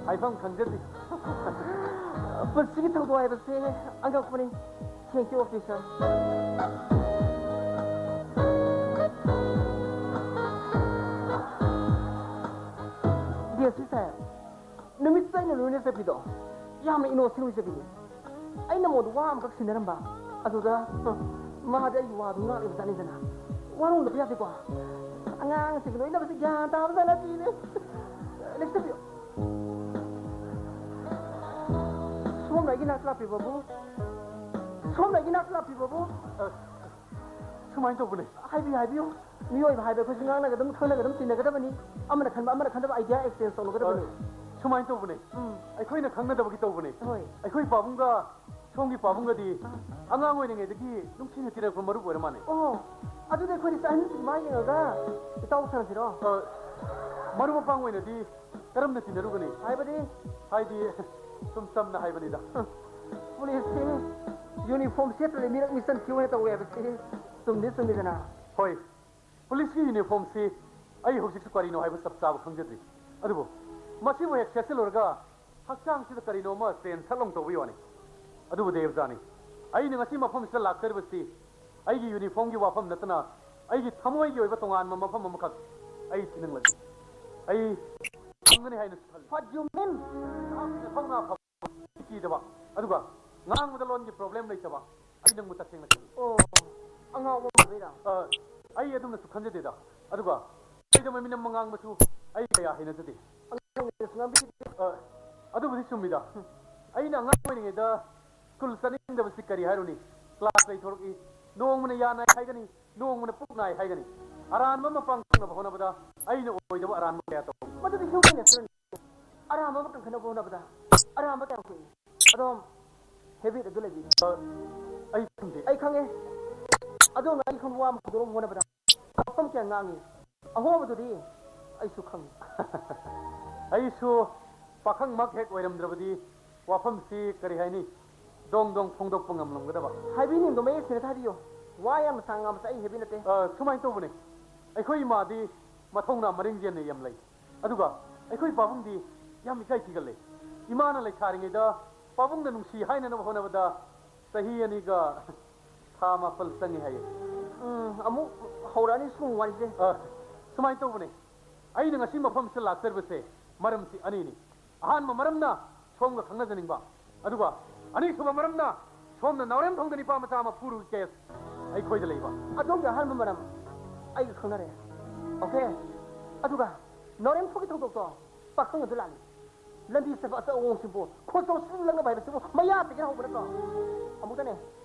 ꯍꯥꯏꯐꯝ ꯈꯪꯖꯗꯦ꯫ ꯄꯨꯟꯁꯤꯒꯤ ꯊꯧꯗꯣꯛ ꯍꯥꯏꯕꯁꯦ ꯑꯉꯛꯄꯅꯤ꯫ Thank you, officer. D S P ꯁꯥꯍꯦꯕ, ꯅꯨꯃꯤꯠꯇꯨꯗ ꯑꯩꯅ ꯂꯣꯏꯅ ꯆꯠꯄꯤꯗꯣ ꯌꯥꯝꯅ ꯏꯅꯣꯁꯦꯟ ꯑꯣꯏꯖꯕꯤꯅꯤ꯫ ꯑꯩꯅ ꯃꯉꯣꯟꯗ ꯋꯥ ꯑꯃꯈꯛ ꯁꯤꯟꯅꯔꯝꯕ ꯑꯗꯨꯗ, ꯍ, ꯃꯥꯗꯤ ꯑꯩꯒꯤ ꯋꯥꯗꯨ ꯉꯥꯛꯂꯤꯕ ꯖꯥꯠꯅꯤꯗꯅ꯫ ꯋꯥꯔꯧꯗꯕ ꯌꯥꯗꯦꯀꯣ꯫ ꯑꯉꯥꯡꯁꯤꯡꯒꯤ ꯂꯣꯏꯅꯕꯁꯦ ꯒ꯭ꯌꯥꯟ ꯇꯥꯕ ꯖꯥꯠ ꯅꯠꯇꯦꯅꯦ꯫ Next ꯇꯧꯕꯤꯌꯨ꯫ ꯁꯣꯝꯅ ꯑꯩꯒꯤ ꯅꯥꯛꯇ ꯂꯥꯛꯄꯤꯕꯕꯨ? ꯁꯣꯝꯅ ꯑꯩꯒꯤ ꯅꯥꯛꯇ ꯂꯥꯛꯄꯤꯕꯕꯨ? ꯑ, ꯁꯨꯃꯥꯏꯅ ꯇꯧꯕꯅꯦ꯫ ꯍꯥꯏꯕꯤꯌꯨ, ꯍꯥꯏꯕꯤꯌꯨ꯫ ꯃꯤꯑꯣꯏꯕ ꯍꯥꯏꯕ ꯑꯩꯈꯣꯏꯁꯨ ꯉꯥꯡꯅꯒꯗꯕ, ꯈꯪꯅꯒꯗꯕ, ꯇꯤꯟꯅꯒꯗꯕꯅꯤ꯫ ꯑꯃꯅ ꯈꯟꯕ, ꯑꯃꯅ ꯈꯟꯗꯕ idea exchange ꯇꯧꯅꯒꯗꯕꯅꯤ꯫ ꯑ, ꯁꯨꯃꯥꯏꯅ ꯇꯧꯕꯅꯦ꯫ ꯎꯝ꯫ ꯑꯩꯈꯣꯏꯅ ꯈꯪꯅꯗꯕꯒꯤ ꯇꯧꯕꯅꯦ꯫ ꯍꯣꯏ꯫ ꯑꯩꯈꯣꯏ ꯄꯥꯕꯨꯡꯒ ꯁꯣꯝꯒꯤ ꯄꯥꯕꯨꯡꯒꯗꯤ ꯑꯉꯥꯡ ꯑꯣꯏꯔꯤꯉꯩꯗꯒꯤ ꯅꯨꯡꯁꯤꯅ ꯇꯤꯟꯅꯔꯛꯄ ꯃꯔꯨꯞ ꯑꯣꯏꯔ ꯃꯥꯜꯂꯦ꯫ ꯑꯣ, ꯑꯗꯨꯗꯤ ꯑꯩꯈꯣꯏꯗꯤ ꯆꯍꯤ ꯃꯥ ꯌꯦꯡꯉꯒ ꯏꯇꯥꯎ ꯁꯥꯟꯅꯁꯤꯔꯣ? ꯑ, ꯃꯔꯨꯞ ꯃꯄꯥꯡ ꯑꯣꯏꯅꯗꯤ ꯀꯔꯝꯅ ꯇꯤꯟꯅꯔꯨꯒꯅꯤ? ꯍꯥꯏꯕꯗꯤ? ꯍꯥꯏꯗꯤ, ꯁꯨꯝ ꯆꯝꯅ ꯍꯥꯏꯕꯅꯤꯗ꯫ ꯄꯨꯂꯤꯁꯁꯤ ꯌꯨꯅꯤꯐꯣꯔꯝ ꯁꯦꯠꯇ꯭ꯔꯗꯤ ꯃꯤꯔꯛ ꯃꯤꯆꯟ ꯊꯤꯌꯨ ꯍꯥꯏꯅ ꯇꯧꯋꯦ ꯍꯥꯏꯕꯁꯤ ꯆꯨꯝꯗꯤ ꯆꯨꯝꯃꯤꯗꯅ? ꯍꯣꯏ, ꯄꯨꯂꯤꯁꯀꯤ ꯌꯨꯅꯤꯐꯣꯔꯝꯁꯤ ꯑꯩ ꯍꯧꯖꯤꯛꯁꯨ ꯀꯔꯤꯅꯣ ꯍꯥꯏꯕ ꯆꯞ ꯆꯥꯕ ꯈꯪꯖꯗ꯭ꯔꯤ꯫ ꯑꯗꯨꯕꯨ ꯃꯁꯤꯕꯨ ꯍꯦꯛ ꯁꯦꯠꯆꯜꯂꯨꯔꯒ ꯍꯛꯆꯥꯡꯁꯤꯗ ꯀꯔꯤꯅꯣ ꯑꯃ ꯆꯦꯟ ꯁꯠ ꯂꯥꯎ ꯇꯧꯕꯒꯤ ꯋꯥꯅꯤ꯫ ꯑꯗꯨꯕꯨ ꯗꯦꯕꯖꯥꯅꯤ, ꯑꯩꯅ ꯉꯁꯤ ꯃꯐꯝꯁꯤꯗ ꯂꯥꯛꯆꯔꯤꯕꯁꯤ ꯑꯩꯒꯤ ꯌꯨꯅꯤꯐꯣꯔꯝꯒꯤ ꯋꯥꯐꯝ ꯅꯠꯇꯅ ꯑꯩꯒꯤ ꯊꯃꯣꯏꯒꯤ ꯑꯣꯏꯕ ꯇꯣꯉꯥꯟꯕ ꯃꯐꯝ ꯑꯃꯈꯛ ꯑꯩ ꯊꯤꯅꯤꯡꯂꯛꯂꯤ꯫ ꯑꯩ ꯐꯪꯒꯅꯤ ꯍꯥꯏꯅꯁꯨ ꯈꯜꯂꯤ꯫ What you mean? ꯅꯍꯥꯛꯀꯤ ꯊꯧꯅꯥ ꯐꯕ, ꯀꯤꯗꯕ, ꯑꯗꯨꯒ ꯉꯥꯡꯕꯗ ꯂꯣꯟꯒꯤ problem ꯂꯩꯇꯕ, ꯑꯩ ꯅꯪꯕꯨ ꯇꯁꯦꯡꯅ ꯈꯪꯏ꯫ ꯑꯣ, ꯑꯉꯥꯎꯕ ꯑꯃ ꯑꯣꯏꯕꯩꯔꯥ? ꯑ, ꯑꯩ ꯑꯗꯨꯝꯅꯁꯨ ꯈꯟꯖꯗꯦꯗ꯫ ꯑꯗꯨꯒ ꯀꯩꯗꯧꯕ ꯃꯤꯅꯝ ꯉꯥꯡꯕꯁꯨ ꯑꯩ ꯀꯌꯥ ꯍꯩꯅꯖꯗꯦ꯫ ꯑꯉꯥꯡ ꯑꯣꯏꯔꯤꯉꯩꯗꯁꯨ ꯉꯥꯡꯕꯤꯈꯤꯗꯦ꯫ ꯑ, ꯑꯗꯨꯕꯨꯗꯤ ꯆꯨꯝꯃꯤꯗ꯫ ꯑꯩꯅ ꯑꯉꯥꯡ ꯑꯣꯏꯔꯤꯉꯩꯗ ꯁ꯭ꯀꯨꯜ ꯆꯠꯅꯤꯡꯗꯕꯁꯤ ꯀꯔꯤ ꯍꯥꯏꯔꯨꯅꯤ? ꯀ꯭ꯂꯥꯁ ꯂꯩꯊꯣꯔꯛꯏ꯫ ꯅꯣꯡꯃꯅ ꯌꯥ ꯅꯥꯏ ꯍꯥꯏꯒꯅꯤ, ꯅꯣꯡꯃꯅ ꯄꯨꯛ ꯅꯥꯏ ꯍꯥꯏꯒꯅꯤ꯫ ꯑꯔꯥꯟꯕ ꯑꯃ ꯄꯥꯡꯊꯣꯛꯅꯕ ꯍꯣꯠꯅꯕꯗ ꯑꯩꯅ ꯑꯣꯏꯗꯕ ꯑꯔꯥꯟꯕ ꯀꯌꯥ ꯇꯧꯏ꯫ ꯃꯗꯨꯗꯤ human naturalꯅꯤ꯫ ꯑꯔꯥꯟꯕ ꯑꯃ ꯀꯟꯈꯠꯅꯕ ꯍꯣꯠꯅꯕꯗ ꯑꯔꯥꯟꯕ ꯀꯌꯥ ꯊꯣꯛꯏ꯫ ꯑꯗꯣ habit ꯑꯗꯨ ꯂꯩꯕꯤꯌꯨ꯫ ꯑ, ꯑꯩ ꯈꯪꯗꯦ꯫ ꯑꯩ ꯈꯪꯉꯦ꯫ ꯑꯗꯣꯝꯅ ꯑꯩ ꯈꯪꯕ ꯋꯥ ꯑꯃ ꯍꯧꯗꯣꯔꯛꯅꯕ ꯍꯣꯠꯅꯕꯗ ꯋꯥꯐꯝ ꯀꯌꯥ ꯉꯥꯡꯉꯤ꯫ ꯑꯍꯣꯕꯗꯨꯗꯤ ꯑꯩꯁꯨ ꯈꯪꯉꯤ꯫ ꯑꯩꯁꯨ ꯄꯥꯈꯪꯃꯛ ꯍꯦꯛ ꯑꯣꯏꯔꯝꯗ꯭ꯔꯕꯗꯤ ꯋꯥꯐꯝꯁꯤ ꯀꯔꯤ ꯍꯥꯏꯅꯤ? ꯗꯣꯡ ꯗꯣꯡ ꯐꯣꯡꯗꯣꯛꯄ ꯉꯝꯂꯝꯒꯗꯕ꯫ ꯍꯥꯏꯕꯤꯅꯤꯡꯗꯣ ꯃꯌꯦꯛ ꯁꯦꯡꯅ ꯍꯥꯏꯕꯤꯌꯣ꯫ ꯋꯥ ꯌꯥꯝꯅ ꯁꯥꯡ ꯉꯥꯡꯕꯁꯦ ꯑꯩ ꯍꯩꯕꯤ ꯅꯠꯇꯦ꯫ ꯑ, ꯁꯨꯃꯥꯏꯅ ꯇꯧꯕꯅꯦ, ꯑꯩꯈꯣꯏ ꯏꯃꯥꯗꯤ ꯃꯊꯧꯅꯥ ꯃꯔꯤꯡꯖꯦꯜꯅ ꯌꯥꯝ ꯂꯩ, ꯑꯗꯨꯒ ꯑꯩꯈꯣꯏ ꯄꯥꯕꯨꯡꯗꯤ ꯌꯥꯝ ꯏꯀꯥꯏ ꯊꯤꯒꯜꯂꯦ꯫ ꯏꯃꯥꯅ ꯂꯩꯁꯥꯔꯤꯉꯩꯗ ꯄꯥꯕꯨꯡꯅ ꯅꯨꯡꯁꯤ ꯍꯥꯏꯅꯅꯕ ꯍꯣꯠꯅꯕꯗ ꯆꯍꯤ ꯑꯅꯤꯒ ꯊꯥ ꯃꯥꯄꯜ ꯆꯪꯉꯤ ꯍꯥꯏꯌꯦ꯫ ꯎꯝ, ꯑꯃꯨꯛ ꯍꯧꯔꯛꯑꯅꯤ ꯁꯤꯒꯨꯝꯕ ꯋꯥꯔꯤꯁꯦ꯫ ꯑ, ꯁꯨꯃꯥꯏꯅ ꯇꯧꯕꯅꯦ, ꯑꯩꯅ ꯉꯁꯤ ꯃꯐꯝꯁꯤꯗ ꯂꯥꯛꯆꯔꯤꯕꯁꯦ ꯃꯔꯝꯁꯤ ꯑꯅꯤꯅꯤ꯫ ꯑꯍꯥꯟꯕ ꯃꯔꯝꯅ ꯁꯣꯝꯒ ꯈꯪꯅꯖꯅꯤꯡꯕ, ꯑꯗꯨꯒ ꯑꯅꯤꯁꯨꯕ ꯃꯔꯝꯅ ꯁꯣꯝꯅ ꯅꯥꯎꯔꯦꯝꯊꯣꯡꯗ ꯅꯤꯄꯥ ꯃꯆꯥ ꯑꯃ ꯐꯨꯔꯨꯕꯒꯤ ꯀꯦꯁ ꯑꯩꯈꯣꯏꯗ ꯂꯩꯕ꯫ ꯑꯗꯣꯝꯒꯤ ꯑꯍꯥꯟꯕ ꯃꯔꯝ ꯑꯩꯒ ꯈꯪꯅꯔꯦ, ꯑꯣꯀꯦ? ꯑꯗꯨꯒ ꯅꯥꯎꯔꯦꯝꯊꯣꯡꯒꯤ ꯊꯧꯗꯣꯛꯇꯣ ꯄꯥꯈꯪ ꯑꯗꯨ ꯂꯥꯛꯂꯤ꯫ ꯂꯝꯕꯤ ꯆꯠꯄ ꯑꯆꯧ ꯑꯋꯣꯡꯁꯤꯡꯕꯨ ꯈꯣꯟꯆꯥꯎ ꯁꯤꯜꯂꯛꯅꯕ ꯍꯥꯏꯕꯁꯤꯕꯨ ꯃꯌꯥꯗꯒꯤ ꯍꯧꯕ ꯅꯠꯇ꯭ꯔꯣ? ꯑꯃꯨꯛꯇꯅꯦ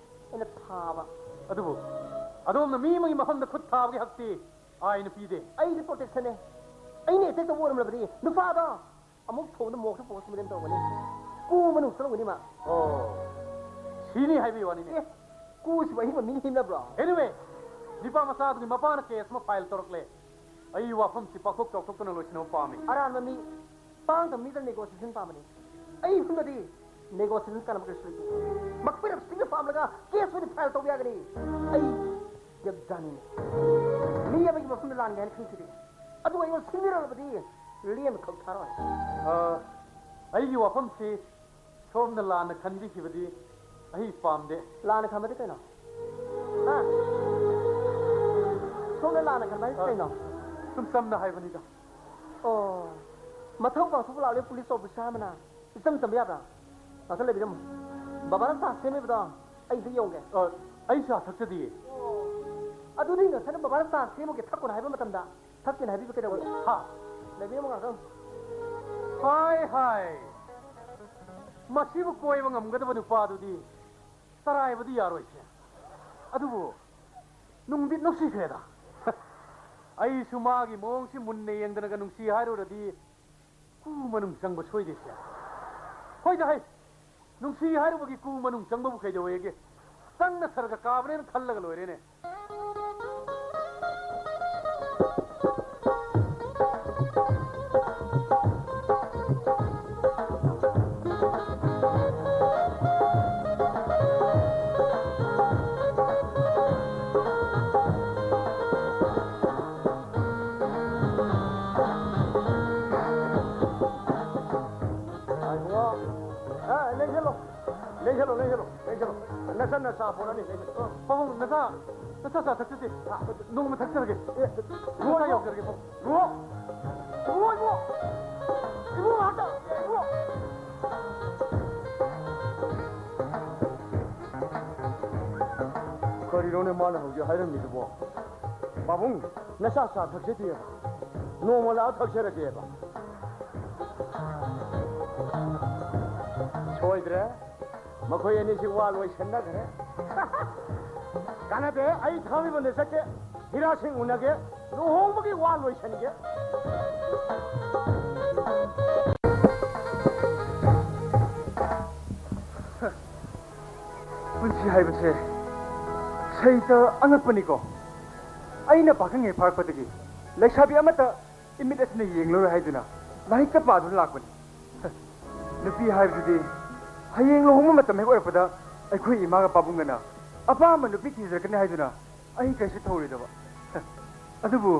ꯑꯩꯅ ꯊꯥꯕ꯫ ꯑꯗꯨꯕꯨ ꯑꯗꯣꯝꯅ ꯃꯤ ꯑꯃꯒꯤ ꯃꯐꯝꯗ ꯈꯨꯠ ꯊꯥꯕꯒꯤ ꯍꯛꯇꯤ ꯑꯥꯏꯟꯅ ꯄꯤꯗꯦ꯫ ꯑꯩꯗꯤ ꯄ꯭ꯔꯣꯇꯦꯛꯁꯟꯅꯦ꯫ ꯑꯩꯅ ꯑꯦꯇꯦꯛ ꯇꯧꯕ ꯑꯣꯏꯔꯝꯂꯕꯗꯤ ꯅꯨꯄꯥꯗꯣ ꯑꯃꯨꯛ ꯊꯣꯡꯗ ꯃꯣꯛꯁ ꯄꯣꯁꯃꯣꯔꯇꯦꯝ ꯇꯧꯒꯅꯤ꯫ ꯀꯨ ꯃꯅꯨꯡ ꯆꯪꯒꯅꯤ ꯃꯥ꯫ ꯑꯣ, ꯁꯤꯅꯤ ꯍꯥꯏꯕꯒꯤ ꯋꯥꯅꯤꯅꯦ꯫ ꯑꯦ, ꯀꯨꯁꯤꯕꯨ ꯑꯍꯤꯡꯕ ꯃꯤ ꯍꯤꯡꯅꯕ꯭ꯔꯣ? Anyway, ꯅꯤꯄꯥ ꯃꯆꯥꯗꯨꯒꯤ ꯃꯄꯥꯅ ꯀꯦꯁ ꯑꯃ ꯐꯥꯏꯜ ꯇꯧꯔꯛꯂꯦ꯫ ꯑꯩ ꯋꯥꯐꯝꯁꯤ ꯄꯥꯛꯊꯣꯛ ꯆꯥꯎꯊꯣꯛꯇꯅ ꯂꯣꯏꯁꯤꯟꯅꯕ ꯄꯥꯝꯃꯤ꯫ ꯑꯔꯥꯟꯕ ꯃꯤ, ꯄꯥꯡꯗꯕ ꯃꯤꯗ ꯅꯦꯒꯣꯁꯤꯌꯦꯁꯟ ꯄꯥꯝꯕꯅꯤ꯫ ꯑꯩ ꯁꯣꯝꯗꯗꯤ ꯅꯦꯒꯣꯁꯤꯌꯦꯁꯟ ꯀꯥꯟꯅꯕ ꯀꯔꯤꯁꯨ ꯂꯩꯇꯦ꯫ ꯃꯈꯣꯏꯅ ꯁꯤꯡꯅ ꯄꯥꯝꯂꯒ ꯀꯦꯁ ꯑꯣꯏꯅ ꯐꯥꯏꯜ ꯇꯧꯕ ꯌꯥꯒꯅꯤ꯫ ꯑꯩ ꯒ꯭ꯌꯥꯟꯅꯤꯅꯦ꯫ ꯃꯤ ꯑꯃꯒꯤ ꯃꯐꯝꯗ ꯂꯥꯟꯒꯦ ꯍꯥꯏꯅ ꯈꯟꯈꯤꯗꯦ꯫ ꯑꯗꯨꯒ ꯑꯩꯉꯣꯟꯗ ꯁꯤꯟꯕꯤꯔꯛꯂꯕꯗꯤ ꯂꯦꯝꯅ ꯈꯛ ꯊꯥꯔꯣꯏ꯫ ꯑ, ꯑꯩꯒꯤ ꯋꯥꯐꯝꯁꯤ ꯁꯣꯝꯅ ꯂꯥꯟꯅ ꯈꯟꯕꯤꯈꯤꯕꯗꯤ ꯑꯩ ꯄꯥꯝꯗꯦ꯫ ꯂꯥꯟꯅ ꯈꯟꯕꯗꯤ ꯀꯩꯅꯣ? ꯍꯥ? ꯁꯣꯝꯅ ꯂꯥꯟꯅ ꯈꯟꯕ ꯍꯥꯏꯁꯤ ꯑ, ꯀꯩꯅꯣ? ꯁꯨꯝ ꯆꯝꯅ ꯍꯥꯏꯕꯅꯤꯗ꯫ ꯑꯣ, ꯃꯊꯧ ꯄꯥꯡꯊꯣꯛꯄ ꯂꯥꯛꯂꯤꯕ ꯄꯨꯂꯤꯁ ꯑꯣꯐꯤꯁꯥꯔ ꯑꯃꯅ ꯏꯆꯝ ꯆꯝꯕ ꯌꯥꯕ꯭ꯔꯥ? ꯉꯥꯛꯇ ꯂꯩꯕꯤꯔꯝꯃꯨ꯫ ꯕꯕꯥꯅ ꯆꯥ ꯁꯦꯝꯃꯤꯕꯗꯣ ꯑꯩ ꯑꯝꯇ ꯌꯦꯡꯉꯨꯒꯦ꯫ ꯑ, ꯑꯩ ꯆꯥ ꯊꯛꯆꯗꯤꯌꯦ꯫ ꯑꯣ, ꯑꯗꯨꯗꯤ ꯉꯁꯥꯏꯅ ꯕꯕꯥꯅ ꯆꯥ ꯁꯦꯝꯃꯨꯒꯦ, ꯊꯛꯀꯅꯨ ꯍꯥꯏꯕ ꯃꯇꯝꯗ ꯊꯛꯀꯦꯅ ꯍꯥꯏꯕꯤꯕ ꯀꯩꯗꯧꯕ? ꯍꯥ? ꯂꯩꯕꯤꯔꯝꯃꯨ ꯉꯥꯛꯇꯪ꯫ ꯍꯥꯏ, ꯍꯥꯏ꯫ ꯃꯁꯤꯕꯨ ꯀꯣꯏꯕ ꯉꯝꯒꯗꯕ ꯅꯨꯄꯥꯗꯨꯗꯤ ꯆꯔꯥꯏꯕꯗꯤ ꯌꯥꯔꯣꯏꯁꯦ꯫ ꯑꯗꯨꯕꯨ ꯅꯨꯡꯗꯤ ꯅꯨꯡꯁꯤꯈ꯭ꯔꯦꯗ꯫ ꯑꯩꯁꯨ ꯃꯥꯒꯤ ꯃꯑꯣꯡꯁꯤ ꯃꯨꯟꯅ ꯌꯦꯡꯗꯅꯒ ꯅꯨꯡꯁꯤ ꯍꯥꯏꯔꯨꯔꯗꯤ ꯀꯨ ꯃꯅꯨꯡ ꯆꯪꯕ ꯁꯣꯏꯗꯦꯁꯦ꯫ ꯍꯣꯏꯗ ꯍꯩ, ꯅꯨꯡꯁꯤ ꯍꯥꯏꯔꯨꯕꯒꯤ ꯀꯨ ꯃꯅꯨꯡ ꯆꯪꯕꯕꯨ ꯀꯩꯗꯧꯋꯦꯒꯦ? ꯆꯪꯅ ꯁꯔꯒ ꯀꯥꯕꯅꯦꯅ ꯈꯜꯂꯒ ꯂꯣꯏꯔꯦꯅꯦ꯫ ꯂꯩꯁꯜꯂꯣ, ꯂꯩꯁꯜꯂꯣ, ꯂꯩꯁꯜꯂꯣ꯫ ꯅꯆꯟ ꯅꯆꯥ ꯄꯣꯔꯛꯑꯅꯤ, ꯂꯩꯁꯜꯂꯣ꯫ ꯄꯥꯕꯨꯡ, ꯅꯆꯥ, ꯅꯆꯥ ꯆꯥ ꯊꯛꯆꯗꯦ꯫ ꯅꯣꯡꯃ ꯊꯛꯆꯔꯒꯦ꯫ ꯏꯕꯨꯡꯉꯣ, ꯆꯥ ꯏꯕꯨꯡꯉꯣ꯫ ꯌꯥꯎꯖꯔꯒꯦ, ꯄꯥꯕꯨꯡ꯫ ꯏꯕꯨꯡꯉꯣ! ꯏꯕꯨꯡꯉꯣ, ꯏꯕꯨꯡꯉꯣ! ꯏꯕꯨꯡꯉꯣ, ꯉꯥꯏꯍꯥꯛꯇ! ꯏꯕꯨꯡꯉꯣ! ꯀꯔꯤꯅꯣꯅꯦ ꯃꯥꯅ ꯍꯧꯖꯤꯛ ꯍꯥꯏꯔꯝꯃꯤꯗꯨꯕꯣ? ꯄꯥꯕꯨꯡ, ꯅꯆꯥ ꯆꯥ ꯊꯛꯆꯗꯦꯕ꯫ ꯅꯣꯡꯃ ꯂꯥꯛꯑ ꯊꯛꯆꯔꯒꯦꯕ꯫ ꯁꯣꯏꯗ꯭ꯔꯦ꯫ ꯃꯈꯣꯏ ꯑꯅꯤꯁꯤ ꯋꯥ ꯂꯣꯏꯁꯟꯅꯈ꯭ꯔꯦ꯫ ꯀꯥꯟꯅꯗꯦ, ꯑꯩ ꯊꯥꯡꯃꯩꯕꯟꯗ ꯆꯠꯀꯦ, ꯍꯤꯔꯥꯁꯤꯡ ꯎꯅꯒꯦ, ꯂꯨꯍꯣꯡꯕꯒꯤ ꯋꯥ ꯂꯣꯏꯁꯟꯒꯦ꯫ ꯄꯨꯟꯁꯤ ꯍꯥꯏꯕꯁꯦ ꯁꯩꯇ ꯑꯉꯛꯄꯅꯤꯀꯣ꯫ ꯑꯩꯅ ꯄꯥꯈꯪ ꯍꯦꯛ ꯐꯥꯔꯛꯄꯗꯒꯤ ꯂꯩꯁꯥꯕꯤ ꯑꯃꯠꯇ ꯏꯃꯤꯠ ꯑꯁꯤꯅ ꯌꯦꯡꯂꯔꯣꯏ ꯍꯥꯏꯗꯨꯅ ꯂꯥꯏꯔꯤꯛꯇ ꯄꯥꯗꯨꯅ ꯂꯥꯛꯄꯅꯤ꯫ ꯅꯨꯄꯤ ꯍꯥꯏꯕꯁꯤꯗꯤ ꯍꯌꯦꯡ ꯂꯨꯍꯣꯡꯕ ꯃꯇꯝ ꯍꯦꯛ ꯑꯣꯏꯔꯛꯄꯗ ꯑꯩꯈꯣꯏ ꯏꯃꯥꯒ ꯄꯥꯕꯨꯡꯒꯅ ꯑꯄꯥꯝꯕ ꯅꯨꯄꯤ ꯊꯤꯖꯔꯛꯀꯅꯤ ꯍꯥꯏꯗꯨꯅ ꯑꯩ ꯀꯩꯁꯨ ꯊꯧꯔꯣꯏꯗꯕ꯫ ꯑꯗꯨꯕꯨ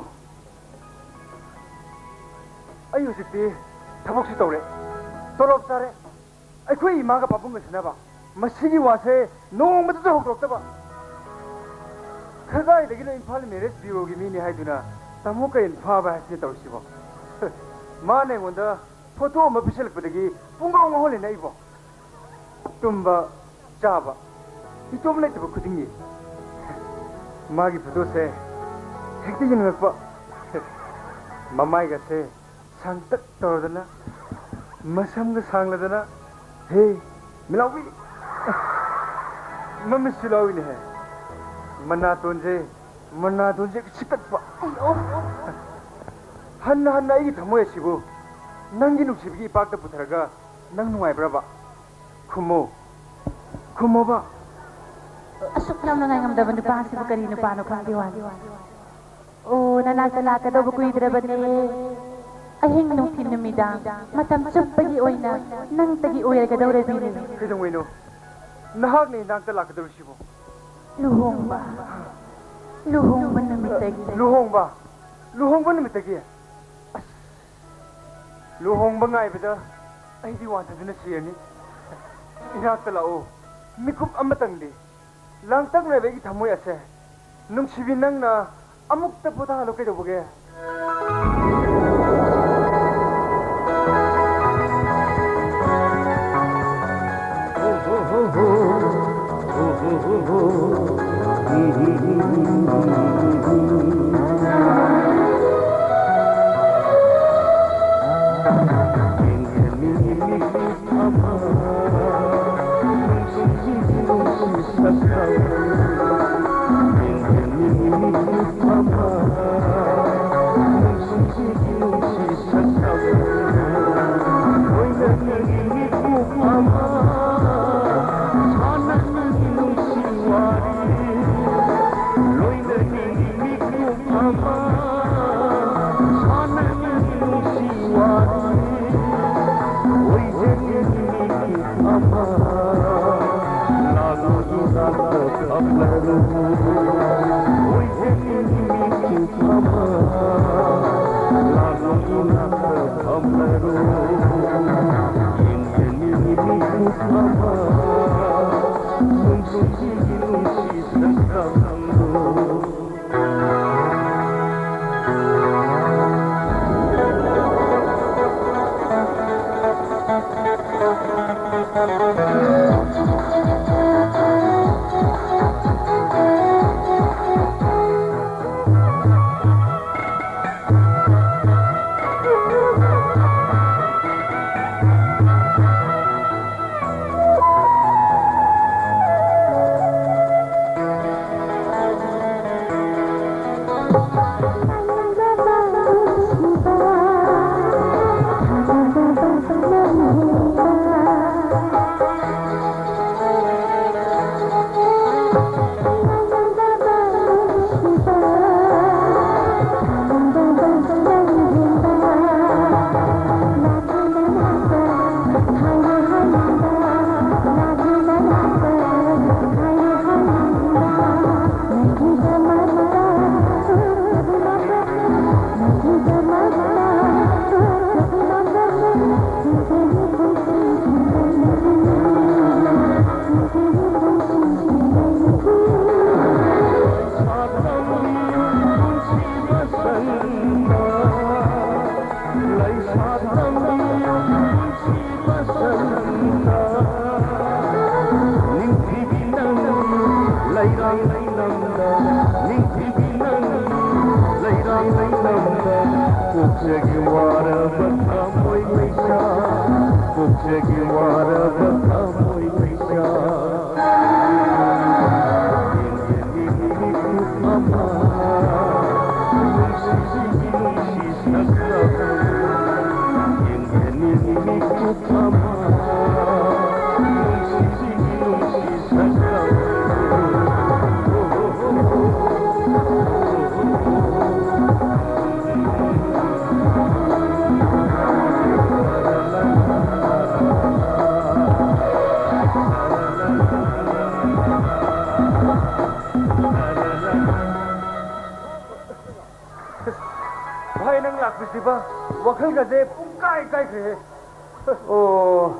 ꯑꯩ ꯍꯧꯖꯤꯛꯇꯤ ꯊꯕꯛꯁꯨ ꯇꯧꯔꯦ, ꯇꯣꯂꯣꯞ ꯆꯥꯔꯦ, ꯑꯩꯈꯣꯏ ꯏꯃꯥꯒ ꯄꯥꯕꯨꯡꯒ ꯁꯤꯟꯅꯕ꯫ ꯃꯁꯤꯒꯤ ꯋꯥꯁꯦ ꯅꯣꯡꯃꯇꯁꯨ ꯍꯧꯗꯣꯔꯛꯇꯕ꯫ ꯈꯔꯒꯥꯏꯗꯒꯤꯅ ꯏꯝꯐꯥꯜ ꯃꯦꯔꯦꯖ ꯕ꯭ꯌꯨꯔꯣꯒꯤ ꯃꯤꯅꯤ ꯍꯥꯏꯗꯨꯅ ꯇꯥꯃꯣ ꯀꯔꯦꯟ ꯐꯥꯕ ꯍꯥꯏꯁꯤꯅ ꯇꯧꯔꯤꯁꯤꯕꯣ꯫ ꯃꯥꯅ ꯑꯩꯉꯣꯟꯗ ꯐꯣꯇꯣ ꯑꯃ ꯄꯤꯁꯜꯂꯛꯄꯗꯒꯤ ꯄꯨꯡꯉꯥꯎ ꯉꯥꯎꯍꯜꯂꯦꯅꯦ ꯑꯩꯕꯣ꯫ ꯇꯨꯝꯕ, ꯆꯥꯕ, ꯏꯇꯣꯝ ꯂꯩꯇꯕ ꯈꯨꯗꯤꯡꯒꯤ ꯃꯥꯒꯤ ꯐꯣꯇꯣꯁꯦ ꯍꯦꯛꯇ ꯌꯦꯡꯅꯤꯡꯉꯛꯄ꯫ ꯃꯃꯥꯏꯒꯁꯦ ꯁꯥꯡꯇꯛ ꯇꯧꯔꯗꯅ, ꯃꯁꯝꯒ ꯁꯥꯡꯂꯗꯅ, ꯍꯦ, ꯃꯤꯂꯥꯎꯕꯤ! ꯃꯃꯤꯠꯁꯨ ꯂꯥꯎꯏꯅꯦꯍꯦ꯫ ꯃꯅꯥꯇꯣꯟꯁꯦ, ꯃꯅꯥꯇꯣꯟꯁꯦ ꯁꯤꯛꯇꯠꯄ꯫ ꯍꯟꯅ ꯍꯟꯅ ꯑꯩꯒꯤ ꯊꯃꯣꯏ ꯑꯁꯤꯕꯨ ꯅꯪꯒꯤ ꯅꯨꯡꯁꯤꯕꯒꯤ ꯏꯄꯥꯛꯇ ꯄꯨꯊꯔꯒ ꯅꯪ ꯅꯨꯡꯉꯥꯏꯕ꯭ꯔꯕ? ꯈꯨꯝꯃꯨ, ꯈꯨꯝꯃꯣꯕ꯫ ꯑꯁꯨꯛ ꯌꯥꯝꯅ ꯉꯥꯏꯉꯝꯗꯕ ꯅꯨꯄꯥꯁꯤꯕꯨ ꯀꯔꯤ ꯅꯨꯄꯥꯅꯣ ꯈꯪꯗꯦ ꯋꯥꯅꯤ꯫ ꯑꯣ, ꯅꯅꯥꯛꯇ ꯂꯥꯛꯀꯗꯧꯕ ꯀꯨꯏꯗ꯭ꯔꯕꯅꯦ꯫ ꯑꯍꯤꯡ ꯅꯨꯡꯊꯤꯜ ꯅꯨꯃꯤꯗꯥꯡ ꯃꯇꯝ ꯆꯨꯞꯄꯒꯤ ꯑꯣꯏꯅ ꯅꯪꯇꯒꯤ ꯑꯣꯏꯔꯒꯗꯧꯔꯕꯤꯅꯦ꯫ ꯀꯩꯗꯧꯉꯩꯅꯣ ꯅꯍꯥꯛꯅ ꯏꯅꯥꯛꯇ ꯂꯥꯛꯀꯗꯧꯔꯤꯁꯤꯕꯣ? ꯂꯨꯍꯣꯡꯕ, ꯂꯨꯍꯣꯡꯕ ꯅꯨꯃꯤꯠꯇꯒꯤ꯫ ꯂꯨꯍꯣꯡꯕ? ꯂꯨꯍꯣꯡꯕ ꯅꯨꯃꯤꯠꯇꯒꯤ? ꯑꯁ, ꯂꯨꯍꯣꯡꯕ ꯉꯥꯏꯕꯗ ꯑꯩꯗꯤ ꯋꯥꯟꯊꯗꯨꯅ ꯁꯤꯔꯅꯤ꯫ ꯏꯅꯥꯛꯇ ꯂꯥꯛꯎ, ꯃꯤꯀꯨꯞ ꯑꯃꯇꯪꯗꯤ꯫ ꯂꯥꯡꯇꯛꯅꯔꯕ ꯑꯩꯒꯤ ꯊꯃꯣꯏ ꯑꯁꯦ ꯅꯨꯡꯁꯤꯕꯤ ꯅꯪꯅ ꯑꯃꯨꯛꯇ ꯄꯣꯊꯥꯍꯜꯂꯨ ꯀꯩꯗꯧꯕꯒꯦ? ꯄꯨꯛꯆꯒꯤ ꯋꯥꯔꯕ ꯊꯃꯣꯏ ꯃꯩꯁꯥ, ꯄꯨꯛꯆꯒꯤ ꯋꯥꯔꯕ ꯊꯃꯣꯏ ꯃꯩꯁꯥ꯫ ꯌꯦꯡꯖꯅꯤꯡꯉꯤ ꯃꯤꯀꯨꯞ ꯑꯃ, ꯅꯨꯡꯁꯤꯕꯤꯒꯤ ꯅꯨꯡꯁꯤ ꯁꯛꯇꯝ꯫ ꯌꯦꯡꯖꯅꯤꯡꯉꯤ ꯃꯤꯀꯨꯞ ꯑꯃ, ꯅꯨꯡꯁꯤꯕꯤꯒꯤ ꯅꯨꯡꯁꯤ ꯁꯛꯇꯝ꯫ ꯚꯥꯏ, ꯅꯪ ꯂꯥꯛꯄꯁꯤꯗꯤꯕ ꯋꯥꯈꯜꯒꯁꯦ ꯄꯨꯡꯀꯥꯏ ꯀꯥꯏꯈ꯭ꯔꯦꯍꯦ꯫ ꯑꯣ,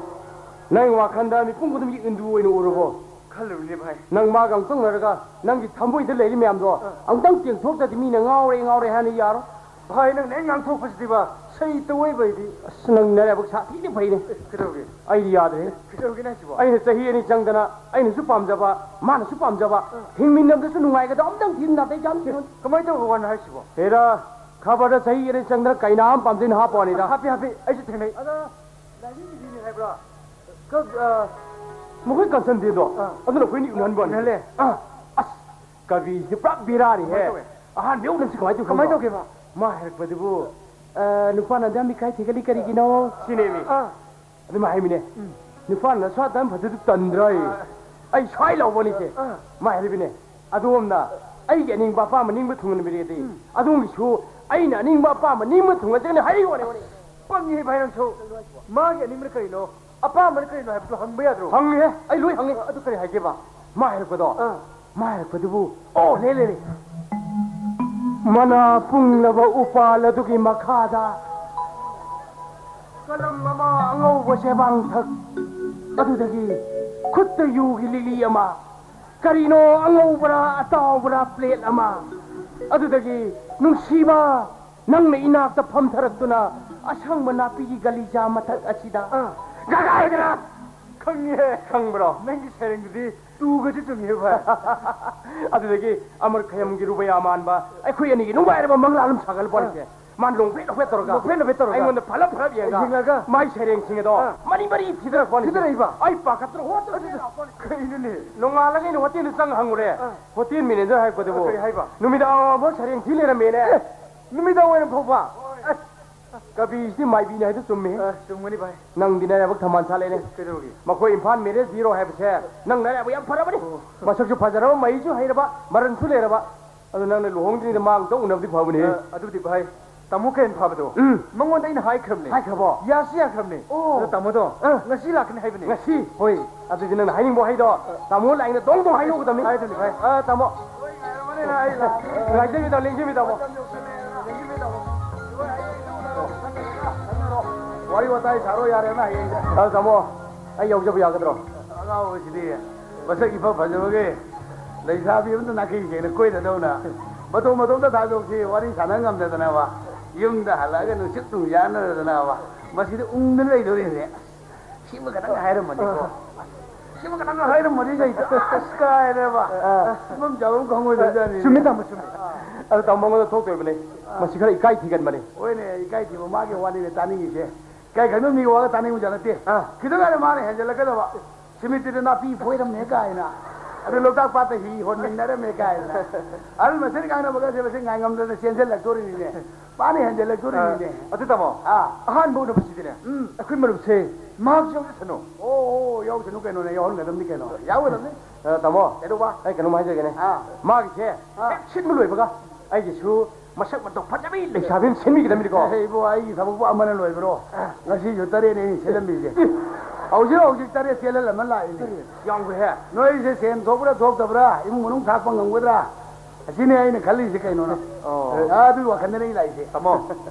ꯅꯪ ꯋꯥꯈꯜꯗ ꯃꯤꯄꯨꯝ ꯈꯨꯗꯤꯡꯃꯛ ꯏꯟꯗꯨ ꯑꯣꯏꯅ ꯎꯔꯕꯣ? ꯈꯜꯂꯨꯕꯅꯦ ꯚꯥꯏ꯫ ꯅꯪ ꯃꯥꯒ ꯑꯃꯨꯛꯇꯪ ꯎꯅꯔꯒ ꯅꯪꯒꯤ ꯊꯃꯣꯏꯗ ꯂꯩꯔꯤ ꯃꯌꯥꯝꯗꯣ ꯑꯥ꯫ ꯑꯃꯨꯛꯇꯪ ꯇꯦꯡꯊꯣꯛꯇ꯭ꯔꯗꯤ ꯃꯤꯅ ꯉꯥꯎꯔꯦ, ꯉꯥꯎꯔꯦ ꯍꯥꯏꯅ ꯌꯥꯔꯣꯏ꯫ ꯚꯥꯏ, ꯅꯪꯅ ꯍꯦꯛ ꯉꯥꯡꯊꯣꯛꯄꯁꯤꯗꯤꯕ ꯁꯩ ꯇꯧꯋꯦꯕ ꯑꯩꯗꯤ꯫ ꯑꯁ, ꯅꯪ ꯅꯔꯥꯏꯕꯛ ꯁꯥꯊꯤꯅ ꯐꯩꯅꯦ꯫ ꯑꯦ, ꯀꯩꯗꯧꯒꯦ? ꯑꯩꯗꯤ ꯌꯥꯗ꯭ꯔꯦ꯫ ꯀꯩꯗꯧꯒꯦꯅꯦ ꯍꯥꯏꯁꯤꯕꯣ? ꯑꯩꯅ ꯆꯍꯤ ꯑꯅꯤ ꯆꯪꯗꯅ ꯑꯩꯅꯁꯨ ꯄꯥꯝꯖꯕ, ꯃꯥꯅꯁꯨ ꯄꯥꯝꯖꯕ, ꯑꯥ꯫ ꯍꯤꯡꯃꯤꯟꯅꯕꯗꯁꯨ ꯅꯨꯡꯉꯥꯏꯒꯗꯕ ꯑꯝꯇꯪ ꯊꯤꯕ ꯅꯥꯇꯩ ꯆꯥꯅ ꯊꯤꯔꯣ꯫ ꯀꯃꯥꯏꯅ ꯇꯧꯕ ꯋꯥꯅꯣ ꯍꯥꯏꯁꯤꯕꯣ? ꯍꯦꯔꯥ, ꯈꯕꯔꯗ ꯆꯍꯤ ꯑꯅꯤ ꯆꯪꯗꯅ ꯀꯩꯅꯥ ꯑꯃ ꯄꯥꯝꯖꯩꯅ ꯍꯥꯞꯄ ꯋꯥꯅꯤꯗ꯫ ꯍꯥꯞꯄꯤ, ꯍꯥꯞꯄꯤ, ꯑꯩꯁꯨ ꯊꯦꯡꯅꯩ꯫ ꯑꯗ ꯂꯥꯏꯅꯤꯡꯒꯤꯗꯤꯅꯤ ꯍꯥꯏꯕ꯭ꯔꯥ? ꯀ-, ꯑ, ꯃꯈꯣꯏ ꯀꯟꯁꯟꯗꯦꯗꯣ, ꯑꯥ꯫ ꯑꯗꯨꯅ ꯑꯩꯈꯣꯏꯅꯤ ꯎꯅꯍꯟꯕ ꯋꯥꯅꯤ꯫ ꯎꯅꯍꯜꯂꯦ꯫ ꯑꯥ, ꯑꯁ, ꯀꯕꯤꯁꯤꯗꯤ ꯄꯨꯔꯥ ꯕꯦꯔꯥꯅꯤꯍꯦ꯫ ꯀꯃꯥꯏ ꯇꯧꯋꯦ? ꯑꯍꯥꯟꯕ ꯎꯅꯕꯁꯤ ꯀꯃꯥꯏ ꯇꯧꯒꯦ? ꯀꯃꯥꯏ ꯇꯧꯒꯦꯕ? ꯃꯥ ꯍꯥꯏꯔꯛꯄꯗꯨꯕꯨ, ꯑ, "ꯅꯨꯄꯥꯅ ꯑꯗꯨꯌꯥꯝ ꯏꯀꯥꯏ ꯊꯤꯒꯠꯂꯤ ꯀꯔꯤꯒꯤꯅꯣ?" ꯁꯤꯅꯦꯃꯤ꯫ ꯑꯥ꯫ ꯑꯗꯨꯃꯥꯏ ꯍꯥꯏꯃꯤꯅꯦ꯫ ꯎꯝ꯫ "ꯅꯨꯄꯥꯅ ꯅꯁꯥ ꯑꯗꯨꯌꯥꯝ ꯐꯖꯗꯨ ꯇꯟꯗ꯭ꯔꯥ?" ꯑꯥ꯫ ꯑꯩ ꯁ꯭ꯋꯥꯏ ꯂꯥꯎꯕꯅꯤꯁꯦ꯫ ꯑꯥ꯫ ꯃꯥ ꯍꯥꯏꯔꯤꯕꯅꯦ꯫ ꯑꯗꯣꯝꯅ ꯑꯩꯒꯤ ꯑꯅꯤꯡꯕ ꯑꯄꯥꯝꯕ ꯅꯤꯡꯕ ꯊꯨꯡꯍꯟꯕꯤꯔꯒꯗꯤ, ꯎꯝ꯫ ꯑꯗꯣꯝꯒꯤꯁꯨ ꯑꯩꯅ ꯑꯅꯤꯡꯕ ꯑꯄꯥꯝꯕ ꯅꯤꯡꯕ ꯊꯨꯡꯍꯟꯖꯒꯅꯤ ꯍꯥꯏꯔꯤꯕ ꯋꯥꯅꯤ, ꯋꯥꯅꯤ꯫ ꯄꯪꯉꯤꯍꯦ ꯚꯥꯏ ꯅꯪꯁꯨ꯫ ꯃꯥꯒꯤ ꯑꯅꯤꯡꯕꯅ ꯀꯔꯤꯅꯣ? ꯑꯄꯥꯝꯕꯅ ꯀꯔꯤꯅꯣ ꯍꯥꯏꯕꯗꯨ ꯍꯪꯕ ꯌꯥꯗ꯭ꯔꯣ? ꯍꯪꯉꯤꯍꯦ, ꯑꯩ ꯂꯣꯏ ꯍꯪꯉꯤ꯫ ꯑꯗꯨ ꯀꯔꯤ ꯍꯥꯏꯒꯦꯕ? ꯃꯥ ꯍꯥꯏꯔꯛꯄꯗꯣ? ꯑꯥ꯫ ꯃꯥ ꯍꯥꯏꯔꯛꯄꯗꯨꯕꯨ, ꯑꯣ, ꯂꯩ, ꯂꯩ, ꯂꯩ꯫ ꯃꯅꯥ ꯄꯨꯡꯂꯕ ꯎꯄꯥꯜ ꯑꯗꯨꯒꯤ ꯃꯈꯥꯗ ꯀꯂꯝ ꯑꯃ ꯑꯉꯧꯕ ꯆꯦꯕꯥꯡꯊꯛ ꯑꯗꯨꯗꯒꯤ ꯈꯨꯠꯇ ꯌꯨꯒꯤ ꯂꯤꯛꯂꯤ ꯑꯃ, ꯀꯔꯤꯅꯣ ꯑꯉꯧꯕꯔꯥ ꯑꯇꯥꯎꯕꯔꯥ ꯄ꯭ꯂꯦꯠ ꯑꯃ, ꯑꯗꯨꯗꯒꯤ ꯅꯨꯡꯁꯤꯕ ꯅꯪꯅ ꯏꯅꯥꯛꯇ ꯐꯝꯊꯔꯛꯇꯨꯅ ꯑꯁꯪꯕ ꯅꯥꯄꯤꯒꯤ ꯒꯂꯤꯆꯥ ꯃꯊꯛ ꯑꯁꯤꯗ ꯑꯥ꯫ ꯒꯒꯥꯏꯗꯅ ꯈꯪꯉꯦ꯫ ꯈꯪꯕ꯭ꯔꯣ? ꯅꯪꯒꯤ ꯁꯩꯔꯦꯡꯗꯨꯗꯤ ꯇꯨꯒꯁꯨ ꯆꯨꯝꯃꯦ ꯚꯥꯏ꯫ ꯑꯗꯨꯗꯒꯤ ꯑꯃꯔ ꯈꯌꯝꯒꯤ ꯔꯨꯕꯩꯌꯥ ꯃꯥꯟꯕ ꯑꯩꯈꯣꯏ ꯑꯅꯤꯒꯤ ꯅꯨꯡꯉꯥꯏꯔꯕ ꯃꯪꯂꯥꯟ ꯑꯃ ꯁꯥꯒꯠꯂꯛꯄ ꯋꯥꯅꯤꯁꯦ꯫ ꯑꯥ꯫ ꯃꯥ ꯅꯣꯡꯐꯦꯠ ꯅꯣꯡꯐꯦꯠ ꯇꯧꯔꯒ, ꯅꯣꯡꯐꯦꯠ ꯅꯣꯡꯐꯦꯠ ꯇꯧꯔꯒ, ꯑꯩꯉꯣꯟꯗ ꯐꯠꯂꯞ ꯐꯠꯂꯞ ꯌꯦꯡꯉꯒ, ꯌꯦꯡꯉꯒ, ꯃꯥꯏ ꯁꯩꯔꯦꯡꯁꯤꯡ ꯑꯗꯣ, ꯑꯥ, ꯃꯔꯤ ꯃꯔꯤ ꯊꯤꯗꯔꯛꯄꯅꯤ꯫ ꯊꯤꯗꯔꯛꯏꯕ? ꯑꯩ ꯄꯥꯈꯠꯇꯅ ꯍꯣꯠꯇꯅ ꯀꯩꯅꯣꯅꯦ? ꯅꯣꯡꯉꯥꯜꯂꯒ ꯑꯩꯅ ꯍꯣꯇꯦꯜꯗ ꯆꯪꯉ ꯍꯪꯉꯨꯔꯦ꯫ ꯑꯥ꯫ ꯍꯣꯇꯦꯜ ꯃꯦꯅꯦꯖꯔ ꯍꯥꯏꯔꯛꯄꯗꯨꯕꯨ, ꯀꯔꯤ ꯍꯥꯏꯕ? ꯅꯨꯃꯤꯗꯥꯡ ꯋꯥꯏꯔꯝꯐꯥꯎ ꯁꯩꯔꯦꯡ ꯊꯤ ꯂꯩꯔꯝꯃꯦꯅꯦ꯫ ꯑꯦ, ꯅꯨꯃꯤꯗꯥꯡ ꯋꯥꯏꯔꯝ ꯐꯥꯎꯕ? ꯑꯁ, ꯀꯕꯤꯁꯤꯗꯤ ꯃꯥꯏꯕꯤꯅꯤ ꯍꯥꯏꯗꯣ ꯆꯨꯝꯃꯦ꯫ ꯑ, ꯆꯨꯝꯒꯅꯤ ꯚꯥꯏ꯫ ꯅꯪꯗꯤ ꯅꯔꯥꯏꯕꯛ ꯊꯝꯕꯥꯜ ꯁꯥꯠꯂꯦꯅꯦ꯫ ꯀꯩꯗꯧꯔꯒꯦ? ꯃꯈꯣꯏ ꯏꯝꯐꯥꯜ ꯃꯦꯔꯦꯖ ꯕ꯭ꯌꯨꯔꯣ ꯍꯥꯏꯕꯁꯦ ꯅꯪ ꯅꯔꯥꯏꯕꯛ ꯌꯥꯝ ꯐꯔꯕꯅꯤ꯫ ꯑꯣ꯫ ꯃꯁꯛꯁꯨ ꯐꯖꯔꯕ, ꯃꯍꯩꯁꯨ ꯍꯩꯔꯕ, ꯃꯔꯟꯁꯨ ꯂꯩꯔꯕ꯫ ꯑꯗꯨ ꯅꯪꯅ ꯂꯨꯍꯣꯡꯗ꯭ꯔꯤꯉꯩꯗ ꯃꯥ ꯑꯃꯨꯛꯇꯪ ꯎꯅꯕꯗꯤ ꯐꯕꯅꯤ꯫ ꯑ, ꯑꯗꯨꯕꯨꯗꯤ ꯚꯥꯏ, ꯇꯥꯃꯣ ꯀꯩꯅ ꯐꯕꯗꯣ, ꯎꯝ꯫ ꯃꯉꯣꯟꯗ ꯑꯩꯅ ꯍꯥꯏꯈ꯭ꯔꯕꯅꯦ꯫ ꯍꯥꯏꯈ꯭ꯔꯕꯣ? ꯌꯥꯁꯨ ꯌꯥꯈ꯭ꯔꯕꯅꯦ꯫ ꯑꯣ꯫ ꯑꯗꯣ ꯇꯥꯃꯣꯗꯣ, ꯑ, ꯉꯁꯤ ꯂꯥꯛꯀꯅꯤ ꯍꯥꯏꯕꯅꯦ꯫ ꯉꯁꯤ? ꯍꯣꯏ꯫ ꯑꯗꯨꯗꯤ ꯅꯪꯅ ꯍꯥꯏꯅꯤꯡꯕ ꯋꯥꯍꯩꯗꯣ ꯇꯥꯃꯣ ꯂꯥꯏꯅ ꯗꯣꯡ ꯗꯣꯡ ꯍꯥꯏꯗꯣꯛꯀꯗꯕꯅꯤ꯫ ꯍꯥꯏꯗꯣꯏꯅꯤ ꯚꯥꯏ꯫ ꯑ, ꯇꯥꯃꯣ꯫ ꯉꯥꯏꯖꯕꯤꯗꯣ, ꯂꯦꯡꯖꯕꯤꯗꯣ, ꯇꯥꯃꯣ꯫ ꯋꯥꯔꯤ ꯋꯥꯇꯥꯏ ꯁꯥꯔꯣ ꯌꯥꯔꯦꯅ ꯍꯌꯦꯡꯁꯦ꯫ ꯑ, ꯇꯥꯃꯣ, ꯑꯩ ꯌꯥꯎꯖꯕ ꯌꯥꯒꯗ꯭ꯔꯣ? ꯑꯉꯥꯎꯕꯁꯤꯗꯤ ꯃꯁꯛ ꯏꯐ ꯐꯖꯕꯒꯤ ꯂꯩꯁꯥꯕꯤ ꯑꯃꯗ ꯅꯥꯈꯩ ꯁꯦꯡꯅ ꯀꯣꯏꯅꯗꯧꯅ ꯃꯇꯧ ꯃꯇꯧꯗ ꯊꯥꯗꯣꯛꯁꯤ ꯋꯥꯔꯤ ꯁꯥꯟꯅ ꯉꯝꯗꯗꯅꯕ ꯌꯨꯝꯗ ꯍꯜꯂꯛꯑꯒ ꯅꯨꯡꯁꯤꯠ ꯅꯨꯡ ꯌꯥꯅꯗꯅꯕ ꯃꯁꯤꯗ ꯎꯪꯗꯅ ꯂꯩꯗꯧꯔꯤꯅꯦ꯫ ꯁꯤꯃ ꯈꯇꯪ ꯍꯥꯏꯔꯝꯃꯗꯤꯀꯣ꯫ ꯁꯤꯃ ꯈꯇꯪ ꯍꯥꯏꯔꯝꯃꯗꯤ ꯂꯩꯇ ꯑꯁ ꯀꯥꯏꯔꯦꯕ꯫ ꯑꯥ꯫ ꯁꯤꯐꯝ ꯆꯥꯐꯝ ꯈꯪꯉꯣꯏꯗꯣꯏꯖꯥꯠꯅꯤ꯫ ꯆꯨꯝꯃꯤ ꯇꯥꯃꯣ, ꯆꯨꯝꯃꯤ꯫ ꯑꯗꯨ ꯇꯥꯃꯣ ꯃꯉꯣꯟꯗ ꯊꯣꯛꯇꯣꯏꯕꯅꯦ꯫ ꯃꯁꯤ ꯈꯔ ꯏꯀꯥꯏ ꯊꯤꯒꯟꯕꯅꯦ꯫ ꯍꯣꯏꯅꯦ, ꯏꯀꯥꯏ ꯊꯤꯕ ꯃꯥꯒꯤ ꯋꯥꯅꯤꯅꯦ ꯇꯥꯅꯤꯡꯉꯤꯁꯦ꯫ ꯏꯀꯥꯏ ꯈꯪꯗꯕ ꯃꯤꯒꯤ ꯋꯥꯒ ꯇꯥꯅꯤꯡꯕꯖꯥꯠ ꯅꯠꯇꯦ꯫ ꯑꯥ꯫ ꯈꯤꯇꯪ ꯍꯥꯏꯔꯦ ꯃꯥꯅ ꯍꯦꯟꯖꯜꯂꯛꯀꯗꯕ꯫ ꯁꯤꯃꯤꯇ꯭ꯔꯤꯗ ꯅꯥꯄꯤ ꯐꯣꯏꯔꯝꯃꯦ ꯀꯥꯏꯅ, ꯑꯗꯨ ꯂꯣꯛꯇꯥꯛ ꯄꯥꯠꯇ ꯍꯤ ꯍꯣꯟꯃꯤꯟꯅꯔꯝꯃꯦ ꯀꯥꯏꯅ, ꯑꯍꯜ ꯃꯁꯦꯟ ꯉꯥꯡꯅꯕꯒꯁꯦ ꯃꯁꯤ ꯉꯥꯏꯉꯝꯗꯅ ꯆꯦꯟꯁꯤꯜꯂꯛꯇꯣꯔꯤꯅꯤꯅꯦ꯫ ꯃꯥꯅ ꯍꯦꯟꯖꯜꯂꯛꯇꯣꯔꯤꯅꯤꯅꯦ꯫ ꯑ, ꯑꯗꯨ ꯇꯥꯃꯣ, ꯑꯥ꯫ ꯑꯍꯥꯟꯕ ꯎꯅꯕꯁꯤꯗꯤꯅꯦ, ꯎꯝ꯫ ꯑꯩꯈꯣꯏ ꯃꯔꯨꯞꯁꯦ ꯃꯍꯥꯛꯁꯨ ꯌꯥꯎꯖꯁꯅꯨ꯫ ꯑꯣ, ꯑꯣ, ꯌꯥꯎꯁꯅꯨ ꯀꯩꯅꯣꯅꯦ, ꯌꯥꯎꯍꯟꯒꯗꯕꯅꯤ ꯀꯩꯅꯣ, ꯌꯥꯎꯒꯗꯕꯅꯤ꯫ ꯑ, ꯇꯥꯃꯣ, ꯀꯩꯗꯧꯕ? ꯑꯩ ꯀꯩꯅꯣꯝ ꯍꯥꯏꯖꯒꯦꯅꯦ꯫ ꯑꯥ꯫ ꯃꯥꯒꯤꯁꯦ ꯑꯥ꯫ ꯍꯦꯛ ꯁꯤꯟꯕ ꯂꯣꯏꯕꯒ ꯑꯩꯒꯤꯁꯨ ꯃꯁꯛ ꯃꯇꯧ ꯐꯖꯕꯤ ꯂꯩꯁꯥꯕꯤ ꯑꯃ ꯁꯦꯝꯕꯤꯒꯗꯕꯅꯤꯀꯣ꯫ ꯑꯦ, ꯏꯕꯣ, ꯑꯩꯒꯤ ꯊꯕꯛꯄꯨ ꯑꯃꯅ ꯂꯣꯏꯕ꯭ꯔꯣ? ꯉꯁꯤꯁꯨ ꯇꯔꯦꯠꯅꯦ ꯑꯩꯅ ꯁꯦꯝꯂꯝꯃꯤꯁꯦ꯫ ꯍꯧꯖꯤꯛ ꯍꯧꯖꯤꯛ ꯇꯔꯦꯠ ꯆꯦꯜꯍꯜꯂꯝꯃ ꯂꯥꯛꯏꯅꯦ꯫ ꯌꯥꯝꯈ꯭ꯔꯦꯍꯦ꯫ ꯅꯣꯏꯁꯦ ꯁꯦꯟ ꯊꯣꯛꯄ꯭ꯔꯥ ꯊꯣꯛꯇꯕ꯭ꯔꯥ, ꯏꯃꯨꯡ ꯃꯅꯨꯡ ꯊꯥꯛꯄ ꯉꯝꯒꯗ꯭ꯔꯥ? ꯑꯁꯤꯅꯦ ꯑꯩꯅ ꯈꯜꯂꯤꯁꯦ ꯀꯩꯅꯣꯅ꯫ ꯑꯣ꯫ ꯑꯗꯨꯒꯤ ꯋꯥꯈꯜꯗꯅꯦ ꯑꯩ ꯂꯥꯛꯏꯁꯦ꯫ ꯇꯥꯃꯣ,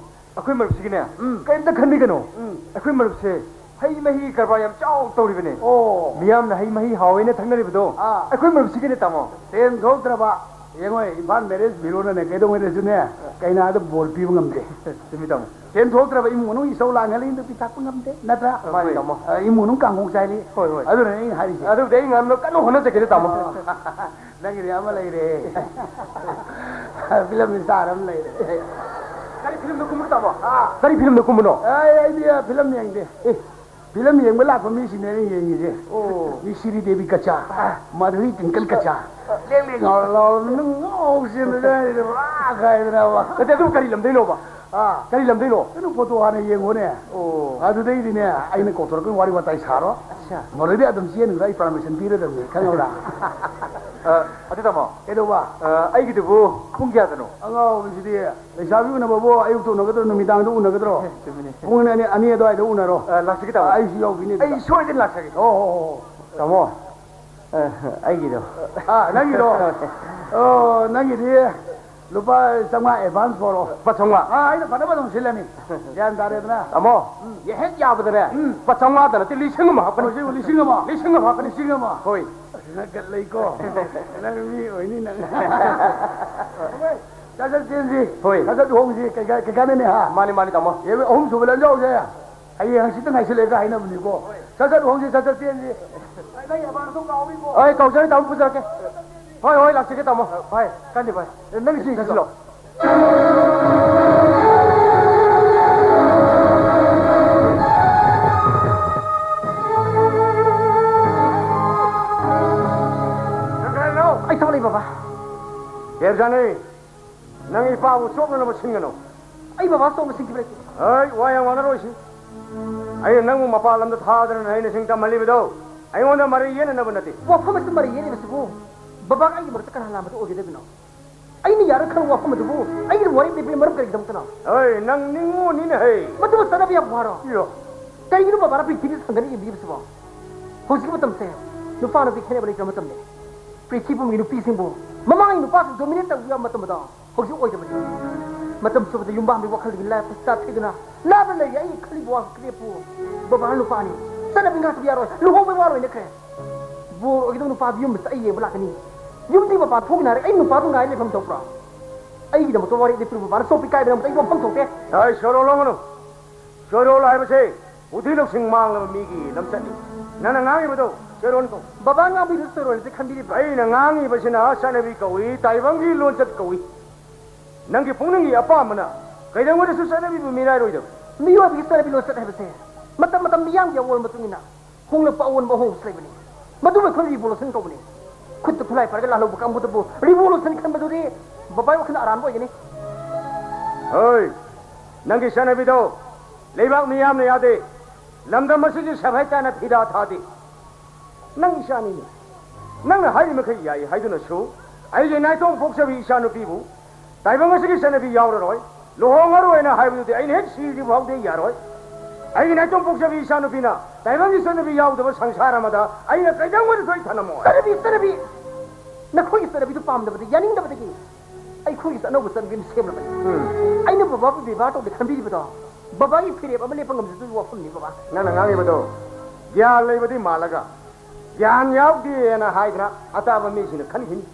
ꯑꯩꯈꯣꯏ ꯃꯔꯨꯞꯁꯤꯒꯤꯅꯦ, ꯎꯝ꯫ ꯀꯔꯤꯝꯇ ꯈꯟꯕꯤꯒꯅꯨ꯫ ꯎꯝ꯫ ꯑꯩꯈꯣꯏ ꯃꯔꯨꯞꯁꯦ ꯍꯩ ꯃꯍꯤ ꯀꯔꯕꯥꯔ ꯌꯥꯝ ꯆꯥꯎ ꯇꯧꯔꯤꯕꯅꯦ꯫ ꯑꯣ꯫ ꯃꯤꯌꯥꯝꯅ ꯍꯩ ꯃꯍꯤ ꯍꯥꯎꯋꯦꯅ ꯊꯛꯅꯔꯤꯕꯗꯣ, ꯑꯥ꯫ ꯑꯩꯈꯣꯏ ꯃꯔꯨꯞꯁꯤꯒꯤꯅꯦ, ꯇꯥꯃꯣ꯫ ꯁꯦꯟ ꯊꯣꯛꯇ꯭ꯔꯕ, ꯌꯦꯡꯉꯣ, ꯏꯝꯐꯥꯜ ꯃꯦꯔꯦꯖ ꯕ꯭ꯌꯨꯔꯣꯅꯅꯦ ꯀꯩꯗꯧꯉꯩꯗꯁꯨꯅꯦ ꯀꯩꯅꯥꯗ ꯕꯣꯔ ꯄꯤꯕ ꯉꯝꯗꯦ꯫ ꯆꯨꯝꯃꯤ, ꯇꯥꯃꯣ꯫ ꯁꯦꯟ ꯊꯣꯛꯇ꯭ꯔꯕ ꯏꯃꯨꯡ ꯃꯅꯨꯡ ꯏꯁꯧ ꯂꯥꯡꯍꯜꯂꯤ, ꯅꯨꯄꯤ ꯊꯥꯛꯄ ꯉꯝꯗꯦ, ꯅꯠꯇ꯭ꯔꯥ? ꯃꯥꯅꯤ, ꯇꯥꯃꯣ꯫ ꯑ, ꯏꯃꯨꯡ ꯃꯅꯨꯡ ꯀꯥꯡꯈꯣꯡ ꯆꯥꯏꯔꯤ꯫ ꯍꯣꯏ, ꯍꯣꯏ꯫ ꯑꯗꯨꯅꯅꯦ ꯑꯩꯅ ꯍꯥꯏꯔꯤꯁꯦ꯫ ꯑꯗꯨꯕꯨꯗꯤ ꯑꯩ ꯉꯟꯅ ꯀꯟꯅ ꯍꯣꯠꯅꯖꯒꯦꯅꯦ, ꯇꯥꯃꯣ꯫ ꯑ, ꯅꯪꯒꯤꯗꯤ ꯑꯃ ꯂꯩꯔꯦ꯫ ꯐꯤꯂꯝ ꯏꯁꯇꯥꯔ ꯑꯃ ꯂꯩꯔꯦ꯫ ꯐꯤꯂꯝꯗ ꯀꯨꯝꯕ ꯇꯥꯃꯣ? ꯑꯥ꯫ ꯀꯔꯤ ꯐꯤꯂꯝꯗ ꯀꯨꯝꯕꯅꯣ? ꯑꯦ, ꯑꯩꯗꯤ ꯐꯤꯂꯝ ꯌꯦꯡꯗꯦ꯫ ꯑꯦ꯫ ꯐꯤꯂꯝ ꯌꯦꯡꯕ ꯂꯥꯛꯄ ꯃꯤꯁꯤꯡꯅꯦ ꯑꯩꯅ ꯌꯦꯡꯉꯤꯁꯦ꯫ ꯑꯣ꯫ ꯃꯤ ꯁ꯭ꯔꯤ ꯗꯦꯕꯤ ꯀꯆꯥ, ꯃꯥꯙꯨꯔꯤ ꯇꯤꯡꯀꯜ ꯀꯆꯥ, ꯂꯦꯡ ꯂꯦꯡ ꯂꯥꯎꯔ ꯂꯥꯎꯔ ꯅꯪ ꯉꯥꯎ ꯆꯦꯟꯕꯗ ꯑꯩꯗꯤ ꯄꯨꯔꯥ ꯀꯥꯏꯗꯅꯕ꯫ ꯅꯠꯇꯦ, ꯑꯗꯨ ꯀꯔꯤ ꯂꯝꯗꯩꯅꯣꯕ? ꯑꯥ꯫ ꯀꯔꯤ ꯂꯝꯗꯩꯅꯣ? ꯀꯩꯅꯣ, ꯐꯣꯇꯣ ꯍꯥꯟꯅ ꯌꯦꯡꯉꯣꯅꯦ꯫ ꯑꯣ꯫ ꯑꯗꯨꯗꯩꯗꯤꯅꯦ, ꯑꯩꯅ ꯀꯧꯊꯣꯔꯛꯀꯅꯤ, ꯋꯥꯔꯤ ꯋꯥꯇꯥꯏ ꯁꯥꯔꯣ꯫ ꯑꯠꯁꯥ꯫ ꯃꯗꯨꯗꯩꯗꯤ ꯑꯗꯨꯝ ꯆꯦꯟꯈ꯭ꯔꯣ, ꯑꯩ ꯄꯥꯔꯃꯤꯁꯟ ꯄꯤꯔꯗꯕꯅꯤ, ꯈꯪꯉꯕ꯭ꯔꯥ? ꯑ, ꯑꯗꯨ ꯇꯥꯃꯣ꯫ ꯀꯩꯗꯧꯕ? ꯑ, ꯑꯩꯒꯤꯗꯨꯕꯨ ꯄꯨꯡ ꯀꯌꯥꯗꯅꯣ? ꯑꯉꯥꯎꯕꯁꯤꯗꯤ꯫ ꯂꯩꯁꯥꯕꯤ ꯎꯅꯕꯕꯨ ꯑꯌꯨꯛꯇ ꯎꯅꯒꯗ꯭ꯔꯣ, ꯅꯨꯃꯤꯗꯥꯡꯗ ꯎꯅꯒꯗ꯭ꯔꯣ? ꯆꯨꯝꯃꯤꯅꯦ꯫ ꯄꯨꯡ ꯑꯅꯤ, ꯑꯅꯤ ꯑꯗꯨꯋꯥꯏꯗ ꯎꯅꯔꯣ꯫ ꯑ, ꯂꯥꯛꯆꯒꯦ ꯇꯥꯃꯣ꯫ ꯑꯩꯁꯨ ꯌꯥꯎꯕꯤꯅꯦ ꯑꯗꯨꯗ꯫ ꯑꯩ ꯁꯣꯏꯗꯅ ꯂꯥꯛꯆꯒꯦ꯫ ꯍꯣ, ꯍꯣ, ꯍꯣ, ꯍꯣ꯫ ꯇꯥꯃꯣ, ꯑ, ꯑꯩꯒꯤꯗꯣ꯫ ꯑꯥ, ꯅꯪꯒꯤꯗꯣ? ꯑꯣ, ꯅꯪꯒꯤꯗꯤ ꯂꯨꯄꯥ ꯆꯥꯝꯃꯉꯥ ꯑꯦꯗꯚꯥꯟꯁ ꯄꯣꯔꯛꯑꯣ꯫ ꯂꯨꯄꯥ ꯆꯥꯝꯃꯉꯥ? ꯑꯥ, ꯑꯩꯅ ꯐꯅꯕ ꯑꯗꯨꯝ ꯁꯤꯜꯂꯅꯤ꯫ ꯒ꯭ꯌꯥꯟ ꯇꯥꯔꯦꯗꯅ? ꯇꯥꯃꯣ, ꯎꯝ꯫ ꯍꯦꯛ ꯌꯥꯕꯗꯅꯦ, ꯎꯝ꯫ ꯂꯨꯄꯥ ꯆꯥꯝꯃꯉꯥꯗ ꯅꯠꯇꯦ, ꯂꯤꯁꯤꯡ ꯑꯃ ꯍꯥꯞꯀꯅꯤ꯫ ꯍꯧꯖꯤꯛ ꯂꯤꯁꯤꯡ ꯑꯃ? ꯂꯤꯁꯤꯡ ꯑꯃ ꯍꯥꯞꯀꯅꯤ꯫ ꯂꯤꯁꯤꯡ ꯑꯃ? ꯍꯣꯏ꯫ ꯅꯪ ꯂꯩꯀꯣ꯫ ꯅꯪ ꯃꯤ ꯑꯣꯏꯅꯤ ꯅꯪ꯫ ꯁꯠ ꯁꯠ ꯆꯦꯟꯁꯤ꯫ ꯍꯣꯏ꯫ ꯁꯠ ꯁꯠ ꯍꯣꯡꯁꯤ꯫ ꯀꯩꯀꯥ-, ꯀꯩꯀꯥꯟꯅꯅꯤ ꯍꯥ? ꯃꯥꯅꯤ, ꯃꯥꯅꯤ, ꯇꯥꯃꯣ꯫ ꯑꯦ, ꯑꯍꯨꯝ ꯁꯨꯕ ꯂꯝꯖꯥꯎꯁꯦ ꯍꯌꯦꯡ ꯍꯪꯆꯤꯠꯇ ꯉꯥꯏꯁꯤꯜꯂꯦꯒ ꯍꯥꯏꯅꯕꯅꯤꯀꯣ꯫ ꯁꯠ ꯁꯠ ꯍꯣꯡꯁꯤ, ꯁꯠ ꯁꯠ ꯆꯦꯟꯁꯤ꯫ ꯅꯪ ꯑꯦꯗꯚꯥꯟꯁꯇꯣ ꯀꯥꯎꯅꯤꯀꯣ꯫ ꯍꯣꯏ, ꯀꯥꯎꯖꯔꯣꯏ, ꯇꯥꯃꯣ, ꯄꯨꯖꯔꯛꯀꯦ꯫ ꯍꯣꯏ, ꯍꯣꯏ, ꯂꯥꯛꯆꯒꯦ, ꯇꯥꯃꯣ꯫ ꯚꯥꯏ, ꯀꯥꯟꯗꯦ, ꯚꯥꯏ꯫ ꯅꯪ ꯁꯤ ꯆꯠꯁꯤꯜꯂꯣ꯫ ꯅꯪ ꯀꯅꯥꯅꯣ? ꯑꯩ ꯊꯣꯛꯂꯛꯏ, ꯕꯕꯥ꯫ ꯗꯦꯕꯖꯥꯅꯤ, ꯅꯪ ꯏꯄꯥꯕꯨ ꯆꯣꯞꯅꯅꯕ ꯁꯤꯟꯒꯅꯨ꯫ ꯑꯩ ꯕꯕꯥ ꯆꯣꯞꯅ ꯁꯤꯟꯈꯤꯕ ꯂꯩꯇꯦ꯫ ꯍꯣꯏ, ꯋꯥ ꯌꯥꯝ ꯉꯥꯡꯅꯔꯣꯏꯁꯤ꯫ ꯑꯩꯅ ꯅꯪꯕꯨ ꯃꯄꯥꯟ ꯂꯝꯗ ꯊꯥꯗꯅ ꯅꯍꯩ ꯅꯁꯤꯡ ꯇꯝꯍꯜꯂꯤꯕꯗꯣ ꯑꯩꯉꯣꯟꯗ ꯃꯔꯩ ꯌꯦꯠꯅꯅꯕ ꯅꯠꯇꯦ꯫ ꯋꯥꯐꯝ ꯑꯁꯤꯗ ꯃꯔꯩ ꯌꯦꯠꯂꯤꯕꯁꯤꯕꯨ ꯕꯕꯥꯒ ꯑꯩꯒꯤ ꯃꯔꯛꯇ ꯀꯅꯥ ꯂꯥꯟꯕꯗ ꯑꯣꯏꯒꯗꯕꯅꯣ? ꯑꯩꯅ ꯌꯥꯔꯣꯏ ꯈꯟꯕ ꯋꯥꯐꯝ ꯑꯗꯨꯕꯨ ꯑꯩꯒꯤ ꯋꯥꯔꯦꯞ ꯂꯩꯕꯒꯤ ꯃꯔꯝ ꯀꯔꯤꯒꯤꯗꯃꯛꯇꯅꯣ? ꯍꯣꯏ, ꯅꯪ ꯅꯤꯡꯉꯣꯅꯤꯅꯦ ꯍꯦ꯫ ꯃꯗꯨꯕꯨ ꯆꯠꯅꯕ ꯌꯥꯕ ꯋꯥꯔꯣ? ꯏꯌꯣ꯫ ꯀꯩꯒꯤꯅꯣ ꯕꯕꯥꯅ ꯄ꯭ꯔꯤꯊꯤꯕꯤꯗ ꯁꯟꯗꯣꯛꯅ ꯌꯦꯡꯕꯤꯔꯤꯕꯁꯤꯕꯣ? ꯍꯧꯖꯤꯛꯀꯤ ꯃꯇꯝꯁꯦ ꯅꯨꯄꯥ ꯅꯨꯄꯤ ꯈꯦꯠꯅꯕ ꯂꯩꯇ꯭ꯔꯕ ꯃꯇꯝꯅꯤ꯫ ꯄ꯭ꯔꯤꯊꯤꯕꯤ ꯄꯨꯝꯕꯒꯤ ꯅꯨꯄꯤꯁꯤꯡꯕꯨ ꯃꯃꯥꯡꯒꯤ ꯅꯨꯄꯥꯁꯤꯡ ꯗꯣꯃꯤꯅꯦꯠ ꯇꯧꯕ ꯌꯥꯕ ꯃꯇꯝ ꯑꯗꯣ ꯍꯧꯖꯤꯛ ꯑꯣꯏꯗꯕꯅꯤ꯫ ꯃꯇꯝ ꯆꯨꯞꯄꯗ ꯌꯨꯝꯕꯥꯟꯕꯒꯤ ꯋꯥꯈꯜꯗꯒꯤ ꯂꯥꯏꯐ ꯁ꯭ꯇꯥꯏꯜ ꯊꯤꯗꯨꯅ ꯂꯥꯞꯅ ꯂꯩꯔꯤ ꯑꯩꯒꯤ ꯈꯜꯂꯤꯕ ꯋꯥꯈꯜ ꯀꯔꯤꯄꯨ ꯕꯕꯥ ꯂꯨꯄꯥꯅꯤ꯫ ꯆꯠꯅꯕꯤ ꯉꯥꯛꯇꯕ ꯌꯥꯔꯣꯏ꯫ ꯂꯨꯍꯣꯡꯕꯒꯤ ꯋꯥ ꯂꯣꯏꯅꯈ꯭ꯔꯦ꯫ ꯕꯣꯔ ꯑꯣꯏꯒꯗꯕ ꯅꯨꯄꯥꯗꯨ ꯌꯨꯝꯗ ꯑꯩ ꯌꯦꯡꯕ ꯂꯥꯛꯀꯅꯤ꯫ ꯌꯨꯝꯗꯒꯤ ꯃꯄꯥꯟ ꯊꯣꯛꯈꯤꯅ ꯍꯥꯏꯔꯦ ꯑꯩ ꯅꯨꯄꯥꯗꯨ ꯉꯥꯏ ꯂꯩꯐꯝ ꯊꯣꯛꯄ꯭ꯔꯣ? ꯑꯩꯒꯤꯗꯃꯛꯇ ꯋꯥꯔꯤ ꯂꯤꯄꯤꯔꯨ ꯕꯕꯥꯅ ꯆꯣꯞꯄꯤ ꯀꯥꯏꯕꯗ ꯑꯃꯨꯛꯇ ꯑꯩ ꯋꯥꯐꯝ ꯊꯣꯛꯇꯦ꯫ ꯑꯩ ꯁꯣꯏꯔꯣꯜ ꯂꯣꯡꯒꯅꯨ꯫ ꯁꯣꯏꯔꯣꯜ ꯍꯥꯏꯕꯁꯦ ꯕꯨꯙꯤ ꯂꯧꯁꯤꯡ ꯃꯥꯡꯂꯕ ꯃꯤꯒꯤ ꯂꯝꯆꯠꯅꯤ꯫ ꯅꯪꯅ ꯉꯥꯡꯉꯤꯕꯗꯣ ꯁꯣꯏꯔꯣꯜ ꯀꯧ꯫ ꯕꯕꯥ ꯉꯥꯡꯕꯤꯗꯨ ꯁꯣꯏꯔꯣꯜꯁꯦ ꯈꯟꯕꯤꯔꯤꯕ꯭ꯔꯥ? ꯑꯩꯅ ꯉꯥꯡꯉꯤꯕꯁꯤꯅ ꯆꯠꯅꯕꯤ ꯀꯧꯏ, ꯇꯥꯏꯕꯪꯒꯤ ꯂꯣꯟꯆꯠ ꯀꯧꯏ꯫ ꯅꯪꯒꯤ ꯄꯨꯛꯅꯤꯡꯒꯤ ꯑꯄꯥꯝꯕꯅ ꯀꯩꯗꯧꯉꯩꯗꯁꯨ ꯆꯠꯅꯕꯤꯕꯨ ꯃꯤꯔꯥꯏꯔꯣꯏꯗꯕ꯫ ꯃꯤꯑꯣꯏꯕꯒꯤ ꯆꯠꯅꯕꯤ ꯂꯣꯟꯆꯠ ꯍꯥꯏꯕꯁꯦ ꯃꯇꯝ ꯃꯇꯝ ꯃꯤꯌꯥꯝꯒꯤ ꯑꯑꯣꯟꯕ ꯃꯇꯨꯡ ꯏꯟꯅ ꯍꯣꯡꯂꯛꯄ ꯑꯑꯣꯟꯕ ꯑꯍꯣꯡꯕꯁꯨ ꯂꯩꯕꯅꯤ꯫ ꯃꯗꯨꯕꯨ ꯑꯩꯈꯣꯏꯅ revolution ꯀꯧꯕꯅꯤ꯫ ꯈꯨꯠꯇ ꯈꯨꯠꯂꯥꯏ ꯄꯥꯏꯔꯒ ꯂꯥꯜꯍꯧꯕ ꯀꯥꯡꯕꯨꯗꯕꯨ revolution ꯈꯟꯕꯗꯨꯗꯤ ꯕꯕꯥꯒꯤ ꯋꯥꯈꯜꯗ ꯑꯔꯥꯟꯕ ꯑꯣꯏꯒꯅꯤ꯫ ꯍꯣꯏ, ꯅꯪꯒꯤ ꯆꯠꯅꯕꯤꯗꯣ ꯂꯩꯕꯥꯛ ꯃꯤꯌꯥꯝꯅ ꯌꯥꯗꯦ꯫ ꯂꯝꯗꯝ ꯑꯁꯤꯒꯤ ꯁꯦꯐꯥꯏ ꯇꯥꯅ ꯐꯤꯗꯥ ꯊꯥꯗꯦ꯫ ꯅꯪ ꯏꯆꯥꯅꯤꯅꯦ꯫ ꯅꯪꯅ ꯍꯥꯏꯔꯤ ꯃꯈꯩ ꯌꯥꯏ ꯍꯥꯏꯗꯨꯅꯁꯨ ꯑꯩꯒꯤ ꯅꯥꯏꯇꯣꯝ ꯄꯣꯛꯆꯕꯤ ꯏꯆꯥꯅꯨꯄꯤꯕꯨ ꯇꯥꯏꯕꯪ ꯑꯁꯤꯒꯤ ꯆꯠꯅꯕꯤ ꯌꯥꯎꯔꯔꯣꯏ, ꯂꯨꯍꯣꯡꯉꯔꯣꯏꯅ ꯍꯥꯏꯕꯗꯨꯗꯤ ꯑꯩꯅ ꯍꯦꯛ ꯁꯤꯗ꯭ꯔꯤ ꯐꯥꯎꯗꯤ ꯌꯥꯔꯣꯏ꯫ ꯑꯩꯒꯤ ꯅꯥꯏꯇꯣꯝ ꯄꯣꯛꯆꯕꯤ ꯏꯆꯥꯅꯨꯄꯤꯅ ꯇꯥꯏꯕꯪꯒꯤ ꯆꯠꯅꯕꯤ ꯌꯥꯎꯗꯕ ꯁꯪꯁꯥꯔ ꯑꯃꯗ ꯑꯩꯅ ꯀꯩꯗꯧꯉꯩꯗꯁꯨ ꯑꯩ ꯊꯅꯝꯃꯣꯏ꯫ ꯆꯠꯅꯕꯤ, ꯆꯠꯅꯕꯤ! ꯅꯈꯣꯏꯒꯤ ꯆꯠꯅꯕꯤꯗꯨ ꯄꯥꯝꯗꯕꯗꯤ, ꯌꯥꯅꯤꯡꯗꯕꯗꯒꯤ ꯑꯩꯈꯣꯏꯒꯤꯁꯨ ꯑꯅꯧꯕ ꯆꯠꯅꯕꯤ ꯑꯃ ꯁꯦꯝꯂꯕꯅꯤ꯫ ꯎꯝ꯫ ꯑꯩꯅ ꯕꯕꯥꯕꯨ ꯕꯦꯕꯥꯔ ꯇꯧꯗꯦ ꯈꯟꯕꯤꯔꯤꯕꯗꯣ ꯕꯕꯥꯒꯤ ꯐꯤꯔꯦꯞ ꯑꯃ ꯂꯦꯞꯄ ꯉꯝꯖꯗꯕꯒꯤ ꯋꯥꯐꯝꯅꯤ, ꯕꯕꯥ꯫ ꯅꯪꯅ ꯉꯥꯡꯉꯤꯕꯗꯣ ꯒ꯭ꯌꯥꯟ ꯂꯩꯕꯗꯤ ꯃꯥꯜꯂꯒ ꯒ꯭ꯌꯥꯟ ꯌꯥꯎꯗꯦꯅ ꯍꯥꯏꯗꯅ ꯑꯇꯥꯕ ꯃꯤꯁꯤꯡꯅ ꯈꯟꯈꯤꯅꯤ꯫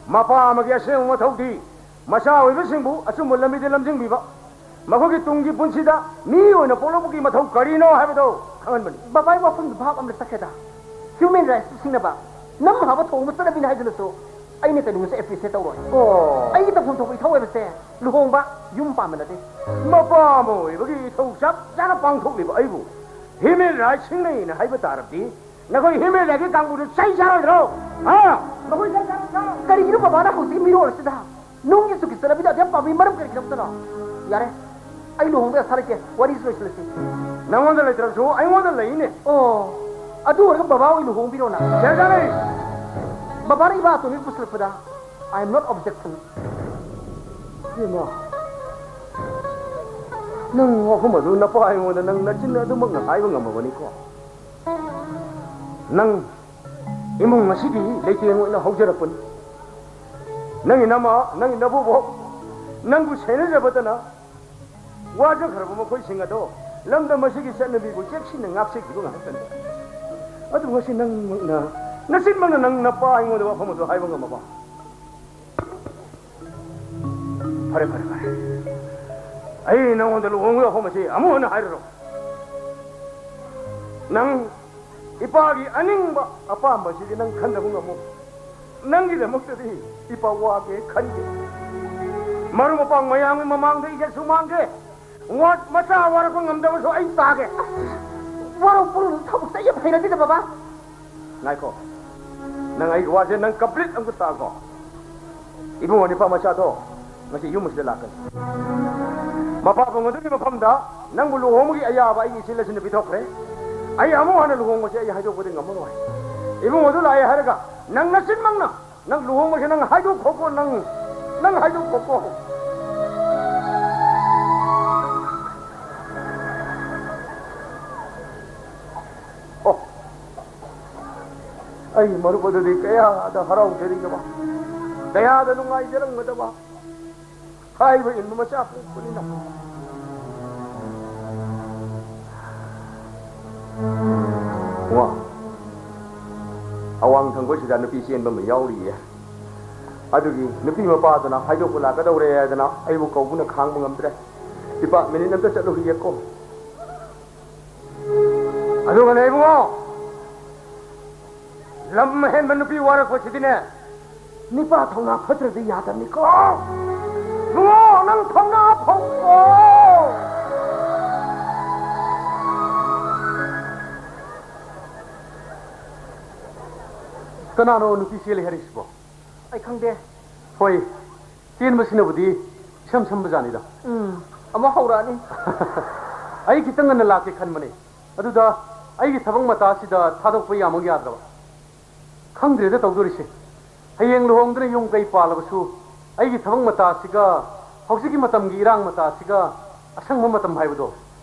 ꯃꯄꯥ ꯑꯃꯒꯤ ꯑꯁꯦꯡꯕ ꯃꯊꯧꯗꯤ ꯃꯆꯥ ꯑꯣꯏꯕꯁꯤꯡꯕꯨ ꯑꯆꯨꯝꯕ ꯂꯝꯕꯤꯗ ꯂꯝꯖꯤꯡꯕꯤꯕ, ꯃꯈꯣꯏꯒꯤ ꯇꯨꯡꯒꯤ ꯄꯨꯟꯁꯤꯗ ꯃꯤ ꯑꯣꯏꯅ ꯄꯣꯛꯂꯛꯄꯒꯤ ꯃꯊꯧ ꯀꯔꯤꯅꯣ ꯍꯥꯏꯕꯗꯨ ꯈꯪꯍꯟꯕꯅꯤ꯫ ꯕꯕꯥꯒꯤ ꯋꯥꯐꯝꯗꯨ ꯚꯥꯞ ꯑꯃꯗ ꯆꯠꯈ꯭ꯔꯦꯗ꯫ Human rights ꯁꯤꯡꯅꯕ ꯅꯝ ꯍꯥꯞꯄ ꯊꯣꯡꯕ ꯆꯠꯅꯕꯤꯅꯤ ꯍꯥꯏꯗꯨꯅꯁꯨ ꯑꯩꯅ ꯀꯩꯅꯣꯁꯦ appreciate ꯇꯧꯔꯣꯏ꯫ ꯑꯣ꯫ ꯑꯩꯒꯤ ꯇꯧꯐꯝ ꯊꯣꯛꯄ ꯏꯊꯧ ꯍꯥꯏꯕꯁꯦ ꯂꯨꯍꯣꯡꯕ, ꯌꯨꯝ ꯄꯥꯟꯕ ꯅꯠꯇꯦ꯫ ꯃꯄꯥ ꯑꯃ ꯑꯣꯏꯕꯒꯤ ꯏꯊꯧ ꯆꯞ ꯆꯥꯅ ꯄꯥꯡꯊꯣꯛꯂꯤꯕ ꯑꯩꯕꯨ human rights ꯁꯤꯡꯅꯩꯅ ꯍꯥꯏꯕ ꯇꯥꯔꯕꯗꯤ ꯅꯈꯣꯏ human rights ꯀꯤ ꯀꯥꯡꯕꯨꯗꯨ ꯆꯩ ꯆꯥꯔꯣꯏꯗ꯭ꯔꯣ? ꯍꯥ? ꯃꯈꯣꯏ ꯆꯩ ꯆꯥꯔꯣꯏꯗ꯭ꯔꯣ? ꯀꯔꯤꯒꯤꯅꯣ ꯕꯕꯥꯅ ꯍꯧꯖꯤꯛ ꯃꯤꯔꯣꯜ ꯑꯁꯤꯗ ꯅꯨꯡꯒꯤ ꯆꯨꯛꯀꯤ ꯆꯠꯅꯕꯤꯗ ꯑꯗꯨꯌꯥꯝ ꯄꯥꯝꯕꯒꯤ ꯃꯔꯝ ꯀꯔꯤꯒꯤꯅꯣ ꯑꯝꯇꯅꯣ? ꯌꯥꯔꯦ, ꯑꯩ ꯂꯨꯍꯣꯡꯕ ꯑꯁꯥ ꯂꯩꯇꯦ, ꯋꯥꯔꯤꯁꯤ ꯂꯣꯏꯁꯤꯜꯂꯁꯤ꯫ ꯅꯪꯉꯣꯟꯗ ꯂꯩꯇ꯭ꯔꯁꯨ ꯑꯩꯉꯣꯟꯗ ꯂꯩꯅꯦ꯫ ꯑꯣ, ꯑꯗꯨ ꯑꯣꯏꯔꯒ ꯕꯕꯥ ꯑꯣꯏꯅ ꯂꯨꯍꯣꯡꯕꯤꯔꯣꯅ꯫ ꯆꯦꯟꯖꯥꯅꯤ! ꯕꯕꯥꯅ ꯏꯃꯥ ꯑꯇꯣꯝꯕꯤ ꯄꯨꯁꯤꯜꯂꯛꯄꯗ I am not objection꯫ ꯏꯃꯥ, ꯅꯪ ꯋꯥꯐꯝ ꯑꯗꯨ ꯅꯄꯥ ꯑꯩꯉꯣꯟꯗ ꯅꯪ ꯅꯆꯤꯟ ꯑꯗꯨꯃꯛꯅ ꯍꯥꯏꯕ ꯉꯝꯃꯕꯅꯤꯀꯣ? ꯅꯪ ꯏꯃꯨꯡ ꯑꯁꯤꯒꯤ ꯂꯩꯇꯦꯡ ꯑꯣꯏꯅ ꯍꯧꯖꯔꯛꯄꯅꯤ꯫ ꯅꯪꯒꯤ ꯅꯃꯥ, ꯅꯪꯒꯤ ꯅꯕꯨꯕꯣꯛ, ꯅꯪꯕꯨ ꯁꯦꯟꯅꯖꯕꯇꯅ ꯋꯥꯖꯈ꯭ꯔꯕ ꯃꯈꯣꯏꯁꯤꯡ ꯑꯗꯣ ꯂꯝꯗꯝ ꯑꯁꯤꯒꯤ ꯆꯠꯅꯕꯤꯕꯨ ꯆꯦꯛꯁꯤꯟꯅ ꯉꯥꯛꯆꯈꯤꯕ ꯉꯥꯛꯇꯅꯤ꯫ ꯑꯗꯨ ꯉꯁꯤ ꯅꯪꯃꯛꯅ, ꯅꯆꯤꯟꯃꯛꯅ ꯅꯪ ꯅꯄꯥ ꯑꯩꯉꯣꯟꯗ ꯋꯥꯐꯝ ꯑꯗꯨ ꯍꯥꯏꯕ ꯉꯝꯃꯕ? ꯐꯔꯦ, ꯐꯔꯦ, ꯐꯔꯦ꯫ ꯑꯩ ꯅꯉꯣꯟꯗ ꯂꯨꯍꯣꯡꯕꯒꯤ ꯋꯥꯐꯝ ꯑꯁꯤ ꯑꯃꯨꯛ ꯍꯟꯅ ꯍꯥꯏꯔꯔꯣꯏ꯫ ꯅꯪ ꯏꯄꯥꯒꯤ ꯑꯅꯤꯡꯕ ꯑꯄꯥꯝꯕꯁꯤꯗꯤ ꯅꯪ ꯈꯟꯗꯕ ꯉꯝꯃꯣ꯫ ꯅꯪꯒꯤꯗꯃꯛꯇꯗꯤ ꯏꯄꯥ ꯋꯥꯒꯦ ꯈꯟꯗꯦ꯫ ꯃꯔꯨꯞ ꯃꯄꯥꯡ ꯃꯌꯥꯝꯒꯤ ꯃꯃꯥꯡꯗ ꯏꯖꯠꯁꯨ ꯃꯥꯡꯒꯦ꯫ ꯋꯥ-, ꯃꯆꯥ ꯋꯥꯔꯛꯄ ꯉꯝꯗꯕꯁꯨ ꯑꯩ ꯇꯥꯒꯦ꯫ ꯋꯥꯔꯧ ꯄꯨꯔꯧ ꯊꯕꯛꯇ ꯑꯩ ꯍꯩꯅꯗꯦꯗ, ꯕꯕꯥ꯫ ꯉꯥꯏꯈꯣ꯫ ꯅꯪ ꯑꯩꯒꯤ ꯋꯥꯁꯦ ꯅꯪ complete ꯑꯝꯇ ꯇꯥꯈꯣ꯫ ꯏꯕꯨꯡꯉꯣ ꯅꯤꯄꯥ ꯃꯆꯥꯗꯣ ꯉꯁꯤ ꯌꯨꯝ ꯑꯁꯤꯗ ꯂꯥꯛꯀꯅꯤ꯫ ꯃꯄꯥꯕꯨꯡ ꯑꯗꯨꯒꯤ ꯃꯐꯝꯗ ꯅꯪꯕꯨ ꯂꯨꯍꯣꯡꯕꯒꯤ ꯑꯌꯥꯕ ꯑꯩꯒꯤ ꯏꯆꯦ ꯂꯟꯁꯤꯟꯗ ꯄꯤꯊꯣꯛꯈ꯭ꯔꯦ꯫ ꯑꯩ ꯑꯃꯨꯛ ꯍꯟꯅ ꯂꯨꯍꯣꯡꯕꯁꯦ ꯑꯩ ꯍꯥꯏꯗꯣꯛꯄꯗꯤ ꯉꯝꯃꯔꯣꯏ꯫ ꯏꯕꯨꯡꯉꯣ ꯑꯗꯨ ꯂꯥꯛꯑꯦ ꯍꯥꯏꯔꯒ ꯅꯪ ꯅꯆꯤꯟꯃꯛꯅ ꯅꯪ ꯂꯨꯍꯣꯡꯕꯁꯦ ꯅꯪ ꯍꯥꯏꯗꯣꯛꯈꯣꯀꯣ, ꯅꯪ, ꯅꯪ ꯍꯥꯏꯗꯣꯛꯈꯣꯀꯣ꯫ ꯑꯣ, ꯑꯩ ꯃꯔꯨꯞ ꯑꯗꯨꯗꯤ ꯀꯌꯥꯗ ꯍꯔꯥꯎꯖꯔꯤꯒꯕ, ꯀꯌꯥꯗ ꯅꯨꯡꯉꯥꯏꯖꯔꯝꯒꯗꯕ꯫ ꯍꯥꯏꯕ ꯏꯟꯕ ꯃꯆꯥ ꯄꯣꯛꯄꯅꯤꯅ꯫ ꯋꯥ, ꯑꯋꯥꯡ ꯊꯪꯕꯁꯤꯗ ꯅꯨꯄꯤ ꯆꯦꯟꯕ ꯑꯃ ꯌꯥꯎꯔꯤꯌꯦ꯫ ꯑꯗꯨꯒꯤ ꯅꯨꯄꯤ ꯃꯄꯥꯗꯨꯅ ꯍꯥꯏꯗꯣꯛꯄ ꯂꯥꯛꯀꯗꯧꯔꯦ ꯍꯥꯏꯗꯅ ꯑꯩꯕꯨ ꯀꯧꯕꯅ ꯈꯥꯡꯕ ꯉꯝꯗ꯭ꯔꯦ꯫ ꯏꯄꯥ, ꯃꯤꯅꯤꯠ ꯑꯝꯇ ꯆꯠꯂꯨꯈꯤꯒꯦꯀꯣ꯫ ꯑꯗꯨꯒꯅꯦ ꯏꯕꯨꯡꯉꯣ, ꯂꯝ ꯑꯍꯦꯟꯕ ꯅꯨꯄꯤ ꯋꯥꯔꯛꯄꯁꯤꯗꯤꯅꯦ, ꯅꯤꯄꯥ ꯊꯧꯅꯥ ꯐꯠꯇ꯭ꯔꯗꯤ ꯌꯥꯗꯕꯅꯤꯀꯣ꯫ ꯏꯕꯨꯡꯉꯣ, ꯅꯪ ꯊꯧꯅꯥ ꯐꯧꯀꯣ꯫ ꯀꯅꯥꯅꯣ ꯅꯨꯄꯤ ꯆꯦꯜꯂꯤ ꯍꯥꯏꯔꯤꯁꯤꯕꯣ? ꯑꯩ ꯈꯪꯗꯦ꯫ ꯍꯣꯏ, ꯆꯦꯟꯕꯁꯤꯅꯕꯨꯗꯤ ꯏꯁꯝ ꯁꯝꯕ ꯖꯥꯠꯅꯤꯗ꯫ ꯎꯝ, ꯑꯃꯨꯛ ꯍꯧꯔꯛꯑꯅꯤ꯫ ꯑꯩ ꯈꯤꯇꯪ ꯉꯟꯅ ꯂꯥꯛꯀꯦ ꯈꯟꯕꯅꯦ, ꯑꯗꯨꯗ ꯑꯩꯒꯤ ꯊꯕꯛ ꯃꯇꯥꯁꯤꯗ ꯊꯥꯗꯣꯛꯄ ꯌꯥꯃꯛ ꯌꯥꯗ꯭ꯔꯕ꯫ ꯈꯪꯗ꯭ꯔꯦꯗ ꯇꯧꯗꯣꯔꯤꯁꯦ꯫ ꯍꯌꯦꯡ ꯂꯨꯍꯣꯡꯗꯨꯅ ꯌꯨꯝ ꯀꯩ ꯄꯥꯜꯂꯕꯁꯨ ꯑꯩꯒꯤ ꯊꯕꯛ ꯃꯇꯥꯁꯤꯒ ꯍꯧꯖꯤꯛꯀꯤ ꯃꯇꯝꯒꯤ ꯏꯔꯥꯡ ꯃꯇꯥꯁꯤꯒ ꯑꯁꯪꯕ ꯃꯇꯝ ꯍꯥꯏꯕꯗꯣ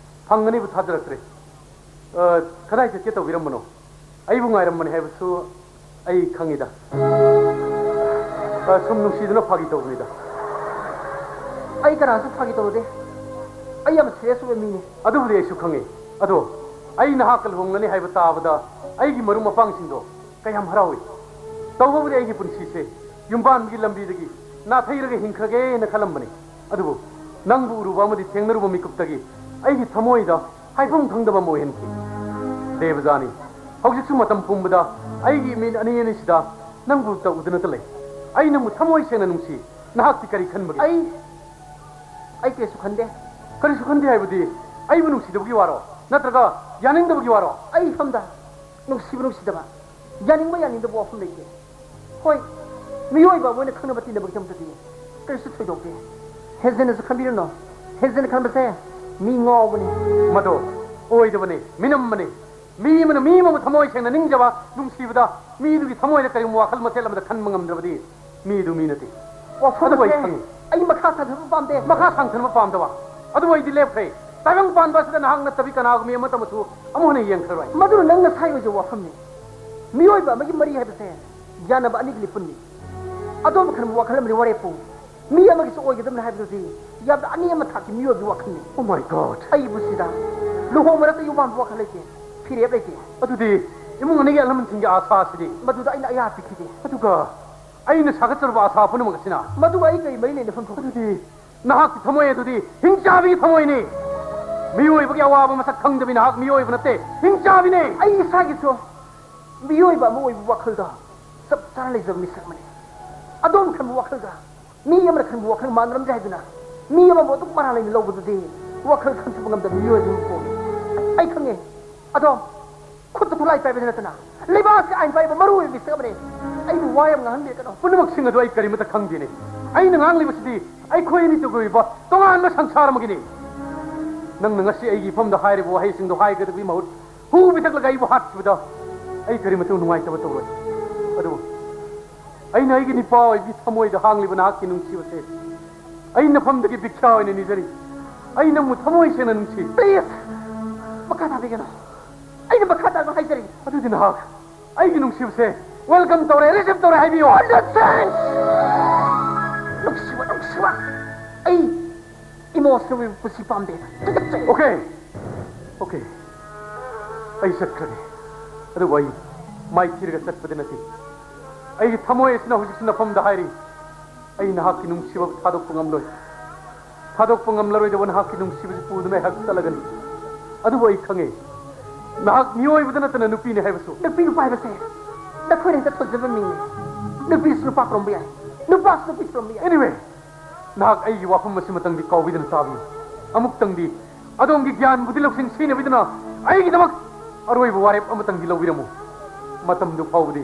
ꯐꯪꯒꯅꯤꯕꯨ ꯊꯥꯖꯔꯛꯇ꯭ꯔꯦ꯫ ꯑ, ꯀꯗꯥꯏ ꯆꯠꯀꯦ ꯇꯧꯕꯤꯔꯝꯕꯅꯣ? ꯑꯩꯕꯨ ꯉꯥꯏꯔꯝꯕꯅꯤ ꯍꯥꯏꯕꯁꯨ ꯑꯩ ꯈꯪꯉꯤꯗ꯫ ꯑ, ꯁꯨꯝ ꯅꯨꯡꯁꯤꯗꯨꯅ ꯐꯥꯒꯤ ꯇꯧꯕꯅꯤꯗ꯫ ꯑꯩ ꯀꯅꯥꯁꯨ ꯐꯥꯒꯤ ꯇꯧꯗꯦ꯫ ꯑꯩ ꯌꯥꯝ serious ꯑꯣꯏꯕ ꯃꯤꯅꯤ꯫ ꯑꯗꯨꯕꯨꯗꯤ ꯑꯩꯁꯨ ꯈꯪꯉꯤ꯫ ꯑꯗꯣ ꯑꯩ ꯅꯍꯥꯛꯀ ꯂꯨꯍꯣꯡꯂꯅꯤ ꯍꯥꯏꯕ ꯇꯥꯕꯗ ꯑꯩꯒꯤ ꯃꯔꯨꯞ ꯃꯄꯥꯡꯁꯤꯡꯗꯣ ꯀꯌꯥꯝ ꯍꯔꯥꯎꯏ꯫ ꯇꯧꯕꯕꯨꯗꯤ ꯑꯩꯒꯤ ꯄꯨꯟꯁꯤꯁꯦ ꯌꯨꯝꯕꯥꯟꯒꯤ ꯂꯝꯕꯤꯗꯒꯤ ꯅꯥꯊꯩꯔꯒ ꯍꯤꯡꯈ꯭ꯔꯒꯦꯅ ꯈꯜꯂꯝꯕꯅꯤ꯫ ꯑꯗꯨꯕꯨ ꯅꯪꯕꯨ ꯎꯔꯨꯕ ꯑꯃꯗꯤ ꯊꯦꯡꯅꯔꯨꯕ ꯃꯤꯀꯨꯞꯇꯒꯤ ꯑꯩꯒꯤ ꯊꯃꯣꯏꯗ ꯍꯥꯏꯐꯝ ꯈꯪꯗꯕ ꯑꯃ ꯑꯣꯏꯍꯟꯈꯤ꯫ ꯗꯦꯕꯖꯥꯅꯤ, ꯍꯧꯖꯤꯛꯁꯨ ꯃꯇꯝ ꯄꯨꯝꯕꯗ ꯑꯩꯒꯤ ꯃꯤꯠ ꯑꯅꯤ ꯑꯅꯤꯁꯤꯗ ꯅꯪꯕꯨ ꯎꯗꯨꯅꯇ ꯂꯩ꯫ ꯑꯩ ꯅꯪꯕꯨ ꯊꯃꯣꯏ ꯁꯦꯡꯅ ꯅꯨꯡꯁꯤ꯫ ꯅꯍꯥꯛꯇꯤ ꯀꯔꯤ ꯈꯟꯕꯒꯦ? ꯑꯩ, ꯑꯩ ꯀꯔꯤꯁꯨ ꯈꯟꯗꯦ꯫ ꯀꯔꯤꯁꯨ ꯈꯟꯗꯦ ꯍꯥꯏꯕꯗꯤ ꯑꯩꯕꯨ ꯅꯨꯡꯁꯤꯗꯕꯒꯤ ꯋꯥꯔꯣ? ꯅꯠꯇ꯭ꯔꯒ ꯌꯥꯅꯤꯡꯗꯕꯒꯤ ꯋꯥꯔꯣ? ꯑꯩ ꯏꯐꯝꯗ ꯅꯨꯡꯁꯤꯕ ꯅꯨꯡꯁꯤꯗꯕ, ꯌꯥꯅꯤꯡꯕ ꯌꯥꯅꯤꯡꯗꯕ ꯋꯥꯐꯝ ꯂꯩꯇꯦ꯫ ꯍꯣꯏ, ꯃꯤꯑꯣꯏꯕ ꯑꯃ ꯑꯣꯏꯅ ꯈꯪꯅꯕ ꯇꯤꯟꯅꯕꯒꯤꯗꯃꯛꯇꯗꯤ ꯀꯔꯤꯁꯨ ꯊꯣꯏꯗꯣꯛꯇꯦ꯫ ꯍꯦꯟꯖꯤꯟꯅꯁꯨ ꯈꯟꯕꯤꯔꯨꯅꯨ꯫ ꯍꯦꯟꯖꯤꯟꯅ ꯈꯟꯕꯁꯦ ꯃꯤ ꯉꯥꯎꯕꯅꯤ꯫ ꯃꯗꯣ ꯑꯣꯏꯗꯕꯅꯤ, ꯃꯤꯅꯝꯕꯅꯤ꯫ ꯃꯤ ꯑꯃꯅ ꯃꯤ ꯑꯃꯕꯨ ꯊꯃꯣꯏ ꯁꯦꯡꯅ ꯅꯤꯡꯖꯕ, ꯅꯨꯡꯁꯤꯕꯗ ꯃꯤꯗꯨꯒꯤ ꯊꯃꯣꯏꯗ ꯀꯔꯤꯒꯨꯝꯕ ꯋꯥꯈꯜ ꯃꯆꯦꯠ ꯑꯃꯗ ꯈꯟꯕ ꯉꯝꯗ꯭ꯔꯕꯗꯤ ꯃꯤꯗꯨ ꯃꯤ ꯅꯠꯇꯦ꯫ ꯋꯥꯐꯝ ꯑꯗꯨꯕꯨ ꯑꯩ ꯑꯁꯦ ꯈꯪꯉꯤ꯫ ꯑꯩ ꯃꯈꯥ ꯁꯥꯡꯊꯕ ꯄꯥꯝꯗꯦ꯫ ꯃꯈꯥ ꯁꯥꯡꯊꯅꯕ ꯄꯥꯝꯗꯕ? ꯑꯗꯨꯕꯨ ꯑꯩꯗꯤ ꯂꯦꯞꯈ꯭ꯔꯦ꯫ ꯇꯥꯏꯕꯪ ꯄꯥꯟꯕ ꯑꯁꯤꯗ ꯅꯍꯥꯛ ꯅꯠꯇꯕꯤ ꯀꯅꯥꯒꯨꯝꯕ ꯑꯃꯠꯇ ꯑꯃꯁꯨ ꯑꯃꯨꯛ ꯍꯟꯅ ꯌꯦꯡꯈ꯭ꯔꯔꯣꯏ꯫ ꯃꯗꯨꯅ ꯅꯪ ꯅꯁꯥꯒꯤ ꯑꯣꯏꯖꯕ ꯋꯥꯐꯝꯅꯤ꯫ ꯃꯤꯑꯣꯏꯕ ꯑꯃꯒꯤ ꯃꯔꯤ ꯍꯥꯏꯕꯁꯦ ꯌꯥꯅꯕ ꯑꯅꯤꯒꯤ ꯂꯤꯄꯨꯟꯅꯤ꯫ ꯑꯗꯣꯝꯅ ꯈꯟꯕ ꯋꯥꯈꯜ ꯑꯃꯗꯤ ꯋꯥꯔꯦꯞꯄꯨ꯫ ꯃꯤ ꯑꯃꯒꯤꯁꯨ ꯑꯣꯏꯒꯗꯕꯅꯤ ꯍꯥꯏꯕꯗꯨꯗꯤ ꯌꯥꯝꯅ ꯑꯅꯦꯝꯕ ꯊꯥꯛꯀꯤ ꯃꯤꯑꯣꯏꯕꯒꯤ ꯋꯥꯈꯜꯅꯤ꯫ Oh my God! ꯑꯩꯕꯨ ꯁꯤꯗ ꯂꯨꯍꯣꯡꯕ ꯅꯠꯇ ꯌꯨꯝ ꯄꯥꯟꯕ ꯋꯥꯈꯜ ꯂꯩꯇꯦ, ꯐꯤꯔꯦꯞ ꯂꯩꯇꯦ꯫ ꯑꯗꯨꯗꯤ ꯏꯃꯨꯡ ꯑꯅꯤꯒꯤ ꯑꯍꯜ ꯂꯃꯟꯁꯤꯡꯒꯤ ꯑꯥꯁꯥ ꯑꯁꯤꯗꯤ? ꯃꯗꯨꯗ ꯑꯩꯅ ꯑꯌꯥ ꯄꯤꯈꯤꯗꯦ꯫ ꯑꯗꯨꯒ ꯑꯩꯅ ꯁꯥꯒꯠꯆꯔꯨꯕ ꯑꯥꯁꯥ ꯄꯨꯝꯅꯃꯛ ꯑꯁꯤꯅ? ꯃꯗꯨꯒ ꯑꯩ ꯀꯔꯤ ꯃꯔꯤ ꯂꯩꯅꯐꯝ ꯊꯣꯛꯏ? ꯑꯗꯨꯗꯤ ꯅꯍꯥꯛꯀꯤ ꯊꯃꯣꯏ ꯑꯗꯨꯗꯤ ꯍꯤꯡꯆꯥꯕꯤꯒꯤ ꯊꯃꯣꯏꯅꯤ꯫ ꯃꯤꯑꯣꯏꯕꯒꯤ ꯑꯋꯥꯕ ꯃꯁꯛ ꯈꯪꯗꯕꯤ ꯅꯍꯥꯛ ꯃꯤꯑꯣꯏꯕ ꯅꯠꯇꯦ, ꯍꯤꯡꯆꯥꯕꯤꯅꯤ꯫ ꯑꯩ ꯏꯁꯥꯒꯤꯁꯨ ꯃꯤꯑꯣꯏꯕ ꯑꯃ ꯑꯣꯏꯕ ꯋꯥꯈꯜꯗ ꯆꯞ ꯆꯥꯅ ꯂꯩꯖꯕ ꯃꯤꯁꯛ ꯑꯃꯅꯤ꯫ ꯑꯗꯣꯝꯅ ꯈꯟꯕ ꯋꯥꯈꯜꯒ ꯃꯤ ꯑꯃꯅ ꯈꯟꯕ ꯋꯥꯈꯜ ꯃꯥꯟꯅꯔꯝꯗꯦ ꯍꯥꯏꯗꯨꯅ ꯃꯤ ꯑꯃꯕꯨ ꯑꯗꯨꯛ ꯃꯔꯥꯜ ꯂꯩꯅ ꯂꯧꯕꯗꯨꯗꯤ ꯋꯥꯈꯜ ꯈꯟꯊꯕ ꯉꯝꯗꯕ ꯃꯤꯑꯣꯏ ꯑꯗꯨꯕꯨ ꯄꯣꯛꯏ꯫ ꯑꯩ ꯈꯪꯉꯦ꯫ ꯑꯗꯣ ꯈꯨꯠꯇ ꯈꯨꯠꯂꯥꯏ ꯄꯥꯏꯕꯗ ꯅꯠꯇꯅ ꯂꯩꯕꯥꯛ ꯑꯁꯤꯒꯤ ꯑꯥꯏꯟ ꯄꯥꯏꯕ ꯃꯔꯨ ꯑꯣꯏꯕ ꯃꯤꯁꯛ ꯑꯃꯅꯤ꯫ ꯑꯩꯕꯨ ꯋꯥ ꯌꯥꯝ ꯉꯥꯡꯍꯟꯕꯤꯔꯛꯀꯅꯨ꯫ ꯄꯨꯝꯅꯃꯛꯁꯤꯡ ꯑꯗꯨ ꯑꯩ ꯀꯔꯤꯃꯠꯇ ꯈꯪꯗꯦꯅꯦ꯫ ꯑꯩꯅ ꯉꯥꯡꯂꯤꯕꯁꯤꯗꯤ ꯑꯩꯈꯣꯏ ꯑꯅꯤꯇꯒꯤ ꯑꯣꯏꯕ ꯇꯣꯉꯥꯟꯕ ꯁꯪꯁꯥꯔ ꯑꯃꯒꯤꯅꯤ꯫ ꯅꯪꯅ ꯉꯁꯤ ꯑꯩꯒꯤ ꯏꯐꯝꯗ ꯍꯥꯏꯔꯤꯕ ꯋꯥꯍꯩꯁꯤꯡꯗꯣ ꯍꯥꯏꯒꯗꯕꯒꯤ ꯃꯍꯨꯠ ꯍꯨ ꯄꯤꯊꯛꯂꯒ ꯑꯩꯕꯨ ꯍꯥꯠꯈꯤꯕꯗ ꯑꯩ ꯀꯔꯤꯃꯇ ꯅꯨꯡꯉꯥꯏꯇꯕ ꯇꯧꯔꯣꯏ꯫ ꯑꯗꯨꯕꯨ ꯑꯩꯅ ꯑꯩꯒꯤ ꯅꯤꯄꯥ ꯑꯣꯏꯕꯤ ꯊꯃꯣꯏꯗ ꯍꯥꯡꯂꯤꯕ ꯅꯍꯥꯛꯀꯤ ꯅꯨꯡꯁꯤꯕꯁꯦ ꯑꯩ ꯅꯐꯝꯗꯒꯤ ꯚꯤꯈ꯭ꯌꯥ ꯑꯣꯏꯅ ꯅꯤꯖꯔꯤ꯫ ꯑꯩ ꯅꯪꯕꯨ ꯊꯃꯣꯏ ꯁꯦꯡꯅ ꯅꯨꯡꯁꯤ꯫ Please! ꯃꯈꯥ ꯇꯥꯕꯤꯒꯅꯨ꯫ ꯑꯩꯅ ꯃꯈꯥ ꯇꯥꯕ ꯍꯥꯏꯖꯔꯤ꯫ ꯑꯗꯨꯗꯤ ꯅꯍꯥꯛ ꯑꯩꯒꯤ ꯅꯨꯡꯁꯤꯕꯁꯦ welcome ꯇꯧꯔꯦ, receive ꯇꯧꯔꯦ ꯍꯥꯏꯕꯤꯌꯨ꯫ Nonsense! ꯅꯨꯡꯁꯤꯕ, ꯅꯨꯡꯁꯤꯕ꯫ ꯑꯩ emotional ꯑꯣꯏꯕ ꯄꯨꯟꯁꯤ ꯄꯥꯝꯗꯦ꯫ ꯇꯨꯀꯠꯆꯩ꯫ Okay, okay. ꯑꯩ ꯆꯠꯈ꯭ꯔꯒꯦ꯫ ꯑꯗꯨꯕꯨ ꯑꯩ ꯃꯥꯏꯊꯤꯔꯒ ꯆꯠꯄꯗꯤ ꯅꯠꯇꯦ꯫ ꯑꯩꯒꯤ ꯊꯃꯣꯏ ꯑꯁꯤꯅ ꯍꯧꯖꯤꯛꯁꯨ ꯅꯐꯝꯗ ꯍꯥꯏꯔꯤ꯫ ꯑꯩ ꯅꯍꯥꯛꯀꯤ ꯅꯨꯡꯁꯤꯕ ꯊꯥꯗꯣꯛꯄ ꯉꯝꯂꯣꯏ꯫ ꯊꯥꯗꯣꯛꯄ ꯉꯝꯂꯔꯣꯏꯗꯕ ꯅꯍꯥꯛꯀꯤ ꯅꯨꯡꯁꯤꯕꯁꯤ ꯄꯨꯗꯨꯅ ꯑꯩꯍꯥꯛ ꯆꯠꯂꯒꯅꯤ꯫ ꯑꯗꯨꯕꯨ ꯑꯩ ꯈꯪꯉꯦ, ꯅꯍꯥꯛ ꯃꯤꯑꯣꯏꯕꯗ ꯅꯠꯇꯅ ꯅꯨꯄꯤꯅꯤ ꯍꯥꯏꯕꯁꯨ꯫ ꯅꯨꯄꯤ ꯅꯨꯄꯥ ꯍꯥꯏꯕꯁꯦ ꯅꯈꯣꯏꯅ ꯍꯦꯛꯇ ꯊꯣꯟꯖꯕ ꯃꯤꯡꯅꯤ꯫ ꯅꯨꯄꯤꯁꯨ ꯅꯨꯄꯥ ꯀꯧꯔꯝꯕ ꯌꯥꯏ꯫ Nupa ꯅꯨꯄꯤ ꯁꯨꯔꯝꯕ ꯌꯥꯏ꯫ Anyway, ꯅꯍꯥꯛ ꯑꯩꯒꯤ ꯋꯥꯐꯝ ꯑꯁꯤꯃꯇꯪꯗꯤ ꯀꯥꯎꯕꯤꯗꯅ ꯇꯥꯕꯤꯌꯨ꯫ ꯑꯃꯨꯛꯇꯪꯗꯤ ꯑꯗꯣꯝꯒꯤ ꯒ꯭ꯌꯥꯟ ꯕꯨꯙꯤ ꯂꯧꯁꯤꯡ ꯁꯤꯖꯤꯟꯅꯕꯤꯗꯨꯅ ꯑꯩꯒꯤꯗꯃꯛ ꯑꯔꯣꯏꯕ ꯋꯥꯔꯦꯞ ꯑꯃꯇꯪꯗꯤ ꯂꯧꯕꯤꯔꯝꯃꯨ꯫ ꯃꯇꯝꯗꯨ ꯐꯥꯎꯕꯗꯤ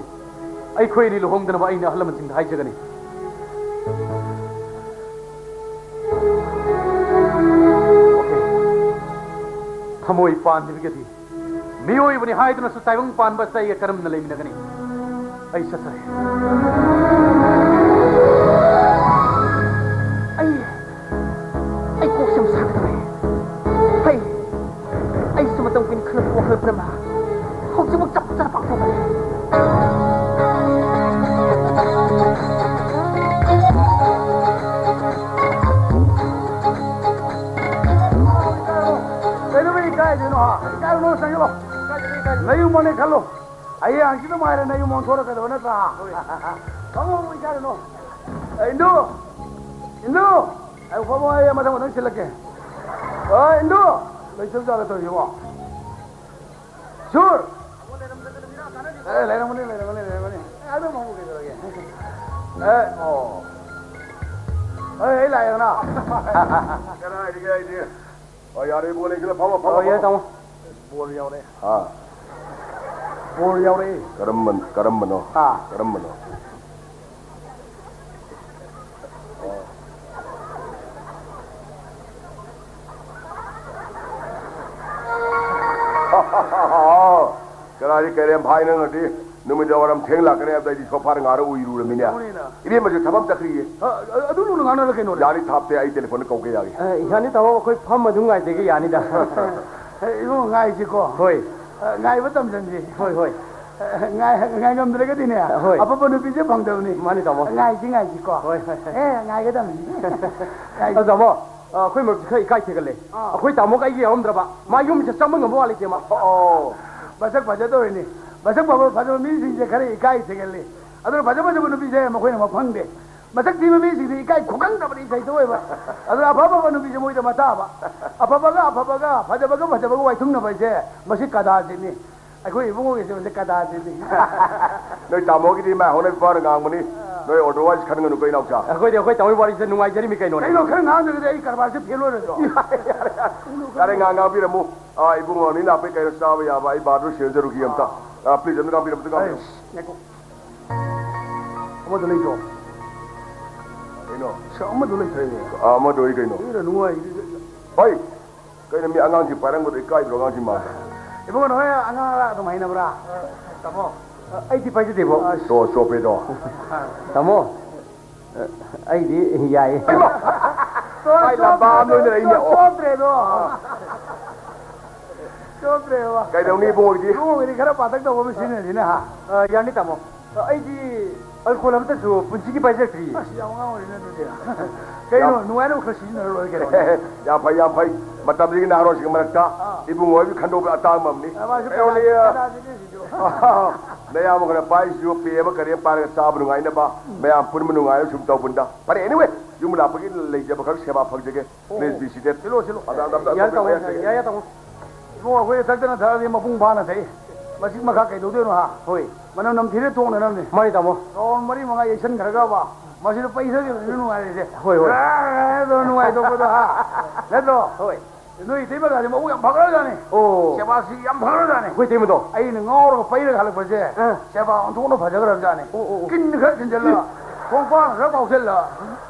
ꯑꯩꯈꯣꯏ ꯑꯅꯤ ꯂꯨꯍꯣꯡꯗꯅꯕ ꯑꯩꯅ ꯑꯍꯜ ꯂꯃꯟꯁꯤꯡꯗ ꯍꯥꯏꯖꯒꯅꯤ꯫ Okay. ꯊꯃꯣꯏ ꯄꯥꯟꯗꯕꯒꯤꯗꯤ ꯃꯤꯑꯣꯏꯕꯅꯤ ꯍꯥꯏꯗꯨꯅꯁꯨ ꯇꯥꯏꯕꯪ ꯄꯥꯟꯕ ꯑꯁꯤꯗ ꯑꯩꯒ ꯀꯔꯝꯅ ꯂꯩꯃꯤꯟꯅꯒꯅꯤ? ꯑꯩ ꯆꯠꯆꯔꯦ꯫ ꯑꯩ, ꯑꯩ ꯀꯣꯛꯁꯦ ꯌꯥꯝ ꯁꯥꯒꯗꯧꯔꯦ꯫ ꯍꯩ, ꯑꯩꯁꯨ ꯃꯇꯝ ꯀꯨꯏꯅ ꯈꯜꯂꯛꯄ ꯋꯥꯈꯜ ꯄꯨꯝꯅꯃꯛ ꯍꯧꯖꯤꯛꯃꯛ ꯆꯞ ꯆꯥꯅ ꯄꯥꯡꯊꯣꯛꯀꯅꯤ꯫ ꯀꯩꯗꯧꯕꯩ ꯏꯀꯥꯏꯗꯣꯏꯅꯣ, ꯍꯥ? ꯏꯀꯥꯏꯔꯨꯅꯨ, ꯆꯪꯁꯤꯜꯂꯣ꯫ ꯅꯌꯨꯝ ꯑꯣꯟꯅꯦ ꯈꯜꯂꯣ꯫ ꯍꯌꯦꯡ ꯍꯪꯆꯤꯠ ꯑꯗꯨꯝ ꯍꯥꯏꯔꯦ, ꯅꯌꯨꯝ ꯑꯣꯟꯊꯣꯔꯛꯀꯗꯕ ꯅꯠꯇ꯭ꯔꯥ? ꯍꯣꯏ꯫ ꯐꯝꯃꯣ, ꯏꯀꯥꯏꯔꯨꯅꯨ꯫ ꯑꯦ, ꯏꯟꯗꯨ! ꯏꯟꯗꯨ! ꯑꯩ ꯐꯝꯃꯣ, ꯑꯩ ꯃꯊꯪ ꯃꯊꯪ ꯁꯤꯜꯂꯛꯀꯦ꯫ ꯑꯦ, ꯏꯟꯗꯨ! ꯂꯩꯇꯕ ꯖꯥꯠꯂ ꯇꯧꯔꯤꯁꯤꯕꯣ? ꯁꯨꯔ! ꯑꯦ, ꯂꯩꯔꯝꯒꯅꯤ, ꯂꯩꯔꯝꯒꯅꯤ, ꯂꯩꯔꯝꯒꯅꯤ꯫ ꯑꯦ, ꯑꯗꯨꯝ ꯐꯝꯃꯨ ꯀꯩꯗꯧꯔꯒꯦ? ꯑꯦ, ꯑꯣ꯫ ꯑꯦ, ꯑꯩ ꯂꯥꯛꯑꯦꯗꯅ꯫ ꯀꯗꯥꯏꯗꯒꯤ ꯑꯩꯗꯤ? ꯑꯣ, ꯌꯥꯔꯦ, ꯏꯕꯨꯡꯉꯣ, ꯂꯩꯁꯤꯜꯂꯣ, ꯐꯝꯃꯣ, ꯐꯝꯃꯣ, ꯑꯣ, ꯌꯥꯔꯦ, ꯐꯝꯃꯣ꯫ ꯇꯥꯃꯣ꯫ ꯕꯣꯔ ꯌꯥꯎꯔꯦ꯫ ꯍꯥ? ꯕꯣꯔ ꯌꯥꯎꯔꯦ꯫ ꯀꯔꯝꯕ-, ꯀꯔꯝꯕꯅꯣ? ꯍꯥ? ꯀꯔꯝꯕꯅꯣ? ꯑꯣ꯫ ꯀꯅꯥꯗꯤ ꯀꯩꯔꯦꯝ ꯐꯥꯏ ꯅꯪꯅꯗꯤ? ꯅꯨꯃꯤꯗꯥꯡ ꯋꯥꯏꯔꯝ ꯊꯦꯡ ꯂꯥꯛꯀꯅꯤ ꯍꯥꯏꯕꯗ ꯑꯩꯗꯤ ꯁꯣꯐꯥꯗ ꯉꯥꯔ ꯎꯏꯔꯨꯔꯃꯤꯅꯦ꯫ ꯇꯧꯕꯅꯤꯅ꯫ ꯏꯕꯦꯝꯃꯁꯨ ꯊꯕꯛ ꯆꯠꯈ꯭ꯔꯤꯌꯦ꯫ ꯑ, ꯑ, ꯑꯗꯨ ꯂꯨꯅ ꯉꯥꯡꯅꯔ ꯀꯩꯅꯣꯅꯦ? ꯌꯥꯅꯤ, ꯊꯥꯞꯇꯦ, ꯑꯩ ꯇꯦꯂꯤꯐꯣꯟꯗ ꯀꯧꯒꯦ ꯌꯥꯒꯦ꯫ ꯑ, ꯌꯥꯅꯤ ꯇꯥꯃꯣ, ꯑꯩꯈꯣꯏ ꯐꯝ ꯑꯗꯨꯝ ꯉꯥꯏꯖꯒꯦ, ꯌꯥꯅꯤꯗ꯫ ꯑꯦ, ꯏꯕꯨꯡꯉꯣ, ꯉꯥꯏꯁꯤꯀꯣ꯫ ꯍꯣꯏ꯫ ꯑ, ꯉꯥꯏꯕ ꯇꯝꯁꯟꯁꯤ꯫ ꯍꯣꯏ, ꯍꯣꯏ꯫ ꯑ, ꯉꯥꯏ-, ꯉꯥꯏꯉꯝꯗ꯭ꯔꯒꯗꯤꯅꯦ, ꯍꯣꯏ꯫ ꯑꯐꯕ ꯅꯨꯄꯤꯁꯦ ꯐꯪꯗꯕꯅꯤ꯫ ꯃꯥꯅꯤ ꯇꯥꯃꯣ꯫ ꯉꯥꯏꯁꯤ, ꯉꯥꯏꯁꯤꯀꯣ꯫ ꯍꯣꯏ, ꯍꯣꯏ, ꯍꯣꯏ꯫ ꯑꯦ, ꯉꯥꯏꯒꯗꯕꯅꯤ꯫ ꯉꯥꯏꯁꯤ꯫ ꯑꯗꯣ ꯇꯥꯃꯣ, ꯑ, ꯑꯩꯈꯣꯏ ꯃꯔꯨꯞꯁꯦ ꯈꯔ ꯏꯀꯥꯏ ꯊꯤꯒꯜꯂꯦ꯫ ꯑꯥ꯫ ꯑꯩꯈꯣꯏ ꯇꯥꯃꯣꯒ ꯑꯩꯒ ꯌꯥꯎꯔꯝꯗ꯭ꯔꯕ ꯃꯥ ꯌꯨꯝꯁꯤꯗ ꯆꯪꯕ ꯉꯝꯕ ꯋꯥ ꯂꯩꯇꯦ ꯃꯥ꯫ ꯑꯣ, ꯃꯁꯛ ꯐꯖꯗꯧꯔꯤꯅꯤ꯫ ꯃꯁꯛ ꯐꯕ, ꯐꯖꯕ ꯃꯤꯁꯤꯡꯁꯦ ꯈꯔ ꯏꯀꯥꯏ ꯊꯤꯒꯜꯂꯤ꯫ ꯑꯗꯨꯅ ꯐꯖ ꯐꯖꯕ ꯅꯨꯄꯤꯁꯦ ꯃꯈꯣꯏꯅ ꯑꯃ ꯐꯪꯗꯦ꯫ ꯃꯁꯛ ꯊꯤꯕ ꯃꯤꯁꯤꯡꯁꯦ ꯏꯀꯥꯏ ꯈꯨꯈꯪꯗꯕꯅꯤ ꯏꯊꯩꯗ ꯑꯣꯏꯕ꯫ ꯑꯗꯨꯅ ꯑꯐ ꯑꯐꯕ ꯅꯨꯄꯤꯁꯦ ꯃꯣꯏꯗ ꯃꯇꯥꯕ꯫ ꯑꯐꯕꯒ ꯑꯐꯕꯒ, ꯐꯖꯕꯒ ꯐꯖꯕꯒ ꯋꯥꯏꯊꯨꯡꯅꯕ ꯍꯥꯏꯁꯦ ꯃꯁꯤ ꯀꯗꯥꯖꯤꯠꯅꯤ꯫ ꯑꯩꯈꯣꯏ ꯏꯕꯨꯡꯉꯣꯒꯤꯁꯦ ꯃꯁꯤ ꯀꯗꯥꯖꯤꯠꯅꯤ꯫ ꯅꯣꯏ ꯇꯥꯃꯣꯒꯤꯗꯤ ꯏꯃꯥ ꯍꯧꯅ ꯏꯄꯥꯅ ꯉꯥꯡꯕꯅꯤ꯫ ꯅꯣꯏ otherwise ꯈꯟꯒꯅꯨꯀꯣ, ꯏꯅꯥꯎꯆꯥ꯫ ꯑꯩꯈꯣꯏꯗꯤ ꯑꯩꯈꯣꯏ ꯇꯥꯃꯣꯒꯤ ꯋꯥꯔꯤꯁꯤꯗ ꯅꯨꯡꯉꯥꯏꯖꯔꯤꯃꯤ ꯀꯩꯅꯣꯅꯦ꯫ ꯀꯩꯅꯣ, ꯈꯔ ꯉꯥꯡꯗ꯭ꯔꯒꯗꯤ ꯑꯩ ꯀꯔꯕꯥꯔꯁꯦ ꯐꯦꯜ ꯑꯣꯏꯔꯣꯏꯗ꯭ꯔꯣ? ꯌꯥꯔꯦ, ꯌꯥꯔꯦ, ꯌꯥꯔꯦ꯫ ꯌꯥꯔꯦ, ꯉꯥꯡ-, ꯉꯥꯡꯕꯤꯔꯝꯃꯨ꯫ ꯑꯥ, ꯏꯕꯨꯡꯉꯣ, ꯅꯤ ꯂꯥꯛꯄꯩ ꯀꯩꯅꯣ ꯆꯥꯕ ꯌꯥꯕ ꯑꯩ ꯕꯥꯔꯗꯨ ꯁꯦꯝꯖꯔꯨꯈꯤ ꯑꯝꯇ꯫ ꯑꯥ, please, ꯑꯝꯇ ꯉꯥꯡꯕꯤꯔꯝꯃꯨ, ꯑꯝꯇ ꯉꯥꯡꯕꯤꯔꯝꯃꯨ꯫ ꯑꯩꯁ, ꯉꯥꯏꯈꯣ꯫ ꯑꯃꯗꯣ ꯂꯩꯇ꯭ꯔꯣ? ꯀꯩꯅꯣ? ꯁꯤ ꯑꯃꯗꯣ ꯂꯩꯇ꯭ꯔꯦꯅꯦ꯫ ꯑꯥ, ꯑꯃꯗꯣ ꯑꯩ ꯀꯩꯅꯣ? ꯑꯩꯅ ꯅꯨꯡꯉꯥꯏꯔꯤꯁꯦ꯫ ꯍꯣꯏ! ꯀꯩꯅꯣ, ꯃꯤ ꯑꯉꯥꯡꯁꯤ ꯄꯥꯏꯔꯝꯕꯗꯣ ꯏꯀꯥꯏꯗ꯭ꯔꯣ, ꯑꯉꯥꯡꯁꯤ ꯃꯥꯟꯗ꯭ꯔꯣ? ꯏꯕꯨꯡꯉꯣ, ꯅꯈꯣꯏ ꯑꯉꯥꯡ ꯑꯗꯨꯝ ꯍꯩꯅꯕ꯭ꯔꯥ? ꯇꯥꯃꯣ꯫ ꯑꯩꯗꯤ ꯄꯥꯏꯖꯗꯦꯕꯣ꯫ ꯑꯁ꯫ ꯇꯣ, ꯆꯣꯞꯄꯦꯗꯣ꯫ ꯇꯥꯃꯣ꯫ ꯑꯩꯗꯤ ꯌꯥꯏꯌꯦ꯫ ꯍꯩꯃꯥ! ꯃꯥꯏ ꯂꯝꯕꯥ ꯑꯃ ꯂꯣꯏꯅꯔꯛꯏꯅꯦ꯫ ꯑꯣ꯫ ꯆꯣꯞꯇ꯭ꯔꯦꯗꯣ꯫ ꯆꯣꯞꯇ꯭ꯔꯦꯕ꯫ ꯀꯩꯗꯧꯅꯤ ꯏꯕꯨꯡꯉꯣꯒꯤꯗꯤ? ꯏꯕꯨꯡꯉꯣꯒꯤꯗꯤ ꯈꯔ ꯄꯥꯇꯛ ꯇꯧꯕ ꯑꯃ ꯁꯤꯖꯤꯟꯅꯁꯤꯅꯦ, ꯍꯥ? ꯑ, ꯌꯥꯅꯤ, ꯇꯥꯃꯣ꯫ ꯑ, ꯑꯩꯗꯤ ꯑꯜꯀꯣꯍꯣꯜ ꯑꯃꯇꯁꯨ ꯄꯨꯟꯁꯤꯒꯤ ꯄꯥꯏꯖꯔꯛꯇ꯭ꯔꯤ꯫ ꯑꯁ, ꯌꯥꯝ ꯑꯉꯥꯡ ꯑꯣꯏꯔꯤꯅꯦ ꯑꯗꯨꯗꯤ꯫ ꯀꯩꯅꯣ, ꯌꯥꯝ ꯅꯨꯡꯉꯥꯏꯅꯕ ꯈꯔ ꯁꯤꯖꯤꯟꯅꯔ ꯂꯣꯏꯔꯦ ꯀꯩꯅꯣ꯫ ꯌꯥꯝ ꯐꯩ, ꯌꯥꯝ ꯐꯩ꯫ ꯃꯇꯝꯁꯤꯒꯤ ꯅꯍꯥꯔꯣꯜꯁꯤꯡꯒꯤ ꯃꯔꯛꯇ ꯑꯥ꯫ ꯏꯕꯨꯡꯉꯣ ꯍꯥꯏꯕꯁꯤ ꯈꯟꯗꯣꯛꯄ ꯑꯇꯥꯡꯕ ꯑꯃꯅꯤ꯫ ꯑ, ꯃꯥꯁꯨ ꯀꯩꯅꯣꯅꯤ, ꯀꯅꯥ-, ꯀꯅꯥꯗꯒꯤ ꯁꯤꯁꯨ? ꯅꯌꯥꯝꯕ ꯈꯔ ꯄꯥꯏꯁꯤꯁꯨ ꯄꯦ ꯑꯃ ꯀꯔꯤ ꯑꯃ ꯄꯥꯏꯔꯒ ꯆꯥꯕ ꯅꯨꯡꯉꯥꯏꯅꯕ, ꯃꯌꯥꯝ ꯄꯨꯟꯕ ꯅꯨꯡꯉꯥꯏꯅꯕ ꯁꯨꯝ ꯇꯧꯕꯅꯤꯗ꯫ ꯐꯔꯦ, anyway, ꯌꯨꯝ ꯂꯥꯛꯄꯒꯤ ꯂꯩꯖꯕ ꯈꯔ ꯁꯦꯕꯥ ꯐꯪꯖꯒꯦ꯫ ꯑꯣ꯫ Please be seated꯫ ꯁꯤꯜꯂꯣ, ꯁꯤꯜꯂꯣ꯫ ꯑꯗ, ꯑꯗ, ꯑꯗ, ꯌꯥꯔꯦ, ꯇꯥꯃꯣ, ꯑꯗ, ꯌꯥꯔꯦ, ꯌꯥꯔꯦ, ꯇꯥꯃꯣ꯫ ꯏꯕꯨꯡꯉꯣ, ꯑꯩꯈꯣꯏ ꯊꯛꯇꯅ ꯊꯛꯑꯗꯤ ꯃꯄꯨꯡ ꯐꯥꯅ ꯊꯛꯏ꯫ ꯃꯁꯤ ꯃꯈꯥ ꯀꯩꯗꯧꯗꯣꯏꯅꯣ, ꯍꯥ? ꯍꯣꯏ꯫ ꯃꯅꯝ ꯅꯝꯊꯤꯔ ꯇꯣꯛꯅꯅꯕꯅꯤ꯫ ꯃꯥꯅꯤ, ꯇꯥꯃꯣ꯫ ꯔꯥꯎꯟ ꯃꯔꯤ ꯃꯉꯥ ꯌꯩꯁꯟꯈ꯭ꯔꯒꯕ, ꯃꯁꯤꯗ ꯄꯩꯊꯈꯤꯕꯅꯤꯅ ꯅꯨꯡꯉꯥꯏꯔꯤꯁꯦ꯫ ꯍꯣꯏ, ꯍꯣꯏ꯫ ꯔꯥ, ꯔꯥ, ꯔꯥ ꯇꯧꯔ ꯅꯨꯡꯉꯥꯏꯊꯣꯛꯄꯗꯣ, ꯍꯥ? ꯅꯠꯇ꯭ꯔꯣ? ꯍꯣꯏ꯫ ꯅꯣꯏ ꯏꯇꯩꯃꯒꯥꯁꯦ ꯃꯕꯨꯛ ꯌꯥꯝ ꯐꯈ꯭ꯔꯖꯥꯠꯅꯤ꯫ ꯑꯣ꯫ ꯁꯦꯕꯥꯁꯤ ꯌꯥꯝ ꯐꯈ꯭ꯔꯖꯥꯠꯅꯤ꯫ ꯑꯩꯈꯣꯏ ꯏꯇꯩꯃꯗꯣ? ꯑꯩꯅ ꯉꯥꯎꯔꯒ ꯄꯩꯔꯒ ꯍꯜꯂꯛꯄꯁꯦ, ꯑꯥ꯫ ꯁꯦꯕꯥ ꯑꯣꯟꯊꯣꯛꯅ ꯐꯖꯈ꯭ꯔꯕꯖꯥꯠꯅꯤ꯫ ꯑꯣ, ꯑꯣ, ꯑꯣ꯫ ꯀꯤꯟ ꯈꯔ ꯊꯤꯟꯖꯜꯂ, ꯈꯣꯡꯄꯥꯛꯅ ꯈꯔ ꯀꯥꯎꯁꯜꯂ,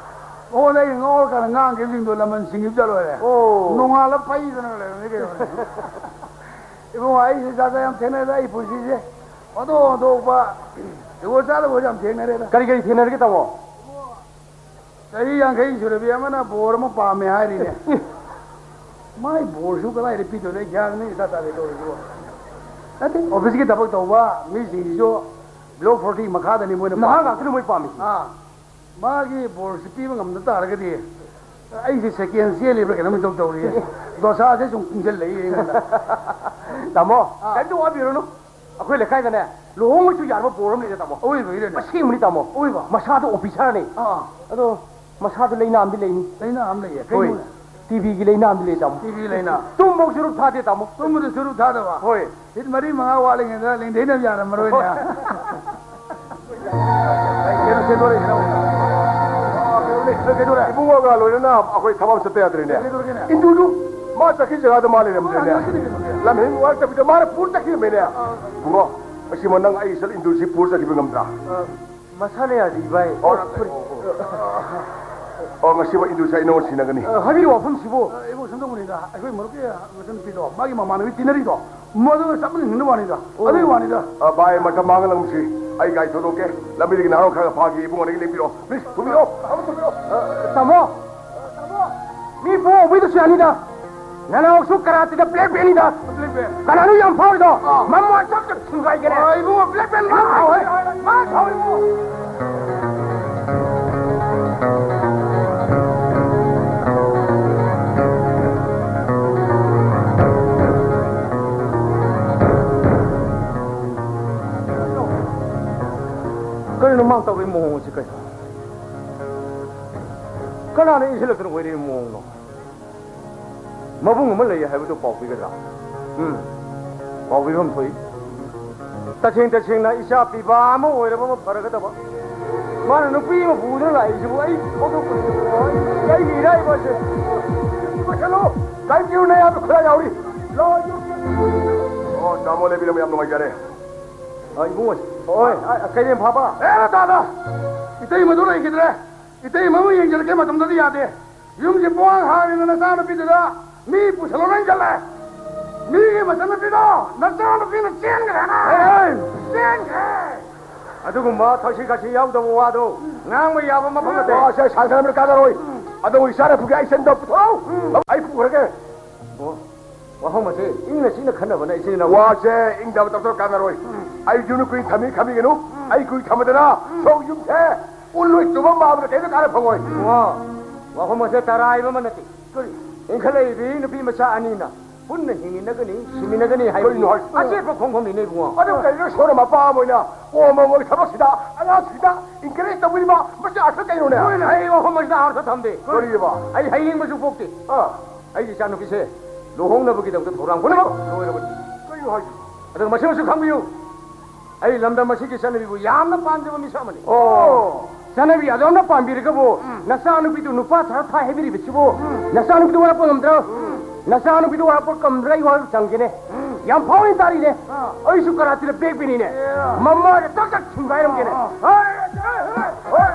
ꯃꯉꯣꯟꯗ ꯑꯩꯅ ꯉꯥꯎꯔꯀꯥꯟꯗ ꯉꯥꯡꯈꯤꯕꯁꯤꯡꯗꯣ ꯂꯃꯟ ꯁꯤꯡꯈꯤꯕ ꯆꯠꯂꯣꯏꯔꯦ꯫ ꯑꯣ꯫ ꯅꯣꯡꯉꯥꯜꯂ ꯄꯩꯗꯅ ꯂꯩꯔꯝꯃꯤ ꯀꯩꯅꯣꯅꯦ꯫ ꯏꯕꯨꯡꯉꯣ, ꯑꯩꯁꯦ ꯖꯥꯠ ꯖꯥꯠ ꯌꯥꯝ ꯊꯦꯡꯅꯔꯦꯗ ꯑꯩ ꯄꯨꯟꯁꯤꯁꯦ꯫ ꯑꯣꯟꯊꯣꯛ ꯑꯣꯟꯊꯣꯛꯄ ꯖꯨꯒꯣꯠ ꯆꯥꯗꯕ ꯌꯥꯝ ꯊꯦꯡꯅꯔꯦꯗ꯫ ꯀꯔꯤ ꯀꯔꯤ ꯊꯦꯡꯅꯔꯒꯦ, ꯇꯥꯃꯣ? ꯆꯍꯤ ꯌꯥꯡꯈꯩ ꯁꯨꯔꯕꯤ ꯑꯃꯅ ꯕꯣꯔ ꯑꯃ ꯄꯥꯝꯃꯦ ꯍꯥꯏꯔꯤꯅꯦ꯫ ꯃꯥꯏ ꯕꯣꯔꯁꯨ ꯀꯗꯥꯏꯗ ꯄꯤꯗꯣꯏꯅꯣ? ꯑꯩ ꯒ꯭ꯌꯥꯟ ꯃꯦꯟ ꯏꯇꯥ ꯇꯥꯗꯦ ꯇꯧꯔꯤꯁꯤꯕꯣ꯫ ꯅꯠꯇꯦ, ꯑꯣꯐꯤꯁꯀꯤ ꯊꯕꯛ ꯇꯧꯕ ꯃꯤꯁꯤꯡꯁꯤꯁꯨ below forty ꯃꯈꯥꯗꯅꯤ ꯃꯣꯏꯅ ꯅꯍꯥ ꯄꯥꯝꯃꯤ꯫ ꯉꯥꯛꯇꯅꯤ ꯃꯣꯏ ꯄꯥꯝꯃꯤꯁꯤ꯫ ꯑꯥ, ꯃꯥꯒꯤ ꯕꯣꯔꯁꯤ ꯄꯤꯕ ꯉꯝꯗ ꯇꯥꯔꯒꯗꯤ ꯑꯩꯁꯦ ꯁꯦꯀꯦꯟ ꯆꯦꯜꯂꯤꯕ꯭ꯔꯥ ꯀꯩꯅꯣꯝ ꯏꯇꯧ ꯇꯧꯔꯤꯌꯦ꯫ ꯗꯣꯁꯥꯁꯦ ꯁꯨꯝ ꯀꯨꯡꯁꯤꯜꯂꯛꯏ ꯑꯩꯉꯣꯟꯗ꯫ ꯇꯥꯃꯣ, ꯑꯥ꯫ ꯀꯩꯝꯇ ꯋꯥꯕꯤꯔꯨꯔꯅꯨ꯫ ꯑꯩꯈꯣꯏ ꯂꯩꯀꯥꯏꯗꯅꯦ, ꯂꯨꯍꯣꯡꯕꯁꯨ ꯌꯥꯔꯕ ꯕꯣꯔ ꯑꯃ ꯂꯩꯔꯦ, ꯇꯥꯃꯣ꯫ ꯑꯣꯏꯕꯒꯤꯔꯅꯦ? ꯑꯁꯦꯡꯕꯅꯤ, ꯇꯥꯃꯣ꯫ ꯑꯣꯏꯕ? ꯃꯁꯥꯗꯣ ꯑꯣꯐꯤꯁꯥꯔꯅꯤ꯫ ꯑꯥ꯫ ꯑꯗꯣ ꯃꯁꯥꯗꯣ ꯂꯩꯅꯥ ꯑꯃꯗꯤ ꯂꯩꯅꯤ꯫ ꯂꯩꯅꯥ ꯑꯃ ꯂꯩꯌꯦ? ꯍꯣꯏ꯫ ꯀꯩꯅꯣꯅꯦ? ꯇꯤ ꯕꯤꯒꯤ ꯂꯩꯅꯥ ꯑꯃꯗꯤ ꯂꯩ, ꯇꯥꯃꯣ꯫ ꯇꯤ ꯕꯤ ꯂꯩꯅꯥ? ꯇꯨꯝꯕꯧ ꯆꯨꯔꯨꯞ ꯊꯥꯗꯦ, ꯇꯥꯃꯣ꯫ ꯇꯨꯝꯕꯗ ꯆꯨꯔꯨꯞ ꯊꯥꯗꯕ? ꯍꯣꯏ꯫ ꯐꯤꯠ ꯃꯔꯤ ꯃꯉꯥ ꯋꯥꯠꯂꯤꯉꯩꯗ ꯂꯦꯡꯊꯩꯅꯕ ꯌꯥꯔꯝꯃꯔꯣꯏꯅꯦ꯫ ꯍꯣꯏ꯫ ꯀꯩꯗꯧꯔꯦ? ꯀꯩꯗꯧꯔꯦ? ꯏꯕꯨꯡꯉꯣꯒ ꯂꯣꯏꯅꯅ ꯑꯩꯈꯣꯏ ꯊꯕꯛ ꯑꯃ ꯆꯠꯇ ꯌꯥꯗ꯭ꯔꯦꯅꯦ꯫ ꯀꯩꯗꯧꯔꯒꯦꯅꯦ? ꯏꯟꯗꯨꯗꯨ ꯃꯥ ꯆꯠꯈꯤ ꯖꯒꯥꯗ ꯃꯥ ꯂꯩꯔꯝꯗ꯭ꯔꯦꯅꯦ꯫ ꯃꯥ ꯂꯥꯛꯀꯅꯤ ꯀꯩꯅꯣ꯫ ꯂꯝꯍꯦꯟ ꯋꯥꯔꯛꯇꯕꯤꯗ ꯃꯥꯅ ꯄꯨꯔ ꯆꯠꯈꯤꯔꯝꯃꯦꯅꯦ꯫ ꯏꯕꯨꯡꯉꯣ, ꯉꯁꯤꯃ ꯅꯪ ꯑꯩ ꯆꯠ ꯏꯟꯗꯨꯁꯤ ꯄꯨꯔ ꯆꯠꯈꯤꯕ ꯉꯝꯗ꯭ꯔꯥ? ꯑ, ꯃꯁꯥꯅ ꯌꯥꯗꯦ, ꯏꯕꯥꯏ꯫ ꯑꯣ, ꯑꯣ, ꯁꯣꯔꯤ꯫ ꯑꯣ, ꯉꯁꯤꯃ ꯏꯟꯗꯨꯁꯤ ꯑꯩ ꯅꯉꯣꯟꯗ ꯁꯤꯟꯅꯒꯅꯤ꯫ ꯑ, ꯍꯥꯏꯕꯤꯔꯤꯕ ꯋꯥꯐꯝꯁꯤꯕꯨ? ꯑ, ꯏꯕꯨꯡ, ꯁꯨꯝ ꯇꯧꯕꯅꯤꯗ, ꯑꯩꯈꯣꯏ ꯃꯔꯨꯞꯀꯤ ꯃꯆꯟꯅꯨꯄꯤꯗꯣ, ꯃꯥꯒꯤ ꯃꯃꯥꯟꯅꯕꯤ ꯇꯤꯟꯅꯔꯤꯗꯣ, ꯃꯗꯨꯒ ꯆꯞ ꯃꯥꯟꯅ ꯍꯤꯡꯅꯕ ꯋꯥꯅꯤꯗ꯫ ꯑꯣ꯫ ꯑꯗꯨꯒꯤ ꯋꯥꯅꯤꯗ꯫ ꯑ, ꯚꯥꯏ, ꯃꯇꯝ ꯃꯥꯡꯍꯜꯂꯒꯨꯝꯁꯤ꯫ ꯑꯩ ꯒꯥꯔꯤ ꯊꯧꯗꯣꯛꯀꯦ꯫ ꯂꯝꯕꯤꯗꯒꯤ ꯅꯍꯥꯔꯣꯜ ꯈꯔ ꯐꯥꯒꯦ, ꯏꯕꯨꯡꯉꯣ, ꯑꯅꯤꯒꯤ ꯂꯦꯡꯕꯤꯔꯣ꯫ ꯄ꯭ꯂꯤꯖ, ꯊꯨꯕꯤꯔꯣ꯫ ꯑ, ꯇꯥꯃꯣ, ꯃꯤ ꯄꯣꯛꯎꯕꯩꯗꯁꯨ ꯌꯥꯅꯤꯗ꯫ ꯅꯅꯥꯎꯁꯨ ꯀꯔꯥꯇꯤꯗ ꯕ꯭ꯂꯦꯛ ꯕꯦꯜꯅꯤꯗ꯫ ꯕ꯭ꯂꯦꯛ ꯕꯦꯜ꯫ ꯀꯅꯥꯅꯣ ꯌꯥꯝ ꯐꯥꯎꯔꯤꯗꯣ? ꯑꯥ꯫ ꯃꯃꯣꯟ ꯆꯞ ꯆꯞ ꯊꯨꯒꯥꯏꯒꯦꯅꯦ꯫ ꯑꯥ, ꯏꯕꯨꯡꯉꯣ, ꯕ꯭ꯂꯦꯛ ꯕꯦꯜ ꯃꯥ ꯐꯥꯎꯋꯦ꯫ ꯃꯥ ꯐꯥꯎꯋꯦ, ꯏꯕꯨꯡꯉꯣ꯫ ꯀꯔꯤꯅꯣ ꯃꯥ ꯇꯧꯔꯤꯕ ꯃꯑꯣꯡ ꯑꯁꯤ ꯀꯩꯅꯣ? ꯀꯅꯥꯅ ꯏꯟꯁꯤꯜꯂꯛꯇꯅ ꯑꯣꯏꯔꯤꯕ ꯃꯑꯣꯡꯅꯣ? ꯃꯕꯨꯡ ꯑꯃ ꯂꯩ ꯍꯥꯏꯕꯗꯨ ꯄꯥꯎ ꯄꯤꯒꯗ꯭ꯔꯥ? ꯎꯝ, ꯄꯥꯎ ꯄꯤꯐꯝ ꯊꯣꯛꯏ꯫ ꯇꯁꯦꯡ ꯇꯁꯦꯡꯅ ꯏꯆꯥ ꯄꯤꯕ ꯑꯃ ꯑꯣꯏꯔꯕ ꯑꯃ ꯐꯔꯒꯗꯕ꯫ ꯃꯥꯅ ꯅꯨꯄꯤ ꯑꯃ ꯄꯨꯗꯨꯅ ꯂꯥꯛꯏꯁꯤꯕꯨ ꯑꯩ ꯐꯥꯎꯗꯣꯛꯄꯅꯤ꯫ ꯑꯩꯒꯤ ꯏꯔꯥꯏꯕꯁꯦ꯫ ꯀꯣꯏꯁꯜꯂꯨ꯫ ꯀꯥꯏ ꯄꯤꯔꯨꯅꯦ ꯍꯥꯏꯕ ꯈꯨꯠꯂꯥꯏ ꯌꯥꯎꯔꯤ꯫ ꯂꯥꯛꯑꯣ, ꯌꯨꯝ꯫ ꯑꯣ, ꯇꯥꯃꯣ ꯂꯩꯕꯤꯔꯝꯕ ꯌꯥꯝ ꯅꯨꯡꯉꯥꯏꯖꯔꯦ꯫ ꯑ, ꯏꯕꯨꯡꯉꯣ꯫ ꯍꯣꯏ, ꯑ, ꯀꯩꯔꯦꯝ ꯐꯥꯕ꯫ ꯑꯦ, ꯇꯥꯗ! ꯏꯇꯩꯃꯗꯨ ꯂꯩꯈꯤꯗ꯭ꯔꯦ꯫ ꯏꯇꯩꯃꯕꯨ ꯌꯦꯡꯖꯔꯛꯀꯦ ꯃꯇꯝꯗꯗꯤ ꯌꯥꯗꯦ꯫ ꯌꯨꯝꯁꯤ ꯄꯨꯡꯍꯥꯡ ꯍꯥꯡꯉꯤꯗ ꯅꯆꯥꯅꯨꯄꯤꯗꯨꯗ ꯃꯤ ꯄꯨꯁꯜꯂꯣꯅ ꯏꯟꯁꯤꯜꯂꯦ꯫ ꯃꯤꯒꯤ ꯃꯆꯟꯅꯨꯄꯤꯗꯣ ꯅꯆꯥꯅꯨꯄꯤꯅ ꯆꯦꯟꯈ꯭ꯔꯦꯅ꯫ ꯍꯦ, ꯍꯦ! ꯆꯦꯟꯈ꯭ꯔꯦ! ꯑꯗꯨꯒꯨꯝꯕ ꯊꯛꯁꯤ ꯈꯥꯁꯤ ꯌꯥꯎꯗꯕ ꯋꯥꯗꯣ ꯉꯥꯡꯕ ꯌꯥꯕ ꯃꯐꯝ ꯅꯠꯇꯦ꯫ ꯋꯥꯁꯦ ꯁꯥꯟꯅꯔꯝꯕ ꯀꯥꯟꯅꯔꯣꯏ꯫ ꯑꯗꯣ ꯏꯆꯥꯅ ꯄꯨꯒꯦ ꯑꯩ ꯁꯦꯟꯗꯣ ꯄꯨꯊꯣꯔꯛꯎ꯫ ꯑꯩ ꯄꯨꯈ꯭ꯔꯒꯦ꯫ ꯑꯣ, ꯋꯥꯐꯝ ꯑꯁꯦ ꯏꯪꯅ ꯆꯤꯛꯅ ꯈꯟꯅꯕꯅ ꯏꯆꯤꯟ ꯏꯅꯥꯎ꯫ ꯋꯥꯁꯦ ꯏꯪꯗꯕ ꯇꯧꯗꯅ ꯀꯥꯟꯅꯔꯣꯏ꯫ ꯑꯩ ꯌꯨꯝ ꯀꯨꯏꯅ ꯊꯝꯃꯤ ꯈꯝꯃꯤ ꯀꯩꯅꯣ꯫ ꯑꯩ ꯀꯨꯏꯅ ꯊꯝꯃꯗꯅ ꯁꯣꯝ ꯌꯨꯝꯁꯦ ꯎꯟ ꯂꯣꯏ ꯇꯨꯝꯃ ꯃꯥꯕꯗ ꯀꯩꯝꯇ ꯀꯥꯟꯅ ꯐꯪꯉꯣꯏ꯫ ꯋꯥ, ꯋꯥꯐꯝ ꯑꯁꯦ ꯇꯔꯥꯏꯕ ꯑꯃ ꯅꯠꯇꯦ꯫ ꯀꯔꯤ? ꯏꯟꯈꯠꯂꯛꯏꯕꯤ ꯅꯨꯄꯤ ꯃꯆꯥ ꯑꯅꯤꯅ ꯄꯨꯟꯅ ꯍꯤꯡꯃꯤꯟꯅꯒꯅꯤ, ꯁꯤꯃꯤꯟꯅꯒꯅꯤ ꯍꯥꯏꯕꯒꯤ ꯀꯩꯅꯣ ꯍꯥꯏꯁꯤꯕꯣ? ꯑꯆꯦꯠꯄ ꯈꯣꯡꯐꯝꯅꯤꯅꯦ, ꯏꯕꯨꯡꯉꯣ꯫ ꯑꯗꯨ ꯀꯩꯅꯣ ꯁꯣꯝꯅ ꯃꯄꯥ ꯑꯃ ꯑꯣꯏꯅ ꯀꯣꯝꯕ ꯃꯣꯏ ꯊꯕꯛꯁꯤꯗ ꯑꯉꯥꯡꯁꯤꯡꯗ encourage ꯇꯧꯕꯤꯔꯤꯕ ꯃꯁꯤ ꯑꯥꯔꯊ ꯀꯩꯅꯣꯅꯦ? ꯃꯣꯏꯅ ꯍꯥꯏꯔꯤꯕ ꯋꯥꯐꯝ ꯑꯁꯤꯗ ꯑꯥꯔꯊ ꯊꯝꯗꯦ꯫ ꯀꯔꯤꯑꯕ? ꯑꯩ ꯍꯩꯅꯤꯡꯕꯁꯨ ꯄꯣꯛꯇꯦ꯫ ꯑꯥ꯫ ꯑꯩꯒꯤ ꯏꯆꯥꯅꯨꯄꯤꯁꯦ ꯂꯨꯍꯣꯡꯅꯕꯒꯤꯗꯃꯛꯇ ꯊꯧꯔꯥꯡ ꯄꯨꯝꯅꯃꯛ ꯂꯣꯏꯔꯕꯅꯤ꯫ ꯀꯩꯅꯣ ꯍꯥꯏꯁꯤꯕꯣ? ꯑꯗꯨꯒ ꯃꯁꯤꯃꯁꯨ ꯈꯪꯕꯤꯌꯨ, ꯑꯩ ꯂꯝꯗꯝ ꯑꯁꯤꯒꯤ ꯆꯠꯅꯕꯤꯕꯨ ꯌꯥꯝꯅ ꯄꯥꯝꯖꯕ ꯃꯤꯁꯛ ꯑꯃꯅꯤ꯫ ꯑꯣ, ꯆꯠꯅꯕꯤ ꯑꯗꯨꯝꯅ ꯄꯥꯝꯕꯤꯔꯒꯕꯨ, ꯎꯝ꯫ ꯅꯆꯥꯅꯨꯄꯤꯗꯨ ꯅꯨꯄꯥ ꯊꯥꯔ ꯊꯥꯏ ꯍꯥꯏꯕꯤꯔꯤꯕꯁꯤꯕꯨ, ꯎꯝ꯫ ꯅꯆꯥꯅꯨꯄꯤꯗꯨ ꯋꯥꯔꯛꯄ ꯉꯝꯗ꯭ꯔꯣ? ꯎꯝ꯫ ꯅꯆꯥꯅꯨꯄꯤꯗꯨ ꯋꯥꯔꯛꯄ ꯉꯝꯗ꯭ꯔꯒ ꯑꯩ ꯋꯥꯔꯛ ꯆꯪꯒꯦꯅꯦ꯫ ꯎꯝ꯫ ꯌꯥꯝ ꯐꯥꯎꯔꯤ ꯇꯥꯔꯤꯅꯦ꯫ ꯑꯥ꯫ ꯑꯩꯁꯨ ꯀꯔꯥꯇꯤꯗ ꯕ꯭ꯂꯦꯛ ꯕꯦꯜꯠꯅꯤꯅꯦ꯫ ꯑꯦ꯫ ꯃꯃꯥꯗ ꯇꯛ ꯇꯛ ꯊꯤꯡꯒꯥꯏꯔꯝꯒꯦꯅꯦ꯫ ꯑꯥ꯫ ꯍꯣꯏ, ꯍꯣꯏ, ꯍꯣꯏ, ꯍꯣꯏ꯫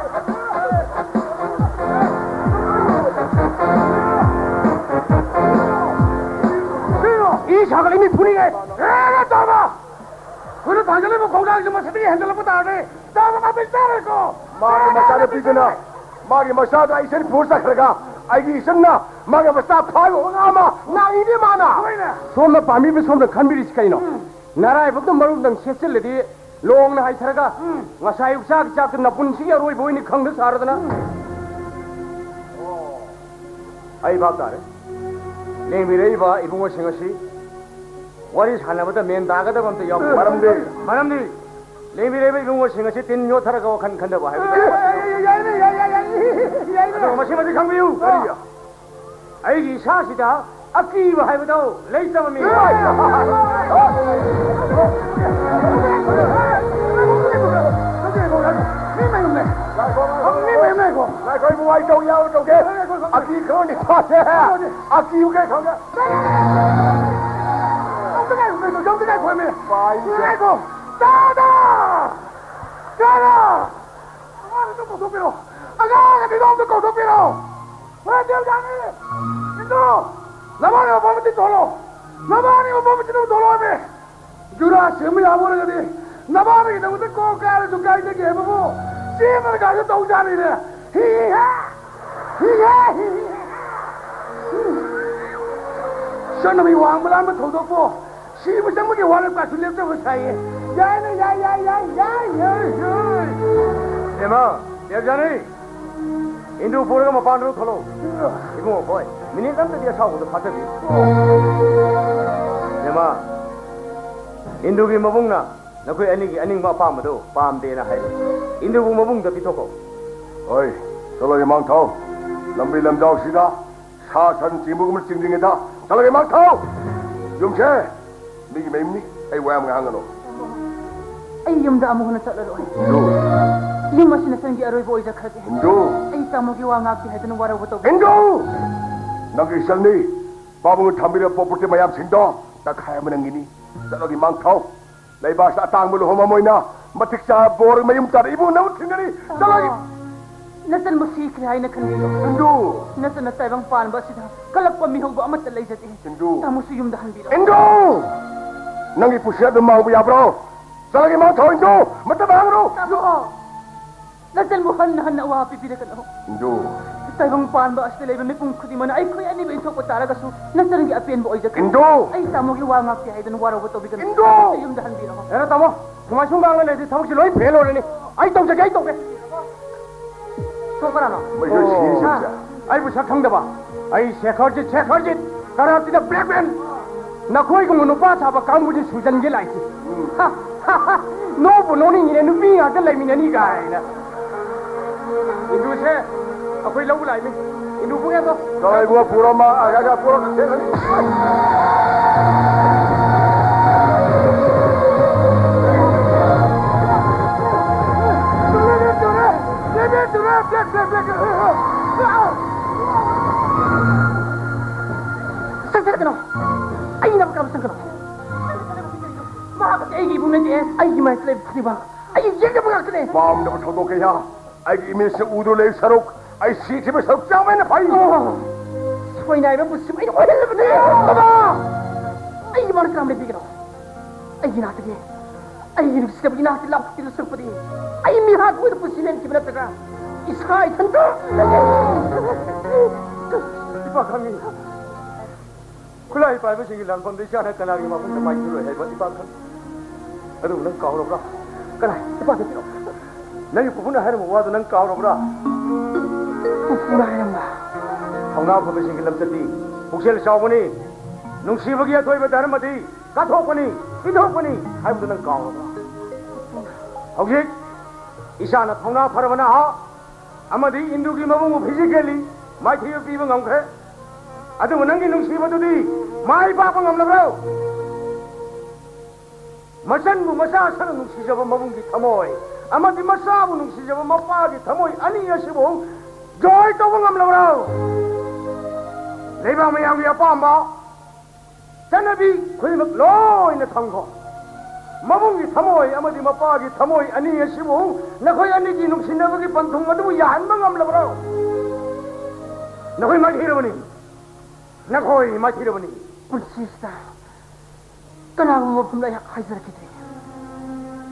ꯏ ꯁꯥꯒꯠꯂꯤ ꯃꯤ ꯐꯨꯅꯤꯡꯉꯦ꯫ ꯑꯦ, ꯇꯧꯕ! ꯑꯩꯈꯣꯏꯅ ꯊꯥꯡꯒꯠꯂꯤꯕ ꯈꯣꯡꯊꯥꯡꯁꯤ ꯃꯁꯤꯗꯒꯤ ꯍꯦꯟꯖꯜꯂꯛꯄ ꯇꯥꯔꯗꯤ ꯆꯥꯕ ꯉꯥꯛꯇ ꯆꯥꯔꯣꯏꯀꯣ! ꯃꯥꯒꯤ ꯃꯆꯥꯅꯨꯄꯤꯗꯨꯅ ꯃꯥꯒꯤ ꯃꯆꯥꯗꯣ ꯑꯩ ꯁꯤꯗ ꯄꯨꯔ ꯆꯠꯈ꯭ꯔꯒ ꯑꯩꯒꯤ ꯏꯆꯟꯅ ꯃꯥꯒꯤ ꯃꯆꯥ ꯐꯥꯔꯨꯕ ꯑꯃ ꯉꯥꯡꯉꯤꯅꯦ ꯃꯥꯅ! ꯍꯣꯏꯅꯦ꯫ ꯁꯣꯝꯅ ꯄꯥꯝꯕꯤꯕ ꯁꯣꯝꯅ ꯈꯟꯕꯤꯔꯤꯁꯤ ꯀꯩꯅꯣ? ꯎꯝ꯫ ꯅꯔꯥꯏꯕꯛꯇ ꯃꯔꯨꯝꯗꯪ ꯁꯦꯠꯆꯜꯂꯗꯤ ꯂꯣꯡꯅ ꯍꯥꯏꯊꯔꯒ ꯎꯝ꯫ ꯉꯁꯥꯏ ꯑꯌꯨꯛ ꯆꯥꯛ ꯆꯥꯛꯇ ꯅꯄꯨꯟꯁꯤꯒꯤ ꯑꯔꯣꯏꯕ ꯑꯣꯏꯅ ꯈꯪꯗ ꯁꯥꯔꯗꯅ꯫ ꯎꯝ꯫ ꯑꯩ ꯚꯥꯞ ꯇꯥꯔꯦ꯫ ꯂꯦꯡꯕꯤꯔꯛꯏꯕ ꯏꯕꯨꯡꯉꯣꯁꯤꯡ ꯑꯁꯤ ꯋꯥꯔꯤ ꯁꯥꯟꯅꯕꯗ ꯃꯦꯟ ꯇꯥꯒꯗꯕ ꯑꯝꯇ ꯌꯥꯎꯗꯦ꯫ ꯃꯔꯝꯗꯤ? ꯃꯔꯝꯗꯤ ꯂꯦꯡꯕꯤꯔꯛꯏꯕ ꯏꯕꯨꯡꯉꯣꯁꯤꯡ ꯑꯁꯤ ꯇꯤꯟ ꯌꯣꯠꯊꯔꯒ ꯋꯥꯈꯜ ꯈꯟꯗꯕ ꯍꯥꯏꯕꯗꯨ꯫ ꯌꯥꯏꯅꯦ, ꯌꯥꯏ, ꯌꯥꯏ, ꯌꯥꯏ, ꯌꯥꯏꯅꯦ꯫ ꯑꯗꯨꯒ ꯃꯁꯤꯃꯗꯤ ꯈꯪꯕꯤꯌꯨ꯫ ꯀꯔꯤ? ꯑꯩꯒꯤ ꯏꯁꯥꯁꯤꯗ ꯑꯀꯤꯕ ꯍꯥꯏꯕꯗꯣ ꯂꯩꯇꯕ ꯃꯤ꯫ ꯃꯤ ꯃꯌꯨꯝꯅꯦ꯫ ꯃꯤ ꯃꯌꯨꯝꯅꯦ ꯀꯣ꯫ ꯉꯥꯏꯈꯣ, ꯏꯕꯨꯡ, ꯑꯩ ꯇꯧ ꯌꯥꯎ ꯇꯧꯒꯦ꯫ ꯉꯥꯏꯈꯣ, ꯉꯥꯏꯈꯣ, ꯉꯥꯏꯈꯣ꯫ ꯑꯀꯤ ꯈꯪꯉꯣꯅꯦ ꯐꯥꯁꯦ꯫ ꯉꯥꯏꯈꯣꯅꯦ꯫ ꯑꯀꯤꯕ ꯀꯩ ꯈꯪꯒꯦ? ꯑꯝꯇ ꯉꯥꯏꯈꯣ, ꯀꯩꯅꯣ, ꯑꯝꯇ ꯉꯥꯏꯈꯣ, ꯍꯥꯏꯃꯤ꯫ ꯄꯥꯏꯁꯦ꯫ ꯉꯥꯏꯈꯣ꯫ ꯇꯥꯗ! ꯇꯥꯗ! ꯑꯉꯥꯡ ꯑꯗꯨ ꯀꯧꯊꯣꯛꯄꯤꯔꯣ꯫ ꯑꯉꯥꯡ ꯑꯅꯤꯗꯣ ꯑꯝꯇ ꯀꯧꯊꯣꯛꯄꯤꯔꯣ꯫ ꯍꯣꯏ, ꯗꯦꯕꯖꯥꯅꯤ! ꯏꯟꯗ꯭ꯔꯣ! ꯅꯕꯥꯅꯤ ꯃꯐꯝ ꯑꯃ ꯊꯣꯛꯂꯣ! ꯅꯕꯥꯅꯤ ꯃꯐꯝ ꯑꯃ ꯊꯣꯛꯂꯣ ꯍꯥꯏꯃꯤ! ꯖꯨꯔꯥ ꯁꯦꯝꯕ ꯌꯥꯕ ꯑꯣꯏꯔꯒꯗꯤ ꯅꯕꯥꯅꯤꯒꯤꯗꯃꯛꯇ ꯀꯣꯛ ꯀꯥꯏꯔꯁꯨ ꯀꯥꯏꯖꯒꯦ ꯍꯥꯏꯕꯕꯨ ꯆꯦꯟꯕꯗ ꯀꯥꯏꯁꯨ ꯇꯧꯖꯥꯅꯤꯅꯦ! ꯍꯤ ꯍꯤ ꯍꯥ! ꯍꯤ ꯍꯤ ꯍꯥ! ꯍꯤ ꯍꯤ ꯍꯥ! ꯆꯠꯅꯕꯤ ꯋꯥꯡꯃ ꯂꯥꯟꯕ ꯊꯧꯗꯣꯛꯄꯨ ꯁꯤꯕ ꯆꯪꯕꯒꯤ ꯋꯥꯔꯦꯞ ꯀꯥꯁꯨ ꯂꯦꯞꯆꯕ ꯁꯥꯏꯌꯦ! ꯌꯥꯏꯅꯦ, ꯌꯥꯏ, ꯌꯥꯏ, ꯌꯥꯏ, ꯌꯥꯏ, ꯌꯥꯏ, ꯌꯥꯏ! ꯏꯃꯥ, ꯗꯦꯕꯖꯥꯅꯤ! ꯏꯟꯗꯨ ꯄꯨꯔꯒ ꯃꯄꯥꯟꯗ ꯊꯣꯛꯂꯛꯎ꯫ ꯏꯕꯨꯡꯉꯣ, ꯍꯣꯏ, ꯃꯤꯅꯤꯠ ꯑꯝꯗꯗꯤ ꯑꯁꯥꯎꯕꯗꯣ ꯐꯥꯊꯕꯤꯌꯨ꯫ ꯏꯃꯥ, ꯏꯟꯗꯨꯒꯤ ꯃꯕꯨꯡꯅ ꯅꯈꯣꯏ ꯑꯅꯤꯒꯤ ꯑꯅꯤꯡꯕ ꯑꯄꯥꯝꯕꯗꯨ ꯄꯥꯝꯗꯦꯅ ꯍꯥꯏꯔꯤ꯫ ꯏꯟꯗꯨꯕꯨ ꯃꯕꯨꯡꯗ ꯄꯤꯊꯣꯛꯈꯣ꯫ ꯍꯣꯏ, ꯆꯠꯂꯣ, ꯏꯃꯥꯡꯊꯧ꯫ ꯂꯝꯕꯤ ꯂꯝꯖꯥꯎꯁꯤꯗ ꯁꯥ ꯁꯟ ꯆꯤꯡꯕꯒꯨꯝꯅ ꯆꯤꯡꯗ꯭ꯔꯤꯉꯩꯗ ꯆꯠꯂꯒ ꯏꯃꯥꯡꯊꯧ! ꯌꯨꯝꯁꯦ ꯃꯤꯒꯤ ꯃꯌꯨꯝꯅꯤ, ꯑꯩ ꯋꯥ ꯌꯥꯝ ꯉꯥꯡꯒꯅꯨ꯫ ꯑꯩ ꯌꯨꯝꯗ ꯑꯃꯨꯛ ꯍꯟꯅ ꯆꯠꯂꯔꯣꯏ꯫ ꯏꯟꯗꯨ! ꯌꯨꯝ ꯑꯁꯤ ꯅꯆꯟꯒꯤ ꯑꯔꯣꯏꯕ ꯑꯣꯏꯖꯈ꯭ꯔꯒꯦ꯫ ꯏꯟꯗꯨ! ꯑꯩ ꯇꯥꯃꯣꯒꯤ ꯋꯥ ꯉꯥꯛꯇꯦ ꯍꯥꯏꯗꯨꯅ ꯋꯥꯔꯧꯕ ꯇꯧꯕꯤꯒꯅꯨ꯫ ꯏꯟꯗꯨ! ꯅꯪꯒꯤ ꯏꯆꯜꯅꯤ꯫ ꯄꯥꯕꯨꯡꯅ ꯊꯝꯕꯤꯔꯕ property ꯃꯌꯥꯝꯁꯤꯡꯗꯣ ꯇꯪꯈꯥꯏ ꯑꯃ ꯅꯪꯒꯤꯅꯤ꯫ ꯆꯠꯂꯒ ꯏꯃꯥꯡ ꯊꯥꯎ꯫ ꯂꯩꯕꯥꯛꯁꯤꯗ ꯑꯇꯥꯡꯕ ꯂꯨꯍꯣꯡꯕ ꯑꯃ ꯑꯣꯏꯅ ꯃꯇꯤꯛ ꯆꯥꯕ ꯕꯣꯔ ꯃꯌꯨꯝ ꯆꯥꯗ ꯏꯕꯨꯡ ꯅꯪ ꯊꯤꯡꯒꯅꯤ꯫ ꯆꯠꯂꯒ ꯇꯥꯃꯣ, ꯅꯆꯟꯕꯨ ꯁꯤꯈ꯭ꯔꯦ ꯍꯥꯏꯅ ꯈꯟꯕꯤꯌꯨ꯫ ꯏꯟꯗꯨ! ꯅꯆꯟꯅ ꯇꯥꯏꯕꯪ ꯄꯥꯟꯕ ꯑꯁꯤꯗ ꯀꯜꯂꯛꯄ ꯃꯤꯍꯧꯕ ꯑꯃꯠꯇ ꯂꯩꯖꯗꯦ꯫ ꯏꯟꯗꯨ! ꯇꯥꯃꯣꯁꯨ ꯌꯨꯝꯗ ꯍꯟꯕꯤꯔꯣ꯫ ꯏꯟꯗꯨ! ꯅꯪꯒꯤ ꯄꯨꯟꯁꯤ ꯑꯗꯨꯝ ꯃꯥꯡꯕ ꯌꯥꯕ꯭ꯔꯣ? ꯆꯠꯂꯒ ꯏꯃꯥꯡ ꯊꯥꯎ ꯏꯟꯗꯨ! ꯃꯇꯝ ꯃꯥꯡꯍꯟꯒꯅꯨ! ꯇꯥꯃꯣ! ꯅꯆꯟꯕꯨ ꯍꯟꯅ ꯍꯟꯅ ꯑꯋꯥ ꯄꯤꯕꯤꯔꯒꯅꯨ꯫ ꯏꯟꯗꯨ! ꯇꯥꯏꯕꯪ ꯄꯥꯟꯕ ꯑꯁꯤꯗ ꯂꯩꯕ ꯃꯤꯄꯨꯝ ꯈꯨꯗꯤꯡꯃꯛꯅ ꯑꯩꯈꯣꯏ ꯑꯅꯤꯕꯨ ꯏꯟꯊꯣꯛꯄ ꯇꯥꯔꯒꯁꯨ ꯅꯆꯟꯒꯤ ꯑꯄꯦꯟꯕ ꯑꯣꯏꯖꯈ꯭ꯔꯦ꯫ ꯏꯟꯗꯨ! ꯑꯩ ꯇꯥꯃꯣꯒꯤ ꯋꯥ ꯉꯥꯛꯇꯦ ꯍꯥꯏꯗꯨꯅ ꯋꯥꯔꯧꯕ ꯇꯧꯕꯤꯒꯅꯨ꯫ ꯏꯟꯗꯨ! ꯌꯨꯝꯗ ꯍꯟꯕꯤꯔꯣ꯫ ꯌꯥꯔꯦ ꯇꯥꯃꯣ, ꯁꯨꯃꯥꯏ ꯁꯨꯝ ꯉꯥꯡꯉ ꯂꯩꯔꯗꯤ ꯊꯕꯛꯁꯦ ꯂꯣꯏ fail ꯑꯣꯏꯔꯅꯤ꯫ ꯑꯩ ꯇꯧꯖꯒꯦ, ꯑꯩ ꯇꯧꯒꯦ꯫ ꯁꯣ ꯀꯅꯥꯅꯣ? ꯃꯩꯁꯣꯏ ꯑꯣ꯫ ꯁꯤꯔꯤꯁꯦ꯫ ꯑꯩꯕꯨ ꯁꯛ ꯈꯪꯗꯕ? ꯑꯩ ꯁꯦꯈꯔꯖꯤꯠ, ꯁꯦꯈꯔꯖꯤꯠ, ꯀꯔꯞꯇꯤꯗ black man꯫ ꯅꯈꯣꯏꯒꯨꯝꯕ ꯅꯨꯄꯥ ꯁꯥꯕ ꯀꯥꯡꯕꯨꯁꯤ ꯁꯨꯖꯟꯒꯦ ꯂꯥꯛꯏꯁꯤ꯫ ꯅꯣꯛꯄꯨ ꯅꯣꯛꯅꯤꯡꯉꯤꯅꯦ, ꯅꯨꯄꯤ ꯉꯥꯛꯇ ꯂꯩꯃꯤꯟꯅꯅꯤ ꯀꯥꯏꯅ꯫ ꯏꯟꯗꯨꯁꯦ ꯑꯩꯈꯣꯏ ꯂꯧꯕ ꯂꯥꯛꯏꯃꯤ꯫ ꯏꯟꯗꯨ ꯄꯨꯒꯦ ꯑꯗꯣ꯫ ꯇꯧꯔꯦ ꯏꯕꯨꯡꯉꯣ, ꯄꯨꯔꯣ ꯃꯥ, ꯑꯥ, ꯑꯥ, ꯄꯨꯔꯣ꯫ ꯆꯪꯁꯤꯜꯂꯛꯀꯅꯣ꯫ ꯑꯩꯅ ꯀꯔꯝ ꯆꯪꯒꯅꯣ? ꯃꯍꯥꯛ ꯑꯁꯤ ꯑꯩꯒꯤ ꯏꯕꯨꯡ ꯅꯠꯇꯦ꯫ ꯑꯩꯒꯤ ꯃꯥꯏꯌꯣꯛꯇ ꯂꯩꯕ ꯈꯨꯗꯤꯡꯃꯛ ꯑꯩꯒꯤ ꯌꯦꯛꯅꯕ ꯉꯥꯛꯇꯅꯦ꯫ ꯄꯥꯝꯗꯕ ꯊꯧꯗꯣꯛ ꯀꯌꯥ ꯑꯩꯒꯤ ꯏꯃꯤꯠꯁꯤꯗ ꯎꯗꯨꯅ ꯂꯩ ꯁꯔꯨꯛ ꯑꯩ ꯁꯤꯈꯤꯕ ꯁꯔꯨꯛ ꯆꯥꯝꯃ ꯍꯦꯟꯅ ꯐꯩ꯫ ꯑꯣ, ꯁꯣꯏꯅꯥꯏꯕ ꯄꯨꯟꯁꯤ ꯑꯩꯅ ꯑꯣꯏꯍꯜꯂꯕꯅꯦ꯫ ꯕꯕꯥ! ꯑꯩꯒꯤ ꯃꯥꯡꯗ ꯀꯅꯥꯝ ꯂꯦꯞꯄꯤꯒꯅꯣ꯫ ꯑꯩꯒꯤ ꯅꯥꯛꯇꯒꯤ, ꯑꯩꯒꯤ ꯅꯨꯡꯁꯤꯖꯕꯒꯤ ꯅꯥꯛꯇ ꯂꯥꯞꯊꯣꯛꯈꯤꯗꯨꯅ ꯁꯔꯨꯛꯄꯨꯗꯤ ꯑꯩ ꯃꯤꯍꯥꯠ ꯑꯣꯏꯅ ꯄꯨꯟꯁꯤ ꯂꯦꯟꯈꯤꯕ ꯅꯠꯇ꯭ꯔꯒ ꯏꯁꯥ ꯏꯊꯟꯇ ꯏꯄꯥ ꯈꯪꯉꯤ꯫ ꯈꯨꯠꯂꯥꯏ ꯄꯥꯏꯕꯁꯤꯡꯒꯤ ꯂꯥꯟꯐꯝꯗ ꯏꯆꯥꯅ ꯀꯅꯥꯒꯤ ꯃꯐꯝꯗ ꯃꯥꯏꯊꯤꯔꯣꯏ ꯍꯥꯏꯕ ꯏꯄꯥ ꯈꯪꯏ꯫ ꯑꯗꯨꯕꯨ ꯅꯪ ꯀꯥꯎꯔꯕ꯭ꯔꯥ? ꯀꯅꯥ? ꯏꯄꯥꯗ ꯄꯤꯔꯛꯑꯣ꯫ ꯅꯪꯒꯤ ꯄꯨꯄꯨꯅ ꯍꯥꯏꯔꯝꯕ ꯋꯥꯗꯨ ꯅꯪ ꯀꯥꯎꯔꯕ꯭ꯔꯥ? ꯄꯨꯄꯨꯅ ꯍꯥꯏꯔꯝꯕ? ꯊꯧꯅꯥ ꯐꯕꯁꯤꯡꯒꯤ ꯂꯝꯆꯠꯇꯤ ꯄꯨꯛꯆꯦꯜ ꯆꯥꯎꯕꯅꯤ, ꯅꯨꯡꯁꯤꯕꯒꯤ ꯑꯊꯣꯏꯕ ꯙꯔꯃꯗꯤ ꯀꯠꯊꯣꯛꯄꯅꯤ, ꯄꯤꯊꯣꯛꯄꯅꯤ ꯍꯥꯏꯕꯗꯨ ꯅꯪ ꯀꯥꯎꯔꯕ꯭ꯔꯥ? ꯍꯧꯖꯤꯛ ꯏꯆꯥꯅ ꯊꯧꯅꯥ ꯐꯔꯕ ꯅꯍꯥ ꯑꯃꯗꯤ ꯏꯟꯗꯨꯒꯤ ꯃꯕꯨꯡꯕꯨ physically ꯃꯥꯏꯊꯤꯕ ꯄꯤꯕ ꯉꯝꯈ꯭ꯔꯦ꯫ ꯑꯗꯨꯕꯨ ꯅꯪꯒꯤ ꯅꯨꯡꯁꯤꯕꯗꯨꯗꯤ ꯃꯥꯏ ꯄꯥꯛꯄ ꯉꯝꯂꯕ꯭ꯔꯣ? ꯃꯆꯟꯕꯨ ꯃꯆꯥꯁꯛꯅ ꯅꯨꯡꯁꯤꯖꯕ ꯃꯕꯨꯡꯒꯤ ꯊꯃꯣꯏ ꯑꯃꯗꯤ ꯃꯆꯥꯕꯨ ꯅꯨꯡꯁꯤꯖꯕ ꯃꯄꯥꯒꯤ ꯊꯃꯣꯏ ꯑꯅꯤ ꯑꯁꯤꯕꯨ ꯖꯣꯏ ꯇꯧꯕ ꯉꯝꯂꯕ꯭ꯔꯣ? ꯂꯩꯕꯥꯛ ꯃꯌꯥꯝꯒꯤ ꯑꯄꯥꯝꯕ ꯆꯠꯅꯕꯤ ꯈꯨꯗꯤꯡꯃꯛ ꯂꯣꯏꯅ ꯊꯝꯈꯣ꯫ ꯃꯕꯨꯡꯒꯤ ꯊꯃꯣꯏ ꯑꯃꯗꯤ ꯃꯄꯥꯒꯤ ꯊꯃꯣꯏ ꯑꯅꯤ ꯑꯁꯤꯕꯨ ꯅꯈꯣꯏ ꯑꯅꯤꯒꯤ ꯅꯨꯡꯁꯤꯅꯕꯒꯤ ꯄꯟꯊꯨꯡ ꯑꯗꯨꯕꯨ ꯌꯥꯍꯟꯕ ꯉꯝꯂꯕ꯭ꯔꯣ? ꯅꯈꯣꯏ ꯃꯥꯏꯊꯤꯔꯕꯅꯤ꯫ ꯅꯈꯣꯏ ꯃꯥꯏꯊꯤꯔꯕꯅꯤ꯫ ꯄꯨꯟꯁꯤꯁꯤꯗ ꯀꯅꯥꯒꯨꯝꯕ ꯃꯐꯝꯗ ꯑꯩꯍꯥꯛ ꯍꯥꯏꯖꯔꯛꯈꯤꯗ꯭ꯔꯦ꯫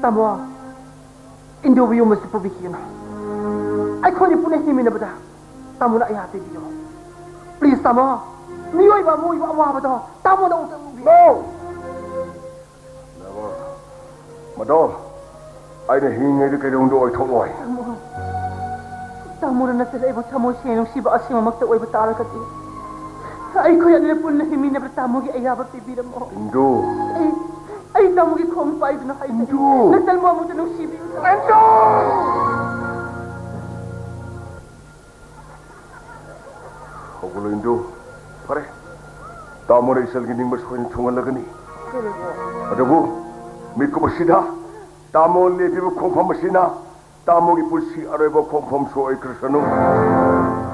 ꯇꯥꯃꯣ, ꯏꯟꯗꯨꯕꯨ ꯌꯨꯝ ꯑꯁꯤ ꯄꯨꯕꯤꯈꯤꯒꯅꯨ꯫ ꯑꯩꯈꯣꯏꯅꯤ ꯄꯨꯟꯅ ꯍꯤꯡꯃꯤꯟꯅꯕꯗ ꯇꯥꯃꯣꯅ ꯑꯌꯥ ꯄꯤꯕꯤꯌꯨ꯫ Please, ꯇꯥꯃꯣ꯫ ꯃꯤꯑꯣꯏꯕ ꯑꯃ ꯑꯣꯏꯕ ꯑꯋꯥꯕꯗꯣ ꯇꯥꯃꯣꯅ ꯑꯃꯨꯛꯇ ꯎꯕꯤꯌꯨ꯫ No! Never. ꯃꯗꯣ, ꯑꯩꯅ ꯍꯤꯡꯉꯤꯉꯩꯗ ꯀꯩꯗꯧꯅꯨꯡꯗ ꯑꯣꯏꯊꯣꯛꯂꯣꯏ꯫ ꯇꯥꯃꯣ, ꯇꯥꯃꯣꯅ ꯅꯠꯇꯅ ꯑꯩꯕꯨ ꯊꯃꯣꯏ ꯁꯦꯡꯅ ꯅꯨꯡꯁꯤꯕ ꯑꯁꯦꯡꯕꯃꯛꯇ ꯑꯣꯏꯕ ꯇꯥꯔꯒꯗꯤ, ꯑꯩꯈꯣꯏ ꯑꯅꯤꯅ ꯄꯨꯟꯅ ꯍꯤꯡꯃꯤꯟꯅꯕꯗ ꯇꯥꯃꯣꯒꯤ ꯑꯌꯥꯕ ꯄꯤꯕꯤꯔꯝꯃꯣ꯫ ꯏꯟꯗꯨ꯫ ꯑꯩ, ꯑꯩ ꯇꯥꯃꯣꯒꯤ ꯈꯣꯡ ꯄꯥꯏꯗꯨꯅ ꯍꯥꯏꯖꯔꯤ꯫ ꯏꯟꯗꯨ꯫ ꯅꯆꯟꯕꯨ ꯑꯃꯨꯛꯇ ꯅꯨꯡꯁꯤꯕꯤꯌꯨ꯫ ꯏꯟꯗꯨ! ꯍꯧꯒꯠꯂꯣ, ꯏꯟꯗꯨ꯫ ꯐꯔꯦ, ꯇꯥꯃꯣꯅ ꯏꯆꯜꯒꯤ ꯅꯤꯡꯕ ꯁꯣꯏꯅ ꯊꯨꯡꯍꯜꯂꯒꯅꯤ꯫ ꯀꯩꯅꯣ? ꯑꯗꯨꯕꯨ ꯃꯤꯀꯨꯞ ꯑꯁꯤꯗ ꯇꯥꯃꯣ ꯂꯦꯞꯄꯤꯕ ꯈꯣꯡꯐꯝ ꯑꯁꯤꯅ ꯇꯥꯃꯣꯒꯤ ꯄꯨꯟꯁꯤ ꯑꯔꯣꯏꯕ ꯈꯣꯡꯐꯝꯁꯨ ꯑꯣꯏꯈ꯭ꯔꯁꯅꯨ꯫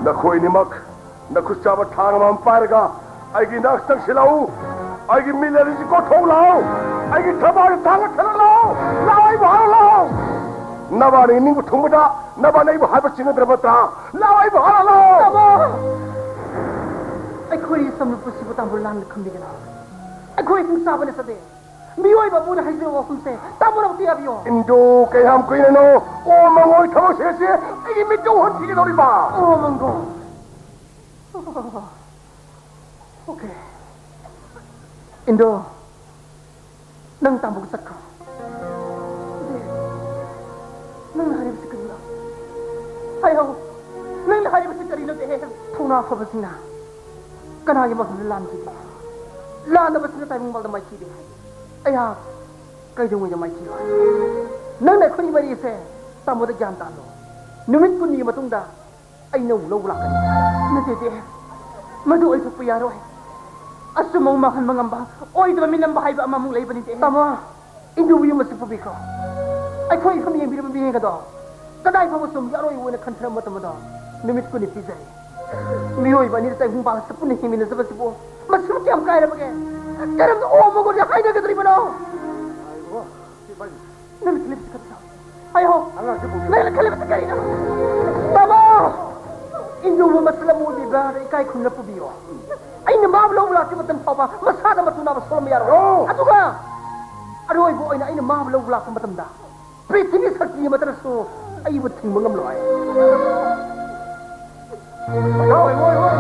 ꯅꯈꯣꯏ ꯑꯅꯤꯃꯛ ꯅꯈꯨꯠ ꯆꯥꯕ ꯊꯥꯡ ꯑꯃꯃꯝ ꯄꯥꯏꯔꯒ ꯑꯩꯒꯤ ꯅꯥꯛ ꯆꯪꯁꯤꯜꯂꯛꯎ꯫ ꯑꯩꯒꯤ ꯃꯤꯠ ꯑꯅꯤꯁꯤ ꯀꯣꯊꯣꯛꯂꯛꯎ꯫ ꯑꯩꯒꯤ ꯊꯕꯥꯛꯇ ꯊꯥꯡꯒ ꯊꯥꯡꯒꯠꯂꯛꯎ꯫ ꯂꯥꯛꯑꯣ, ꯑꯩꯕꯨ ꯍꯥꯠꯂꯣ, ꯂꯥꯛꯑꯣ꯫ ꯅꯕꯥꯅꯤ ꯅꯤꯡꯕ ꯊꯨꯡꯕꯗ ꯅꯕꯥꯅꯤ ꯑꯩꯕꯨ ꯍꯥꯠꯄ ꯆꯤꯡꯅꯗ꯭ꯔꯕ ꯅꯠꯇ꯭ꯔꯥ? ꯂꯥꯛꯑꯣ, ꯑꯩꯕꯨ ꯍꯥꯠꯂꯣ, ꯂꯥꯛꯑꯣ꯫ ꯇꯥꯃꯣ! ꯑꯩꯈꯣꯏ ꯏꯆꯝ ꯅꯨꯄꯤꯁꯤꯕꯨ ꯇꯥꯃꯣ ꯂꯥꯟꯅ ꯈꯟꯕꯤꯒꯅꯨ꯫ ꯑꯩꯈꯣꯏ ꯏꯁꯤꯡ ꯆꯥꯕ ꯅꯠꯆꯗꯦ꯫ ꯃꯤꯑꯣꯏꯕ ꯑꯃꯅ ꯍꯥꯏꯖꯕ ꯋꯥꯐꯝꯁꯦ ꯇꯥꯃꯣꯅ ꯑꯃꯨꯛꯇ ꯌꯥꯕꯤꯌꯣ꯫ ꯏꯟꯗꯨ, ꯀꯌꯥꯝ ꯀꯨꯏꯅꯅꯣ? ꯑꯣ, ꯃꯉꯣꯏ ꯊꯕꯛ ꯁꯦꯁꯦ ꯑꯩꯒꯤ ꯃꯤꯠꯇ ꯎꯍꯟꯈꯤꯒꯗꯧꯔꯤꯕ? ꯑꯣ, ꯃꯪꯒꯣ꯫ ꯑꯣꯀꯦ꯫ ꯏꯟꯗꯣ, ꯅꯪ ꯇꯥꯃꯣꯒ ꯆꯠꯈ꯭ꯔꯣ꯫ ꯅꯪꯅ ꯍꯥꯏꯔꯤꯕꯁꯤ ꯀꯔꯤꯅꯣ? ꯍꯥꯏꯌꯣ꯫ ꯅꯪꯅ ꯍꯥꯏꯔꯤꯕꯁꯤ ꯀꯔꯤꯅꯣ, ꯗꯦꯍꯦ? ꯊꯧꯅꯥ ꯐꯕꯁꯤꯡꯅ ꯀꯅꯥꯒꯤ ꯃꯐꯝꯗ ꯂꯥꯟꯈꯤꯒꯦ? ꯂꯥꯟꯗꯕꯁꯤꯡꯅ ꯇꯥꯏꯕꯪꯄꯥꯜꯗ ꯃꯥꯏꯊꯤꯔꯦ ꯍꯥꯏ꯫ ꯑꯩꯍꯥꯛ ꯀꯩꯗꯧꯉꯩꯗ ꯃꯥꯏꯊꯤꯔꯣꯏ? ꯅꯪꯅ ꯑꯩꯈꯣꯏꯒꯤ ꯃꯔꯤ ꯑꯁꯦ ꯇꯥꯃꯣꯗ ꯒ꯭ꯌꯥꯟ ꯇꯥꯍꯜꯂꯣ꯫ ꯅꯨꯃꯤꯠ ꯀꯨꯟꯅꯤꯒꯤ ꯃꯇꯨꯡꯗ ꯑꯩ ꯅꯧ ꯂꯧꯕ ꯂꯥꯛꯀꯅꯤ꯫ ꯅꯠꯇꯦ, ꯗꯦ꯫ ꯃꯗꯨ ꯑꯣꯏꯊꯣꯛꯄ ꯌꯥꯔꯣꯏ꯫ ꯑꯆꯨꯝꯕ ꯑꯃ ꯃꯥꯡꯍꯟꯕ ꯉꯝꯕ, ꯑꯣꯏꯗꯕ ꯃꯤꯅꯝꯕ ꯍꯥꯏꯕ ꯑꯃꯃꯨꯛ ꯂꯩꯕꯅꯤ, ꯗꯦ꯫ ꯇꯥꯃꯣ! ꯏꯟꯗꯨꯕꯨ ꯌꯨꯝ ꯑꯁꯤ ꯄꯨꯕꯤꯈ꯭ꯔꯣ꯫ ꯑꯩꯈꯣꯏ ꯏꯐꯝ ꯌꯦꯡꯕꯤꯔꯕ ꯃꯤꯍꯦꯟ ꯑꯗꯣ ꯀꯗꯥꯏ ꯐꯥꯎꯕ ꯆꯨꯝꯒꯦ ꯑꯔꯣꯏꯕ ꯑꯣꯏꯅ ꯈꯟꯊꯔꯕ ꯃꯇꯝ ꯑꯗꯣ ꯅꯨꯃꯤꯠ ꯀꯨꯟꯅꯤ ꯄꯤꯖꯔꯤ꯫ ꯃꯤꯑꯣꯏꯕ ꯑꯅꯤꯗ ꯆꯍꯤ ꯍꯨꯝꯐꯨ ꯁꯥꯐꯨꯅ ꯍꯤꯡꯃꯤꯟꯅꯖꯕꯁꯤꯕꯨ ꯃꯁꯤꯕꯨ ꯀꯌꯥꯝ ꯀꯥꯏꯔꯕꯒꯦ? ꯀꯔꯝꯅ ꯑꯣ ꯃꯉꯣꯟꯗ ꯍꯥꯏꯅꯒꯗꯧꯔꯤꯕꯅꯣ? ꯅꯪꯅ ꯈꯜꯂꯤꯕꯁꯤ ꯀꯔꯤꯅꯣ? ꯑꯩꯍꯣ, ꯑꯉꯥꯡꯁꯤꯕꯨ ꯅꯪꯅ ꯈꯜꯂꯤꯕꯁꯤ ꯀꯔꯤꯅꯣ? ꯇꯥꯃꯣ! ꯏꯟꯗꯨꯕꯨ ꯃꯆꯜ ꯑꯃ ꯑꯣꯏꯕꯤꯕ꯭ꯔꯥ? ꯏꯀꯥꯏ ꯈꯨꯝꯅ ꯄꯨꯕꯤꯌꯣ꯫ ꯑꯩꯅ ꯃꯥꯕꯨ ꯂꯧꯕ ꯂꯥꯛꯇ꯭ꯔꯤ ꯃꯇꯝ ꯐꯥꯎꯕ ꯃꯁꯥꯗ ꯃꯇꯨ ꯅꯥꯕ ꯁꯣꯛꯂꯝꯕ ꯌꯥꯔꯣꯏ꯫ ꯑꯣ! ꯑꯗꯨꯒ ꯑꯔꯣꯏꯕ ꯑꯣꯏꯅ ꯑꯩꯅ ꯃꯥꯕꯨ ꯂꯧꯕ ꯂꯥꯛꯄ ꯃꯇꯝꯗ ꯄ꯭ꯔꯤꯊꯤꯕꯤ ꯁꯛꯇꯤ ꯑꯃꯠꯇꯅꯁꯨ ꯑꯩꯕꯨ ꯊꯤꯡꯕ ꯉꯝꯂꯣꯏ꯫ ꯍꯣꯏ, ꯍꯣꯏ, ꯍꯣꯏ꯫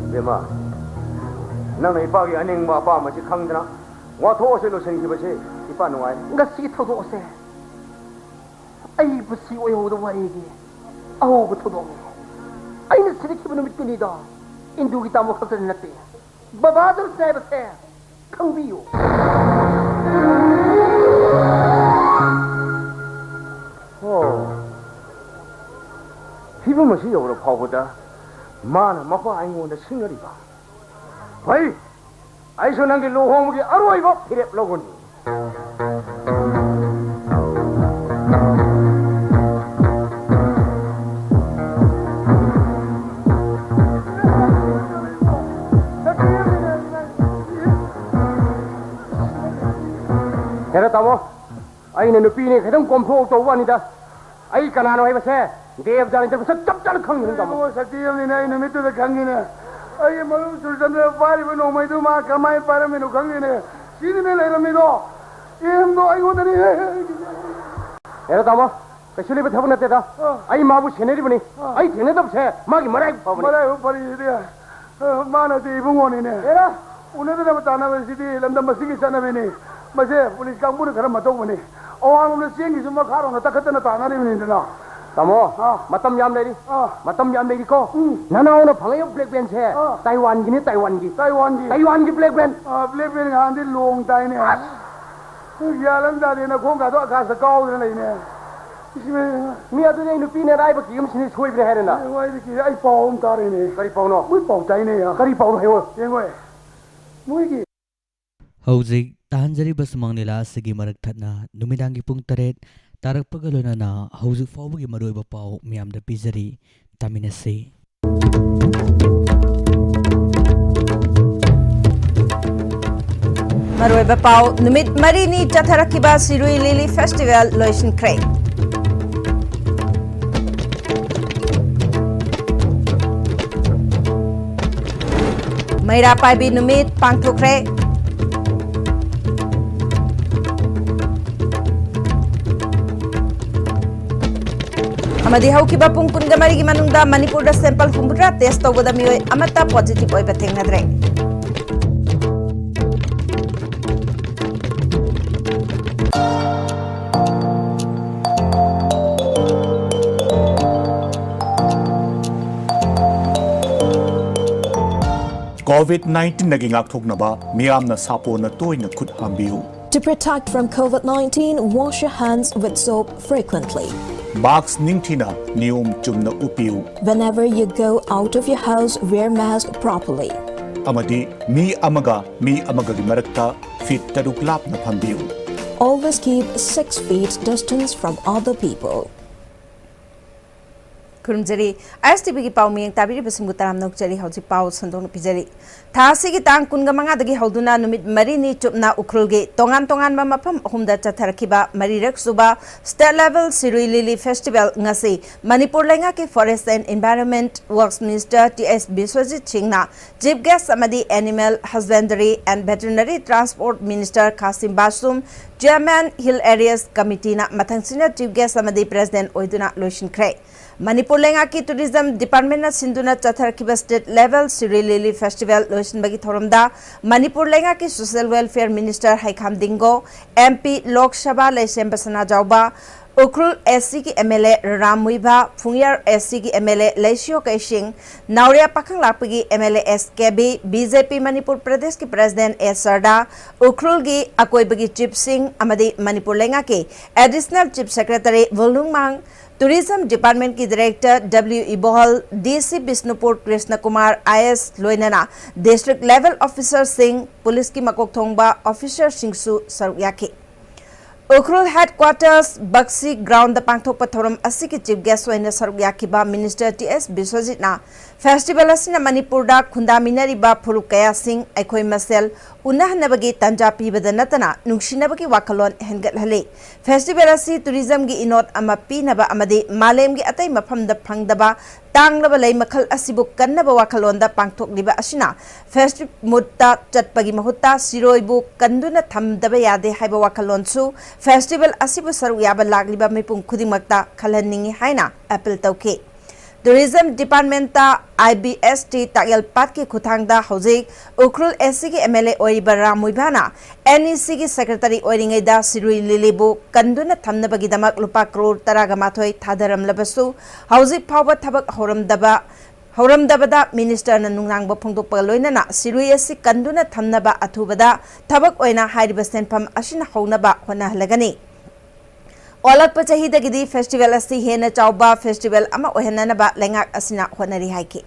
ꯏꯕꯦꯝꯃ, ꯅꯪꯅ ꯏꯄꯥꯒꯤ ꯑꯅꯤꯡꯕ ꯑꯄꯥꯝꯕꯁꯤ ꯈꯪꯗꯅ ꯋꯥꯊꯣꯛ ꯑꯁꯤ ꯂꯣꯏꯁꯤꯟꯈꯤꯕꯁꯤ ꯏꯄꯥ ꯅꯨꯡꯉꯥꯏ꯫ ꯉꯁꯤꯒꯤ ꯊꯧꯗꯣꯛ ꯑꯁꯦ ꯑꯩ ꯄꯨꯟꯁꯤ ꯑꯣꯏꯍꯧꯗꯕ ꯋꯥꯔꯤꯒꯤ ꯑꯍꯧꯕ ꯊꯧꯗꯣꯛꯅꯤ꯫ ꯑꯩꯅ ꯁꯤꯔꯛꯈꯤꯕ ꯅꯨꯃꯤꯠ ꯀꯨꯟꯅꯤꯗꯣ ꯏꯟꯗꯨꯒꯤ ꯇꯥꯃꯣ ꯈꯛꯇꯗꯤ ꯅꯠꯇꯦ, ꯕꯕꯥꯗꯨꯅ ꯆꯥꯏꯕꯁꯦ ꯈꯪꯕꯤꯌꯨ꯫ ꯑꯣ, ꯐꯤꯕꯝ ꯑꯁꯤ ꯌꯧꯔ ꯐꯥꯎꯕꯗ ꯃꯥꯅ ꯃꯄꯥ ꯑꯩꯉꯣꯟꯗ ꯁꯤꯡꯅꯔꯤꯕ꯫ ꯐꯩ, ꯑꯩꯁꯨ ꯅꯪꯒꯤ ꯂꯨꯍꯣꯡꯕꯒꯤ ꯑꯔꯣꯏꯕ ꯐꯤꯔꯦꯞ ꯂꯧꯒꯅꯤ꯫ ꯍꯦꯔꯥ ꯇꯥꯃꯣ, ꯑꯩꯅ ꯅꯨꯄꯤꯅꯦ ꯈꯤꯇꯪ ꯀꯣꯝꯊꯣꯛ ꯇꯧꯕ ꯋꯥꯅꯤꯗ꯫ ꯑꯩ ꯀꯅꯥꯅꯣ ꯍꯥꯏꯕꯁꯦ ꯗꯦꯕꯖꯥꯅꯤꯗ ꯃꯁꯛ ꯆꯞ ꯆꯥꯅ ꯈꯪꯉꯤꯅꯤ ꯇꯥꯃꯣ꯫ ꯏꯕꯨꯡꯉꯣ, ꯁꯛꯇꯤ ꯑꯃꯅꯤꯅꯦ, ꯑꯩ ꯅꯨꯃꯤꯠꯇꯨꯗ ꯈꯪꯉꯤꯅꯦ꯫ ꯑꯩꯒꯤ ꯃꯔꯨꯞ ꯁꯨꯔꯆꯟꯗ꯭ꯔ ꯄꯥꯏꯔꯤꯕ ꯅꯣꯡꯃꯩꯗꯨ ꯃꯥ ꯀꯃꯥꯏꯅ ꯄꯥꯏꯔꯝꯃꯤꯅꯣ ꯈꯪꯗꯦꯅꯦ꯫ ꯁꯤꯅꯤꯅꯦ ꯂꯩꯔꯝꯃꯤꯗꯣ꯫ ꯑꯦꯝꯗꯣ ꯑꯩꯉꯣꯟꯗꯅꯤꯅꯦ꯫ ꯍꯦꯔꯥ ꯇꯥꯃꯣ, ꯀꯩꯁꯨ ꯂꯩꯕ ꯊꯕꯛ ꯅꯠꯇꯦꯗ꯫ ꯑꯥ꯫ ꯑꯩ ꯃꯥꯕꯨ ꯁꯦꯟꯅꯔꯤꯕꯅꯤ꯫ ꯑꯥ꯫ ꯑꯩ ꯊꯦꯡꯅꯗꯕꯁꯦ ꯃꯥꯒꯤ ꯃꯔꯥꯏꯕꯛ ꯐꯕꯅꯤ꯫ ꯃꯔꯥꯏꯕꯛ ꯐꯔꯤꯁꯤꯗꯤ꯫ ꯑ, ꯃꯥꯅꯗꯤ ꯏꯕꯨꯡꯉꯣꯅꯤꯅꯦ꯫ ꯍꯦꯔꯥ! ꯎꯅꯗꯅꯕ ꯇꯥꯟꯅꯕꯁꯤꯗꯤ ꯂꯝꯗꯝ ꯑꯁꯤꯒꯤ ꯆꯠꯅꯕꯤꯅꯤ꯫ ꯃꯁꯦ ꯄꯨꯂꯤꯁ ꯀꯥꯡꯕꯨꯅ ꯈꯔ ꯃꯇꯧꯕꯅꯤ꯫ ꯑꯋꯥꯡꯂꯣꯝꯗ ꯆꯦꯟꯈꯤꯁꯨ ꯃꯈꯥꯔꯣꯝꯗ ꯇꯛꯈꯠꯇꯅ ꯇꯥꯟꯅꯔꯤꯕꯅꯤꯗꯅ꯫ ꯇꯥꯃꯣ, ꯑꯥ꯫ ꯃꯇꯝ ꯌꯥꯝ ꯂꯩꯔꯤ꯫ ꯑꯥ꯫ ꯃꯇꯝ ꯌꯥꯝ ꯂꯩꯔꯤꯀꯣ꯫ ꯎꯝ꯫ ꯅꯅꯥꯎꯅ ꯐꯪꯉꯛꯏꯕ ꯕ꯭ꯂꯦꯛ ꯕꯦꯟꯁꯦ ꯑꯥ꯫ ꯇꯥꯏꯋꯥꯟꯒꯤꯅꯤ, ꯇꯥꯏꯋꯥꯟꯒꯤ꯫ ꯇꯥꯏꯋꯥꯟꯒꯤ꯫ ꯇꯥꯏꯋꯥꯟꯒꯤ ꯕ꯭ꯂꯦꯛ ꯕꯦꯟ꯫ ꯑꯥ, ꯕ꯭ꯂꯦꯛ ꯕꯦꯟ ꯉꯍꯥꯟꯗꯤ ꯂꯣꯡ ꯇꯥꯏꯅꯦ꯫ ꯑꯁ! ꯒ꯭ꯌꯥꯟ ꯑꯃ ꯇꯥꯗꯦ, ꯅꯈꯣꯡꯒꯥꯗꯣ ꯑꯀꯥꯁꯇ ꯀꯥꯎꯗꯅ ꯂꯩꯅꯦ꯫ ꯃꯤ ꯑꯗꯨꯗꯤ ꯑꯩ ꯅꯨꯄꯤꯅ ꯑꯔꯥꯏꯕꯛꯀꯤ ꯌꯨꯝꯁꯤꯅ ꯁꯣꯏꯕꯅꯦ ꯍꯥꯏꯔꯦꯅ꯫ ꯑꯩ ꯋꯥꯏꯗ ꯀꯤꯔꯦ, ꯑꯩ ꯄꯥꯎ ꯑꯃ ꯇꯥꯔꯦꯅꯦ꯫ ꯀꯔꯤ ꯄꯥꯎꯅꯣ? ꯃꯣꯏ ꯄꯥꯎ ꯇꯥꯏꯅꯦ꯫ ꯀꯔꯤ ꯄꯥꯎꯅꯣ ꯍꯥꯏꯌꯣ? ꯌꯦꯡꯉꯣꯏ꯫ ꯍꯧꯖꯤꯛ ꯇꯥꯍꯟꯖꯔꯤꯕ ꯁꯨꯃꯥꯡ ꯂꯤꯂꯥ ꯑꯁꯤꯒꯤ ꯃꯔꯛ ꯊꯠꯅ ꯅꯨꯃꯤꯗꯥꯡꯒꯤ ꯄꯨꯡ ꯇꯔꯦꯠ ꯇꯥꯔꯛꯄꯒ ꯂꯣꯏꯅꯅ ꯍꯧꯖꯤꯛ ꯐꯥꯎꯕꯒꯤ ꯃꯔꯨꯑꯣꯏꯕ ꯄꯥꯎ ꯃꯤꯌꯥꯝꯗ ꯄꯤꯖꯔꯤ꯫ ꯇꯥꯃꯤꯟꯅꯁꯤ꯫ ꯃꯔꯨꯑꯣꯏꯕ ꯄꯥꯎ: ꯅꯨꯃꯤꯠ ꯃꯔꯤꯅꯤ ꯆꯠꯊꯔꯛꯈꯤꯕ ꯁꯤꯔꯨꯏ ꯂꯤꯂꯤ ꯐꯦꯁꯇꯤꯚꯦꯜ ꯂꯣꯏꯁꯤꯟꯈ꯭ꯔꯦ꯫ ꯃꯩꯔꯥ ꯄꯥꯏꯕꯤ ꯅꯨꯃꯤꯠ ꯄꯥꯡꯊꯣꯛꯈ꯭ꯔꯦ꯫ ꯑꯃꯗꯤ ꯍꯧꯈꯤꯕ ꯄꯨꯡ ꯀꯨꯟꯒ ꯃꯔꯤꯒꯤ ꯃꯅꯨꯡꯗ ꯃꯅꯤꯄꯨꯔꯗ sample ꯍꯨꯝꯐꯨꯇꯔꯥ test ꯇꯧꯕꯗ ꯃꯤꯑꯣꯏ ꯑꯃꯠꯇ positive ꯑꯣꯏꯕ ꯊꯦꯡꯅꯗ꯭ꯔꯦ꯫ COVID nineteenꯗꯒꯤ ꯉꯥꯛꯊꯣꯛꯅꯕ ꯃꯤꯌꯥꯝꯅ ꯁꯥꯄꯣꯟꯅ ꯇꯣꯏꯅ ꯈꯨꯠ ꯍꯥꯝꯕꯤꯌꯨ꯫ To protect from COVID nineteen, wash your hands with soap frequently. Mask ꯅꯤꯡꯊꯤꯅ ꯅꯤꯌꯣꯝ ꯆꯨꯝꯅ ꯎꯞꯄꯤꯌꯨ꯫ Whenever you go out of your house, wear mask properly. ꯑꯃꯗꯤ ꯃꯤ ꯑꯃꯒ ꯃꯤ ꯑꯃꯒꯒꯤ ꯃꯔꯛꯇ feet ꯇꯔꯨꯛ ꯂꯥꯞꯅ ꯐꯝꯕꯤꯌꯨ꯫ Always keep six feet distance from other people. ꯈꯨꯔꯨꯝꯖꯔꯤ꯫ ISTVꯒꯤ ꯄꯥꯎ ꯃꯤꯌꯦꯡ ꯇꯥꯕꯤꯔꯤꯕꯁꯤꯡꯕꯨ ꯇꯔꯥꯝꯅ ꯑꯣꯛꯆꯔꯤ꯫ ꯍꯧꯖꯤꯛ ꯄꯥꯎ ꯁꯟꯗꯣꯛꯅ ꯄꯤꯖꯔꯤ꯫ ꯊꯥ ꯑꯁꯤꯒꯤ ꯇꯥꯡ ꯀꯨꯟꯒ ꯃꯉꯥꯗꯒꯤ ꯍꯧꯗꯨꯅ ꯅꯨꯃꯤꯠ ꯃꯔꯤꯅꯤ ꯆꯨꯞꯅ ꯎꯈ꯭ꯔꯨꯜꯒꯤ ꯇꯣꯉꯥꯟ ꯇꯣꯉꯥꯟꯕ ꯃꯐꯝ ꯑꯍꯨꯝꯗ ꯆꯠꯊꯔꯛꯈꯤꯕ ꯃꯔꯤꯔꯛ ꯁꯨꯕ State Level Sirui Lily Festival ꯉꯁꯤ ꯃꯅꯤꯄꯨꯔ ꯂꯩꯉꯥꯛꯀꯤ Forest and Environment Works Minister T S Biswajit ꯁꯤꯡꯅ Chief Guest ꯑꯃꯗꯤ Animal Husbandry and Veterinary Transport Minister ꯈꯥꯁꯤꯝ ꯕꯥꯁꯨꯝ, Chairman Hill Areas Committeeꯅ ꯃꯊꯪꯁꯤꯠꯅ Chief Guest ꯑꯃꯗꯤ President ꯑꯣꯏꯗꯨꯅ ꯂꯣꯏꯁꯤꯟꯈ꯭ꯔꯦ꯫ ꯃꯅꯤꯄꯨꯔ ꯂꯩꯉꯥꯛꯀꯤ Tourism Departmentꯅ ꯁꯤꯟꯗꯨꯅ ꯆꯠꯊꯔꯛꯈꯤꯕ State Level Sirui Lily Festival ꯂꯣꯏꯁꯤꯟꯕꯒꯤ ꯊꯧꯔꯝꯗ ꯃꯅꯤꯄꯨꯔ ꯂꯩꯉꯥꯛꯀꯤ Social Welfare Minister ꯍꯩꯈꯥꯝ ꯗꯤꯡꯒꯣ, MP Lok Sabha ꯂꯩꯁꯦꯝꯕ ꯁꯅꯥꯖꯥꯎꯕ, Ukhrul SCꯒꯤ MLA Ram Muivah, ꯐꯨꯡꯌꯥꯔ SCꯒꯤ MLA ꯂꯩꯁꯤꯌꯣ ꯀꯩꯁꯤꯡ, ꯅꯥꯎꯔꯦꯝ ꯄꯥꯈꯪꯂꯥꯛꯄꯒꯤ MLA S K B, BJP Manipur ꯄ꯭ꯔꯗꯦꯁꯀꯤ President A ꯁꯔꯗꯥ, ꯎꯈ꯭ꯔꯨꯜꯒꯤ ꯑꯀꯣꯏꯕꯒꯤ Chiefꯁꯤꯡ ꯑꯃꯗꯤ ꯃꯅꯤꯄꯨꯔ ꯂꯩꯉꯥꯛꯀꯤ Additional Chief Secretary ꯚꯨꯜꯅꯨꯡꯃꯥꯡ Tourism Department ꯀꯤ Director W ꯏꯕꯣꯍꯜ, D C Bishnupur Krishna Kumar I A S ꯂꯣꯏꯅꯅ District Level Officer ꯁꯤꯡ, ꯄꯨꯂꯤꯁꯀꯤ ꯃꯀꯣꯛ ꯊꯣꯡꯕ officer ꯁꯤꯡꯁꯨ ꯁꯔꯨꯛ ꯌꯥꯈꯤ꯫ ꯎꯈ꯭ꯔꯨꯜ Headquarters ꯕꯛꯁꯤ Ground ꯗ ꯄꯥꯡꯊꯣꯛꯄ ꯊꯧꯔꯝ ꯑꯁꯤꯒꯤ Chief Guest ꯑꯣꯏꯅ ꯁꯔꯨꯛ ꯌꯥꯈꯤꯕ Minister T S ꯕꯤꯁ꯭ꯋꯖꯤꯠꯅ, Festival ꯑꯁꯤꯅ ꯃꯅꯤꯄꯨꯔꯗ ꯈꯨꯟꯗꯥꯃꯤꯟꯅꯔꯤꯕ ꯐꯨꯔꯨꯞ ꯀꯌꯥꯁꯤꯡ ꯑꯩꯈꯣꯏ ꯃꯁꯦꯜ ꯎꯅꯍꯟꯅꯕꯒꯤ ꯇꯥꯟꯖꯥ ꯄꯤꯕꯗ ꯅꯠꯇꯅ ꯅꯨꯡꯁꯤꯅꯕꯒꯤ ꯋꯥꯈꯜꯂꯣꯟ ꯍꯦꯟꯒꯠꯍꯜꯂꯤ꯫ Festival ꯑꯁꯤ tourism ꯒꯤ ꯏꯅꯣꯠ ꯑꯃ ꯄꯤꯅꯕ ꯑꯃꯗꯤ ꯃꯥꯂꯦꯝꯒꯤ ꯑꯇꯩ ꯃꯐꯝꯗ ꯐꯪꯗꯕ ꯇꯥꯡꯂꯕ ꯂꯩ ꯃꯈꯜ ꯑꯁꯤꯕꯨ ꯀꯟꯅꯕ ꯋꯥꯈꯜꯂꯣꯟꯗ ꯄꯥꯡꯊꯣꯛꯂꯤꯕ ꯑꯁꯤꯅ festive mood ꯇ ꯆꯠꯄꯒꯤ ꯃꯍꯨꯠꯇ ꯁꯤꯔꯣꯏꯕꯨ ꯀꯟꯗꯨꯅ ꯊꯝꯗꯕ ꯌꯥꯗꯦ ꯍꯥꯏꯕ ꯋꯥꯈꯜꯂꯣꯟꯁꯨ festival ꯑꯁꯤꯕꯨ ꯁꯔꯨꯛ ꯌꯥꯕ ꯂꯥꯛꯂꯤꯕ ꯃꯤꯄꯨꯝ ꯈꯨꯗꯤꯡꯃꯛꯇ ꯈꯜꯍꯟꯅꯤꯡꯏ ꯍꯥꯏꯅ appeal ꯇꯧꯈꯤ꯫ Tourism Department ꯇ I B S T ꯇꯥꯛꯌꯦꯜ ꯄꯥꯠꯀꯤ ꯈꯨꯠꯊꯥꯡꯗ ꯍꯧꯖꯤꯛ ꯎꯈ꯭ꯔꯨꯜ A C ꯒꯤ M L A ꯑꯣꯏꯔꯤꯕ ꯔꯥꯝ ꯃꯨꯏꯚꯥꯅ N E C ꯒꯤ Secretary ꯑꯣꯏꯔꯤꯉꯩꯗ ꯁꯤꯔꯨꯏ ꯂꯤꯂꯤꯕꯨ ꯀꯟꯗꯨꯅ ꯊꯝꯅꯕꯒꯤꯗꯃꯛ ꯂꯨꯄꯥ ꯀ꯭ꯔꯣꯔ ꯇꯔꯥꯒ ꯃꯥꯊꯣꯏ ꯊꯥꯗꯔꯝꯂꯕꯁꯨ, ꯍꯧꯖꯤꯛ ꯐꯥꯎꯕ ꯊꯕꯛ ꯍꯧꯔꯝꯗꯕ, ꯍꯧꯔꯝꯗꯕꯗ Minister ꯅ ꯅꯨꯡꯅꯥꯡꯕ ꯐꯣꯡꯗꯣꯛꯄꯒ ꯂꯣꯏꯅꯅ ꯁꯤꯔꯨꯏ ꯑꯁꯤ ꯀꯟꯗꯨꯅ ꯊꯝꯅꯕ ꯑꯊꯨꯕꯗ ꯊꯕꯛ ꯑꯣꯏꯅ ꯍꯥꯏꯔꯤꯕ ꯁꯦꯟꯐꯝ ꯑꯁꯤꯅ ꯍꯧꯅꯕ ꯍꯣꯠꯅꯍꯜꯂꯒꯅꯤ꯫ ꯑꯣꯜꯂꯛꯄ ꯆꯍꯤꯗꯒꯤꯗꯤ festival ꯑꯁꯤ ꯍꯦꯟꯅ ꯆꯥꯎꯕ festival ꯑꯃ ꯑꯣꯏꯍꯟꯅꯅꯕ ꯂꯩꯉꯥꯛ ꯑꯁꯤꯅ ꯍꯣꯠꯅꯔꯤ ꯍꯥꯏꯈꯤ꯫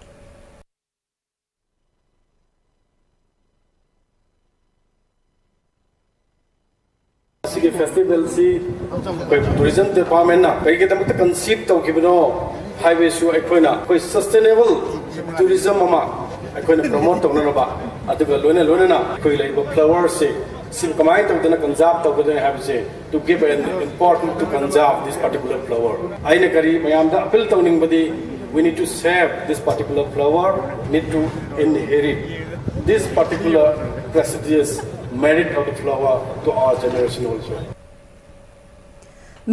ꯑꯁꯤꯒꯤ festival ꯁꯤ ꯑꯩꯈꯣꯏ Tourism Department ꯅ ꯀꯔꯤꯒꯤꯗꯃꯛꯇ conceive ꯇꯧꯈꯤꯕꯅꯣ ꯍꯥꯏꯕꯁꯨ ꯑꯩꯈꯣꯏꯅ, ꯑꯩꯈꯣꯏ sustainable tourism ꯑꯃ ꯑꯩꯈꯣꯏꯅ promote ꯇꯧꯅꯅꯕ, ꯑꯗꯨꯒ ꯂꯣꯏꯅ ꯂꯣꯏꯅꯅ ꯑꯩꯈꯣꯏ ꯂꯩꯔꯤꯕ flower ꯁꯦ, ꯁꯤ ꯀꯃꯥꯏꯅ ꯇꯧꯗꯅ conserve ꯇꯧꯒꯗꯣꯏꯅꯣ ꯍꯥꯏꯕꯁꯦ, to give an important to conserve this particular flower. ꯑꯩꯅ ꯀꯔꯤ ꯃꯌꯥꯝꯗ appeal ꯇꯧꯅꯤꯡꯕꯗꯤ, we need to save this particular flower, need to inherit this particular prestigious merit of the flower to our generation also.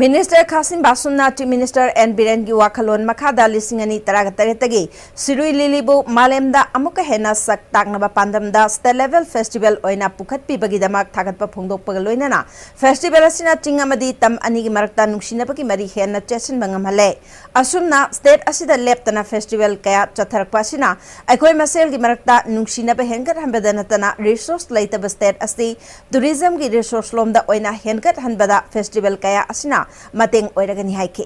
Minister ꯈꯥꯁꯤꯝ ꯕꯥꯁꯨꯝꯅ Chief Minister N ꯕꯤꯔꯦꯟꯒꯤ ꯋꯥꯈꯜꯂꯣꯟ ꯃꯈꯥꯗ ꯂꯤꯁꯤꯡ ꯑꯅꯤ ꯇꯔꯥꯒ ꯇꯔꯦꯠꯇꯒꯤ ꯁꯤꯔꯨꯏ ꯂꯤꯂꯤꯕꯨ ꯃꯥꯂꯦꯝꯗ ꯑꯃꯨꯛꯀ ꯍꯦꯟꯅ ꯁꯛ ꯇꯥꯛꯅꯕ ꯄꯥꯟꯗꯝꯗ State Level Festival ꯑꯣꯏꯅ ꯄꯨꯈꯠꯄꯤꯕꯒꯤꯗꯃꯛ ꯊꯥꯒꯠꯄ ꯐꯣꯡꯗꯣꯛꯄꯒ ꯂꯣꯏꯅꯅ festival ꯑꯁꯤꯅ ꯆꯤꯡ ꯑꯃꯗꯤ ꯇꯝ ꯑꯅꯤꯒꯤ ꯃꯔꯛꯇ ꯅꯨꯡꯁꯤꯅꯕꯒꯤ ꯃꯔꯤ ꯍꯦꯟꯅ ꯆꯦꯠꯁꯤꯟꯕ ꯉꯝꯍꯜꯂꯦ꯫ ꯑꯁꯨꯝꯅ state ꯑꯁꯤꯗ ꯂꯦꯞꯇꯅ festival ꯀꯌꯥ ꯆꯠꯊꯔꯛꯄ ꯑꯁꯤꯅ ꯑꯩꯈꯣꯏ ꯃꯁꯦꯜꯒꯤ ꯃꯔꯛꯇ ꯅꯨꯡꯁꯤꯅꯕ ꯍꯦꯟꯒꯠꯍꯟꯕꯗ ꯅꯠꯇꯅ resource ꯂꯩꯇꯕ state ꯑꯁꯤ tourism ꯒꯤ resource ꯂꯣꯝꯗ ꯑꯣꯏꯅ ꯍꯦꯟꯒꯠꯍꯟꯕꯗ festival ꯀꯌꯥ ꯑꯁꯤꯅ ꯃꯇꯦꯡ ꯑꯣꯏꯔꯒꯅꯤ ꯍꯥꯏꯈꯤ꯫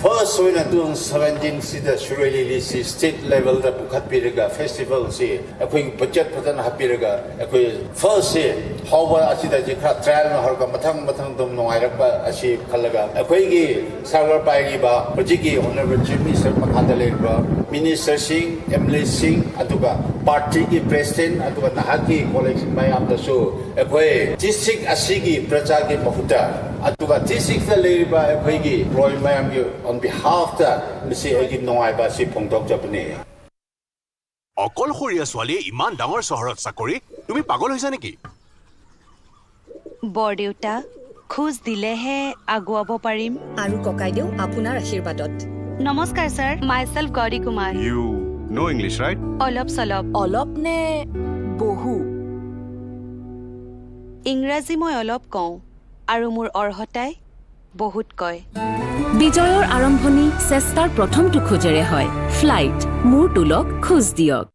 ꯐꯥꯔꯁ ꯑꯣꯏꯅ ꯇꯨ ꯊꯥꯎꯖꯟ ꯁꯕꯦꯟꯇꯤꯟꯁꯤꯗ ꯁꯤꯔꯣꯏ ꯂꯤꯂꯤꯁꯤ ꯁ꯭ꯇꯦꯠ ꯂꯦꯚꯦꯜꯗ ꯄꯨꯈꯠꯄꯤꯔꯒ ꯐꯦꯁꯇꯤꯚꯦꯜꯁꯤ ꯑꯩꯈꯣꯏꯒꯤ ꯕꯖꯦꯠ ꯐꯖꯅ ꯍꯥꯞꯄꯤꯔꯒ ꯑꯩꯈꯣꯏ ꯐꯥꯔꯁꯁꯤ ꯍꯧꯕ ꯑꯁꯤꯗꯒꯤ ꯈꯔ ꯇ꯭ꯔꯥꯏꯌꯦꯜꯅ ꯍꯧꯔꯒ ꯃꯊꯪ ꯃꯊꯪ ꯑꯗꯨꯝ ꯅꯨꯡꯉꯥꯏꯔꯛꯄ ꯑꯁꯤ ꯈꯜꯂꯒ ꯑꯩꯈꯣꯏꯒꯤ ꯁꯔꯀꯥꯔ ꯄꯥꯏꯔꯤꯕ ꯍꯧꯖꯤꯛꯀꯤ ꯑꯣꯅꯔꯦꯕꯜ ꯆꯤꯐ ꯃꯤꯅꯤꯁꯇꯔ ꯃꯈꯥꯗ ꯂꯩꯔꯤꯕ ꯃꯤꯅꯤꯁꯇꯔꯁꯤꯡ, ꯑꯦꯝ ꯑꯦꯜ ꯑꯦꯁꯤꯡ, ꯑꯗꯨꯒ ꯄꯥꯔꯇꯤꯒꯤ ꯄ꯭ꯔꯦꯁꯤꯗꯦꯟ, ꯑꯗꯨꯒ ꯅꯍꯥꯛꯀꯤ ꯀꯣꯂꯤꯛꯁ ꯃꯌꯥꯝꯗꯁꯨ ꯑꯩꯈꯣꯏ ꯗꯤꯁꯇ꯭ꯔꯤꯛ ꯑꯁꯤꯒꯤ ꯄ꯭ꯔꯖꯥꯒꯤ ꯃꯍꯨꯠꯇ, ꯑꯗꯨꯒ ꯗꯤꯁꯇ꯭ꯔꯤꯛꯇ ꯂꯩꯔꯤꯕ ꯑꯩꯈꯣꯏꯒꯤ ꯂꯣꯏ ꯃꯌꯥꯝꯒꯤ on behalf ꯇ ꯉꯁꯤ ꯑꯩꯒꯤ ꯅꯨꯡꯉꯥꯏꯕ ꯑꯁꯤ ꯐꯣꯡꯗꯣꯛꯆꯕꯅꯤ꯫ অকলশৰীয়া ছোৱালীয়ে ইমান ডাঙৰ চহৰত চাকৰি? তুমি পাগল হৈছা নেকি? বৰদেউতা, খোজ দিলেহে আগুৱাব পাৰিম। আৰু ককাইদেউ আপোনাৰ আশীৰ্বাদত। নমস্কাৰ sir, myself Gauri Kumar. You know English, right? অলপ চলপ। অলপ নে বহু? ইংৰাজী মই অলপ কওঁ আৰু মোৰ অৰ্হতাই বহুত কয়। বিজয়ৰ আৰম্ভণি চেষ্টাৰ প্ৰথমটো খোজেৰে হয়। ফ্লাইট, মোৰ তুলক খোজ দিয়ক।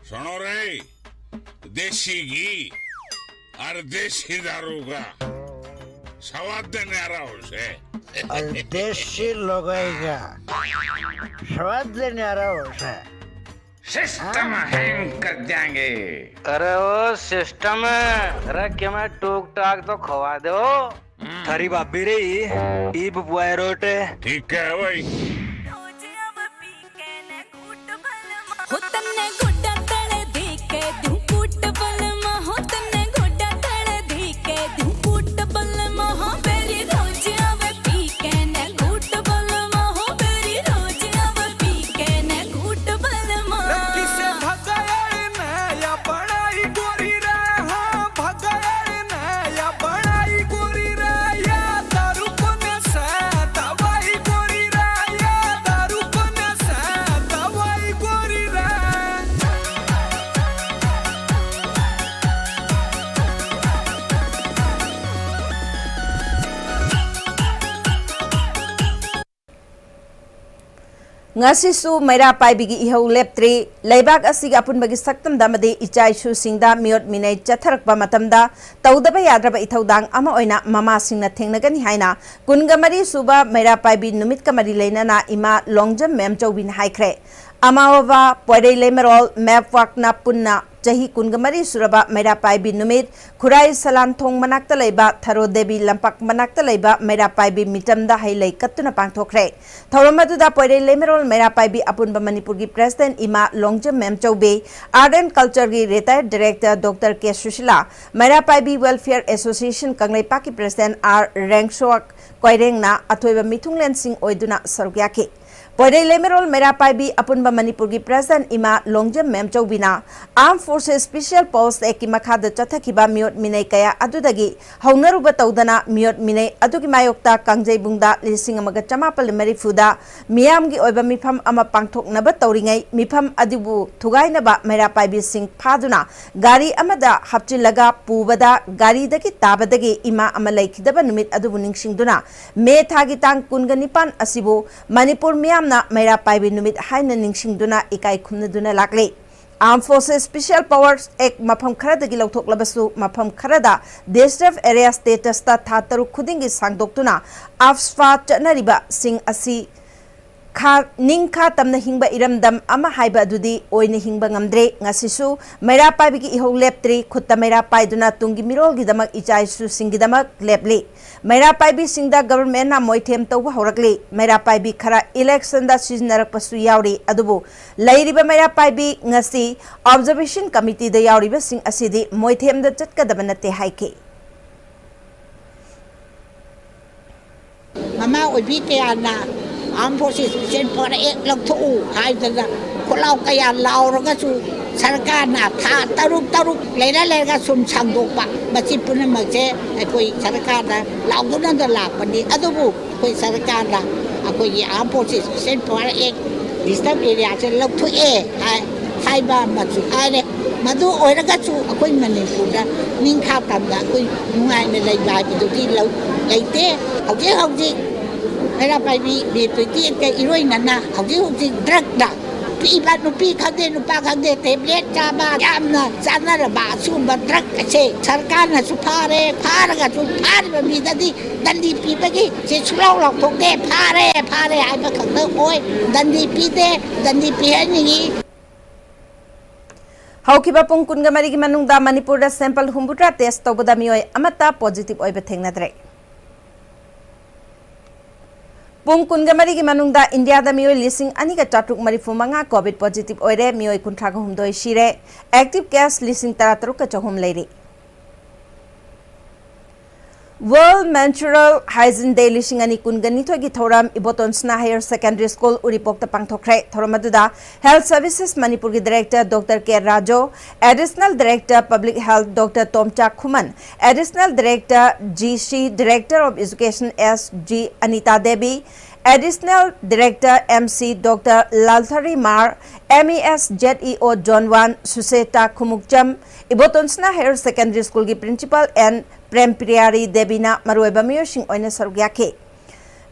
सुनो रे, देसी घी और देसी दारू का स्वाद न्यारा होश है। और देसी लोगई का स्वाद न्यारा होश है। सिस्टम हैंग कर देंगे। अरे ओ सिस्टम, अरे कि मैं टूक टाक तो खवा दो। थारी भाभी रे, ई बबुआ रोटे। ठीक है भाई। हो तन्ने गोड्डा तले दी के दूं कूट बलमा, हो तन्ने गोड्डा तले दी के दूं कूट बलमा, हो बेरी रोज आवे पी के ने घूट बलमा, हो बेरी रोज आवे पी के ने घूट बलमा। किसे भगायल ने या बड़ाई गोरी रे, हाँ भगायल ने या बड़ाई गोरी रे, या दारू पुण्य से दवाई गोरी रे, या ꯉꯁꯤꯁꯨ ꯃꯩꯔꯥ ꯄꯥꯏꯕꯤꯒꯤ ꯏꯍꯧ ꯂꯦꯞꯇ꯭ꯔꯤ꯫ ꯂꯩꯕꯥꯛ ꯑꯁꯤꯒꯤ ꯑꯄꯨꯟꯕꯒꯤ ꯁꯛꯇꯝꯗ ꯑꯃꯗꯤ ꯏꯆꯥ ꯏꯁꯨꯁꯤꯡꯗ ꯃꯤꯑꯣꯠ ꯃꯤꯅꯩ ꯆꯠꯊꯔꯛꯄ ꯃꯇꯝꯗ ꯇꯧꯗꯕ ꯌꯥꯗ꯭ꯔꯕ ꯏꯊꯧꯗꯥꯡ ꯑꯃ ꯑꯣꯏꯅ ꯃꯃꯥꯁꯤꯡꯅ ꯊꯦꯡꯅꯒꯅꯤ ꯍꯥꯏꯅ ꯀꯨꯟꯒ ꯃꯔꯤ ꯁꯨꯕ ꯃꯩꯔꯥ ꯄꯥꯏꯕꯤ ꯅꯨꯃꯤꯠꯀ ꯃꯔꯤ ꯂꯩꯅꯅ ꯏꯃꯥ ꯂꯣꯡꯖꯝ ꯃꯦꯝꯆꯧꯕꯤꯅ ꯍꯥꯏꯈ꯭ꯔꯦ꯫ ꯑꯃꯥꯋꯥꯕ, ꯄꯣꯏꯔꯩ ꯂꯩꯃꯔꯣꯜ, ꯃꯦꯞꯋꯥꯛꯅ ꯄꯨꯟꯅ ꯆꯍꯤ ꯀꯨꯟꯒ ꯃꯔꯤ ꯁꯨꯔꯕ ꯃꯩꯔꯥ ꯄꯥꯏꯕꯤ ꯅꯨꯃꯤꯠ ꯈꯨꯔꯥꯏ ꯁꯂꯥꯟꯊꯣꯡ ꯃꯅꯥꯛꯇ ꯂꯩꯕ ꯊꯔꯣ ꯗꯦꯕꯤ ꯂꯝꯄꯥꯛ ꯃꯅꯥꯛꯇ ꯂꯩꯕ ꯃꯩꯔꯥ ꯄꯥꯏꯕꯤ ꯃꯤꯇꯝꯗ ꯍꯩ ꯂꯩ ꯀꯠꯇꯨꯅ ꯄꯥꯡꯊꯣꯛꯈ꯭ꯔꯦ꯫ ꯊꯧꯔꯝ ꯑꯗꯨꯗ ꯄꯣꯏꯔꯩ ꯂꯩꯃꯔꯣꯜ ꯃꯩꯔꯥ ꯄꯥꯏꯕꯤ ꯑꯄꯨꯟꯕ ꯃꯅꯤꯄꯨꯔꯒꯤ ꯄ꯭ꯔꯦꯁꯤꯗꯦꯟꯠ ꯏꯃꯥ ꯂꯣꯡꯖꯝ ꯃꯦꯝꯆꯧꯕꯤ, Art and Cultureꯒꯤ retired director Doctor K Sushila, Meira Paibi Welfare Association ꯀꯪꯂꯩꯄꯥꯛꯀꯤ ꯄ꯭ꯔꯦꯁꯤꯗꯦꯟꯠ ꯑꯥꯔ ꯔꯦꯡꯁꯣꯛ ꯀꯣꯏꯔꯦꯡꯅ ꯑꯊꯣꯏꯕ ꯃꯤꯊꯨꯡꯂꯦꯟꯁꯤꯡ ꯑꯣꯏꯗꯨꯅ ꯁꯔꯨꯛ ꯌꯥꯈꯤ꯫ ꯄꯣꯏꯔꯩ ꯂꯩꯃꯔꯣꯜ ꯃꯩꯔꯥ ꯄꯥꯏꯕꯤ ꯑꯄꯨꯟꯕ ꯃꯅꯤꯄꯨꯔꯒꯤ ꯄ꯭ꯔꯦꯁꯤꯗꯦꯟꯠ ꯏꯃꯥ Longjam ꯃꯦꯝꯆꯧꯕꯤꯅ Armed Forces Special Powers Actꯀꯤ ꯃꯈꯥꯗ ꯆꯠꯊꯈꯤꯕ ꯃꯤꯑꯣꯠ ꯃꯤꯅꯩ ꯀꯌꯥ ꯑꯗꯨꯗꯒꯤ ꯍꯧꯅꯔꯨꯕ ꯇꯧꯗꯅ ꯃꯤꯑꯣꯠ ꯃꯤꯅꯩ ꯑꯗꯨꯒꯤ ꯃꯥꯌꯣꯛꯇ ꯀꯥꯡꯖꯩꯕꯨꯡꯗ ꯂꯤꯁꯤꯡ ꯑꯃꯒ ꯆꯃꯥꯄꯜ ꯃꯔꯤꯐꯨꯗ ꯃꯤꯌꯥꯝꯒꯤ ꯑꯣꯏꯕ ꯃꯤꯐꯝ ꯑꯃ ꯄꯥꯡꯊꯣꯛꯅꯕ ꯇꯧꯔꯤꯉꯩ, ꯃꯤꯐꯝ ꯑꯗꯨꯕꯨ ꯊꯨꯒꯥꯏꯅꯕ ꯃꯩꯔꯥ ꯄꯥꯏꯕꯤꯁꯤꯡ ꯐꯥꯗꯨꯅ ꯒꯥꯔꯤ ꯑꯃꯗ ꯍꯥꯞꯆꯤꯜꯂꯒ ꯄꯨꯕꯗ ꯒꯥꯔꯤꯗꯒꯤ ꯇꯥꯕꯗꯒꯤ ꯏꯃꯥ ꯑꯃ ꯂꯩꯈꯤꯗꯕ ꯅꯨꯃꯤꯠ ꯑꯗꯨꯕꯨ ꯅꯤꯡꯁꯤꯡꯗꯨꯅ ꯃꯦ ꯊꯥꯒꯤ ꯇꯥꯡ ꯀꯨꯟꯒ ꯅꯤꯄꯥꯟ ꯑꯁꯤꯕꯨ ꯃꯅꯤꯄꯨꯔ ꯃꯤꯌꯥꯝꯅ ꯃꯩꯔꯥ ꯄꯥꯏꯕꯤ ꯅꯨꯃꯤꯠ ꯍꯥꯏꯅ ꯅꯤꯡꯁꯤꯡꯗꯨꯅ ꯏꯀꯥꯏ ꯈꯨꯝꯅꯗꯨꯅ ꯂꯥꯛꯂꯤ꯫ Armed Forces Special Powers Act ꯃꯐꯝ ꯈꯔꯗꯒꯤ ꯂꯧꯊꯣꯛꯂꯕꯁꯨ, ꯃꯐꯝ ꯈꯔꯗ Disturbed Area statusꯇ ꯊꯥ ꯇꯔꯨꯛ ꯈꯨꯗꯤꯡꯒꯤ ꯁꯥꯡꯗꯣꯛꯇꯨꯅ AFSPA ꯆꯠꯅꯔꯤꯕꯁꯤꯡ ꯑꯁꯤ ꯈꯥ-, ꯅꯤꯡꯈꯥ ꯇꯝꯅ ꯍꯤꯡꯕ ꯏꯔꯝꯗꯝ ꯑꯃ ꯍꯥꯏꯕ ꯑꯗꯨꯗꯤ ꯑꯣꯏꯅ ꯍꯤꯡꯕ ꯉꯝꯗ꯭ꯔꯦ꯫ ꯉꯁꯤꯁꯨ ꯃꯩꯔꯥ ꯄꯥꯏꯕꯤꯒꯤ ꯏꯍꯧ ꯂꯦꯞꯇ꯭ꯔꯤ꯫ ꯈꯨꯠꯇ ꯃꯩꯔꯥ ꯄꯥꯏꯗꯨꯅ ꯇꯨꯡꯒꯤ ꯃꯤꯔꯣꯜꯒꯤꯗꯃꯛ, ꯏꯆꯥ ꯏꯁꯨꯁꯤꯡꯒꯤꯗꯃꯛ ꯂꯦꯞꯂꯤ꯫ ꯃꯩꯔꯥ ꯄꯥꯏꯕꯤꯁꯤꯡꯗ governmentꯅ ꯃꯣꯏꯊꯦꯝ ꯇꯧꯕ ꯍꯧꯔꯛꯂꯤ꯫ ꯃꯩꯔꯥ ꯄꯥꯏꯕꯤ ꯈꯔ electionꯗ ꯁꯤꯖꯤꯟꯅꯔꯛꯄꯁꯨ ꯌꯥꯎꯔꯤ꯫ ꯑꯗꯨꯕꯨ ꯂꯩꯔꯤꯕ ꯃꯩꯔꯥ ꯄꯥꯏꯕꯤ ꯉꯁꯤ Observation Committeeꯗ ꯌꯥꯎꯔꯤꯕꯁꯤꯡ ꯑꯁꯤꯗꯤ ꯃꯣꯏꯊꯦꯝꯗ ꯆꯠꯀꯗꯕ ꯅꯠꯇꯦ ꯍꯥꯏꯈꯤ꯫ ꯃꯃꯥ ꯑꯣꯏꯕꯤ ꯀꯌꯥꯅ Armed Forces Special Powers Act ꯂꯧꯊꯣꯛꯎ ꯍꯥꯏꯗꯅ ꯈꯣꯜꯂꯥꯎ ꯀꯌꯥ ꯂꯥꯎꯔꯒꯁꯨ ꯁꯔꯀꯥꯔꯅ ꯊꯥ ꯇꯔꯨꯛ ꯇꯔꯨꯛ ꯂꯩꯔ ꯂꯩꯔꯒ ꯁꯨꯝ ꯁꯥꯡꯗꯣꯛꯄ, ꯃꯁꯤ ꯄꯨꯝꯅꯃꯛꯁꯦ ꯑꯩꯈꯣꯏ ꯁꯔꯀꯥꯔꯗ ꯂꯥꯎꯗꯨꯅꯗ ꯂꯥꯛꯄꯅꯤ꯫ ꯑꯗꯨꯕꯨ ꯑꯩꯈꯣꯏ ꯁꯔꯀꯥꯔꯅ ꯑꯩꯈꯣꯏꯒꯤ Armed Forces Special Powers Act Disturbed Areaꯁꯦ ꯂꯧꯊꯣꯛꯑꯦ ꯍꯥꯏ-, ꯍꯥꯏꯕ ꯑꯃꯁꯨ ꯍꯥꯏꯔꯦ꯫ ꯃꯗꯨ ꯑꯣꯏꯔꯒꯁꯨ ꯑꯩꯈꯣꯏ ꯃꯅꯤꯄꯨꯔꯗ ꯅꯤꯡꯈꯥ ꯇꯝꯅ ꯑꯩꯈꯣꯏ ꯅꯨꯡꯉꯥꯏꯅ ꯂꯩꯕ ꯍꯥꯏꯕꯗꯨꯗꯤ ꯂꯧ-, ꯂꯩꯇꯦ꯫ ꯍꯧꯖꯤꯛ ꯍꯧꯖꯤꯛ ꯃꯩꯔꯥ ꯄꯥꯏꯕꯤ ꯃꯦ ꯇ꯭ꯋꯦꯟꯇꯤ ꯑꯩꯠꯀ ꯏꯔꯣꯏꯅꯅ ꯍꯧꯖꯤꯛ ꯍꯧꯖꯤꯛ ꯗ꯭ꯔꯒꯇ ꯄꯤꯕ, ꯅꯨꯄꯤ ꯈꯪꯗꯦ ꯅꯨꯄꯥ ꯈꯪꯗꯦ, ꯇꯦꯕ꯭ꯂꯦꯠ ꯆꯥꯕ ꯌꯥꯝꯅ ꯆꯥꯅꯔꯕ ꯑꯁꯤꯒꯨꯝꯕ ꯗ꯭ꯔꯒ ꯑꯁꯦ ꯁꯔꯀꯥꯔꯅꯁꯨ ꯐꯥꯔꯦ, ꯐꯥꯔꯒꯁꯨ ꯐꯥꯔꯤꯕ ꯃꯤꯗꯗꯤ ꯗꯟꯗꯤ ꯄꯤꯕꯒꯤ ꯁꯦ ꯁꯨꯡꯂꯥꯎ ꯂꯥꯎꯊꯣꯛꯇꯦ꯫ ꯐꯥꯔꯦ, ꯐꯥꯔꯦ ꯍꯥꯏꯕ ꯈꯛꯇ ꯑꯣꯏ, ꯗꯟꯗꯤ ꯄꯤꯗꯦ꯫ ꯗꯟꯗꯤ ꯄꯤꯍꯟꯅꯤꯡꯉꯤ꯫ ꯍꯧꯈꯤꯕ ꯄꯨꯡ ꯀꯨꯟꯒ ꯃꯔꯤꯒꯤ ꯃꯅꯨꯡꯗ ꯃꯅꯤꯄꯨꯔꯗ sample ꯍꯨꯝꯐꯨꯇꯔꯥ test ꯇꯧꯕꯗ ꯃꯤꯑꯣꯏ ꯑꯃꯠꯇ positive ꯑꯣꯏꯕ ꯊꯦꯡꯅꯗ꯭ꯔꯦ꯫ ꯄꯨꯡ ꯀꯨꯟꯒ ꯃꯔꯤꯒꯤ ꯃꯅꯨꯡꯗ ꯏꯟꯗꯤꯌꯥꯗ ꯃꯤꯑꯣꯏ ꯂꯤꯁꯤꯡ ꯑꯅꯤꯒ ꯆꯥꯇ꯭ꯔꯨꯛ ꯃꯔꯤꯐꯨ ꯃꯉꯥ COVID positive ꯑꯣꯏꯔꯦ, ꯃꯤꯑꯣꯏ ꯀꯨꯟꯊ꯭ꯔꯥꯒ ꯍꯨꯝꯗꯣꯏ ꯁꯤꯔꯦ, active case ꯂꯤꯁꯤꯡ ꯇꯔꯥꯇꯔꯨꯛꯀ ꯆꯍꯨꯝ ꯂꯩꯔꯤ꯫ World Menstrual Hygiene Day ꯂꯤꯁꯤꯡ ꯑꯅꯤ ꯀꯨꯟꯒ ꯅꯤꯊꯣꯏꯒꯤ ꯊꯧꯔꯝ ꯏꯕꯣꯇꯣꯟ ꯁꯅꯥ Higher Secondary School ꯎꯔꯤꯄꯣꯛꯇ ꯄꯥꯡꯊꯣꯛꯈ꯭ꯔꯦ꯫ ꯊꯧꯔꯝ ꯑꯗꯨꯗ Health Services ꯃꯅꯤꯄꯨꯔꯒꯤ Director Doctor K ꯔꯥꯖꯣ, Additional Director Public Health Doctor ꯇꯣꯝꯆꯥ Khuman, Additional Director G C, Director of Education S G Anita Devi, Additional Director M C Doctor ꯂꯥꯜꯊꯔꯤ R, M E S Z E O Zone one ꯁꯨꯁꯦꯇꯥ Khumukcham, Iboton ꯁꯅꯥ Higher Secondary Schoolꯒꯤ Principal N ꯄ꯭ꯔꯦꯝꯄ꯭ꯔꯤꯌꯥꯔꯤ ꯗꯦꯕꯤꯅ ꯃꯔꯨꯑꯣꯏꯕ ꯃꯤꯑꯣꯏꯁꯤꯡ ꯑꯣꯏꯅ ꯁꯔꯨꯛ ꯌꯥꯈꯤ꯫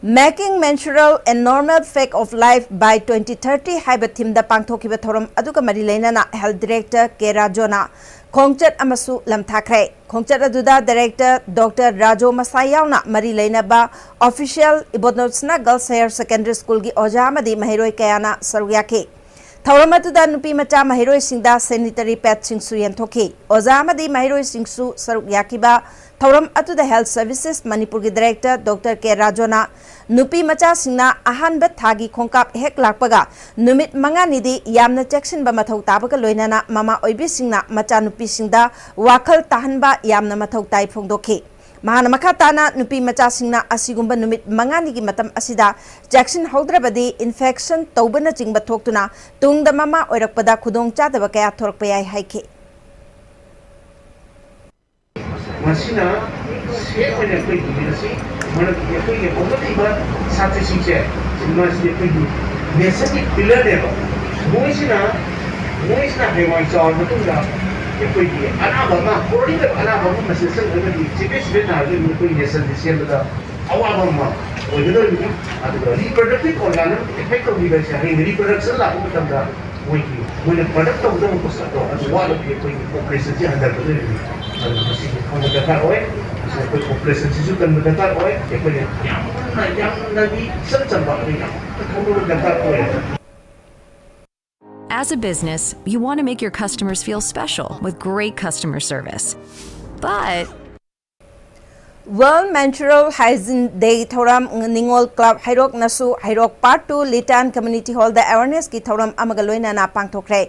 Making Menstrual a Normal Fact of Life by twenty thirty ꯍꯥꯏꯕ themeꯗ ꯄꯥꯡꯊꯣꯛꯈꯤꯕ ꯊꯧꯔꯝ ꯑꯗꯨꯒ ꯃꯔꯤ ꯂꯩꯅꯅ Health Director K ꯔꯥꯖꯣꯅ ꯈꯣꯡꯆꯠ ꯑꯃꯁꯨ ꯂꯝꯊꯥꯈ꯭ꯔꯦ꯫ ꯈꯣꯡꯆꯠ ꯑꯗꯨꯗ Director Doctor ꯔꯥꯖꯣ ꯃꯁꯥ ꯌꯥꯎꯅ ꯃꯔꯤ ꯂꯩꯅꯕ official ꯏꯕꯣꯇꯣꯟ ꯁꯅꯥ Girls Higher Secondary Schoolꯒꯤ ꯑꯣꯖꯥ ꯑꯃꯗꯤ ꯃꯍꯩꯔꯣꯏ ꯀꯌꯥꯅ ꯁꯔꯨꯛ ꯌꯥꯈꯤ꯫ ꯊꯧꯔꯝ ꯑꯗꯨꯗ ꯅꯨꯄꯤ ꯃꯆꯥ ꯃꯍꯩꯔꯣꯏꯁꯤꯡꯗ sanitary padꯁꯤꯡꯁꯨ ꯌꯦꯟꯊꯣꯛꯈꯤ꯫ ꯑꯣꯖꯥ ꯑꯃꯗꯤ ꯃꯍꯩꯔꯣꯏꯁꯤꯡꯁꯨ ꯁꯔꯨꯛ ꯌꯥꯈꯤꯕ ꯊꯧꯔꯝ ꯑꯗꯨꯗ Health Services ꯃꯅꯤꯄꯨꯔꯒꯤ Director Doctor K ꯔꯥꯖꯣꯅ ꯅꯨꯄꯤ ꯃꯆꯥꯁꯤꯡꯅ ꯑꯍꯥꯟꯕ ꯊꯥꯒꯤ ꯈꯣꯡꯀꯥꯞ ꯍꯦꯛ ꯂꯥꯛꯄꯒ ꯅꯨꯃꯤꯠ ꯃꯉꯥꯅꯤꯗꯤ ꯌꯥꯝꯅ ꯆꯦꯛꯁꯤꯟꯕ ꯃꯊꯧ ꯇꯥꯕꯒ ꯂꯣꯏꯅꯅ ꯃꯃꯥ ꯑꯣꯏꯕꯤꯁꯤꯡꯅ ꯃꯆꯥꯅꯨꯄꯤꯁꯤꯡꯗ ꯋꯥꯈꯜ ꯇꯥꯍꯟꯕ ꯌꯥꯝꯅ ꯃꯊꯧ ꯇꯥꯏ ꯐꯣꯡꯗꯣꯛꯈꯤ꯫ ꯃꯍꯥꯛꯅ ꯃꯈꯥ ꯇꯥꯅ ꯅꯨꯄꯤ ꯃꯆꯥꯁꯤꯡꯅ ꯑꯁꯤꯒꯨꯝꯕ ꯅꯨꯃꯤꯠ ꯃꯉꯥꯅꯤꯒꯤ ꯃꯇꯝ ꯑꯁꯤꯗ ꯆꯦꯛꯁꯤꯟꯍꯧꯗ꯭ꯔꯕꯗꯤ infection ꯇꯧꯕꯅꯆꯤꯡꯕ ꯊꯣꯛꯇꯨꯅ ꯇꯨꯡꯗ ꯃꯃꯥ ꯑꯣꯏꯔꯛꯄꯗ ꯈꯨꯗꯣꯡꯆꯥꯗꯕ ꯀꯌꯥ ꯊꯣꯔꯛꯄ ꯌꯥꯏ ꯍꯥꯏꯈꯤ꯫ ꯃꯁꯤꯅ safe ꯑꯣꯏꯅ ꯑꯩꯈꯣꯏꯒꯤ ꯉꯁꯤ ꯃꯔꯛꯀꯤ ꯑꯩꯈꯣꯏꯒꯤ ꯍꯧꯒꯠꯂꯤꯕ ꯁꯥꯇ꯭ꯔꯁꯤꯡꯁꯦ, ꯃꯁꯤ ꯑꯩꯈꯣꯏꯒꯤ nationꯒꯤ pillarꯅꯦꯕ꯫ ꯃꯣꯏꯁꯤꯅ, ꯃꯣꯏꯁꯤꯅ ꯍꯌꯦꯡꯋꯥꯏ ꯆꯥꯎꯔ ꯃꯇꯨꯡꯗ ꯑꯩꯈꯣꯏꯒꯤ ꯑꯅꯥꯕ ꯑꯃ, ꯀꯣꯔꯣꯅꯥꯒꯤ ꯑꯅꯥꯕ ꯑꯃ ꯃꯁꯤꯗ ꯆꯪꯉꯒꯗꯤ ꯆꯤꯐꯦꯠ ꯆꯤꯐꯦꯠ ꯅꯥꯔꯒꯗꯤ ꯑꯩꯈꯣꯏ nationꯁꯦ ꯁꯦꯝꯕꯗ ꯑꯋꯥꯕ ꯑꯃ ꯑꯣꯏꯒꯗꯧꯔꯤꯕꯅꯤ꯫ ꯑꯗꯨꯒ reproductive organ effect ꯇꯧꯕꯤꯕ ꯍꯥꯏꯁꯦ ꯍꯌꯦꯡ reproduction ꯂꯥꯛꯄ ꯃꯇꯝꯗ ꯃꯣꯏꯒꯤ, ꯃꯣꯏꯅ product ꯇꯧꯒꯗꯕ ꯄꯣꯠꯁꯛꯇꯣ ꯑꯗꯨ ꯋꯥꯠꯂꯒꯗꯤ ꯑꯩꯈꯣꯏꯒꯤ population ꯁꯤ ꯍꯟꯊꯔꯛꯀꯗꯣꯔꯤꯕꯅꯤ꯫ ꯑꯗꯨꯅ ꯃꯁꯤꯁꯨ ꯈꯪꯕ ꯗꯔꯀꯥꯔ ꯑꯣꯏ꯫ ꯃꯁꯤꯗ ꯑꯩꯈꯣꯏ population ꯁꯤꯁꯨ ꯀꯟꯕ ꯗꯔꯀꯥꯔ ꯑꯣꯏ꯫ ꯑꯩꯈꯣꯏꯅ ꯌꯥꯝꯅ, ꯌꯥꯝꯅꯗꯤ ꯏꯆꯝ ꯆꯝꯕ, ꯑꯗꯨ ꯌꯥꯝꯅ ꯈꯪꯕ ꯗꯔꯀꯥꯔ ꯑꯣꯏ꯫ As a business, you want to make your customers feel special with great customer service. But World Menstrual Hygiene Day ꯊꯧꯔꯝ ꯅꯤꯉꯣꯜ ꯀ꯭ꯂꯕ ꯍꯩꯔꯣꯛꯅꯁꯨ ꯍꯩꯔꯣꯛ Part two Litan Community Hall ꯗ awareness ꯀꯤ ꯊꯧꯔꯝ ꯑꯃꯒ ꯂꯣꯏꯅꯅ ꯄꯥꯡꯊꯣꯛꯈ꯭ꯔꯦ꯫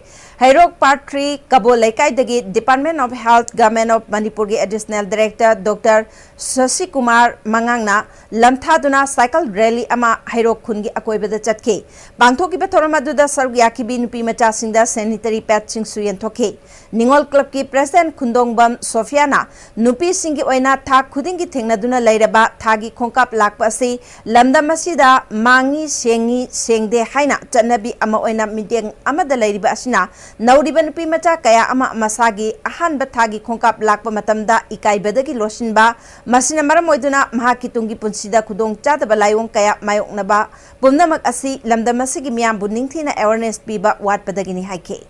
ꯍꯩꯔꯣꯛ Part three ꯀꯕꯣ ꯂꯩꯀꯥꯏꯗꯒꯤ Department of Health, Government of ꯃꯅꯤꯄꯨꯔꯒꯤ Additional Director Doctor ꯁꯁꯤꯀꯨꯃꯥꯔ ꯃꯉꯥꯡꯅ ꯂꯝꯊꯥꯗꯨꯅ cycle rally ꯑꯃ ꯍꯩꯔꯣꯛ ꯈꯨꯟꯒꯤ ꯑꯀꯣꯏꯕꯗ ꯆꯠꯈꯤ꯫ ꯄꯥꯡꯊꯣꯛꯈꯤꯕ ꯊꯧꯔꯝ ꯑꯗꯨꯗ ꯁꯔꯨꯛ ꯌꯥꯈꯤꯕꯤ ꯅꯨꯄꯤ ꯃꯆꯥꯁꯤꯡꯗ sanitary pad ꯁꯤꯡꯁꯨ ꯌꯦꯟꯊꯣꯛꯈꯤ꯫ ꯅꯤꯉꯣꯜ ꯀ꯭ꯂꯕꯀꯤ president ꯈꯨꯟꯗꯣꯡꯕꯝ ꯁꯣꯐꯤꯌꯥꯅ ꯅꯨꯄꯤꯁꯤꯡꯒꯤ ꯑꯣꯏꯅ ꯊꯥ ꯈꯨꯗꯤꯡꯒꯤ ꯊꯦꯡꯅꯗꯨꯅ ꯂꯩꯔꯕ ꯊꯥꯒꯤ ꯈꯣꯡꯀꯥꯞ ꯂꯥꯛꯄ ꯑꯁꯤ ꯂꯝꯗꯝ ꯑꯁꯤꯗ ꯃꯥꯡꯉꯤ, ꯁꯦꯡꯉꯤ, ꯁꯦꯡꯗꯦ ꯍꯥꯏꯅ ꯆꯠꯅꯕꯤ ꯑꯃ ꯑꯣꯏꯅ ꯃꯤꯠꯌꯦꯡ ꯑꯃꯗ ꯂꯩꯔꯤꯕ ꯑꯁꯤꯅ ꯅꯧꯔꯤꯕ ꯅꯨꯄꯤ ꯃꯆꯥ ꯀꯌꯥ ꯑꯃ ꯃꯁꯥꯒꯤ ꯑꯍꯥꯟꯕ ꯊꯥꯒꯤ ꯈꯣꯡꯀꯥꯞ ꯂꯥꯛꯄ ꯃꯇꯝꯗ ꯏꯀꯥꯏꯕꯗꯒꯤ ꯂꯣꯠꯁꯤꯟꯕ, ꯃꯁꯤꯅ ꯃꯔꯝ ꯑꯣꯏꯗꯨꯅ ꯃꯍꯥꯛꯀꯤ ꯇꯨꯡꯒꯤ ꯄꯨꯟꯁꯤꯗ ꯈꯨꯗꯣꯡꯆꯥꯗꯕ ꯂꯥꯏꯑꯣꯡ ꯀꯌꯥ ꯃꯥꯌꯣꯛꯅꯕ ꯄꯨꯝꯅꯃꯛ ꯑꯁꯤ ꯂꯝꯗꯝ ꯑꯁꯤꯒꯤ ꯃꯤꯌꯥꯝꯕꯨ ꯅꯤꯡꯊꯤꯅ awareness ꯄꯤꯕ ꯋꯥꯠꯄꯗꯒꯤꯅꯤ ꯍꯥꯏꯈꯤ꯫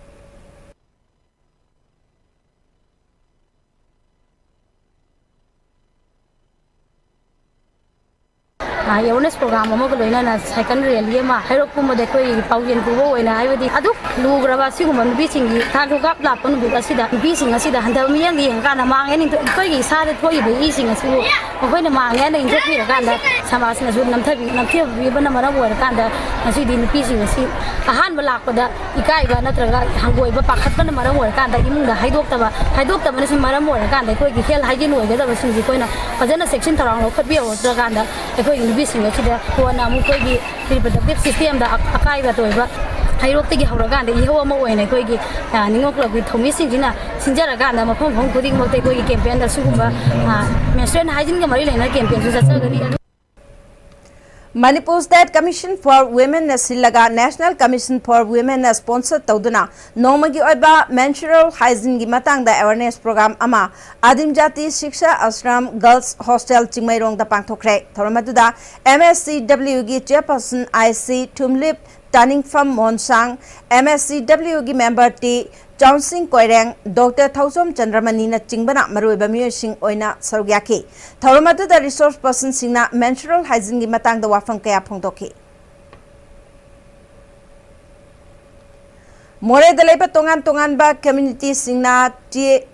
ꯑ, awareness program ꯑꯃꯒ ꯂꯣꯏꯅꯅ cycle rally ꯑꯃ ꯍꯩꯔꯣꯛ ꯄꯨꯝꯕꯗ ꯑꯩꯈꯣꯏ ꯄꯥꯎꯖꯦꯜ ꯄꯨꯕ ꯑꯣꯏꯅ, ꯍꯥꯏꯕꯗꯤ ꯑꯗꯨꯛ ꯂꯨꯈ꯭ꯔꯕ ꯑꯁꯤꯒꯨꯝꯕ ꯅꯨꯄꯤꯁꯤꯡꯒꯤ ꯊꯥ ꯈꯣꯡꯀꯥꯞ ꯂꯥꯛꯄ ꯅꯨꯃꯤꯠ ꯑꯁꯤꯗ ꯅꯨꯄꯤꯁꯤꯡ ꯑꯁꯤꯗ ꯍꯟꯊꯕ ꯃꯤꯠꯌꯦꯡꯗ ꯌꯦꯡꯉꯀꯥꯟꯗ ꯃꯥꯡꯉꯦ ꯅꯤꯡꯊ-, ꯑꯩꯈꯣꯏꯒꯤ ꯏꯁꯥꯗ ꯊꯣꯛꯏꯕ ꯏꯁꯤꯡ ꯑꯁꯤꯕꯨ ꯃꯈꯣꯏꯅ ꯃꯥꯡꯉꯦ ꯍꯥꯏꯅ ꯏꯟꯊꯣꯛꯄꯤꯔꯀꯥꯟꯗ ꯁꯃꯥꯖꯅꯁꯨ ꯅꯝꯊꯕꯤ-, ꯅꯝꯊꯕꯤꯕꯅ ꯃꯔꯝ ꯑꯣꯏꯔꯀꯥꯟꯗ ꯉꯁꯤꯗꯤ ꯅꯨꯄꯤꯁꯤꯡ ꯑꯁꯤ ꯑꯍꯥꯟꯕ ꯂꯥꯛꯄꯗ ꯏꯀꯥꯏꯕ ꯅꯠꯇ꯭ꯔꯒ ꯍꯪꯒꯣꯏꯕ, ꯄꯥꯈꯠꯄꯅ ꯃꯔꯝ ꯑꯣꯏꯔꯀꯥꯟꯗ ꯏꯃꯨꯡꯗ ꯍꯥꯏꯗꯣꯛꯇꯕ, ꯍꯥꯏꯗꯣꯛꯇꯕꯅꯁꯨ ꯃꯔꯝ ꯑꯣꯏꯔꯀꯥꯟꯗ ꯑꯩꯈꯣꯏꯒꯤ health hygiene ꯑꯣꯏꯒꯗꯕꯁꯤꯡꯁꯤ ꯑꯩꯈꯣꯏꯅ ꯐꯖꯅ ꯆꯦꯛꯁꯤꯟ ꯊꯧꯔꯥꯡ ꯂꯧꯈꯠꯄꯤꯍꯧꯗ꯭ꯔꯀꯥꯟꯗ ꯑꯩꯈꯣꯏꯒꯤ ꯅꯨꯄꯤꯁꯤꯡ ꯑꯁꯤꯗ ꯀꯣꯟꯅ ꯑꯃꯨꯛ ꯑꯩꯈꯣꯏꯒꯤ reproductive systemꯗ ꯑ-, ꯑꯀꯥꯏꯕ ꯇꯣꯏꯕ ꯍꯩꯔꯣꯛꯇꯒꯤ ꯍꯧꯔꯀꯥꯟꯗ ꯏꯍꯧ ꯑꯃ ꯑꯣꯏꯅ ꯑꯩꯈꯣꯏꯒꯤ, ꯑ, ꯅꯤꯉꯣꯜ ꯀ꯭ꯂꯕꯀꯤ ꯊꯧꯃꯤꯁꯤꯡꯁꯤꯅ ꯁꯤꯟꯖꯔꯀꯥꯟꯗ ꯃꯐꯝ ꯃꯐꯝ ꯈꯨꯗꯤꯡꯃꯛꯇ ꯑꯩꯈꯣꯏꯒꯤ campaignꯗ ꯁꯤꯒꯨꯝꯕ, ꯑ, menstrual hygieneꯒ ꯃꯔꯤ ꯂꯩꯅꯕ campaignꯁꯨ ꯆꯠꯆꯒꯅꯤ꯫ Manipur State Commission for Women ꯅ ꯁꯤꯜꯂꯒ National Commission for Women ꯅ sponsor ꯇꯧꯗꯨꯅ ꯅꯣꯡꯃꯒꯤ ꯑꯣꯏꯕ menstrual hygiene ꯒꯤ ꯃꯇꯥꯡꯗ awareness program ꯑꯃ ꯑꯗꯤꯝ ꯖꯥꯇꯤ ꯁꯤꯛꯁꯥ ꯑꯥꯁ꯭ꯔꯝ Girls Hostel ꯆꯤꯡꯃꯩꯔꯣꯡꯗ ꯄꯥꯡꯊꯣꯛꯈ꯭ꯔꯦ꯫ ꯊꯧꯔꯝ ꯑꯗꯨꯗ M S C W ꯒꯤ chairperson I C ꯊꯨꯝꯂꯤꯞ ꯇꯥꯅꯤꯡꯐꯝ ꯃꯣꯟꯁꯥꯡ, M S C W ꯒꯤ member ꯇꯤ ꯆꯥꯎꯟꯁꯤꯡ ꯀꯣꯏꯔꯦꯡ, Doctor ꯊꯧꯖꯣꯝ ꯆꯟꯗ꯭ꯔꯃꯅꯤꯅ ꯆꯤꯡꯕꯅ ꯃꯔꯨꯑꯣꯏꯕ ꯃꯤꯑꯣꯏꯁꯤꯡ ꯑꯣꯏꯅ ꯁꯔꯨꯛ ꯌꯥꯈꯤ꯫ ꯊꯧꯔꯝ ꯑꯗꯨꯗ resource person ꯁꯤꯡꯅ menstrual hygiene ꯒꯤ ꯃꯇꯥꯡꯗ ꯋꯥꯐꯝ ꯀꯌꯥ ꯐꯣꯡꯗꯣꯛꯈꯤ꯫ ꯃꯣꯔꯦꯗ ꯂꯩꯕ ꯇꯣꯉꯥꯟ ꯇꯣꯉꯥꯟꯕ community ꯁꯤꯡꯅ T-,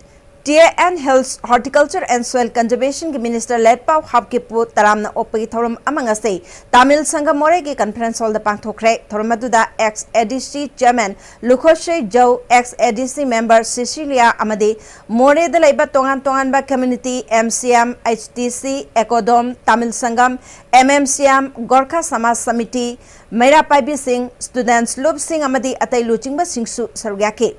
T A N Hills Horticulture and Soil Conservation ꯒꯤ minister ꯂꯦꯠꯄꯥꯎ ꯍꯥꯞꯀꯤꯞꯄꯨ ꯇꯔꯥꯝꯅ ꯑꯣꯛꯄꯒꯤ ꯊꯧꯔꯝ ꯑꯃ ꯉꯁꯤ ꯇꯥꯃꯤꯜ ꯁꯪꯒꯝ ꯃꯣꯔꯦꯒꯤ conference hall ꯗ ꯄꯥꯡꯊꯣꯛꯈ꯭ꯔꯦ꯫ ꯊꯧꯔꯝ ꯑꯗꯨꯗ ex A D C chairman ꯂꯨꯈꯣꯁꯩ ꯖꯧ, ex A D C member ꯁꯤꯁꯤꯂꯤꯌꯥ ꯑꯃꯗꯤ ꯃꯣꯔꯦꯗ ꯂꯩꯕ ꯇꯣꯉꯥꯟ ꯇꯣꯉꯥꯟꯕ community, M C M, H T C, ꯑꯦꯀꯣꯗꯣꯝ, Tamil ꯁꯪꯒꯝ, M M C M, Gorkha ꯁꯃꯥꯖ ꯁꯃꯤꯇꯤ, ꯃꯩꯔꯥ ꯄꯥꯏꯕꯤꯁꯤꯡ, students, ꯂꯨꯞꯁꯤꯡ ꯑꯃꯗꯤ ꯑꯇꯩ ꯂꯨꯆꯤꯡꯕꯁꯤꯡꯁꯨ ꯁꯔꯨꯛ ꯌꯥꯈꯤ꯫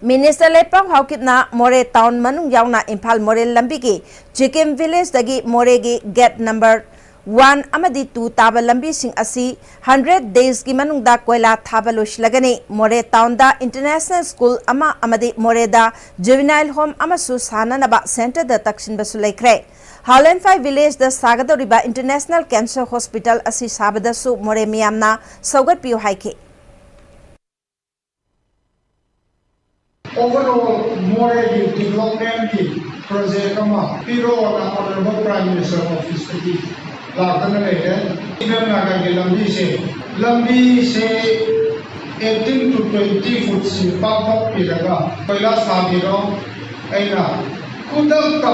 Minister ꯂꯩꯄꯥꯎ ꯍꯥꯎꯀꯤꯞꯅ ꯃꯣꯔꯦ town ꯃꯅꯨꯡ ꯌꯥꯎꯅ ꯏꯝꯐꯥꯜ ꯃꯣꯔꯦ ꯂꯝꯕꯤꯒꯤ ꯆꯤꯀꯤꯝ village ꯗꯒꯤ ꯃꯣꯔꯦꯒꯤ gate number one ꯑꯃꯗꯤ two ꯇꯥꯕ ꯂꯝꯕꯤꯁꯤꯡ ꯑꯁꯤ hundred days ꯀꯤ ꯃꯅꯨꯡꯗ ꯀꯣꯏꯂꯥ ꯊꯥꯕ ꯂꯣꯏꯁꯤꯜꯂꯒꯅꯤ꯫ ꯃꯣꯔꯦ town ꯗ international school ꯑꯃ ꯑꯃꯗꯤ ꯃꯣꯔꯦꯗ juvenile home ꯑꯃꯁꯨ ꯁꯥꯅꯅꯕ center ꯗ ꯇꯛꯁꯤꯟꯕꯁꯨ ꯂꯩꯈ꯭ꯔꯦ꯫ ꯍꯥꯂꯦꯟꯐꯥꯏ village ꯗ ꯁꯥꯒꯗꯧꯔꯤꯕ International Cancer Hospital ꯑꯁꯤ ꯁꯥꯕꯗꯁꯨ ꯃꯣꯔꯦ ꯃꯤꯌꯥꯝꯅ ꯁꯧꯒꯠꯄꯤꯌꯨ ꯍꯥꯏꯈꯤ꯫ Overall, ꯃꯣꯔꯦꯒꯤ development ꯀꯤ project ꯑꯃ ꯄꯤꯔꯛꯑꯣꯅ Honourable Prime Minister office ꯇꯒꯤ ꯂꯥꯛꯇꯅ ꯂꯩꯔꯦ꯫ ꯏꯚꯦꯟ ꯅꯥꯒꯥꯒꯤ ꯂꯝꯕꯤꯁꯦ, ꯂꯝꯕꯤꯁꯦ eighteen to twenty foot ꯁꯤ ꯄꯥꯛꯊꯣꯛꯄꯤꯔꯒ ꯀꯣꯏꯂꯥ ꯁꯥꯕꯤꯔꯣ꯫ ꯑꯩꯅ ꯈꯨꯗꯛꯇ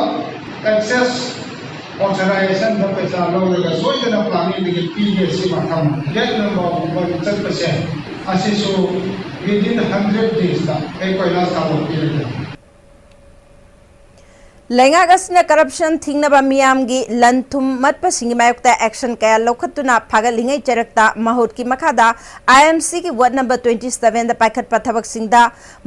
access authorization ꯗ ꯄꯩꯁꯥ ꯂꯧꯔꯒ ꯁꯣꯏꯗꯅ planning ꯗꯒꯤ ꯄꯤꯒꯦ꯫ ꯁꯤ ꯃꯊꯪ gate number one ꯆꯠꯄꯁꯦ ꯑꯁꯤꯁꯨ within hundred days ꯇ ꯑꯩ ꯀꯣꯏꯂꯥ ꯊꯥꯕ ꯄꯤꯔꯒꯦ꯫ ꯂꯩꯉꯥꯛ ꯑꯁꯤꯅ ꯀꯔꯞꯁꯟ ꯊꯤꯡꯅꯕ ꯃꯤꯌꯥꯝꯒꯤ ꯂꯟ ꯊꯨꯝ ꯃꯠꯄꯁꯤꯡꯒꯤ ꯃꯥꯌꯣꯛꯇ ꯑꯦꯛꯁꯟ ꯀꯌꯥ ꯂꯧꯈꯠꯇꯨꯅ ꯐꯥꯒꯠꯂꯤꯉꯩ ꯆꯔꯛꯇ ꯃꯍꯨꯠꯀꯤ ꯃꯈꯥꯗ ꯑꯥꯏ ꯑꯦꯝ ꯁꯤꯒꯤ ꯋꯥꯔꯗ ꯅꯝꯕꯔ ꯇ꯭ꯋꯦꯟꯇꯤ ꯁꯚꯦꯟꯗ ꯄꯥꯏꯈꯠꯄ ꯊꯕꯛꯁꯤꯡꯗ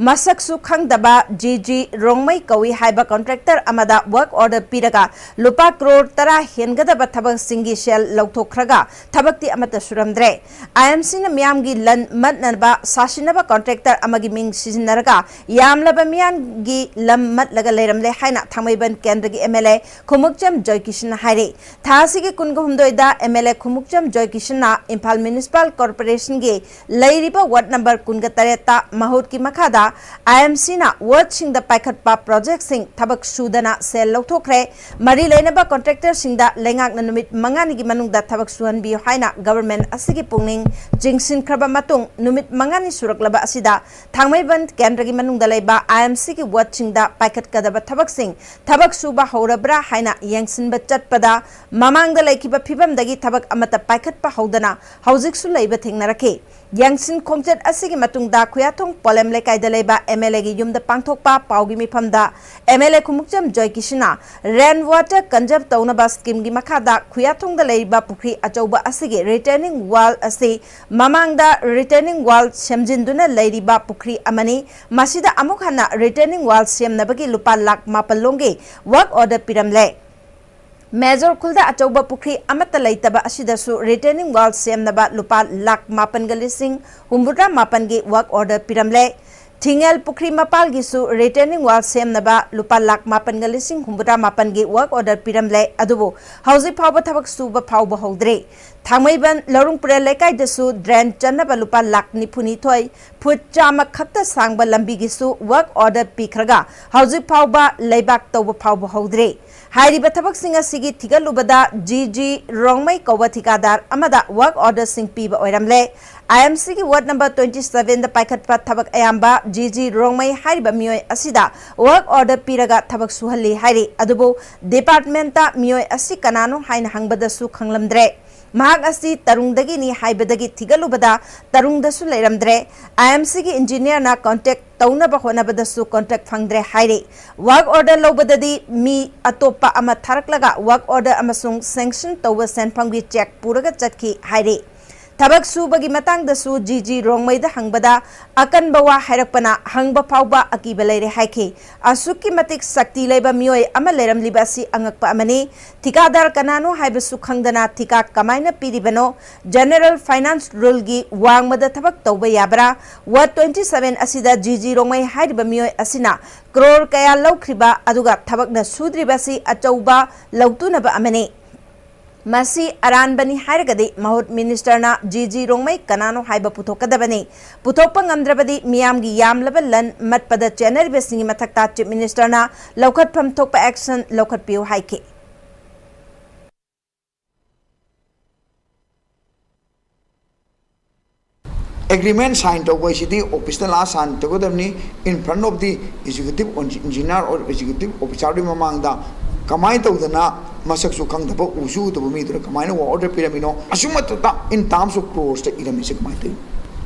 ꯃꯁꯛꯁꯨ ꯈꯪꯗꯕ ꯖꯤ ꯖꯤ ꯔꯣꯡꯃꯩ ꯀꯧꯏ ꯍꯥꯏꯕ ꯀꯣꯟꯇ꯭ꯔꯦꯛꯇꯔ ꯑꯃꯗ ꯋꯥꯔꯛ ꯑꯣꯔꯗꯔ ꯄꯤꯔꯒ ꯂꯨꯄꯥ ꯀ꯭ꯔꯣꯔ ꯇꯔꯥ ꯍꯦꯟꯒꯗꯕ ꯊꯕꯛꯁꯤꯡꯒꯤ ꯁꯦꯜ ꯂꯧꯊꯣꯛꯈ꯭ꯔꯒ ꯊꯕꯛꯇꯤ ꯑꯃꯠꯇ ꯁꯨꯔꯝꯗ꯭ꯔꯦ꯫ ꯑꯥꯏ ꯑꯦꯝ ꯁꯤꯅ ꯃꯤꯌꯥꯝꯒꯤ ꯂꯟ ꯃꯠꯅꯕ ꯁꯥꯁꯤꯟꯅꯕ ꯀꯣꯟꯇ꯭ꯔꯦꯛꯇꯔ ꯑꯃꯒꯤ ꯃꯤꯡ ꯁꯤꯖꯤꯟꯅꯔꯒ ꯌꯥꯝꯂꯕ ꯃꯤꯌꯥꯝꯒꯤ ꯂꯝ ꯃꯠꯂꯒ ꯂꯩꯔꯝꯂꯦ ꯍꯥꯏꯅ ꯊꯥꯡꯃꯩꯕꯟ ꯀꯦꯟꯗ꯭ꯔꯒꯤ ꯑꯦꯝ ꯑꯦꯜ ꯑꯦ ꯈꯨꯃꯨꯛꯆꯝ ꯖꯣꯏꯀꯤꯁꯟꯅ ꯍꯥꯏꯔꯤ꯫ ꯊꯥ ꯑꯁꯤꯒꯤ ꯀꯨꯟꯒ ꯍꯨꯝꯗꯣꯏꯗ ꯑꯦꯝ ꯑꯦꯜ ꯑꯦ ꯈꯨꯃꯨꯛꯆꯝ ꯖꯣꯏꯀꯤꯁꯟꯅ ꯏꯝꯐꯥꯜ ꯃ꯭ꯌꯨꯅꯤꯁꯤꯄꯥꯜ ꯀꯣꯔꯄꯣꯔꯦꯁꯟꯒꯤ ꯂꯩꯔꯤꯕ ꯋꯥꯔꯗ ꯅꯝꯕꯔ ꯀꯨꯟꯒ ꯇꯔꯦꯠꯇ ꯃꯍꯨꯠꯀꯤ ꯃꯈꯥꯗ ꯑꯥꯏ ꯑꯦꯝ ꯁꯤꯅ ꯋꯥꯔꯗꯁꯤꯡꯗ ꯄꯥꯏꯈꯠꯄ ꯄ꯭ꯔꯣꯖꯦꯛꯁꯤꯡ ꯊꯕꯛ ꯁꯨꯗꯅ ꯁꯦꯜ ꯂꯧꯊꯣꯛꯈ꯭ꯔꯦ꯫ ꯃꯔꯤ ꯂꯩꯅꯕ ꯀꯣꯟꯇ꯭ꯔꯦꯛꯇꯔꯁꯤꯡꯗ ꯂꯩꯉꯥꯛꯅ ꯅꯨꯃꯤꯠ ꯃꯉꯥꯅꯤꯒꯤ ꯃꯅꯨꯡꯗ ꯊꯕꯛ ꯁꯨꯍꯟꯕꯤꯌꯨ ꯍꯥꯏꯅ ꯒꯚꯔꯟꯃꯦꯟꯠ ꯑꯁꯤꯒꯤ ꯄꯨꯛꯅꯤꯡ ꯆꯤꯡꯁꯤꯟꯈ꯭ꯔꯕ ꯃꯇꯨꯡ, ꯅꯨꯃꯤꯠ ꯃꯉꯥꯅꯤ ꯁꯨꯔꯛꯂꯕ ꯑꯁꯤꯗ ꯊꯥꯡꯃꯩꯕꯟ ꯀꯦꯟꯗ꯭ꯔꯒꯤ ꯃꯅꯨꯡꯗ ꯂꯩꯕ ꯑꯥꯏ ꯑꯦꯝ ꯁꯤꯒꯤ ꯋꯥꯔꯗꯁꯤꯡꯗ ꯄꯥꯏꯈꯠꯀꯗꯕ ꯊꯕꯛꯁꯤꯡ ꯊꯕꯛ ꯁꯨꯕ ꯍꯧꯔꯕ꯭ꯔꯥ ꯍꯥꯏꯅ ꯌꯦꯡꯁꯤꯟꯕ ꯆꯠꯄꯗ ꯃꯃꯥꯡꯗ ꯂꯩꯈꯤꯕ ꯐꯤꯕꯝꯗꯒꯤ ꯊꯕꯛ ꯑꯃꯠꯇ ꯄꯥꯏꯈꯠꯄ ꯍꯧꯗꯅ ꯍꯧꯖꯤꯛꯁꯨ ꯂꯩꯕ ꯊꯦꯡꯅꯔꯛꯈꯤ꯫ ꯌꯦꯡꯁꯤꯟ ꯈꯣꯡꯆꯠ ꯑꯁꯤꯒꯤ ꯃꯇꯨꯡꯗ ꯈꯨꯌꯥꯊꯣꯡ ꯄꯣꯂꯦꯝ ꯂꯩꯀꯥꯏꯗ ꯂꯩꯕ ꯑꯦꯝ ꯑꯦꯜ ꯑꯦꯒꯤ ꯌꯨꯝꯗ ꯄꯥꯡꯊꯣꯛꯄ ꯄꯥꯎꯒꯤ ꯃꯤꯐꯝꯗ ꯑꯦꯝ ꯑꯦꯜ ꯑꯦ ꯈꯨꯃꯨꯛꯆꯝ ꯖꯣꯏꯀꯤꯁꯟꯅ ꯔꯦꯟ ꯋꯥꯇꯔ ꯀꯟꯖꯔꯕ ꯇꯧꯅꯕ ꯁ꯭ꯀꯤꯝꯒꯤ ꯃꯈꯥꯗ ꯈꯨꯌꯥꯊꯣꯡꯗ ꯂꯩꯔꯤꯕ ꯄꯨꯈ꯭ꯔꯤ ꯑꯆꯧꯕ ꯑꯁꯤꯒꯤ ꯔꯤꯇꯦꯅꯤꯡ ꯋꯥꯜ ꯑꯁꯤ ꯃꯃꯥꯡꯗ ꯔꯤꯇꯦꯅꯤꯡ ꯋꯥꯜ ꯁꯦꯝꯖꯤꯟꯗꯨꯅ ꯂꯩꯔꯤꯕ ꯄꯨꯈ꯭ꯔꯤ ꯑꯃꯅꯤ꯫ ꯃꯁꯤꯗ ꯑꯃꯨꯛ ꯍꯟꯅ ꯔꯤꯇꯦꯅꯤꯡ ꯋꯥꯜ ꯁꯦꯝꯅꯕꯒꯤ ꯂꯨꯄꯥ ꯂꯥꯈ ꯃꯥꯄꯜ ꯂꯣꯝꯒꯤ ꯋꯥꯔꯛ ꯑꯣꯔꯗꯔ ꯄꯤꯔꯝꯂꯦ꯫ ꯃꯦꯖꯣꯔ ꯈꯨꯜꯗ ꯑꯆꯧꯕ ꯄꯨꯈ꯭ꯔꯤ ꯑꯃꯠꯇ ꯂꯩꯇꯕ ꯑꯁꯤꯗꯁꯨ ꯔꯤꯇꯦꯅꯤꯡ ꯋꯥꯜ ꯁꯦꯝꯅꯕ ꯂꯨꯄꯥ ꯂꯥꯈ ꯃꯥꯄꯟꯒ ꯂꯤꯁꯤꯡ ꯍꯨꯝꯐꯨꯇꯔꯥ ꯃꯥꯄꯟꯒꯤ ꯋꯥꯔꯛ ꯑꯣꯔꯗꯔ ꯄꯤꯔꯝꯂꯦ꯫ ꯊꯤꯡꯉꯦꯜ ꯄꯨꯈ꯭ꯔꯤ ꯃꯄꯥꯜꯒꯤꯁꯨ ꯔꯤꯇꯦꯅꯤꯡ ꯋꯥꯜ ꯁꯦꯝꯅꯕ ꯂꯨꯄꯥ ꯂꯥꯈ ꯃꯥꯄꯟꯒ ꯂꯤꯁꯤꯡ ꯍꯨꯝꯐꯨꯇꯔꯥ ꯃꯥꯄꯟꯒꯤ ꯋꯥꯔꯛ ꯑꯣꯔꯗꯔ ꯄꯤꯔꯝꯂꯦ꯫ ꯑꯗꯨꯕꯨ ꯍꯧꯖꯤꯛ ꯐꯥꯎꯕ ꯊꯕꯛ ꯁꯨꯕ ꯐꯥꯎꯕ ꯍꯧꯗ꯭ꯔꯤ꯫ ꯊꯥꯡꯃꯩꯕꯟ ꯂꯧꯔꯨꯡ ꯄꯨꯔꯦꯜ ꯂꯩꯀꯥꯏꯗꯁꯨ ꯗ꯭ꯔꯦꯟ ꯆꯟꯅꯕ ꯂꯨꯄꯥ ꯂꯥꯈ ꯅꯤꯐꯨꯅꯤꯊꯣꯏ, ꯐꯨꯠ ꯆꯥꯝꯃ ꯈꯛꯇ ꯁꯥꯡꯕ ꯂꯝꯕꯤꯒꯤꯁꯨ ꯋꯥꯔꯛ ꯑꯣꯔꯗꯔ ꯄꯤꯈ꯭ꯔꯒ ꯍꯧꯖꯤꯛ ꯐꯥꯎꯕ ꯂꯩꯕꯥꯛ ꯇꯧꯕ ꯐꯥꯎꯕ ꯍꯧꯗ꯭ꯔꯤ꯫ ꯍꯥꯏꯔꯤꯕ ꯊꯕꯛꯁꯤꯡ ꯑꯁꯤꯒꯤ ꯊꯤꯒꯠꯂꯨꯕꯗ ꯖꯤ ꯖꯤ ꯔꯣꯡꯃꯩ ꯀꯧꯕ ꯊꯤꯀꯥꯗꯥꯔ ꯑꯃꯗ ꯋꯥꯔꯛ ꯑꯣꯔꯗꯔꯁꯤꯡ ꯄꯤꯕ ꯑꯣꯏꯔꯝꯂꯦ꯫ ꯑꯥꯏ ꯑꯦꯝ ꯁꯤꯒꯤ ꯋꯥꯔꯗ ꯅꯝꯕꯔ ꯇ꯭ꯋꯦꯟꯇꯤ ꯁꯚꯦꯟꯗ ꯄꯥꯏꯈꯠꯄ ꯊꯕꯛ ꯑꯌꯥꯝꯕ ꯖꯤ ꯖꯤ ꯔꯣꯡꯃꯩ ꯍꯥꯏꯔꯤꯕ ꯃꯤꯑꯣꯏ ꯑꯁꯤꯗ ꯋꯥꯔꯛ ꯑꯣꯔꯗꯔ ꯄꯤꯔꯒ ꯊꯕꯛ ꯁꯨꯍꯜꯂꯤ ꯍꯥꯏꯔꯤ꯫ ꯑꯗꯨꯕꯨ ꯗꯤꯄꯥꯔꯠꯃꯦꯟꯠꯇ ꯃꯤꯑꯣꯏ ꯑꯁꯤ ꯀꯅꯥꯅꯣ ꯍꯥꯏꯅ ꯍꯪꯕꯗꯁꯨ ꯈꯪꯂꯝꯗ꯭ꯔꯦ꯫ ꯃꯍꯥꯛ ꯑꯁꯤ ꯇꯔꯨꯡꯗꯒꯤꯅꯤ ꯍꯥꯏꯕꯗꯒꯤ ꯊꯤꯒꯠꯂꯨꯕꯗ ꯇꯔꯨꯡꯗꯁꯨ ꯂꯩꯔꯝꯗ꯭ꯔꯦ꯫ ꯑꯥꯏ ꯑꯦꯝ ꯁꯤꯒꯤ ꯏꯟꯖꯤꯅꯤꯌꯔꯅ ꯀꯣꯟꯇꯦꯛ ꯇꯧꯅꯕ ꯍꯣꯠꯅꯕꯗꯁꯨ ꯀꯣꯟꯇꯦꯛ ꯐꯪꯗ꯭ꯔꯦ ꯍꯥꯏꯔꯤ꯫ ꯋꯥꯔꯛ ꯑꯣꯔꯗꯔ ꯂꯧꯕꯗꯗꯤ ꯃꯤ ꯑꯇꯣꯞꯄ ꯑꯃ ꯊꯥꯔꯛꯂꯒ ꯋꯥꯔꯛ ꯑꯣꯔꯗꯔ ꯑꯃꯁꯨꯡ ꯁꯦꯡꯁꯟ ꯇꯧꯕ ꯁꯦꯟꯐꯝꯒꯤ ꯆꯦꯛ ꯄꯨꯔꯒ ꯆꯠꯈꯤ ꯍꯥꯏꯔꯤ꯫ ꯊꯕꯛ ꯁꯨꯕꯒꯤ ꯃꯇꯥꯡꯗꯁꯨ ꯖꯤ ꯖꯤ ꯔꯣꯡꯃꯩꯗ ꯍꯪꯕꯗ ꯑꯀꯟꯕ ꯋꯥ ꯍꯥꯏꯔꯛꯄꯅ ꯍꯪꯕ ꯐꯥꯎꯕ ꯑꯀꯤꯕ ꯂꯩꯔꯦ ꯍꯥꯏꯈꯤ꯫ ꯑꯁꯨꯛꯀꯤ ꯃꯇꯤꯛ ꯁꯛꯇꯤ ꯂꯩꯕ ꯃꯤꯑꯣꯏ ꯑꯃ ꯂꯩꯔꯝꯂꯤꯕ ꯑꯁꯤ ꯑꯉꯛꯄ ꯑꯃꯅꯤ꯫ ꯊꯤꯀꯥꯗꯥꯔ ꯀꯅꯥꯅꯣ ꯍꯥꯏꯕꯁꯨ ꯈꯪꯗꯅ ꯊꯤꯀꯥ ꯀꯃꯥꯏꯅ ꯄꯤꯔꯤꯕꯅꯣ? ꯖꯦꯅꯔꯦꯜ ꯐꯥꯏꯅꯥꯟꯁ ꯔꯨꯜꯒꯤ ꯋꯥꯡꯃꯗ ꯊꯕꯛ ꯇꯧꯕ ꯌꯥꯕ꯭ꯔꯥ? ꯋꯥꯔꯗ ꯇ꯭ꯋꯦꯟꯇꯤ ꯁꯚꯦꯟ ꯑꯁꯤꯗ ꯖꯤ ꯖꯤ ꯔꯣꯡꯃꯩ ꯍꯥꯏꯔꯤꯕ ꯃꯤꯑꯣꯏ ꯑꯁꯤꯅ ꯀ꯭ꯔꯣꯔ ꯀꯌꯥ ꯂꯧꯈ꯭ꯔꯤꯕ, ꯑꯗꯨꯒ ꯊꯕꯛꯅ ꯁꯨꯗ꯭ꯔꯤꯕ ꯑꯁꯤ ꯑꯆꯧꯕ ꯂꯧꯇꯨꯅꯕ ꯑꯃꯅꯤ꯫ ꯃꯁꯤ ꯑꯔꯥꯟꯕꯅꯤ ꯍꯥꯏꯔꯒꯗꯤ ꯃꯍꯨꯠ ꯃꯤꯅꯤꯁꯇꯔꯅ ꯖꯤ ꯖꯤ ꯔꯣꯡꯃꯩ ꯀꯅꯥꯅꯣ ꯍꯥꯏꯕ ꯄꯨꯊꯣꯛꯀꯗꯕꯅꯤ꯫ ꯄꯨꯊꯣꯛꯄ ꯉꯝꯗ꯭ꯔꯕꯗꯤ ꯃꯤꯌꯥꯝꯒꯤ ꯌꯥꯝꯂꯕ ꯂꯟ ꯃꯠꯄꯗ ꯆꯦꯟꯅꯔꯤꯕꯁꯤꯡꯒꯤ ꯃꯊꯛꯇ ꯆꯤꯐ ꯃꯤꯅꯤꯁꯇꯔꯅ ꯂꯧꯈꯠꯐꯝ ꯊꯣꯛꯄ ꯑꯦꯛꯁꯟ ꯂꯧꯈꯠꯄꯤꯌꯨ ꯍꯥꯏꯈꯤ꯫ ꯑꯦꯒ꯭ꯔꯤꯃꯦꯟ ꯁꯥꯏꯟ ꯇꯧꯕ ꯍꯥꯏꯁꯤꯗꯤ ꯑꯣꯐꯤꯁꯇ ꯂꯥꯛꯑ ꯁꯥꯏꯟ ꯇꯧꯒꯗꯕꯅꯤ, in front of the executive engineer or executive officerꯗꯨꯒꯤ ꯃꯃꯥꯡꯗ꯫ ꯀꯃꯥꯏꯅ ꯇꯧꯗꯅ ꯃꯁꯛꯁꯨ ꯈꯪꯗꯕ, ꯎꯁꯨ ꯎꯗꯕ ꯃꯤꯗꯨꯅ ꯀꯃꯥꯏꯅ ꯋꯥꯔꯛ ꯑꯣꯔꯗꯔ ꯄꯤꯔꯝꯃꯤꯅꯣ? ꯑꯁꯨꯛ ꯃꯇꯝꯗ in terms of crores ꯏꯔꯝꯃꯤꯁꯦ ꯀꯃꯥꯏꯅ ꯇꯧꯔꯤꯅꯣ?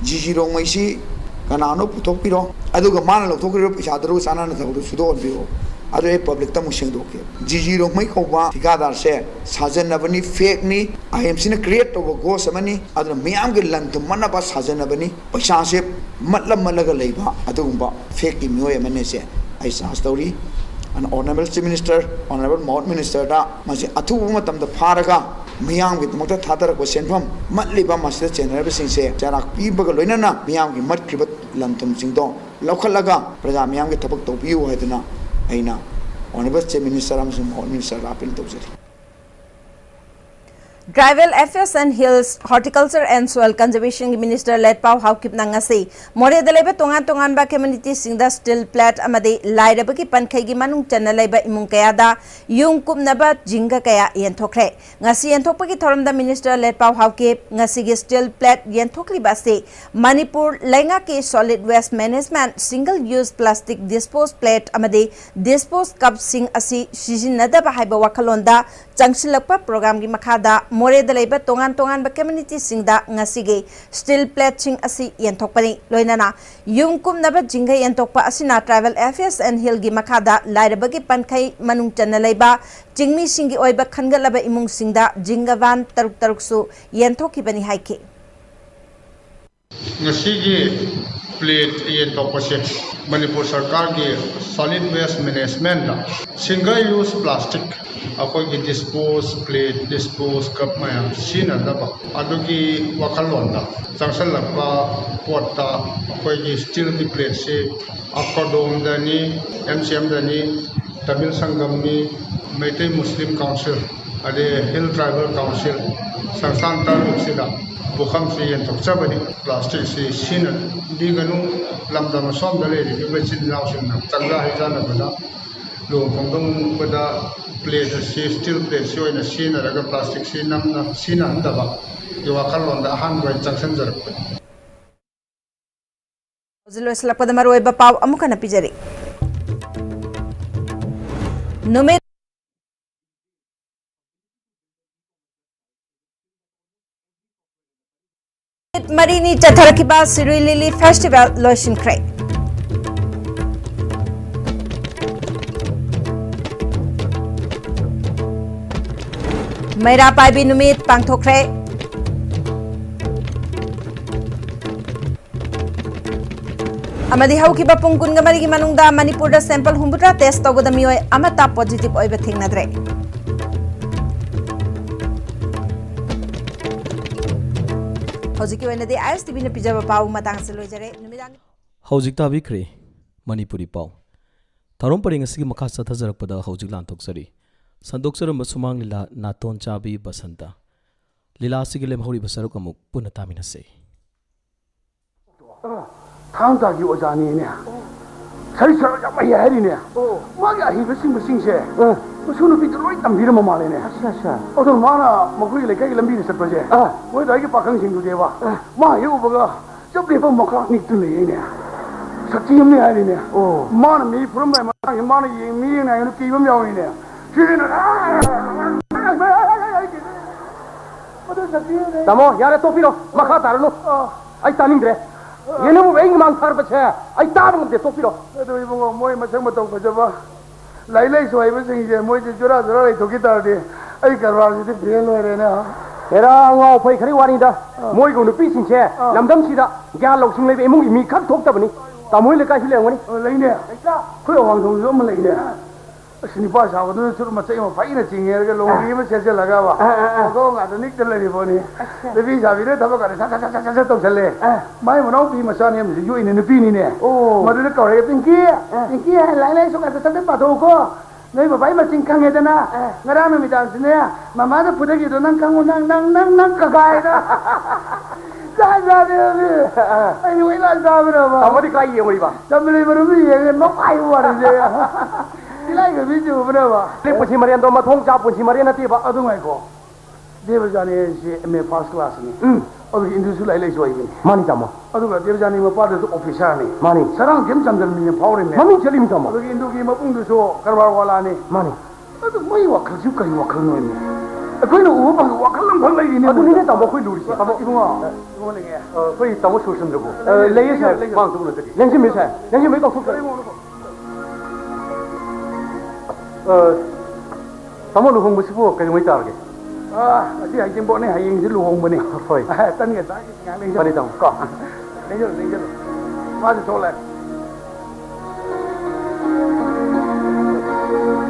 ꯖꯤ ꯖꯤ ꯔꯣꯡꯃꯩꯁꯤ ꯀꯅꯥꯅꯣ ꯄꯨꯊꯣꯛꯄꯤꯔꯣ, ꯑꯗꯨꯒ ꯃꯥꯅ ꯂꯧꯊꯣꯛꯈ꯭ꯔꯤꯕ ꯄꯩꯁꯥꯗꯨꯒ ꯆꯥꯟꯅꯅ ꯊꯕꯛꯇꯨ ꯁꯨꯗꯣꯛꯍꯟꯕꯤꯔꯣ꯫ ꯑꯗꯨ ꯑꯩ ꯄꯕ꯭ꯂꯤꯛꯇ ꯑꯃꯨꯛ ꯁꯦꯡꯗꯣꯛꯀꯦ꯫ ꯖꯤ ꯖꯤ ꯔꯣꯡꯃꯩ ꯀꯧꯕ ꯊꯤꯀꯥꯗꯥꯔꯁꯦ ꯁꯥꯖꯟꯅꯕꯅꯤ, ꯐꯦꯛꯅꯤ꯫ ꯑꯥꯏ ꯑꯦꯝ ꯁꯤꯅ ꯀ꯭ꯔꯤꯌꯦꯠ ꯇꯧꯕ ꯒꯣꯁ ꯑꯃꯅꯤ꯫ ꯑꯗꯨꯅ ꯃꯤꯌꯥꯝꯒꯤ ꯂꯟ ꯊꯨꯝ ꯃꯠꯅꯕ ꯁꯥꯖꯟꯅꯕꯅꯤ꯫ ꯄꯩꯁꯥꯁꯦ ꯃꯠꯂ ꯃꯠꯂꯒ ꯂꯩꯕ ꯑꯗꯨꯒꯨꯝꯕ ꯐꯦꯛꯀꯤ ꯃꯤꯑꯣꯏ ꯑꯃꯅꯦꯁꯦ ꯑꯩ ꯆꯥꯔꯖ ꯇꯧꯔꯤ꯫ ꯑꯗꯨꯅ ꯑꯣꯅꯔꯦꯕꯜ ꯆꯤꯐ ꯃꯤꯅꯤꯁꯇꯔ, ꯑꯣꯅꯔꯦꯕꯜ ꯃꯍꯨꯠ ꯃꯤꯅꯤꯁꯇꯔꯗ ꯃꯁꯤ ꯑꯊꯨꯕ ꯃꯇꯝꯗ ꯐꯥꯔꯒ ꯃꯤꯌꯥꯝꯒꯤꯗꯃꯛꯇ ꯊꯥꯗꯔꯛꯄ ꯁꯦꯟꯐꯝ ꯃꯠꯂꯤꯕ ꯃꯁꯤꯗ ꯆꯦꯟꯅꯔꯕꯁꯤꯡꯁꯦ ꯆꯩꯔꯥꯛ ꯄꯤꯕꯒ ꯂꯣꯏꯅꯅ ꯃꯤꯌꯥꯝꯒꯤ ꯃꯠꯈ꯭ꯔꯤꯕ ꯂꯟ ꯊꯨꯝꯁꯤꯡꯗꯣ ꯂꯧꯈꯠꯂꯒ ꯄ꯭ꯔꯖꯥ ꯃꯤꯌꯥꯝꯒꯤ ꯊꯕꯛ ꯇꯧꯕꯤꯌꯨ ꯍꯥꯏꯗꯨꯅ ꯑꯩꯅ ꯑꯣꯅꯔꯦꯕꯜ ꯆꯤꯐ ꯃꯤꯅꯤꯁꯇꯔ ꯑꯃꯁꯨꯡ ꯃꯍꯨꯠ ꯃꯤꯅꯤꯁꯇꯔꯗ ꯑꯄꯤꯜ ꯇꯧꯖꯔꯤ꯫ Tribal Affairs and Hills, Horticulture and Soil Conservationꯒꯤ ꯃꯤꯅꯤꯁꯇꯔ ꯂꯦꯠꯄꯥꯎ ꯍꯥꯎꯀꯤꯞꯅ ꯉꯁꯤ ꯃꯣꯔꯦꯗ ꯂꯩꯕ ꯇꯣꯉꯥꯟ ꯇꯣꯉꯥꯟꯕ ꯀꯝꯃ꯭ꯌꯨꯅꯤꯇꯤꯁꯤꯡꯗ ꯁ꯭ꯇꯤꯜ ꯄ꯭ꯂꯦꯠ ꯑꯃꯗꯤ ꯂꯥꯏꯔꯕꯒꯤ ꯄꯟꯈꯩꯒꯤ ꯃꯅꯨꯡ ꯆꯟꯅ ꯂꯩꯕ ꯏꯃꯨꯡ ꯀꯌꯥꯗ ꯌꯨꯝ ꯀꯨꯞꯅꯕ ꯖꯤꯡꯒ ꯀꯌꯥ ꯌꯦꯟꯊꯣꯛꯈ꯭ꯔꯦ꯫ ꯉꯁꯤ ꯌꯦꯟꯊꯣꯛꯄꯒꯤ ꯊꯧꯔꯝꯗ ꯃꯤꯅꯤꯁꯇꯔ ꯂꯦꯠꯄꯥꯎ ꯍꯥꯎꯀꯤꯞ ꯉꯁꯤꯒꯤ ꯁ꯭ꯇꯤꯜ ꯄ꯭ꯂꯦꯠ ꯌꯦꯟꯊꯣꯛꯂꯤꯕ ꯑꯁꯤ ꯃꯅꯤꯄꯨꯔ ꯂꯩꯉꯥꯛꯀꯤ solid waste management, single use plastic dispose plate ꯑꯃꯗꯤ dispose cupꯁꯤꯡ ꯑꯁꯤ ꯁꯤꯖꯤꯟꯅꯗꯕ ꯍꯥꯏꯕ ꯋꯥꯈꯜꯂꯣꯟꯗ ꯆꯪꯁꯤꯜꯂꯛꯄ ꯄ꯭ꯔꯣꯒ꯭ꯔꯥꯝꯒꯤ ꯃꯈꯥꯗ ꯃꯣꯔꯦꯗ ꯂꯩꯕ ꯇꯣꯉꯥꯟ ꯇꯣꯉꯥꯟꯕ ꯀꯝꯃ꯭ꯌꯨꯅꯤꯇꯤꯁꯤꯡꯗ ꯉꯁꯤꯒꯤ ꯁ꯭ꯇꯤꯜ ꯄ꯭ꯂꯦꯠꯁꯤꯡ ꯑꯁꯤ ꯌꯦꯟꯊꯣꯛꯄꯅꯤ꯫ ꯂꯣꯏꯅꯅ ꯌꯨꯝ ꯀꯨꯝꯅꯕ ꯖꯤꯡꯒ ꯌꯦꯟꯊꯣꯛꯄ ꯑꯁꯤꯅ ꯇ꯭ꯔꯥꯏꯕꯦꯜ ꯑꯦꯐꯤꯌꯔꯁ ꯑꯦꯟ ꯍꯤꯜꯒꯤ ꯃꯈꯥꯗ ꯂꯥꯏꯔꯕꯒꯤ ꯄꯟꯈꯩ ꯃꯅꯨꯡ ꯆꯟꯅ ꯂꯩꯕ ꯆꯤꯡꯃꯤꯁꯤꯡꯒꯤ ꯑꯣꯏꯕ ꯈꯟꯒꯠꯂꯕ ꯏꯃꯨꯡꯁꯤꯡꯗ ꯖꯤꯡꯒ ꯚꯥꯟ ꯇꯔꯨꯛ ꯇꯔꯨꯛꯁꯨ ꯌꯦꯟꯊꯣꯛꯈꯤꯕꯅꯤ ꯍꯥꯏꯈꯤ꯫ ꯉꯁꯤꯒꯤ ꯄ꯭ꯂꯦꯠ ꯌꯦꯟꯊꯣꯛꯄꯁꯦ ꯃꯅꯤꯄꯨꯔ ꯁꯔꯀꯥꯔꯒꯤ solid waste managementꯇ single use plastic, ꯑꯩꯈꯣꯏꯒꯤ ꯗꯤꯁꯄꯣꯁ ꯄ꯭ꯂꯦꯠ, ꯗꯤꯁꯄꯣꯁ ꯀꯞ ꯃꯌꯥꯝ ꯁꯤꯖꯤꯟꯅꯗꯕ ꯑꯗꯨꯒꯤ ꯋꯥꯈꯜꯂꯣꯟꯗ ꯆꯪꯁꯜꯂꯛꯄ ꯄꯣꯠꯇ ꯑꯩꯈꯣꯏꯒꯤ ꯁ꯭ꯇꯤꯜꯒꯤ ꯄ꯭ꯂꯦꯠꯁꯤ ꯑꯀꯣꯗꯣꯝꯗꯅꯤ, ꯑꯦꯝ ꯁꯤ ꯑꯦꯝꯗꯅꯤ, ꯇꯃꯤꯜ ꯁꯪꯒꯝꯅꯤ, ꯃꯩꯇꯩ ꯃꯨꯁꯂꯤꯝ ꯀꯥꯎꯟꯁꯤꯜ, ꯑꯗꯩ ꯍꯤꯜ ꯇ꯭ꯔꯥꯏꯕꯦꯜ ꯀꯥꯎꯟꯁꯤꯜ, ꯁꯪꯁꯊꯥꯟ ꯇꯔꯥꯇꯔꯨꯛꯁꯤꯗ ꯄꯨꯈꯝꯁꯤ ꯌꯦꯟꯊꯣꯛꯆꯕꯅꯤ꯫ ꯄ꯭ꯂꯥꯁꯇꯤꯛꯁꯤ ꯁꯤꯖꯤꯟꯅꯕꯤꯒꯅꯨ꯫ ꯂꯝꯗꯝ ꯑꯁꯣꯝꯗ ꯂꯩꯔꯤꯕ ꯏꯆꯤꯟ ꯏꯅꯥꯎꯁꯤꯡꯅ ꯆꯥꯛꯖꯥ ꯍꯩꯖꯥꯟꯅꯕꯗ, ꯂꯨꯍꯣꯡ ꯈꯣꯡꯗꯣꯡꯕꯗ ꯄ꯭ꯂꯦꯠ ꯑꯁꯤ, ꯁ꯭ꯇꯤꯜ ꯄ꯭ꯂꯦꯠꯁꯤ ꯑꯣꯏꯅ ꯁꯤꯖꯤꯟꯅꯔꯒ ꯄ꯭ꯂꯥꯁꯇꯤꯛꯁꯤ ꯅꯝꯅ ꯁꯤꯖꯤꯟꯅꯍꯟꯗꯕꯒꯤ ꯋꯥꯈꯜꯂꯣꯟꯗ ꯑꯍꯥꯟꯕ ꯑꯣꯏꯅ ꯆꯪꯁꯤꯟꯖꯔꯛꯄꯅꯤ꯫ ꯍꯧꯖꯤꯛ ꯂꯣꯏꯁꯤꯜꯂꯛꯄꯗ ꯃꯔꯨꯑꯣꯏꯕ ꯄꯥꯎ ꯑꯃꯨꯛ ꯍꯟꯅ ꯄꯤꯖꯔꯤ꯫ ꯅꯨꯃꯤꯠ ꯃꯔꯤꯅꯤ ꯆꯠꯊꯔꯛꯈꯤꯕ ꯁꯤꯔꯨꯏ ꯂꯤꯂꯤ ꯐꯦꯁꯇꯤꯚꯦꯜ ꯂꯣꯏꯁꯤꯟꯈ꯭ꯔꯦ꯫ ꯃꯩꯔꯥ ꯄꯥꯏꯕꯤ ꯅꯨꯃꯤꯠ ꯄꯥꯡꯊꯣꯛꯈ꯭ꯔꯦ꯫ ꯑꯃꯗꯤ ꯍꯧꯈꯤꯕ ꯄꯨꯡ ꯀꯨꯟꯒ ꯃꯔꯤꯒꯤ ꯃꯅꯨꯡꯗ ꯃꯅꯤꯄꯨꯔꯗ sample ꯍꯨꯝꯐꯨꯇꯔꯥ test ꯇꯧꯕꯗ ꯃꯤꯑꯣꯏ ꯑꯃꯠꯇ positive ꯑꯣꯏꯕ ꯊꯦꯡꯅꯗ꯭ꯔꯦ꯫ ꯍꯧꯖꯤꯛꯀꯤ ꯑꯣꯏꯅꯗꯤ ꯑꯥꯏ ꯑꯦꯁ ꯇꯤ ꯚꯤꯅ ꯄꯤꯖꯕ ꯄꯥꯎ ꯃꯇꯥꯡ ꯑꯁꯤꯗ ꯂꯣꯏꯖꯔꯦ꯫ ꯅꯨꯃꯤꯗꯥꯡ ꯍꯧꯖꯤꯛ ꯇꯥꯕꯤꯈ꯭ꯔꯦ ꯃꯅꯤꯄꯨꯔꯤ ꯄꯥꯎ꯫ ꯊꯧꯔꯝ ꯄꯔꯦꯡ ꯑꯁꯤꯒꯤ ꯃꯈꯥ ꯆꯠꯊꯖꯔꯛꯄꯗ ꯍꯧꯖꯤꯛ ꯂꯥꯟꯊꯣꯛꯆꯔꯤ꯫ ꯁꯟꯗꯣꯛꯆꯔꯝꯕ ꯁꯨꯃꯥꯡ ꯂꯤꯂꯥ ꯅꯥꯇꯣꯟ ꯆꯥꯕꯤ ꯕꯁꯟꯇ꯫ ꯂꯤꯂꯥ ꯑꯁꯤꯒꯤ ꯂꯦꯝꯍꯧꯔꯤꯕ ꯁꯔꯨꯛ ꯑꯃꯨꯛ ꯄꯨꯟꯅ ꯇꯥꯃꯤꯟꯅꯁꯤ꯫ ꯊꯥꯡ ꯇꯥꯒꯤ ꯑꯣꯖꯥꯅꯤꯅꯦ꯫ ꯁꯔꯤ ꯁꯔꯥ ꯌꯥꯝ ꯍꯩ ꯍꯥꯏꯔꯤꯅꯦ꯫ ꯑꯣ꯫ ꯃꯥꯒꯤ ꯑꯍꯩꯕꯁꯤꯡꯕꯁꯤꯡꯁꯦ ꯑ꯫ ꯃꯁꯨ ꯅꯨꯄꯤꯗꯨ ꯂꯣꯏ ꯇꯝꯕꯤꯔꯝꯕ ꯃꯥꯜꯂꯦꯅꯦ꯫ ꯑꯠꯆꯥ, ꯑꯠꯆꯥ꯫ ꯑꯗꯣ ꯃꯥꯅ ꯃꯈꯣꯏꯒꯤ ꯂꯩꯀꯥꯏꯒꯤ ꯂꯝꯕꯤꯗ ꯆꯠꯄꯁꯦ, ꯑ꯫ ꯃꯣꯏ ꯑꯗꯨꯋꯥꯏꯒꯤ ꯄꯥꯈꯪꯁꯤꯡꯗꯨꯗꯤꯕ, ꯑ꯫ ꯃꯥ ꯍꯦꯛ ꯎꯕꯒ ꯆꯞ ꯂꯦꯞꯄ ꯃꯈꯥ ꯅꯤꯛꯇꯨꯅ ꯂꯩꯌꯦꯅꯦ꯫ ꯁꯛꯇꯤ ꯑꯃꯅꯤ ꯍꯥꯏꯔꯤꯅꯦ꯫ ꯑꯣ꯫ ꯃꯥꯅ ꯃꯤ ꯐꯨꯔꯝꯗꯥꯏ ꯃꯇꯥꯡꯁꯦ ꯃꯥꯅ ꯌꯦꯡ-, ꯃꯤ ꯌꯦꯡꯅ ꯍꯥꯏꯅ ꯀꯤꯕ ꯑꯃ ꯌꯥꯎꯔꯤꯅꯦ꯫ ꯁꯤꯗꯤ ꯃꯗꯨ ꯁꯛꯇꯤꯅꯦ꯫ ꯇꯥꯃꯣ, ꯌꯥꯔꯦ, ꯇꯣꯛꯄꯤꯔꯣ꯫ ꯃꯈꯥ ꯇꯥꯔꯅꯨ꯫ ꯑꯥ꯫ ꯑꯩ ꯇꯥꯅꯤꯡꯗ꯭ꯔꯦ꯫ ꯌꯦꯅꯨꯝ ꯑꯩꯒꯤ ꯃꯥꯡ ꯊꯥꯔꯛꯄꯁꯦ ꯑꯩ ꯇꯥꯕ ꯉꯝꯗꯦ, ꯇꯣꯛꯄꯤꯔꯣ꯫ ꯑꯗꯨ ꯏꯕꯨꯡꯉꯣ, ꯃꯣꯏ ꯃꯁꯛ ꯃꯇꯧ ꯐꯖꯕ, ꯂꯥꯏꯔꯤꯛ ꯂꯥꯏꯁꯨ ꯍꯩꯕꯁꯤꯡꯁꯦ ꯃꯣꯏꯁꯦ ꯖꯨꯔꯥ ꯖꯨꯔꯥ ꯂꯩꯊꯣꯛꯈꯤ ꯇꯥꯔꯗꯤ ꯑꯩ ꯀꯔꯕꯥꯔꯁꯤꯗꯤ ꯐꯦꯜ ꯑꯣꯏꯔꯦꯅꯦ꯫ ꯍꯦꯔꯥ, ꯑꯉꯥꯎ ꯑꯐꯩ ꯈꯔꯒꯤ ꯋꯥꯅꯤꯗ꯫ ꯑꯥ꯫ ꯃꯣꯏꯒꯨꯝ ꯅꯨꯄꯤꯁꯤꯡꯁꯦ ꯑꯥ꯫ ꯂꯝꯗꯝꯁꯤꯗ ꯒ꯭ꯌꯥꯟ ꯂꯧꯁꯤꯡ ꯂꯩꯕ ꯏꯃꯨꯡꯒꯤ ꯃꯤ ꯈꯛ ꯊꯣꯛꯇꯕꯅꯤ꯫ ꯇꯥꯃꯣ ꯍꯣꯏ ꯂꯩꯀꯥꯏꯁꯤ ꯂꯩꯔꯝꯒꯅꯤ꯫ ꯑ, ꯂꯩꯅꯦ꯫ ꯑꯩꯈꯣꯏ ꯑꯋꯥꯡꯊꯣꯡꯁꯨ ꯑꯃ ꯂꯩꯅꯦ꯫ ꯑꯁ, ꯅꯤꯄꯥ ꯁꯥꯕꯗꯨꯅ ꯆꯨꯔꯨꯞ ꯃꯆꯩ ꯑꯃ ꯐꯩꯅ ꯆꯤꯡꯉꯦꯔꯒ ꯂꯣꯡꯒꯤ ꯑꯃ ꯁꯦꯠꯆꯜꯂꯒꯕ꯫ ꯑꯥ, ꯑꯥ, ꯑꯥ꯫ ꯃꯈꯣꯡ ꯉꯥꯗ ꯅꯤꯛꯇ ꯂꯩꯔꯤꯕꯣꯅꯤ꯫ ꯑꯠꯆꯥ꯫ ꯅꯨꯄꯤ ꯁꯥꯕꯤꯅ ꯊꯕꯛ ꯀꯥꯟꯗ ꯁꯠ ꯁꯠ ꯁꯠ ꯁꯠ ꯁꯠ ꯇꯧꯁꯜꯂꯦ꯫ ꯑꯥ꯫ ꯃꯥꯏ ꯃꯅꯥꯎꯄꯤ ꯃꯆꯥꯅꯦ ꯑꯃꯁꯨ ꯌꯣꯛꯏꯅꯦ, ꯅꯨꯄꯤꯅꯤꯅꯦ꯫ ꯑꯣ꯫ ꯃꯗꯨꯗ ꯀꯧꯔꯒ, "ꯄꯤꯡꯀꯤ, ꯑꯥ꯫ ꯄꯤꯡꯀꯤ, ꯂꯥꯏꯔꯤꯛ ꯂꯥꯏꯁꯨ ꯀꯥꯟꯗ ꯇꯞ ꯇꯞ ꯄꯥꯊꯣꯛꯎꯀꯣ꯫ ꯅꯣꯏ ꯕꯕꯥꯒꯤ ꯃꯆꯤꯟ ꯈꯪꯉꯦꯗꯅ, ꯑꯥ꯫ ꯉꯔꯥꯡ ꯅꯨꯃꯤꯗꯥꯡꯁꯤꯅꯦ, ꯃꯃꯥꯗ ꯐꯨꯗꯈꯤꯗꯣ ꯅꯪ ꯈꯪꯉꯨ, ꯅꯪ, ꯅꯪ, ꯅꯪ ꯀꯒꯥꯏꯗ꯫" ꯖꯥꯠ ꯖꯥꯠꯅꯦ ꯑꯗꯨꯗꯤ꯫ ꯑꯥ꯫ ꯑꯩ ꯂꯣꯏ ꯂꯥꯟ ꯆꯥꯕꯅꯦꯕ꯫ ꯇꯥꯃꯣꯗꯤ ꯀꯥꯏ ꯌꯦꯡꯉꯨꯔꯤꯕ? ꯆꯝꯂꯩ ꯃꯔꯨꯝꯗ ꯌꯦꯡꯉꯦ, ꯅꯣꯛꯈꯥꯏꯕ ꯋꯥꯔꯤꯁꯦ꯫ ꯇꯤꯜꯂꯥꯏꯈꯣꯝꯕꯤ ꯆꯨꯕꯅꯦꯕ꯫ ꯄꯨꯟꯁꯤ ꯃꯔꯦꯟꯗꯣ ꯃꯊꯣꯡ ꯆꯥ ꯄꯨꯟꯁꯤ ꯃꯔꯦꯟ ꯅꯠꯇꯦꯕ꯫ ꯑꯗꯨ ꯉꯥꯏꯈꯣ꯫ ꯗꯦꯕꯖꯥꯅꯤ ꯍꯥꯏꯁꯤ M A first class ꯅꯤ꯫ ꯎꯝ꯫ ꯑꯗꯨꯒ ꯏꯟꯗꯨꯁꯨ ꯂꯥꯏꯔꯤꯛ ꯂꯥꯏꯁꯨ ꯍꯩꯕꯅꯤ꯫ ꯃꯥꯅꯤ, ꯇꯥꯃꯣ꯫ ꯑꯗꯨꯒ ꯗꯦꯕꯖꯥꯅꯤ ꯃꯄꯥꯗꯨꯁꯨ officer ꯅꯤ꯫ ꯃꯥꯅꯤ꯫ ꯁꯔꯥꯡꯊꯦꯝ ꯆꯟꯗ꯭ꯔꯃꯤꯅ ꯐꯥꯎꯔꯤꯃꯦ꯫ ꯃꯃꯤꯡ ꯆꯠꯂꯤꯃꯤ, ꯇꯥꯃꯣ꯫ ꯑꯗꯨꯒ ꯏꯟꯗꯨꯒꯤ ꯃꯄꯨꯡꯗꯨꯁꯨ ꯀꯔꯕꯥꯔ ꯋꯥꯂꯥꯅꯤ꯫ ꯃꯥꯅꯤ꯫ ꯑꯗꯨ ꯃꯣꯏ ꯋꯥꯈꯜꯁꯤꯕꯨ ꯀꯔꯤ ꯋꯥꯈꯜꯅꯣꯃꯤ? ꯑꯩꯈꯣꯏꯅ ꯎꯕ ꯐꯪꯕ ꯋꯥꯈꯜ ꯑꯃꯈꯛ ꯂꯩꯔꯤꯅꯦ ꯑꯗꯨꯅꯤꯅꯦ, ꯃꯣꯏꯗ꯫ ꯇꯥꯃꯣ, ꯑꯩꯈꯣꯏ ꯂꯨꯔꯤꯁꯦ꯫ ꯇꯥꯃꯣ, ꯏꯕꯨꯡꯉꯣ, ꯏꯕꯨꯡꯉꯣ ꯂꯩꯉꯦ꯫ ꯑ, ꯑꯩꯈꯣꯏ ꯇꯥꯃꯣ ꯁꯨꯔꯆꯟꯗ꯭ꯔꯕꯨ? ꯑ, ꯂꯩꯌꯦ, ꯂꯩꯌꯦ, ꯁꯥꯔ꯫ ꯂꯩꯌꯦ꯫ ꯃꯥ ꯑꯝꯇ ꯎꯅꯖꯒꯦ꯫ ꯂꯦꯡꯁꯤꯟꯕꯤꯌꯨ, ꯁꯥꯔ꯫ ꯂꯦꯡꯁꯤꯟꯕꯤꯌꯨ, ꯀꯥꯎꯊꯣꯛꯆꯔꯦ꯫ ꯑ, ꯇꯥꯃꯣ ꯂꯨꯍꯣꯡꯕꯁꯤꯕꯨ ꯀꯩꯗꯧꯉꯩ ꯇꯥꯔꯒꯦ? ꯑ, ꯉꯁꯤ ꯍꯩꯖꯤꯡꯄꯣꯠꯅꯤ, ꯍꯌꯦꯡꯁꯤ ꯂꯨꯍꯣꯡꯕꯅꯤ꯫ ꯍꯣꯏ꯫ ꯑ, ꯇꯟꯒ ꯆꯥꯒꯦ, ꯉꯥꯏꯍꯥꯛ ꯂꯦꯡꯁꯤꯜꯂꯨ꯫ ꯐꯅꯤ, ꯇꯥꯃꯣ꯫ ꯀꯣ? ꯂꯦꯡꯁꯤꯜꯂꯨ, ꯂꯦꯡꯁꯤꯜꯂꯨ꯫ ꯃꯥꯁꯨ ꯊꯣꯛꯂꯛꯑꯦ꯫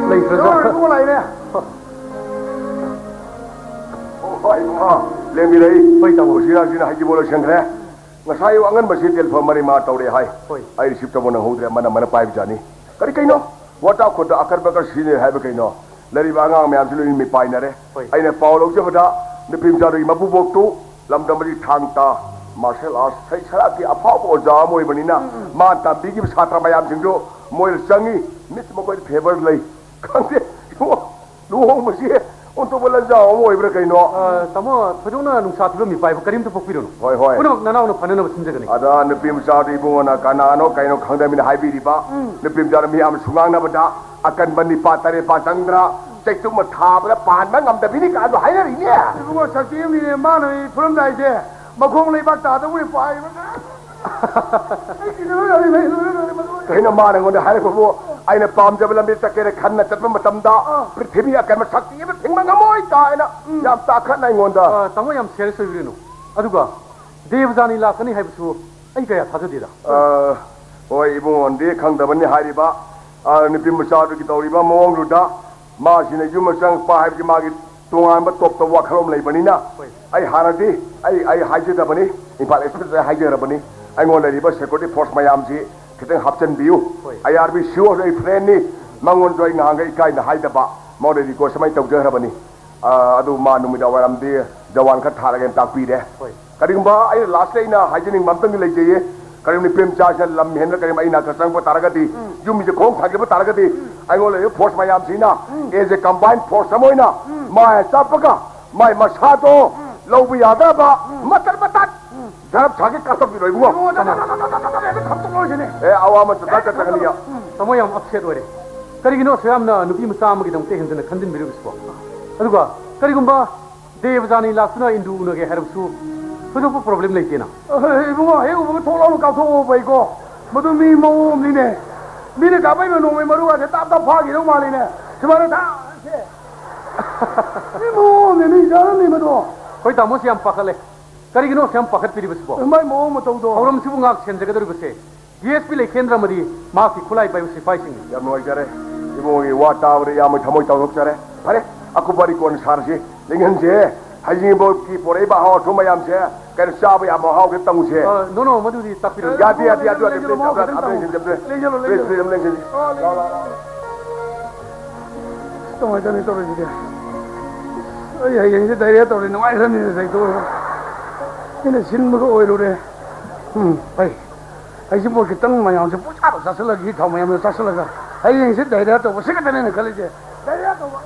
ꯂꯩꯇ꯭ꯔꯖꯥꯠꯂ? ꯂꯣꯏꯔꯦ, ꯏꯕꯨꯡꯉꯣ ꯂꯥꯛꯏꯅꯦ꯫ ꯍꯣꯏ, ꯏꯕꯨꯡꯉꯣ, ꯂꯦꯡꯕꯤꯔꯛꯏ꯫ ꯍꯣꯏ, ꯇꯥꯃꯣ꯫ ꯀꯨꯁꯤꯔꯥꯁꯤꯅ ꯍꯩꯖꯤꯡꯄꯣꯠ ꯂꯣꯏꯁꯟꯈ꯭ꯔꯦ꯫ ꯉꯁꯥꯏ ꯑꯌꯨꯛ ꯑꯉꯟꯕꯁꯤ ꯇꯦꯂꯤꯐꯣꯟ ꯃꯔꯤ ꯃꯉꯥ ꯇꯧꯔꯛꯑꯦ ꯍꯥꯏ꯫ ꯍꯣꯏ꯫ ꯑꯩ receive ꯇꯧꯕ ꯅꯪꯍꯧꯗ꯭ꯔꯦ, ꯑꯃꯅ ꯑꯃꯅ ꯄꯥꯏꯕꯖꯥꯠꯅꯤ꯫ ꯀꯔꯤ ꯀꯩꯅꯣ? ꯋꯥꯇꯥ ꯈꯣꯟꯗ ꯑꯀꯟꯕꯒ ꯁꯤꯖꯤꯟꯅꯩ ꯍꯥꯏꯕ ꯀꯩꯅꯣ? ꯂꯩꯔꯤꯕ ꯑꯉꯥꯡ ꯃꯌꯥꯝꯁꯤ ꯂꯣꯏꯅ ꯃꯤꯄꯥꯏꯅꯔꯦ꯫ ꯍꯣꯏ꯫ ꯑꯩꯅ ꯄꯥꯎ ꯂꯧꯖꯕꯗ ꯅꯨꯄꯤ ꯃꯆꯥꯗꯨꯒꯤ ꯃꯄꯨꯕꯣꯛꯇꯨ ꯂꯝꯗꯝ ꯑꯁꯤ ꯊꯥꯡ ꯇꯥ, martial arts, ꯁꯩ ꯁꯔꯥꯛꯀꯤ ꯑꯐꯥꯎꯕ ꯑꯣꯖꯥ ꯑꯃ ꯑꯣꯏꯕꯅꯤꯅ, ꯎꯝ, ꯎꯝ, ꯃꯥꯅ ꯇꯝꯕꯤꯈꯤꯕ ꯁꯥꯇ꯭ꯔ ꯃꯌꯥꯝꯁꯤꯡꯗꯨ ꯃꯣꯏꯗ ꯆꯪꯉꯤ, ꯃꯤꯠ ꯃꯈꯣꯏꯗ favour ꯂꯩ꯫ ꯈꯪꯗꯦ, ꯏꯕꯨꯡꯉꯣ, ꯂꯨꯍꯣꯡꯕꯁꯤ ꯑꯣꯟꯊꯣꯛꯄ ꯂꯟꯖꯥꯎ ꯑꯃ ꯑꯣꯏꯕ꯭ꯔꯥ ꯀꯩꯅꯣ? ꯑ, ꯇꯥꯃꯣ, ꯊꯣꯏꯗꯣꯛꯅ ꯅꯨꯡꯁꯥ ꯐꯤꯕꯝ ꯃꯤꯄꯥꯏꯕ ꯀꯔꯤꯝꯇ ꯄꯣꯛꯄꯤꯔꯨꯅꯨ꯫ ꯍꯣꯏ, ꯍꯣꯏ꯫ ꯄꯨꯝꯅꯃꯛ ꯅꯅꯥꯎꯅ ꯐꯅꯅꯕ ꯁꯤꯟꯖꯒꯅꯤ꯫ ꯑꯗ ꯅꯨꯄꯤ ꯃꯆꯥꯗꯨ ꯏꯕꯨꯡꯉꯣꯅ ꯀꯅꯥꯅꯣ ꯀꯩꯅꯣ ꯈꯪꯗꯃꯤꯅ ꯍꯥꯏꯕꯤꯔꯤꯕ꯫ ꯎꯝ꯫ ꯅꯨꯄꯤ ꯃꯆꯥꯗꯨ ꯃꯤꯌꯥꯝꯅ ꯁꯨꯉꯥꯡꯅꯕꯗ ꯑꯀꯟꯕ ꯅꯤꯄꯥ ꯇꯔꯦꯠꯄꯥ ꯆꯪꯗ꯭ꯔꯥ? ꯆꯩꯇꯨꯝ ꯑꯃ ꯊꯥꯕꯗ ꯄꯥꯟꯕ ꯉꯝꯗꯕꯤꯅꯤ ꯀꯥꯏꯅ ꯍꯥꯏꯅꯔꯤꯅꯦ꯫ ꯏꯕꯨꯡꯉꯣ, ꯁꯛꯇꯤ ꯑꯃꯅꯤꯅꯦ, ꯃꯥꯅ ꯍꯦꯛ ꯐꯨꯔꯝꯗꯥꯏꯁꯦ ꯃꯈꯣꯡ ꯂꯩꯕꯥꯛ ꯇꯥꯗꯕꯨ ꯍꯦꯛ ꯄꯥꯏꯕ꯫ ꯑꯩ ꯀꯤꯗꯕ ꯂꯣꯏꯔꯦ, ꯂꯣꯏꯔꯦ, ꯂꯣꯏꯔꯦ, ꯂꯣꯏꯔꯦ, ꯂꯣꯏꯔꯦ꯫ ꯀꯩꯅꯣ ꯃꯥꯅ ꯑꯩꯉꯣꯟꯗ ꯍꯥꯏꯔꯛꯄꯕꯨ? ꯑꯩꯅ ꯄꯥꯝꯖꯕ ꯂꯝꯕꯤ ꯆꯠꯀꯦꯅ ꯈꯟꯅ ꯆꯠꯄ ꯃꯇꯝꯗ ꯑꯥ꯫ ꯄ꯭ꯔꯤꯊꯤꯕꯤ ꯑꯀꯟꯕ ꯁꯛꯇꯤ ꯑꯃ ꯊꯤꯡꯕ ꯉꯝꯃꯣꯏ ꯀꯥꯏꯅ ꯎꯝ꯫ ꯌꯥꯝ ꯇꯥꯈꯠꯅ ꯑꯩꯉꯣꯟꯗ꯫ ꯑ, ꯇꯥꯃꯣ, ꯌꯥꯝ ꯁꯦꯔꯤꯌꯁ ꯑꯣꯏꯕꯤꯔꯨꯅꯨ꯫ ꯑꯗꯨꯒ ꯗꯦꯕꯖꯥꯅꯤ ꯂꯥꯛꯀꯅꯤ ꯍꯥꯏꯕꯁꯨ ꯑꯩ ꯀꯌꯥ ꯊꯥꯖꯗꯦꯗ꯫ ꯑ, ꯍꯣꯏ, ꯏꯕꯨꯡꯉꯣꯗꯤ ꯈꯪꯗꯕꯅꯤ ꯍꯥꯏꯔꯤꯕ, ꯑ, ꯅꯨꯄꯤ ꯃꯆꯥꯗꯨꯒꯤ ꯇꯧꯔꯤꯕ ꯃꯑꯣꯡꯗꯨꯗ꯫ ꯃꯥꯁꯤꯅ ꯌꯨꯝ ꯑꯃ ꯆꯪꯉꯛꯄ ꯍꯥꯏꯕꯁꯤ ꯃꯥꯒꯤ ꯇꯣꯉꯥꯟꯕ ꯇꯣꯞ ꯇꯣꯞꯄ ꯋꯥꯈꯜꯂꯣꯟ ꯂꯩꯕꯅꯤꯅ, ꯍꯣꯏ꯫ ꯑꯩ ꯍꯥꯟꯅꯗꯤ ꯑꯩ, ꯑꯩ ꯍꯥꯏꯖꯗꯕꯅꯤ, ꯏꯝꯐꯥꯜ ꯑꯦꯛꯁꯄ꯭ꯔꯦꯁꯇ ꯍꯥꯏꯖꯔꯕꯅꯤ, ꯑꯩꯉꯣꯟꯗ ꯂꯩꯔꯤꯕ ꯁꯦꯀ꯭ꯌꯨꯔꯤꯇꯤ ꯐꯣꯔꯁ ꯃꯌꯥꯝꯁꯤ ꯈꯤꯇꯪ ꯍꯥꯞꯆꯤꯟꯕꯤꯌꯨ꯫ ꯍꯣꯏ꯫ ꯑꯥꯏ ꯑꯥꯔ ꯕꯤ ꯁꯤ ꯑꯣ ꯑꯩ ꯐ꯭ꯔꯦꯟꯅꯤ, ꯃꯉꯣꯟꯁꯨ ꯑꯩ ꯉꯍꯥꯟꯈꯩ ꯏꯀꯥꯏꯅ ꯍꯥꯏꯗꯕ, ꯃꯉꯣꯟꯗ ꯔꯤꯀ꯭ꯋꯦꯁ ꯑꯃ ꯇꯧꯖꯈ꯭ꯔꯕꯅꯤ꯫ ꯑ, ꯑꯗꯨ ꯃꯥ ꯅꯨꯃꯤꯗꯥꯡ ꯋꯥꯏꯔꯝꯗꯤ ꯖꯋꯥꯟ ꯈꯔ ꯊꯥꯔꯒꯦꯅ ꯇꯥꯛꯄꯤꯔꯦ꯫ ꯍꯣꯏ꯫ ꯀꯔꯤꯒꯨꯝꯕ ꯑꯩꯅ ꯂꯥꯁꯇ ꯑꯩꯅ ꯍꯥꯏꯖꯅꯤꯡꯕ ꯑꯃꯇꯪꯗꯤ ꯂꯩꯖꯩꯌꯦ꯫ ꯀꯔꯤꯒꯨꯝꯕ ꯅꯨꯄꯤ ꯃꯆꯥꯁꯤꯅ ꯂꯝ ꯍꯦꯟꯅ ꯀꯔꯤꯒꯨꯝꯕ ꯑꯩ ꯅꯥꯛꯇ ꯆꯪꯉꯛꯄ ꯇꯥꯔꯒꯗꯤ, ꯎꯝ꯫ ꯌꯨꯝꯁꯤꯗ ꯈꯣꯡ ꯊꯥꯡꯖꯤꯜꯂꯛꯄ ꯇꯥꯔꯒꯗꯤ, ꯎꯝ꯫ ꯑꯩꯉꯣꯟꯗ ꯂꯩꯔꯤꯕ ꯐꯣꯔꯁ ꯃꯌꯥꯝꯁꯤꯅ, ꯎꯝ꯫ ꯑꯦꯁ ꯑꯦ ꯀꯝꯕꯥꯏꯟ ꯐꯣꯔꯁ ꯑꯃ ꯑꯣꯏꯅ ꯎꯝ꯫ ꯃꯥꯏ ꯆꯠꯄꯒ ꯃꯥꯏ ꯃꯁꯥꯗꯣ ꯎꯝ꯫ ꯂꯧꯕ ꯌꯥꯗꯅꯕ ꯎꯝ꯫ ꯃꯇꯠ ꯃꯇꯠ ꯎꯝ꯫ ꯙꯔꯞ ꯁꯥꯒꯤ ꯀꯥꯊꯣꯛꯄꯤꯔꯣ ꯏꯕꯨꯡꯉꯣ꯫ ꯏꯕꯨꯡꯉꯣ, ꯇꯥꯃꯣ, ꯇꯥꯃꯣ, ꯇꯥꯃꯣ, ꯇꯥꯃꯣ, ꯍꯦꯛꯇ ꯈꯥꯝꯇꯣꯛꯂꯛꯑꯣꯁꯤꯅꯦ꯫ ꯑꯦ, ꯑꯋꯥ ꯑꯃ ꯆꯠꯊ ꯆꯠꯊꯒꯅꯤꯌꯣ꯫ ꯎꯝ꯫ ꯇꯥꯃꯣ ꯌꯥꯝ ꯑꯞꯁꯦꯠ ꯑꯣꯏꯔꯦ꯫ ꯀꯔꯤꯒꯤꯅꯣ ꯑꯁꯨꯛ ꯌꯥꯝꯅ ꯅꯨꯄꯤ ꯃꯆꯥ ꯑꯃꯒꯤꯗꯃꯛꯇ ꯍꯦꯟꯖꯟꯅ ꯈꯟꯖꯤꯟꯕꯤꯔꯤꯕꯁꯤꯕꯣ? ꯑꯗꯨꯒ ꯀꯔꯤꯒꯨꯝꯕ ꯗꯦꯕꯖꯥꯅꯤ ꯂꯥꯛꯇꯨꯅ ꯏꯟꯗꯨ ꯎꯅꯒꯦ ꯍꯥꯏꯔꯕꯁꯨ ꯊꯣꯏꯗꯣꯛꯄ ꯄ꯭ꯔꯣꯕ꯭ꯂꯦꯝ ꯂꯩꯇꯦꯅ꯫ ꯑꯍꯣꯏ, ꯏꯕꯨꯡꯉꯣ, ꯍꯦꯛ ꯎꯕꯒ ꯊꯣꯛ ꯂꯥꯎꯅ ꯀꯥꯎꯊꯣꯛꯑꯣ ꯐꯩꯀꯣ꯫ ꯃꯗꯨ ꯃꯤ ꯃꯑꯣꯡ ꯑꯃꯅꯤꯅꯦ꯫ ꯃꯤꯅ ꯀꯥꯞꯄꯛꯏꯕ ꯅꯣꯡꯃꯩ ꯃꯔꯨꯒꯁꯦ ꯇꯥꯞ ꯇꯥꯞ ꯐꯥꯈꯤꯗꯧ ꯃꯥꯜꯂꯤꯅꯦ꯫ ꯁꯨꯃꯥꯏꯅ ꯊꯥꯁꯦ꯫ ꯃꯤ ꯃꯑꯣꯡ ꯑꯃꯅꯦ, ꯃꯤ ꯆꯥꯔꯝꯃꯤ ꯃꯗꯣ꯫ ꯑꯩꯈꯣꯏ ꯇꯥꯃꯣꯁꯤ ꯌꯥꯝ ꯄꯥꯈꯠꯂꯦ꯫ ꯀꯔꯤꯒꯤꯅꯣ ꯑꯁꯨꯛ ꯌꯥꯝ ꯄꯥꯈꯠꯄꯤꯔꯤꯕꯁꯤꯕꯣ? ꯃꯥꯏ ꯃꯑꯣꯡ ꯃꯇꯧꯗꯣ꯫ ꯊꯧꯔꯝꯁꯤꯕꯨ ꯉꯥꯛ ꯁꯦꯟꯖꯒꯗꯧꯔꯤꯕꯁꯦ ꯗꯤ ꯑꯦꯁ ꯄꯤ ꯂꯩꯈꯦꯟꯗ꯭ꯔ ꯑꯃꯗꯤ ꯃꯍꯥꯛꯀꯤ ꯈꯨꯠꯂꯥꯏ ꯄꯥꯏꯕ ꯁꯤꯐꯥꯏꯁꯤꯡꯅꯤ꯫ ꯌꯥꯝ ꯅꯨꯡꯉꯥꯏꯖꯔꯦ꯫ ꯏꯕꯨꯡꯒꯤ ꯋꯥ ꯇꯥꯕꯗ ꯌꯥꯝꯅ ꯊꯃꯣꯏ ꯆꯥꯎꯊꯣꯛꯆꯔꯦ꯫ ꯐꯔꯦ, ꯑꯀꯨꯞꯄ ꯋꯥꯔꯤ ꯀꯣꯟꯅ ꯁꯥꯔꯁꯤ꯫ ꯂꯤꯡꯍꯟꯁꯦ꯫ ꯍꯩꯖꯤꯡꯄꯣꯠꯀꯤ ꯄꯣꯔꯛꯏꯕ ꯑꯍꯥꯎ ꯑꯊꯨꯝ ꯃꯌꯥꯝꯁꯦ ꯀꯩꯅꯣ ꯆꯥꯕ ꯌꯥꯕ ꯃꯍꯥꯎ ꯈꯤꯇꯪ ꯇꯧꯁꯦ꯫ ꯑ, no, no, ꯃꯗꯨꯗꯤ ꯇꯥꯛꯄꯤꯔꯣꯏ꯫ ꯌꯥꯗꯦ, ꯌꯥꯗꯦ, ꯌꯥꯗꯦ, ꯌꯥꯗꯦ, ꯂꯩꯖꯔꯣ, ꯂꯩꯖꯔꯣ, ꯂꯩꯖꯔꯣ, ꯂꯩꯖꯔꯣ, ꯂꯩꯖꯔꯣ, ꯂꯩꯖꯔꯣ, ꯂꯩꯖꯔꯣ, ꯂꯩꯖꯔꯣ꯫ ꯂꯩꯖꯔꯣ, ꯂꯩꯖꯔꯣ, ꯂꯩꯖꯔꯣ꯫ ꯂꯥꯎ, ꯂꯥꯎ, ꯂꯥꯎ, ꯂꯥꯎ꯫ ꯀꯃꯥꯏꯅ ꯇꯧꯅꯤ ꯇꯧꯔꯤꯁꯤꯗꯤ? ꯑꯩ ꯍꯌꯦꯡꯁꯦ ꯗꯥꯏꯔꯤꯌꯥ ꯇꯧꯔꯦ, ꯅꯨꯡꯉꯥꯏꯈ꯭ꯔꯅꯤꯅꯦ ꯇꯧꯔꯤꯗꯣ꯫ ꯑꯩꯅ ꯁꯤꯟꯕꯒ ꯑꯣꯏꯔꯨꯔꯦ꯫ ꯎꯝ, ꯐꯩ꯫ ꯑꯩꯁꯤꯕꯨ ꯈꯤꯇꯪ ꯃꯌꯥꯝꯁꯦ ꯄꯨꯡꯆꯥꯗ ꯆꯥꯁꯤꯜꯂꯒ, ꯊꯥꯎ ꯃꯌꯥꯝꯗꯣ ꯆꯥꯁꯤꯜꯂꯒ, ꯍꯌꯦꯡꯁꯦ ꯗꯥꯏꯔꯤꯌꯥ ꯇꯧꯕ ꯁꯤ ꯈꯛꯇꯅꯦ ꯑꯩꯅ ꯈꯜꯂꯤꯁꯦ꯫ ꯗꯥꯏꯔꯤꯌꯥ ꯇꯧꯕ꯫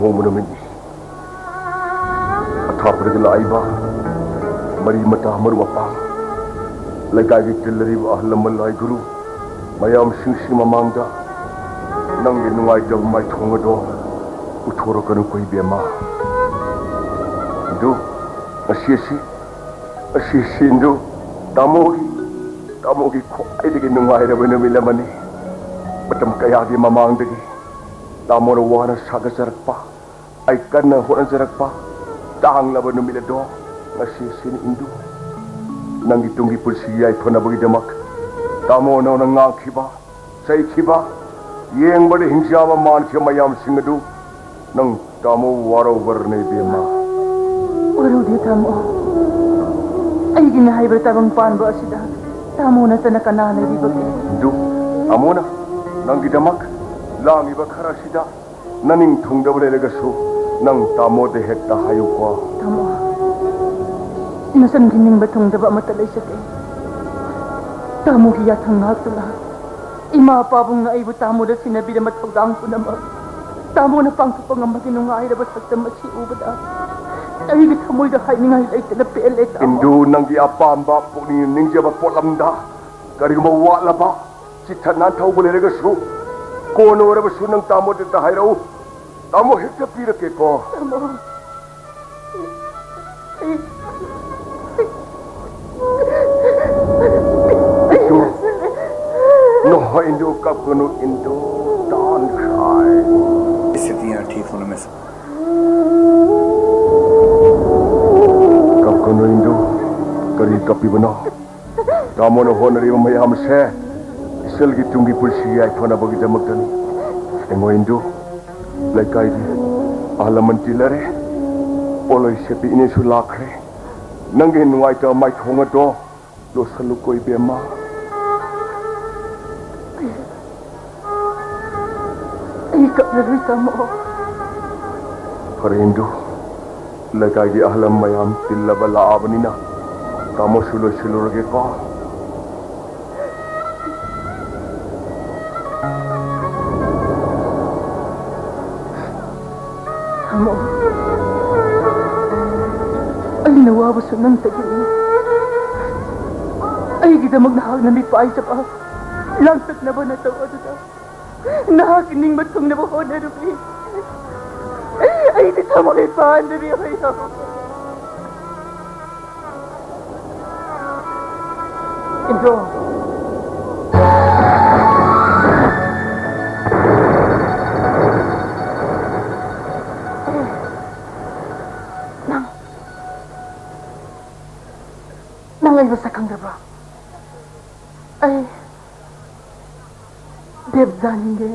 ꯅꯣꯡꯃ ꯅꯨꯃꯤꯠꯅꯤ꯫ ꯑꯊꯥꯞꯄꯗꯒꯤ ꯂꯥꯛꯏꯕ ꯃꯔꯤ ꯃꯇꯥ, ꯃꯔꯨꯞ ꯃꯄꯥꯡ, ꯂꯩꯀꯥꯏꯒꯤ ꯇꯤꯜꯂꯔꯤꯕ ꯑꯍꯜ ꯂꯃꯟ, ꯂꯥꯏ ꯒꯨꯔꯨ, ꯃꯌꯥꯝꯁꯤꯡꯁꯤ ꯃꯃꯥꯡꯗ ꯅꯪꯒꯤ ꯅꯨꯡꯉꯥꯏꯇꯕ ꯃꯥꯏꯊꯣꯡ ꯑꯗꯣ ꯎꯠꯊꯣꯔꯛꯀꯅꯨꯀꯣ ꯏꯕꯦꯝꯃ꯫ ꯑꯗꯨ ꯉꯁꯤ ꯑꯁꯤ, ꯉꯁꯤ ꯑꯁꯤ ꯏꯟꯗꯨ, ꯇꯥꯃꯣꯒꯤ, ꯇꯥꯃꯣꯒꯤ ꯈ꯭ꯋꯥꯏꯗꯒꯤ ꯅꯨꯡꯉꯥꯏꯔꯕ ꯅꯨꯃꯤꯠ ꯑꯃꯅꯤ꯫ ꯃꯇꯝ ꯀꯌꯥꯒꯤ ꯃꯃꯥꯡꯗꯒꯤ ꯇꯥꯃꯣꯅ ꯋꯥꯅ ꯁꯥꯒꯠꯆꯔꯛꯄ, ꯑꯩ ꯀꯟꯅ ꯍꯣꯠꯅꯖꯔꯛꯄ ꯇꯥꯡꯂꯕ ꯅꯨꯃꯤꯠ ꯑꯗꯣ ꯉꯁꯤ ꯑꯁꯤꯅꯤ ꯏꯟꯗꯨ꯫ ꯅꯪꯒꯤ ꯇꯨꯡꯒꯤ ꯄꯨꯟꯁꯤꯒꯤ ꯌꯥꯏꯐꯅꯕꯒꯤꯗꯃꯛ ꯇꯥꯃꯣ ꯅꯪꯅ ꯉꯥꯡꯈꯤꯕ, ꯆꯩꯈꯤꯕ, ꯌꯦꯡꯕꯗ ꯍꯤꯡꯆꯥꯕ ꯃꯥꯟꯈꯤꯕ ꯃꯌꯥꯝꯁꯤꯡ ꯑꯗꯨ ꯅꯪ ꯇꯥꯃꯣ ꯋꯥꯔꯧꯕꯔꯅꯦ ꯏꯕꯦꯝꯃ꯫ ꯋꯥꯔꯧꯗꯦ ꯇꯥꯃꯣ꯫ ꯑꯩꯒꯤꯅ ꯍꯥꯏꯕ ꯇꯥꯕꯪ ꯄꯥꯟꯕ ꯑꯁꯤꯗ ꯇꯥꯃꯣ ꯅꯠꯇꯅ ꯀꯅꯥ ꯂꯩꯔꯤꯕꯒꯦ? ꯏꯟꯗꯨ, ꯇꯥꯃꯣꯅ ꯅꯪꯒꯤꯗꯃꯛ ꯂꯥꯡꯂꯤꯕ ꯈꯔ ꯑꯁꯤꯗ ꯅꯅꯤꯡ ꯊꯨꯡꯗꯕ ꯂꯩꯔꯒꯁꯨ ꯅꯪ ꯇꯥꯃꯣꯗ ꯍꯦꯛꯇ ꯍꯥꯏꯌꯨꯀꯣ꯫ ꯇꯥꯃꯣ, ꯅꯆꯟꯒꯤ ꯅꯤꯡꯕ ꯊꯨꯡꯗꯕ ꯑꯃꯠꯇ ꯂꯩꯖꯗꯦ꯫ ꯇꯥꯃꯣꯒꯤ ꯌꯥꯊꯪ ꯉꯥꯛꯇꯨꯅ ꯏꯃꯥ ꯄꯥꯕꯨꯡꯅ ꯑꯩꯕꯨ ꯇꯥꯃꯣꯗ ꯁꯤꯟꯅꯕꯤꯔꯝꯕ ꯊꯧꯗꯥꯡ ꯄꯨꯝꯅꯃꯛ ꯇꯥꯃꯣꯅ ꯄꯥꯡꯊꯣꯛꯄ ꯉꯝꯕꯒꯤ ꯅꯨꯡꯉꯥꯏꯔꯕ ꯁꯛꯇꯝ ꯑꯁꯤ ꯎꯕꯗ ꯑꯩꯒꯤ ꯊꯃꯣꯏꯗ ꯍꯥꯏꯅꯤꯡꯉꯥꯏ ꯂꯩꯇꯅ ꯄꯦꯜꯂꯦ, ꯇꯥꯃꯣ꯫ ꯏꯟꯗꯨ, ꯅꯪꯒꯤ ꯑꯄꯥꯝꯕ ꯄꯨꯛꯅꯤꯡ ꯅꯤꯡꯖꯕ ꯄꯣꯠꯂꯝꯗ ꯀꯔꯤꯒꯨꯝꯕ ꯋꯥꯠꯂꯕ, ꯆꯤꯠꯊ ꯅꯥꯟꯊꯧꯕ ꯂꯩꯔꯒꯁꯨ ꯀꯣꯟꯅ ꯑꯣꯏꯔꯕꯁꯨ ꯅꯪ ꯇꯥꯃꯣꯗ ꯍꯦꯛꯇ ꯍꯥꯏꯔꯛꯎ꯫ ꯇꯥꯃꯣ ꯍꯦꯛꯇ ꯄꯤꯔꯛꯀꯦꯀꯣ꯫ ꯇꯥꯃꯣ꯫ ꯑꯩ, ꯑꯩ, ꯑꯩ ꯏꯟꯗꯨ꯫ ꯉꯁꯤꯅꯦ꯫ No, ꯏꯟꯗꯨ, ꯀꯞꯀꯅꯨ, ꯏꯟꯗꯨ꯫ Don't cry. स्थितियां ठीक होने में समय। ꯀꯞꯀꯅꯨ, ꯏꯟꯗꯨ꯫ ꯀꯔꯤ ꯀꯞꯄꯤꯕꯅꯣ? ꯇꯥꯃꯣꯅ ꯍꯣꯠꯅꯔꯤꯕ ꯃꯌꯥꯝꯁꯦ ꯏꯆꯜꯒꯤ ꯇꯨꯡꯒꯤ ꯄꯨꯟꯁꯤ ꯌꯥꯏꯐꯅꯕꯒꯤꯗꯃꯛꯇꯅꯤ꯫ ꯌꯦꯡꯉꯣ, ꯏꯟꯗꯨ, ꯂꯩꯀꯥꯏꯒꯤ ꯑꯍꯜ ꯂꯃꯟ ꯇꯤꯜꯂꯔꯦ, ꯄꯣꯠꯂꯣꯏ ꯁꯦꯠꯄꯤ ꯏꯅꯦꯁꯨ ꯂꯥꯛꯈ꯭ꯔꯦ꯫ ꯅꯪꯒꯤ ꯅꯨꯡꯉꯥꯏꯇꯕ ꯃꯥꯏꯊꯣꯡ ꯑꯗꯣ ꯂꯣꯠꯁꯜꯂꯨꯀꯣ, ꯏꯕꯦꯝꯃ꯫ ꯑꯩ ꯀꯞꯂꯔꯣꯏ, ꯇꯥꯃꯣ꯫ ꯐꯔꯦ, ꯏꯟꯗꯨ, ꯂꯩꯀꯥꯏꯒꯤ ꯑꯍꯜ ꯃꯌꯥꯝ ꯇꯤꯜꯂꯕ ꯂꯥꯛꯑꯕꯅꯤꯅ ꯇꯥꯃꯣꯁꯨ ꯂꯣꯏꯁꯤꯜꯂꯨꯔꯒꯦꯀꯣ꯫ ꯑꯩꯅ ꯋꯥꯕꯁꯨ ꯅꯪꯇꯒꯤꯅꯤ꯫ ꯑꯩꯒꯤꯗꯃꯛ ꯅꯍꯥꯛꯅ ꯃꯤꯄꯥꯏꯖꯕ, ꯂꯥꯡꯇꯛꯅꯕ ꯅꯇꯧ ꯑꯗꯨꯗ ꯅꯍꯥꯛꯀꯤ ꯅꯤꯡꯕ ꯊꯨꯡꯅꯕ ꯍꯣꯠꯅꯔꯨꯕꯤ꯫ ꯑꯩꯗꯤ ꯊꯃꯣꯏ ꯄꯥꯟꯗꯕꯤ ꯍꯣꯏ꯫ ꯏꯟꯗ꯭ꯔꯣ꯫ ꯅꯪ, ꯅꯪ ꯑꯩ ꯃꯁꯛ ꯈꯪꯗꯕ꯭ꯔꯣ? ꯑꯩ ꯗꯦꯕꯖꯥꯅꯤꯅꯦ꯫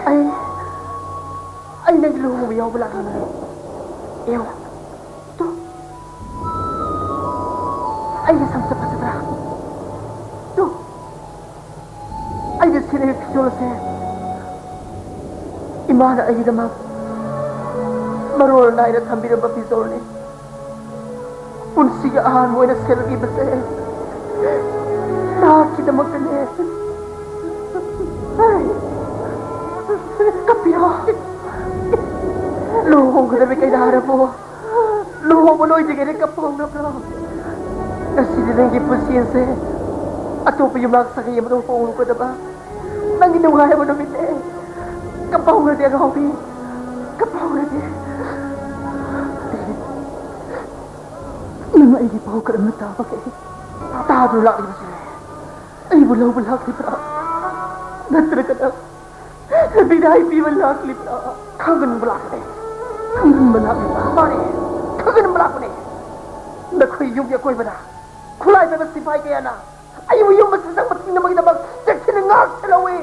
ꯑꯩ, ꯑꯩ ꯅꯪꯒꯤ ꯂꯨꯍꯣꯡꯕ ꯌꯥꯎꯕ ꯂꯥꯛꯅꯤꯡꯉꯦ꯫ ꯌꯦꯡꯉꯣ, ꯇꯨ, ꯑꯩꯒꯤ ꯁꯝꯁꯦ ꯐꯖꯗ꯭ꯔꯥ? ꯇꯨ, ꯑꯩꯅ ꯁꯦꯠꯂꯤꯕ ꯐꯤꯖꯣꯜ ꯑꯁꯦ ꯏꯃꯥꯅ ꯑꯩꯒꯤꯗꯃꯛ ꯃꯔꯣꯜ ꯅꯥꯏꯅ ꯊꯝꯕꯤꯔꯝꯕ ꯐꯤꯖꯣꯜꯅꯤ꯫ ꯄꯨꯟꯁꯤꯒꯤ ꯑꯍꯥꯟꯕ ꯑꯣꯏꯅ ꯁꯦꯠꯂꯛꯂꯤꯕꯁꯦ ꯅꯍꯥꯛꯀꯤꯗꯃꯛꯇꯅꯦ꯫ ꯀꯞꯄꯤꯔꯣ꯫ ꯂꯨꯍꯣꯡꯒꯗꯕ ꯀꯩꯅꯥꯔꯕꯨ ꯂꯨꯍꯣꯡꯕ ꯂꯣꯏꯗ꯭ꯔꯤꯉꯩꯗ ꯀꯞꯄ ꯍꯧꯅꯕ꯭ꯔꯣ? ꯉꯁꯤꯗꯤ ꯅꯪꯒꯤ ꯄꯨꯟꯁꯤ ꯑꯁꯦ ꯑꯇꯣꯞꯄ ꯌꯨꯝꯂꯥꯛ ꯁꯥꯒꯩ ꯑꯃꯗ ꯍꯣꯡꯂꯨꯒꯗꯕ ꯅꯪꯒꯤ ꯅꯨꯡꯉꯥꯏꯔꯕ ꯅꯨꯃꯤꯠꯅꯦ꯫ ꯀꯞꯄ ꯍꯧꯔꯗꯤ ꯑꯉꯥꯎꯕꯤ, ꯀꯞꯄ ꯍꯧꯔꯗꯤ꯫ ꯅꯪ ꯑꯩꯒꯤ ꯄꯥꯎ ꯀꯔꯝꯅ ꯇꯥꯕꯒꯦ? ꯇꯥꯗꯨꯅ ꯂꯥꯛꯂꯤꯕꯁꯤꯅꯦ꯫ ꯑꯩꯕꯨ ꯂꯧꯕ ꯂꯥꯛꯂꯤꯕ꯭ꯔꯥ? ꯅꯠꯇ꯭ꯔꯒꯅ ꯕꯤꯗꯥꯏ ꯄꯤꯕ ꯂꯥꯛꯂꯤꯕ꯭ꯔꯥ? ꯈꯪꯍꯟꯕ ꯂꯥꯛꯄꯅꯦ꯫ ꯈꯪꯍꯟꯕ ꯂꯥꯛꯂꯤꯕ꯭ꯔꯥ? ꯃꯥꯅꯦ, ꯈꯪꯍꯟꯕ ꯂꯥꯛꯄꯅꯦ꯫ ꯅꯈꯣꯏ ꯌꯨꯝꯒꯤ ꯑꯀꯣꯏꯕꯗ ꯈꯨꯠꯂꯥꯏ ꯄꯥꯏꯕ ꯁꯤꯐꯥꯏ ꯀꯌꯥꯅ ꯑꯩꯕꯨ ꯌꯨꯝ ꯑꯁꯤꯗ ꯆꯪꯕ ꯊꯤꯡꯅꯕꯒꯤꯗꯃꯛ ꯆꯦꯛꯁꯤꯟꯅ ꯉꯥꯛ ꯁꯦꯜꯍꯧꯏ꯫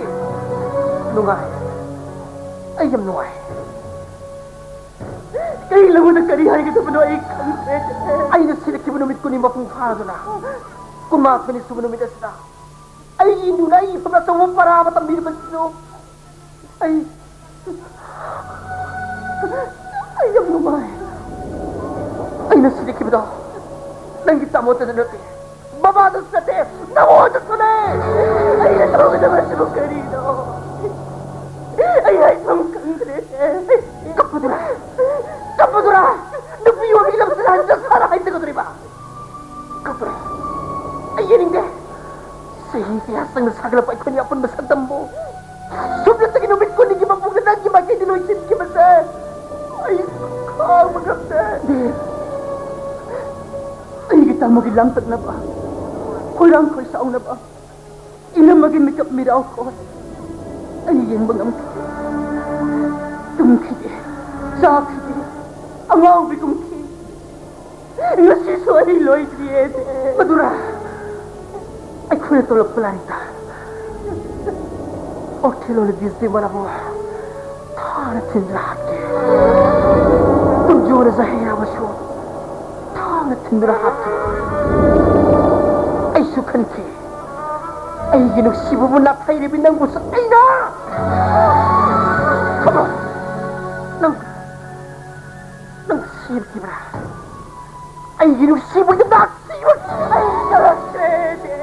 ꯅꯨꯡꯉꯥꯏ, ꯑꯩ ꯌꯥꯝ ꯅꯨꯡꯉꯥꯏ꯫ ꯀꯔꯤ ꯂꯧꯕꯗ ꯀꯔꯤ ꯍꯥꯏꯒꯗꯕꯅꯣ ꯑꯩ ꯈꯪꯗ꯭ꯔꯦ꯫ ꯑꯩꯅ ꯁꯤꯔꯛꯈꯤꯕ ꯅꯨꯃꯤꯠ ꯀꯨꯟꯅꯤ ꯃꯄꯨꯡ ꯐꯥꯗꯨꯅ ꯀꯨꯟꯃꯥꯊꯣꯏꯅꯤ ꯁꯨꯕ ꯅꯨꯃꯤꯠ ꯑꯁꯤꯗ ꯑꯩꯒꯤ ꯏꯟꯗꯨꯅ ꯑꯩꯒꯤ ꯏꯐꯝꯗ ꯑꯆꯧꯕ ꯄꯔꯥ ꯑꯃ ꯇꯝꯕꯤꯔꯕꯁꯤꯁꯨ ꯑꯩ, ꯑꯩ ꯌꯥꯝ ꯅꯨꯡꯉꯥꯏ꯫ ꯑꯩꯅ ꯁꯤꯔꯛꯈꯤꯕꯗꯣ ꯅꯪꯒꯤ ꯇꯥꯃꯣꯇꯗ ꯅꯠꯇꯦ, ꯃꯃꯥꯗꯁꯨ ꯅꯠꯇꯦ, ꯅꯉꯣꯟꯗꯁꯨꯅꯦ꯫ ꯑꯩꯅ ꯇꯧꯒꯗꯕꯁꯤꯕꯨ ꯀꯔꯤꯅꯣ? ꯑꯩ ꯍꯥꯏꯐꯝ ꯈꯪꯗ꯭ꯔꯦ꯫ ꯀꯞꯄꯗꯨꯔꯥ? ꯀꯞꯄꯗꯨꯔꯥ? ꯅꯨꯄꯤ ꯑꯣꯏꯕꯒꯤ ꯂꯝꯆꯠ ꯍꯥꯏꯕꯗ ꯁꯥꯔ ꯍꯥꯏꯖꯒꯗꯧꯔꯤꯕ? ꯀꯞꯄ꯭ꯔꯥ? ꯑꯩ ꯌꯦꯡꯅꯤꯡꯗꯦ꯫ ꯆꯍꯤ ꯀꯌꯥ ꯆꯪꯅ ꯁꯥꯒꯠꯂꯛꯄ ꯑꯩꯈꯣꯏꯒꯤ ꯑꯄꯨꯟꯕ ꯁꯛꯇꯝꯕꯨ ꯁꯨꯞꯅꯇꯒꯤ ꯅꯨꯃꯤꯠ ꯀꯨꯟꯅꯤꯒꯤ ꯃꯄꯨꯡꯗ ꯅꯪꯒꯤ ꯃꯥꯏꯀꯩꯗ ꯂꯣꯏꯁꯤꯟꯈꯤꯕꯁꯦ ꯑꯩ ꯈꯥꯡꯕ ꯉꯝꯗꯦ꯫ ꯑꯩꯒꯤ ꯇꯥꯃꯣꯒꯤ ꯂꯥꯡꯇꯛꯅꯕ, ꯈꯣꯏꯔꯥꯡ ꯈꯣꯏꯁꯥꯎꯅꯕ, ꯏꯅꯝꯃꯒꯤ ꯃꯤꯀꯞ ꯃꯤꯔꯥꯎ ꯀꯣꯟ ꯑꯩ ꯌꯦꯡꯕ ꯉꯝꯈꯤꯗꯦ꯫ ꯇꯨꯝꯈꯤꯗꯦ, ꯆꯥꯈꯤꯗꯦ, ꯑꯉꯥꯎꯕꯤꯒꯨꯝ ꯈꯤ꯫ ꯉꯁꯤꯁꯨ ꯑꯩ ꯂꯣꯏꯗ꯭ꯔꯤꯌꯦ꯫ ꯃꯗꯨꯔꯥ, ꯑꯩꯈꯣꯏꯅ ꯇꯧꯔꯛꯄ ꯂꯥꯏꯔꯤꯛꯇ ꯑꯣꯊꯦꯂꯣꯅ ꯗꯤꯁꯇꯤꯕꯔꯕꯨ ꯊꯥꯅ ꯊꯤꯟꯗꯨꯅ ꯍꯥꯠꯈꯤ꯫ ꯇꯨꯡꯖꯣꯅ ꯖꯍꯦꯔꯥꯕꯨꯁꯨ ꯊꯥꯅ ꯊꯤꯟꯗꯨꯅ ꯍꯥꯠꯈꯤ꯫ ꯑꯩꯁꯨ ꯈꯟꯈꯤ, ꯑꯩꯒꯤ ꯅꯨꯡꯁꯤꯕꯕꯨ ꯅꯥꯊꯩꯔꯤꯕꯤ ꯅꯪꯕꯨꯁꯨ ꯑꯩꯅ꯫ Come on! ꯅꯪ, ꯅꯪ ꯁꯤꯈꯤꯕ꯭ꯔꯥ? ꯑꯩꯒꯤ ꯅꯨꯡꯁꯤꯕꯒꯤ ꯗꯥꯛ ꯁꯤꯕꯒꯤ ꯑꯩ ꯀꯜꯂꯛꯈ꯭ꯔꯦꯅꯦ꯫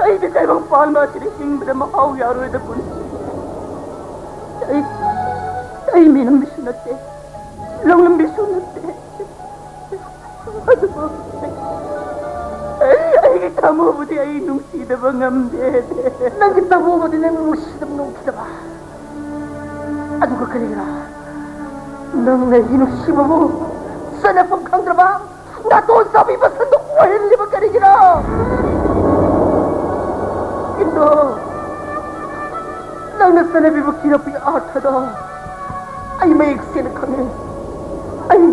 ꯑꯩꯗꯤ ꯇꯥꯏꯕꯪꯄꯥꯟ ꯑꯁꯤꯗ ꯍꯤꯡꯕꯗ ꯃꯍꯥꯎ ꯌꯥꯎꯔꯣꯏꯗ ꯄꯨꯟꯁꯤ꯫ ꯑꯩ, ꯑꯩ ꯃꯤꯅꯝꯕꯤꯁꯨ ꯅꯠꯇꯦ, ꯂꯧꯅꯝꯕꯤꯁꯨ ꯅꯠꯇꯦ꯫ ꯑꯗꯨꯕꯨ ꯑꯩꯒꯤ ꯊꯃꯣꯏꯕꯨꯗꯤ ꯑꯩ ꯅꯨꯡꯁꯤꯗꯕ ꯉꯝꯗꯦ꯫ ꯅꯪꯒꯤ ꯊꯃꯣꯏꯕꯨꯗꯤ ꯅꯪ ꯅꯨꯡꯁꯤꯗꯕ ꯉꯝꯈꯤꯗꯕ꯫ ꯑꯗꯨꯒ ꯀꯔꯤꯒꯤꯔꯥ ꯅꯪꯅ ꯑꯩꯒꯤ ꯅꯨꯡꯁꯤꯕꯕꯨ ꯆꯠꯅꯐꯝ ꯈꯪꯗ꯭ꯔꯕ, ꯅꯥꯇꯣꯟ ꯆꯥꯕꯤ ꯃꯁꯛꯇ ꯑꯣꯏꯍꯜꯂꯤꯕ ꯀꯔꯤꯒꯤꯔꯥ? ꯏꯟꯗꯣ, ꯅꯪꯅ ꯆꯠꯅꯕꯤꯕ ꯀꯤꯔꯛꯄꯒꯤ ꯑꯥꯔꯊꯗꯣ ꯑꯩ ꯃꯌꯦꯛ ꯁꯦꯡꯅ ꯈꯪꯉꯦ꯫ ꯑꯩ,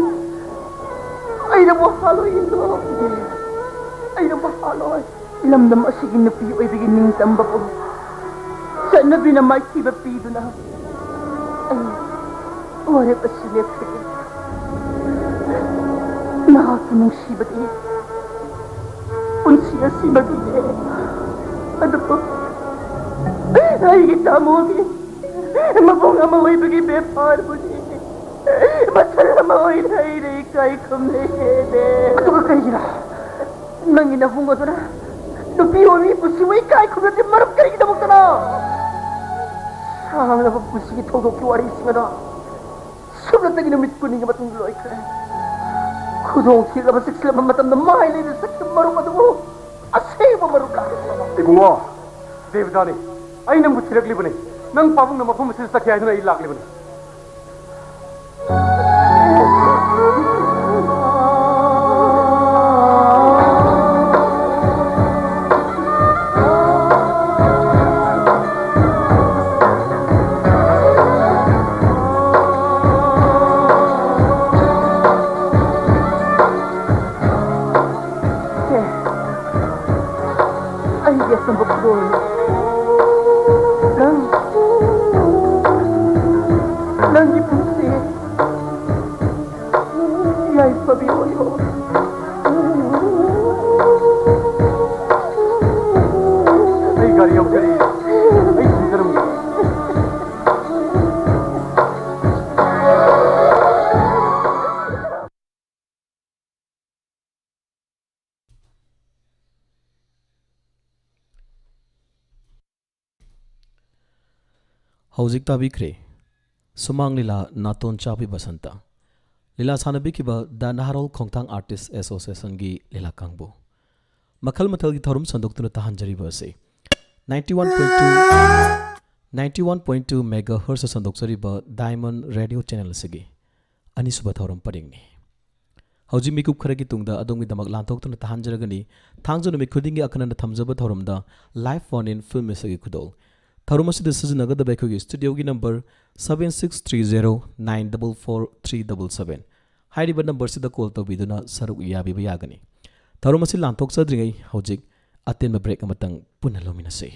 ꯑꯩ ꯅꯪꯕꯨ ꯍꯥꯠꯂꯣꯏ ꯏꯟꯗꯣ꯫ ꯑꯩ ꯅꯪꯕꯨ ꯍꯥꯠꯂꯣꯏ꯫ ꯂꯝꯗꯝ ꯑꯁꯤꯒꯤ ꯅꯨꯄꯤ ꯑꯣꯏꯕꯒꯤ ꯅꯤꯡꯇꯝꯕꯕꯨ ꯆꯠꯅꯕꯤꯅ ꯃꯥꯏꯊꯤꯕ ꯄꯤꯗꯨꯅ ꯑꯩ ꯋꯥꯔꯦꯞ ꯑꯁꯤ ꯂꯦꯞꯈ꯭ꯔꯦ꯫ ꯅꯍꯥꯛꯀꯤ ꯅꯨꯡꯁꯤꯕꯗꯤ ꯄꯨꯟꯁꯤ ꯑꯁꯤꯃꯒꯤꯅꯦ꯫ ꯑꯗꯨꯕꯨ ꯑꯩꯒꯤ ꯇꯥꯃꯣꯒꯤ ꯃꯕꯨꯡ ꯑꯃ ꯑꯣꯏꯕꯒꯤ ꯕꯦꯄꯥꯔꯕꯨꯗꯤ ꯃꯁꯜ ꯑꯃ ꯑꯣꯏꯅ ꯑꯩꯅ ꯏꯀꯥꯏ ꯈꯨꯝꯅꯩ ꯍꯦꯗꯦ꯫ ꯑꯗꯨꯒ ꯀꯩꯒꯤꯅꯣ ꯅꯪꯒꯤ ꯅꯕꯨꯡ ꯑꯗꯨꯅ ꯅꯨꯄꯤ ꯑꯣꯏꯕꯤ ꯄꯨꯟꯁꯤꯕꯨ ꯏꯀꯥꯏ ꯈꯨꯝꯅꯗ꯭ꯔꯤ? ꯃꯔꯝ ꯀꯔꯤꯒꯤꯗꯃꯛꯇꯅꯣ? ꯁꯥꯡꯂꯕ ꯄꯨꯟꯁꯤꯒꯤ ꯊꯧꯗꯣꯛꯀꯤ ꯋꯥꯔꯤꯁꯤꯡ ꯑꯗꯣ ꯁꯨꯞꯅꯇꯒꯤ ꯅꯨꯃꯤꯠ ꯀꯨꯟꯅꯤꯒꯤ ꯃꯇꯨꯡꯗ ꯂꯣꯏꯈ꯭ꯔꯦ꯫ ꯈꯨꯗꯣꯡ ꯊꯤꯔꯕ ꯆꯤꯛꯁꯤꯜꯂꯕ ꯃꯇꯝꯗ ꯃꯥꯏ ꯂꯩꯅ ꯆꯠꯈꯤꯕ ꯃꯔꯨꯞ ꯑꯗꯨꯕꯨ ꯑꯁꯦꯡꯕ ꯃꯔꯨꯞ ꯂꯥꯛꯂꯤꯕꯅꯣ? ꯏꯕꯨꯡꯉꯣ, ꯗꯦꯕꯗꯥꯅꯤ, ꯑꯩ ꯅꯪꯕꯨ ꯊꯤꯔꯛꯂꯤꯕꯅꯤ꯫ ꯅꯪ ꯄꯥꯕꯨꯡꯅ ꯃꯐꯝ ꯑꯁꯤꯗ ꯆꯠꯈꯤ ꯍꯥꯏꯗꯨꯅ ꯑꯩ ꯂꯥꯛꯂꯤꯕꯅꯤ꯫ ꯑꯩꯒꯤ ꯑꯆꯝꯕ ꯈꯨꯗꯣꯜꯅꯤ꯫ ꯅꯪ, ꯅꯪꯒꯤ ꯄꯨꯟꯁꯤ ꯌꯥꯏꯐꯕꯤ ꯑꯣꯏꯌꯣ꯫ ꯑꯩ ꯒꯥꯔꯤ ꯌꯧꯖꯔꯛꯏ꯫ ꯑꯩ ꯊꯤꯟꯖꯔꯝꯒꯦ꯫ ꯍꯧꯖꯤꯛ ꯇꯥꯕꯤꯈ꯭ꯔꯦ ꯁꯨꯃꯥꯡ ꯂꯤꯂꯥ ꯅꯥꯇꯣꯟ ꯆꯥꯕꯤ ꯕꯁꯟꯇ꯫ ꯂꯤꯂꯥ ꯁꯥꯟꯅꯕꯤꯈꯤꯕ ꯗ ꯅꯍꯥꯔꯣꯜ ꯈꯣꯡꯊꯥꯡ ꯑꯥꯔꯇꯤꯁ ꯑꯦꯁꯣꯁꯤꯌꯦꯁꯟꯒꯤ ꯂꯤꯂꯥ ꯀꯥꯡꯕꯨ꯫ ꯃꯈꯜ ꯃꯊꯦꯜꯒꯤ ꯊꯧꯔꯝ ꯁꯟꯗꯣꯛꯇꯨꯅ ꯇꯥꯍꯟꯖꯔꯤꯕ ꯑꯁꯤ ninety one point two, ninety one point two megahertz ꯁꯟꯗꯣꯛꯆꯔꯤꯕ ꯗꯥꯏꯃꯟ ꯔꯦꯗꯤꯑꯣ ꯆꯦꯅꯦꯜ ꯑꯁꯤꯒꯤ ꯑꯅꯤꯁꯨꯕ ꯊꯧꯔꯝ ꯄꯔꯤꯡꯅꯤ꯫ ꯍꯧꯖꯤꯛ ꯃꯤꯀꯨꯞ ꯈꯔꯒꯤ ꯇꯨꯡꯗ ꯑꯗꯣꯝꯒꯤꯗꯃꯛ ꯂꯥꯟꯊꯣꯛꯇꯨꯅ ꯇꯥꯍꯟꯖꯔꯒꯅꯤ꯫ ꯊꯥꯡꯖ ꯅꯨꯃꯤꯠ ꯈꯨꯗꯤꯡꯒꯤ ꯑꯈꯟꯅꯅ ꯊꯝꯖꯕ ꯊꯧꯔꯝꯗ Live Phone In Film ꯑꯁꯤꯒꯤ ꯈꯨꯗꯣꯜ꯫ ꯊꯧꯔꯝ ꯑꯁꯤꯗ ꯁꯤꯖꯤꯟꯅꯒꯗꯕ ꯑꯩꯈꯣꯏꯒꯤ ꯁ꯭ꯇꯨꯗꯤꯑꯣꯒꯤ number seven six three zero nine double four three double seven꯫ ꯍꯥꯏꯔꯤꯕ ꯅꯝꯕꯔꯁꯤꯗ ꯀꯣꯜ ꯇꯧꯕꯤꯗꯨꯅ ꯁꯔꯨꯛ ꯌꯥꯕꯤꯕ ꯌꯥꯒꯅꯤ꯫ ꯊꯧꯔꯝ ꯑꯁꯤ ꯂꯥꯟꯊꯣꯛꯆꯗ꯭ꯔꯤꯉꯩ ꯍꯧꯖꯤꯛ ꯑꯇꯦꯟꯕ ꯕ꯭ꯔꯦꯛ ꯑꯃꯇꯪ ꯄꯨꯟꯅ ꯂꯧꯃꯤꯟꯅꯁꯤ꯫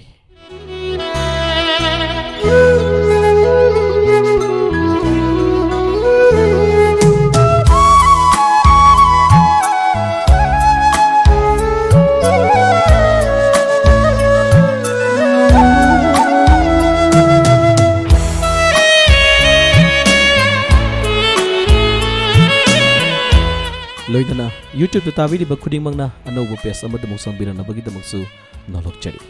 YouTube ꯇ ꯇꯥꯕꯤꯔꯤꯕ ꯈꯨꯗꯤꯡꯃꯛꯅ ꯑꯅꯧꯕ ꯄꯦꯖ ꯑꯃꯗꯃꯨꯛ ꯆꯪꯕꯤꯔꯛꯅꯕꯒꯤꯗꯃꯛꯁꯨ ꯅꯣꯂꯣꯛꯆꯔꯤ꯫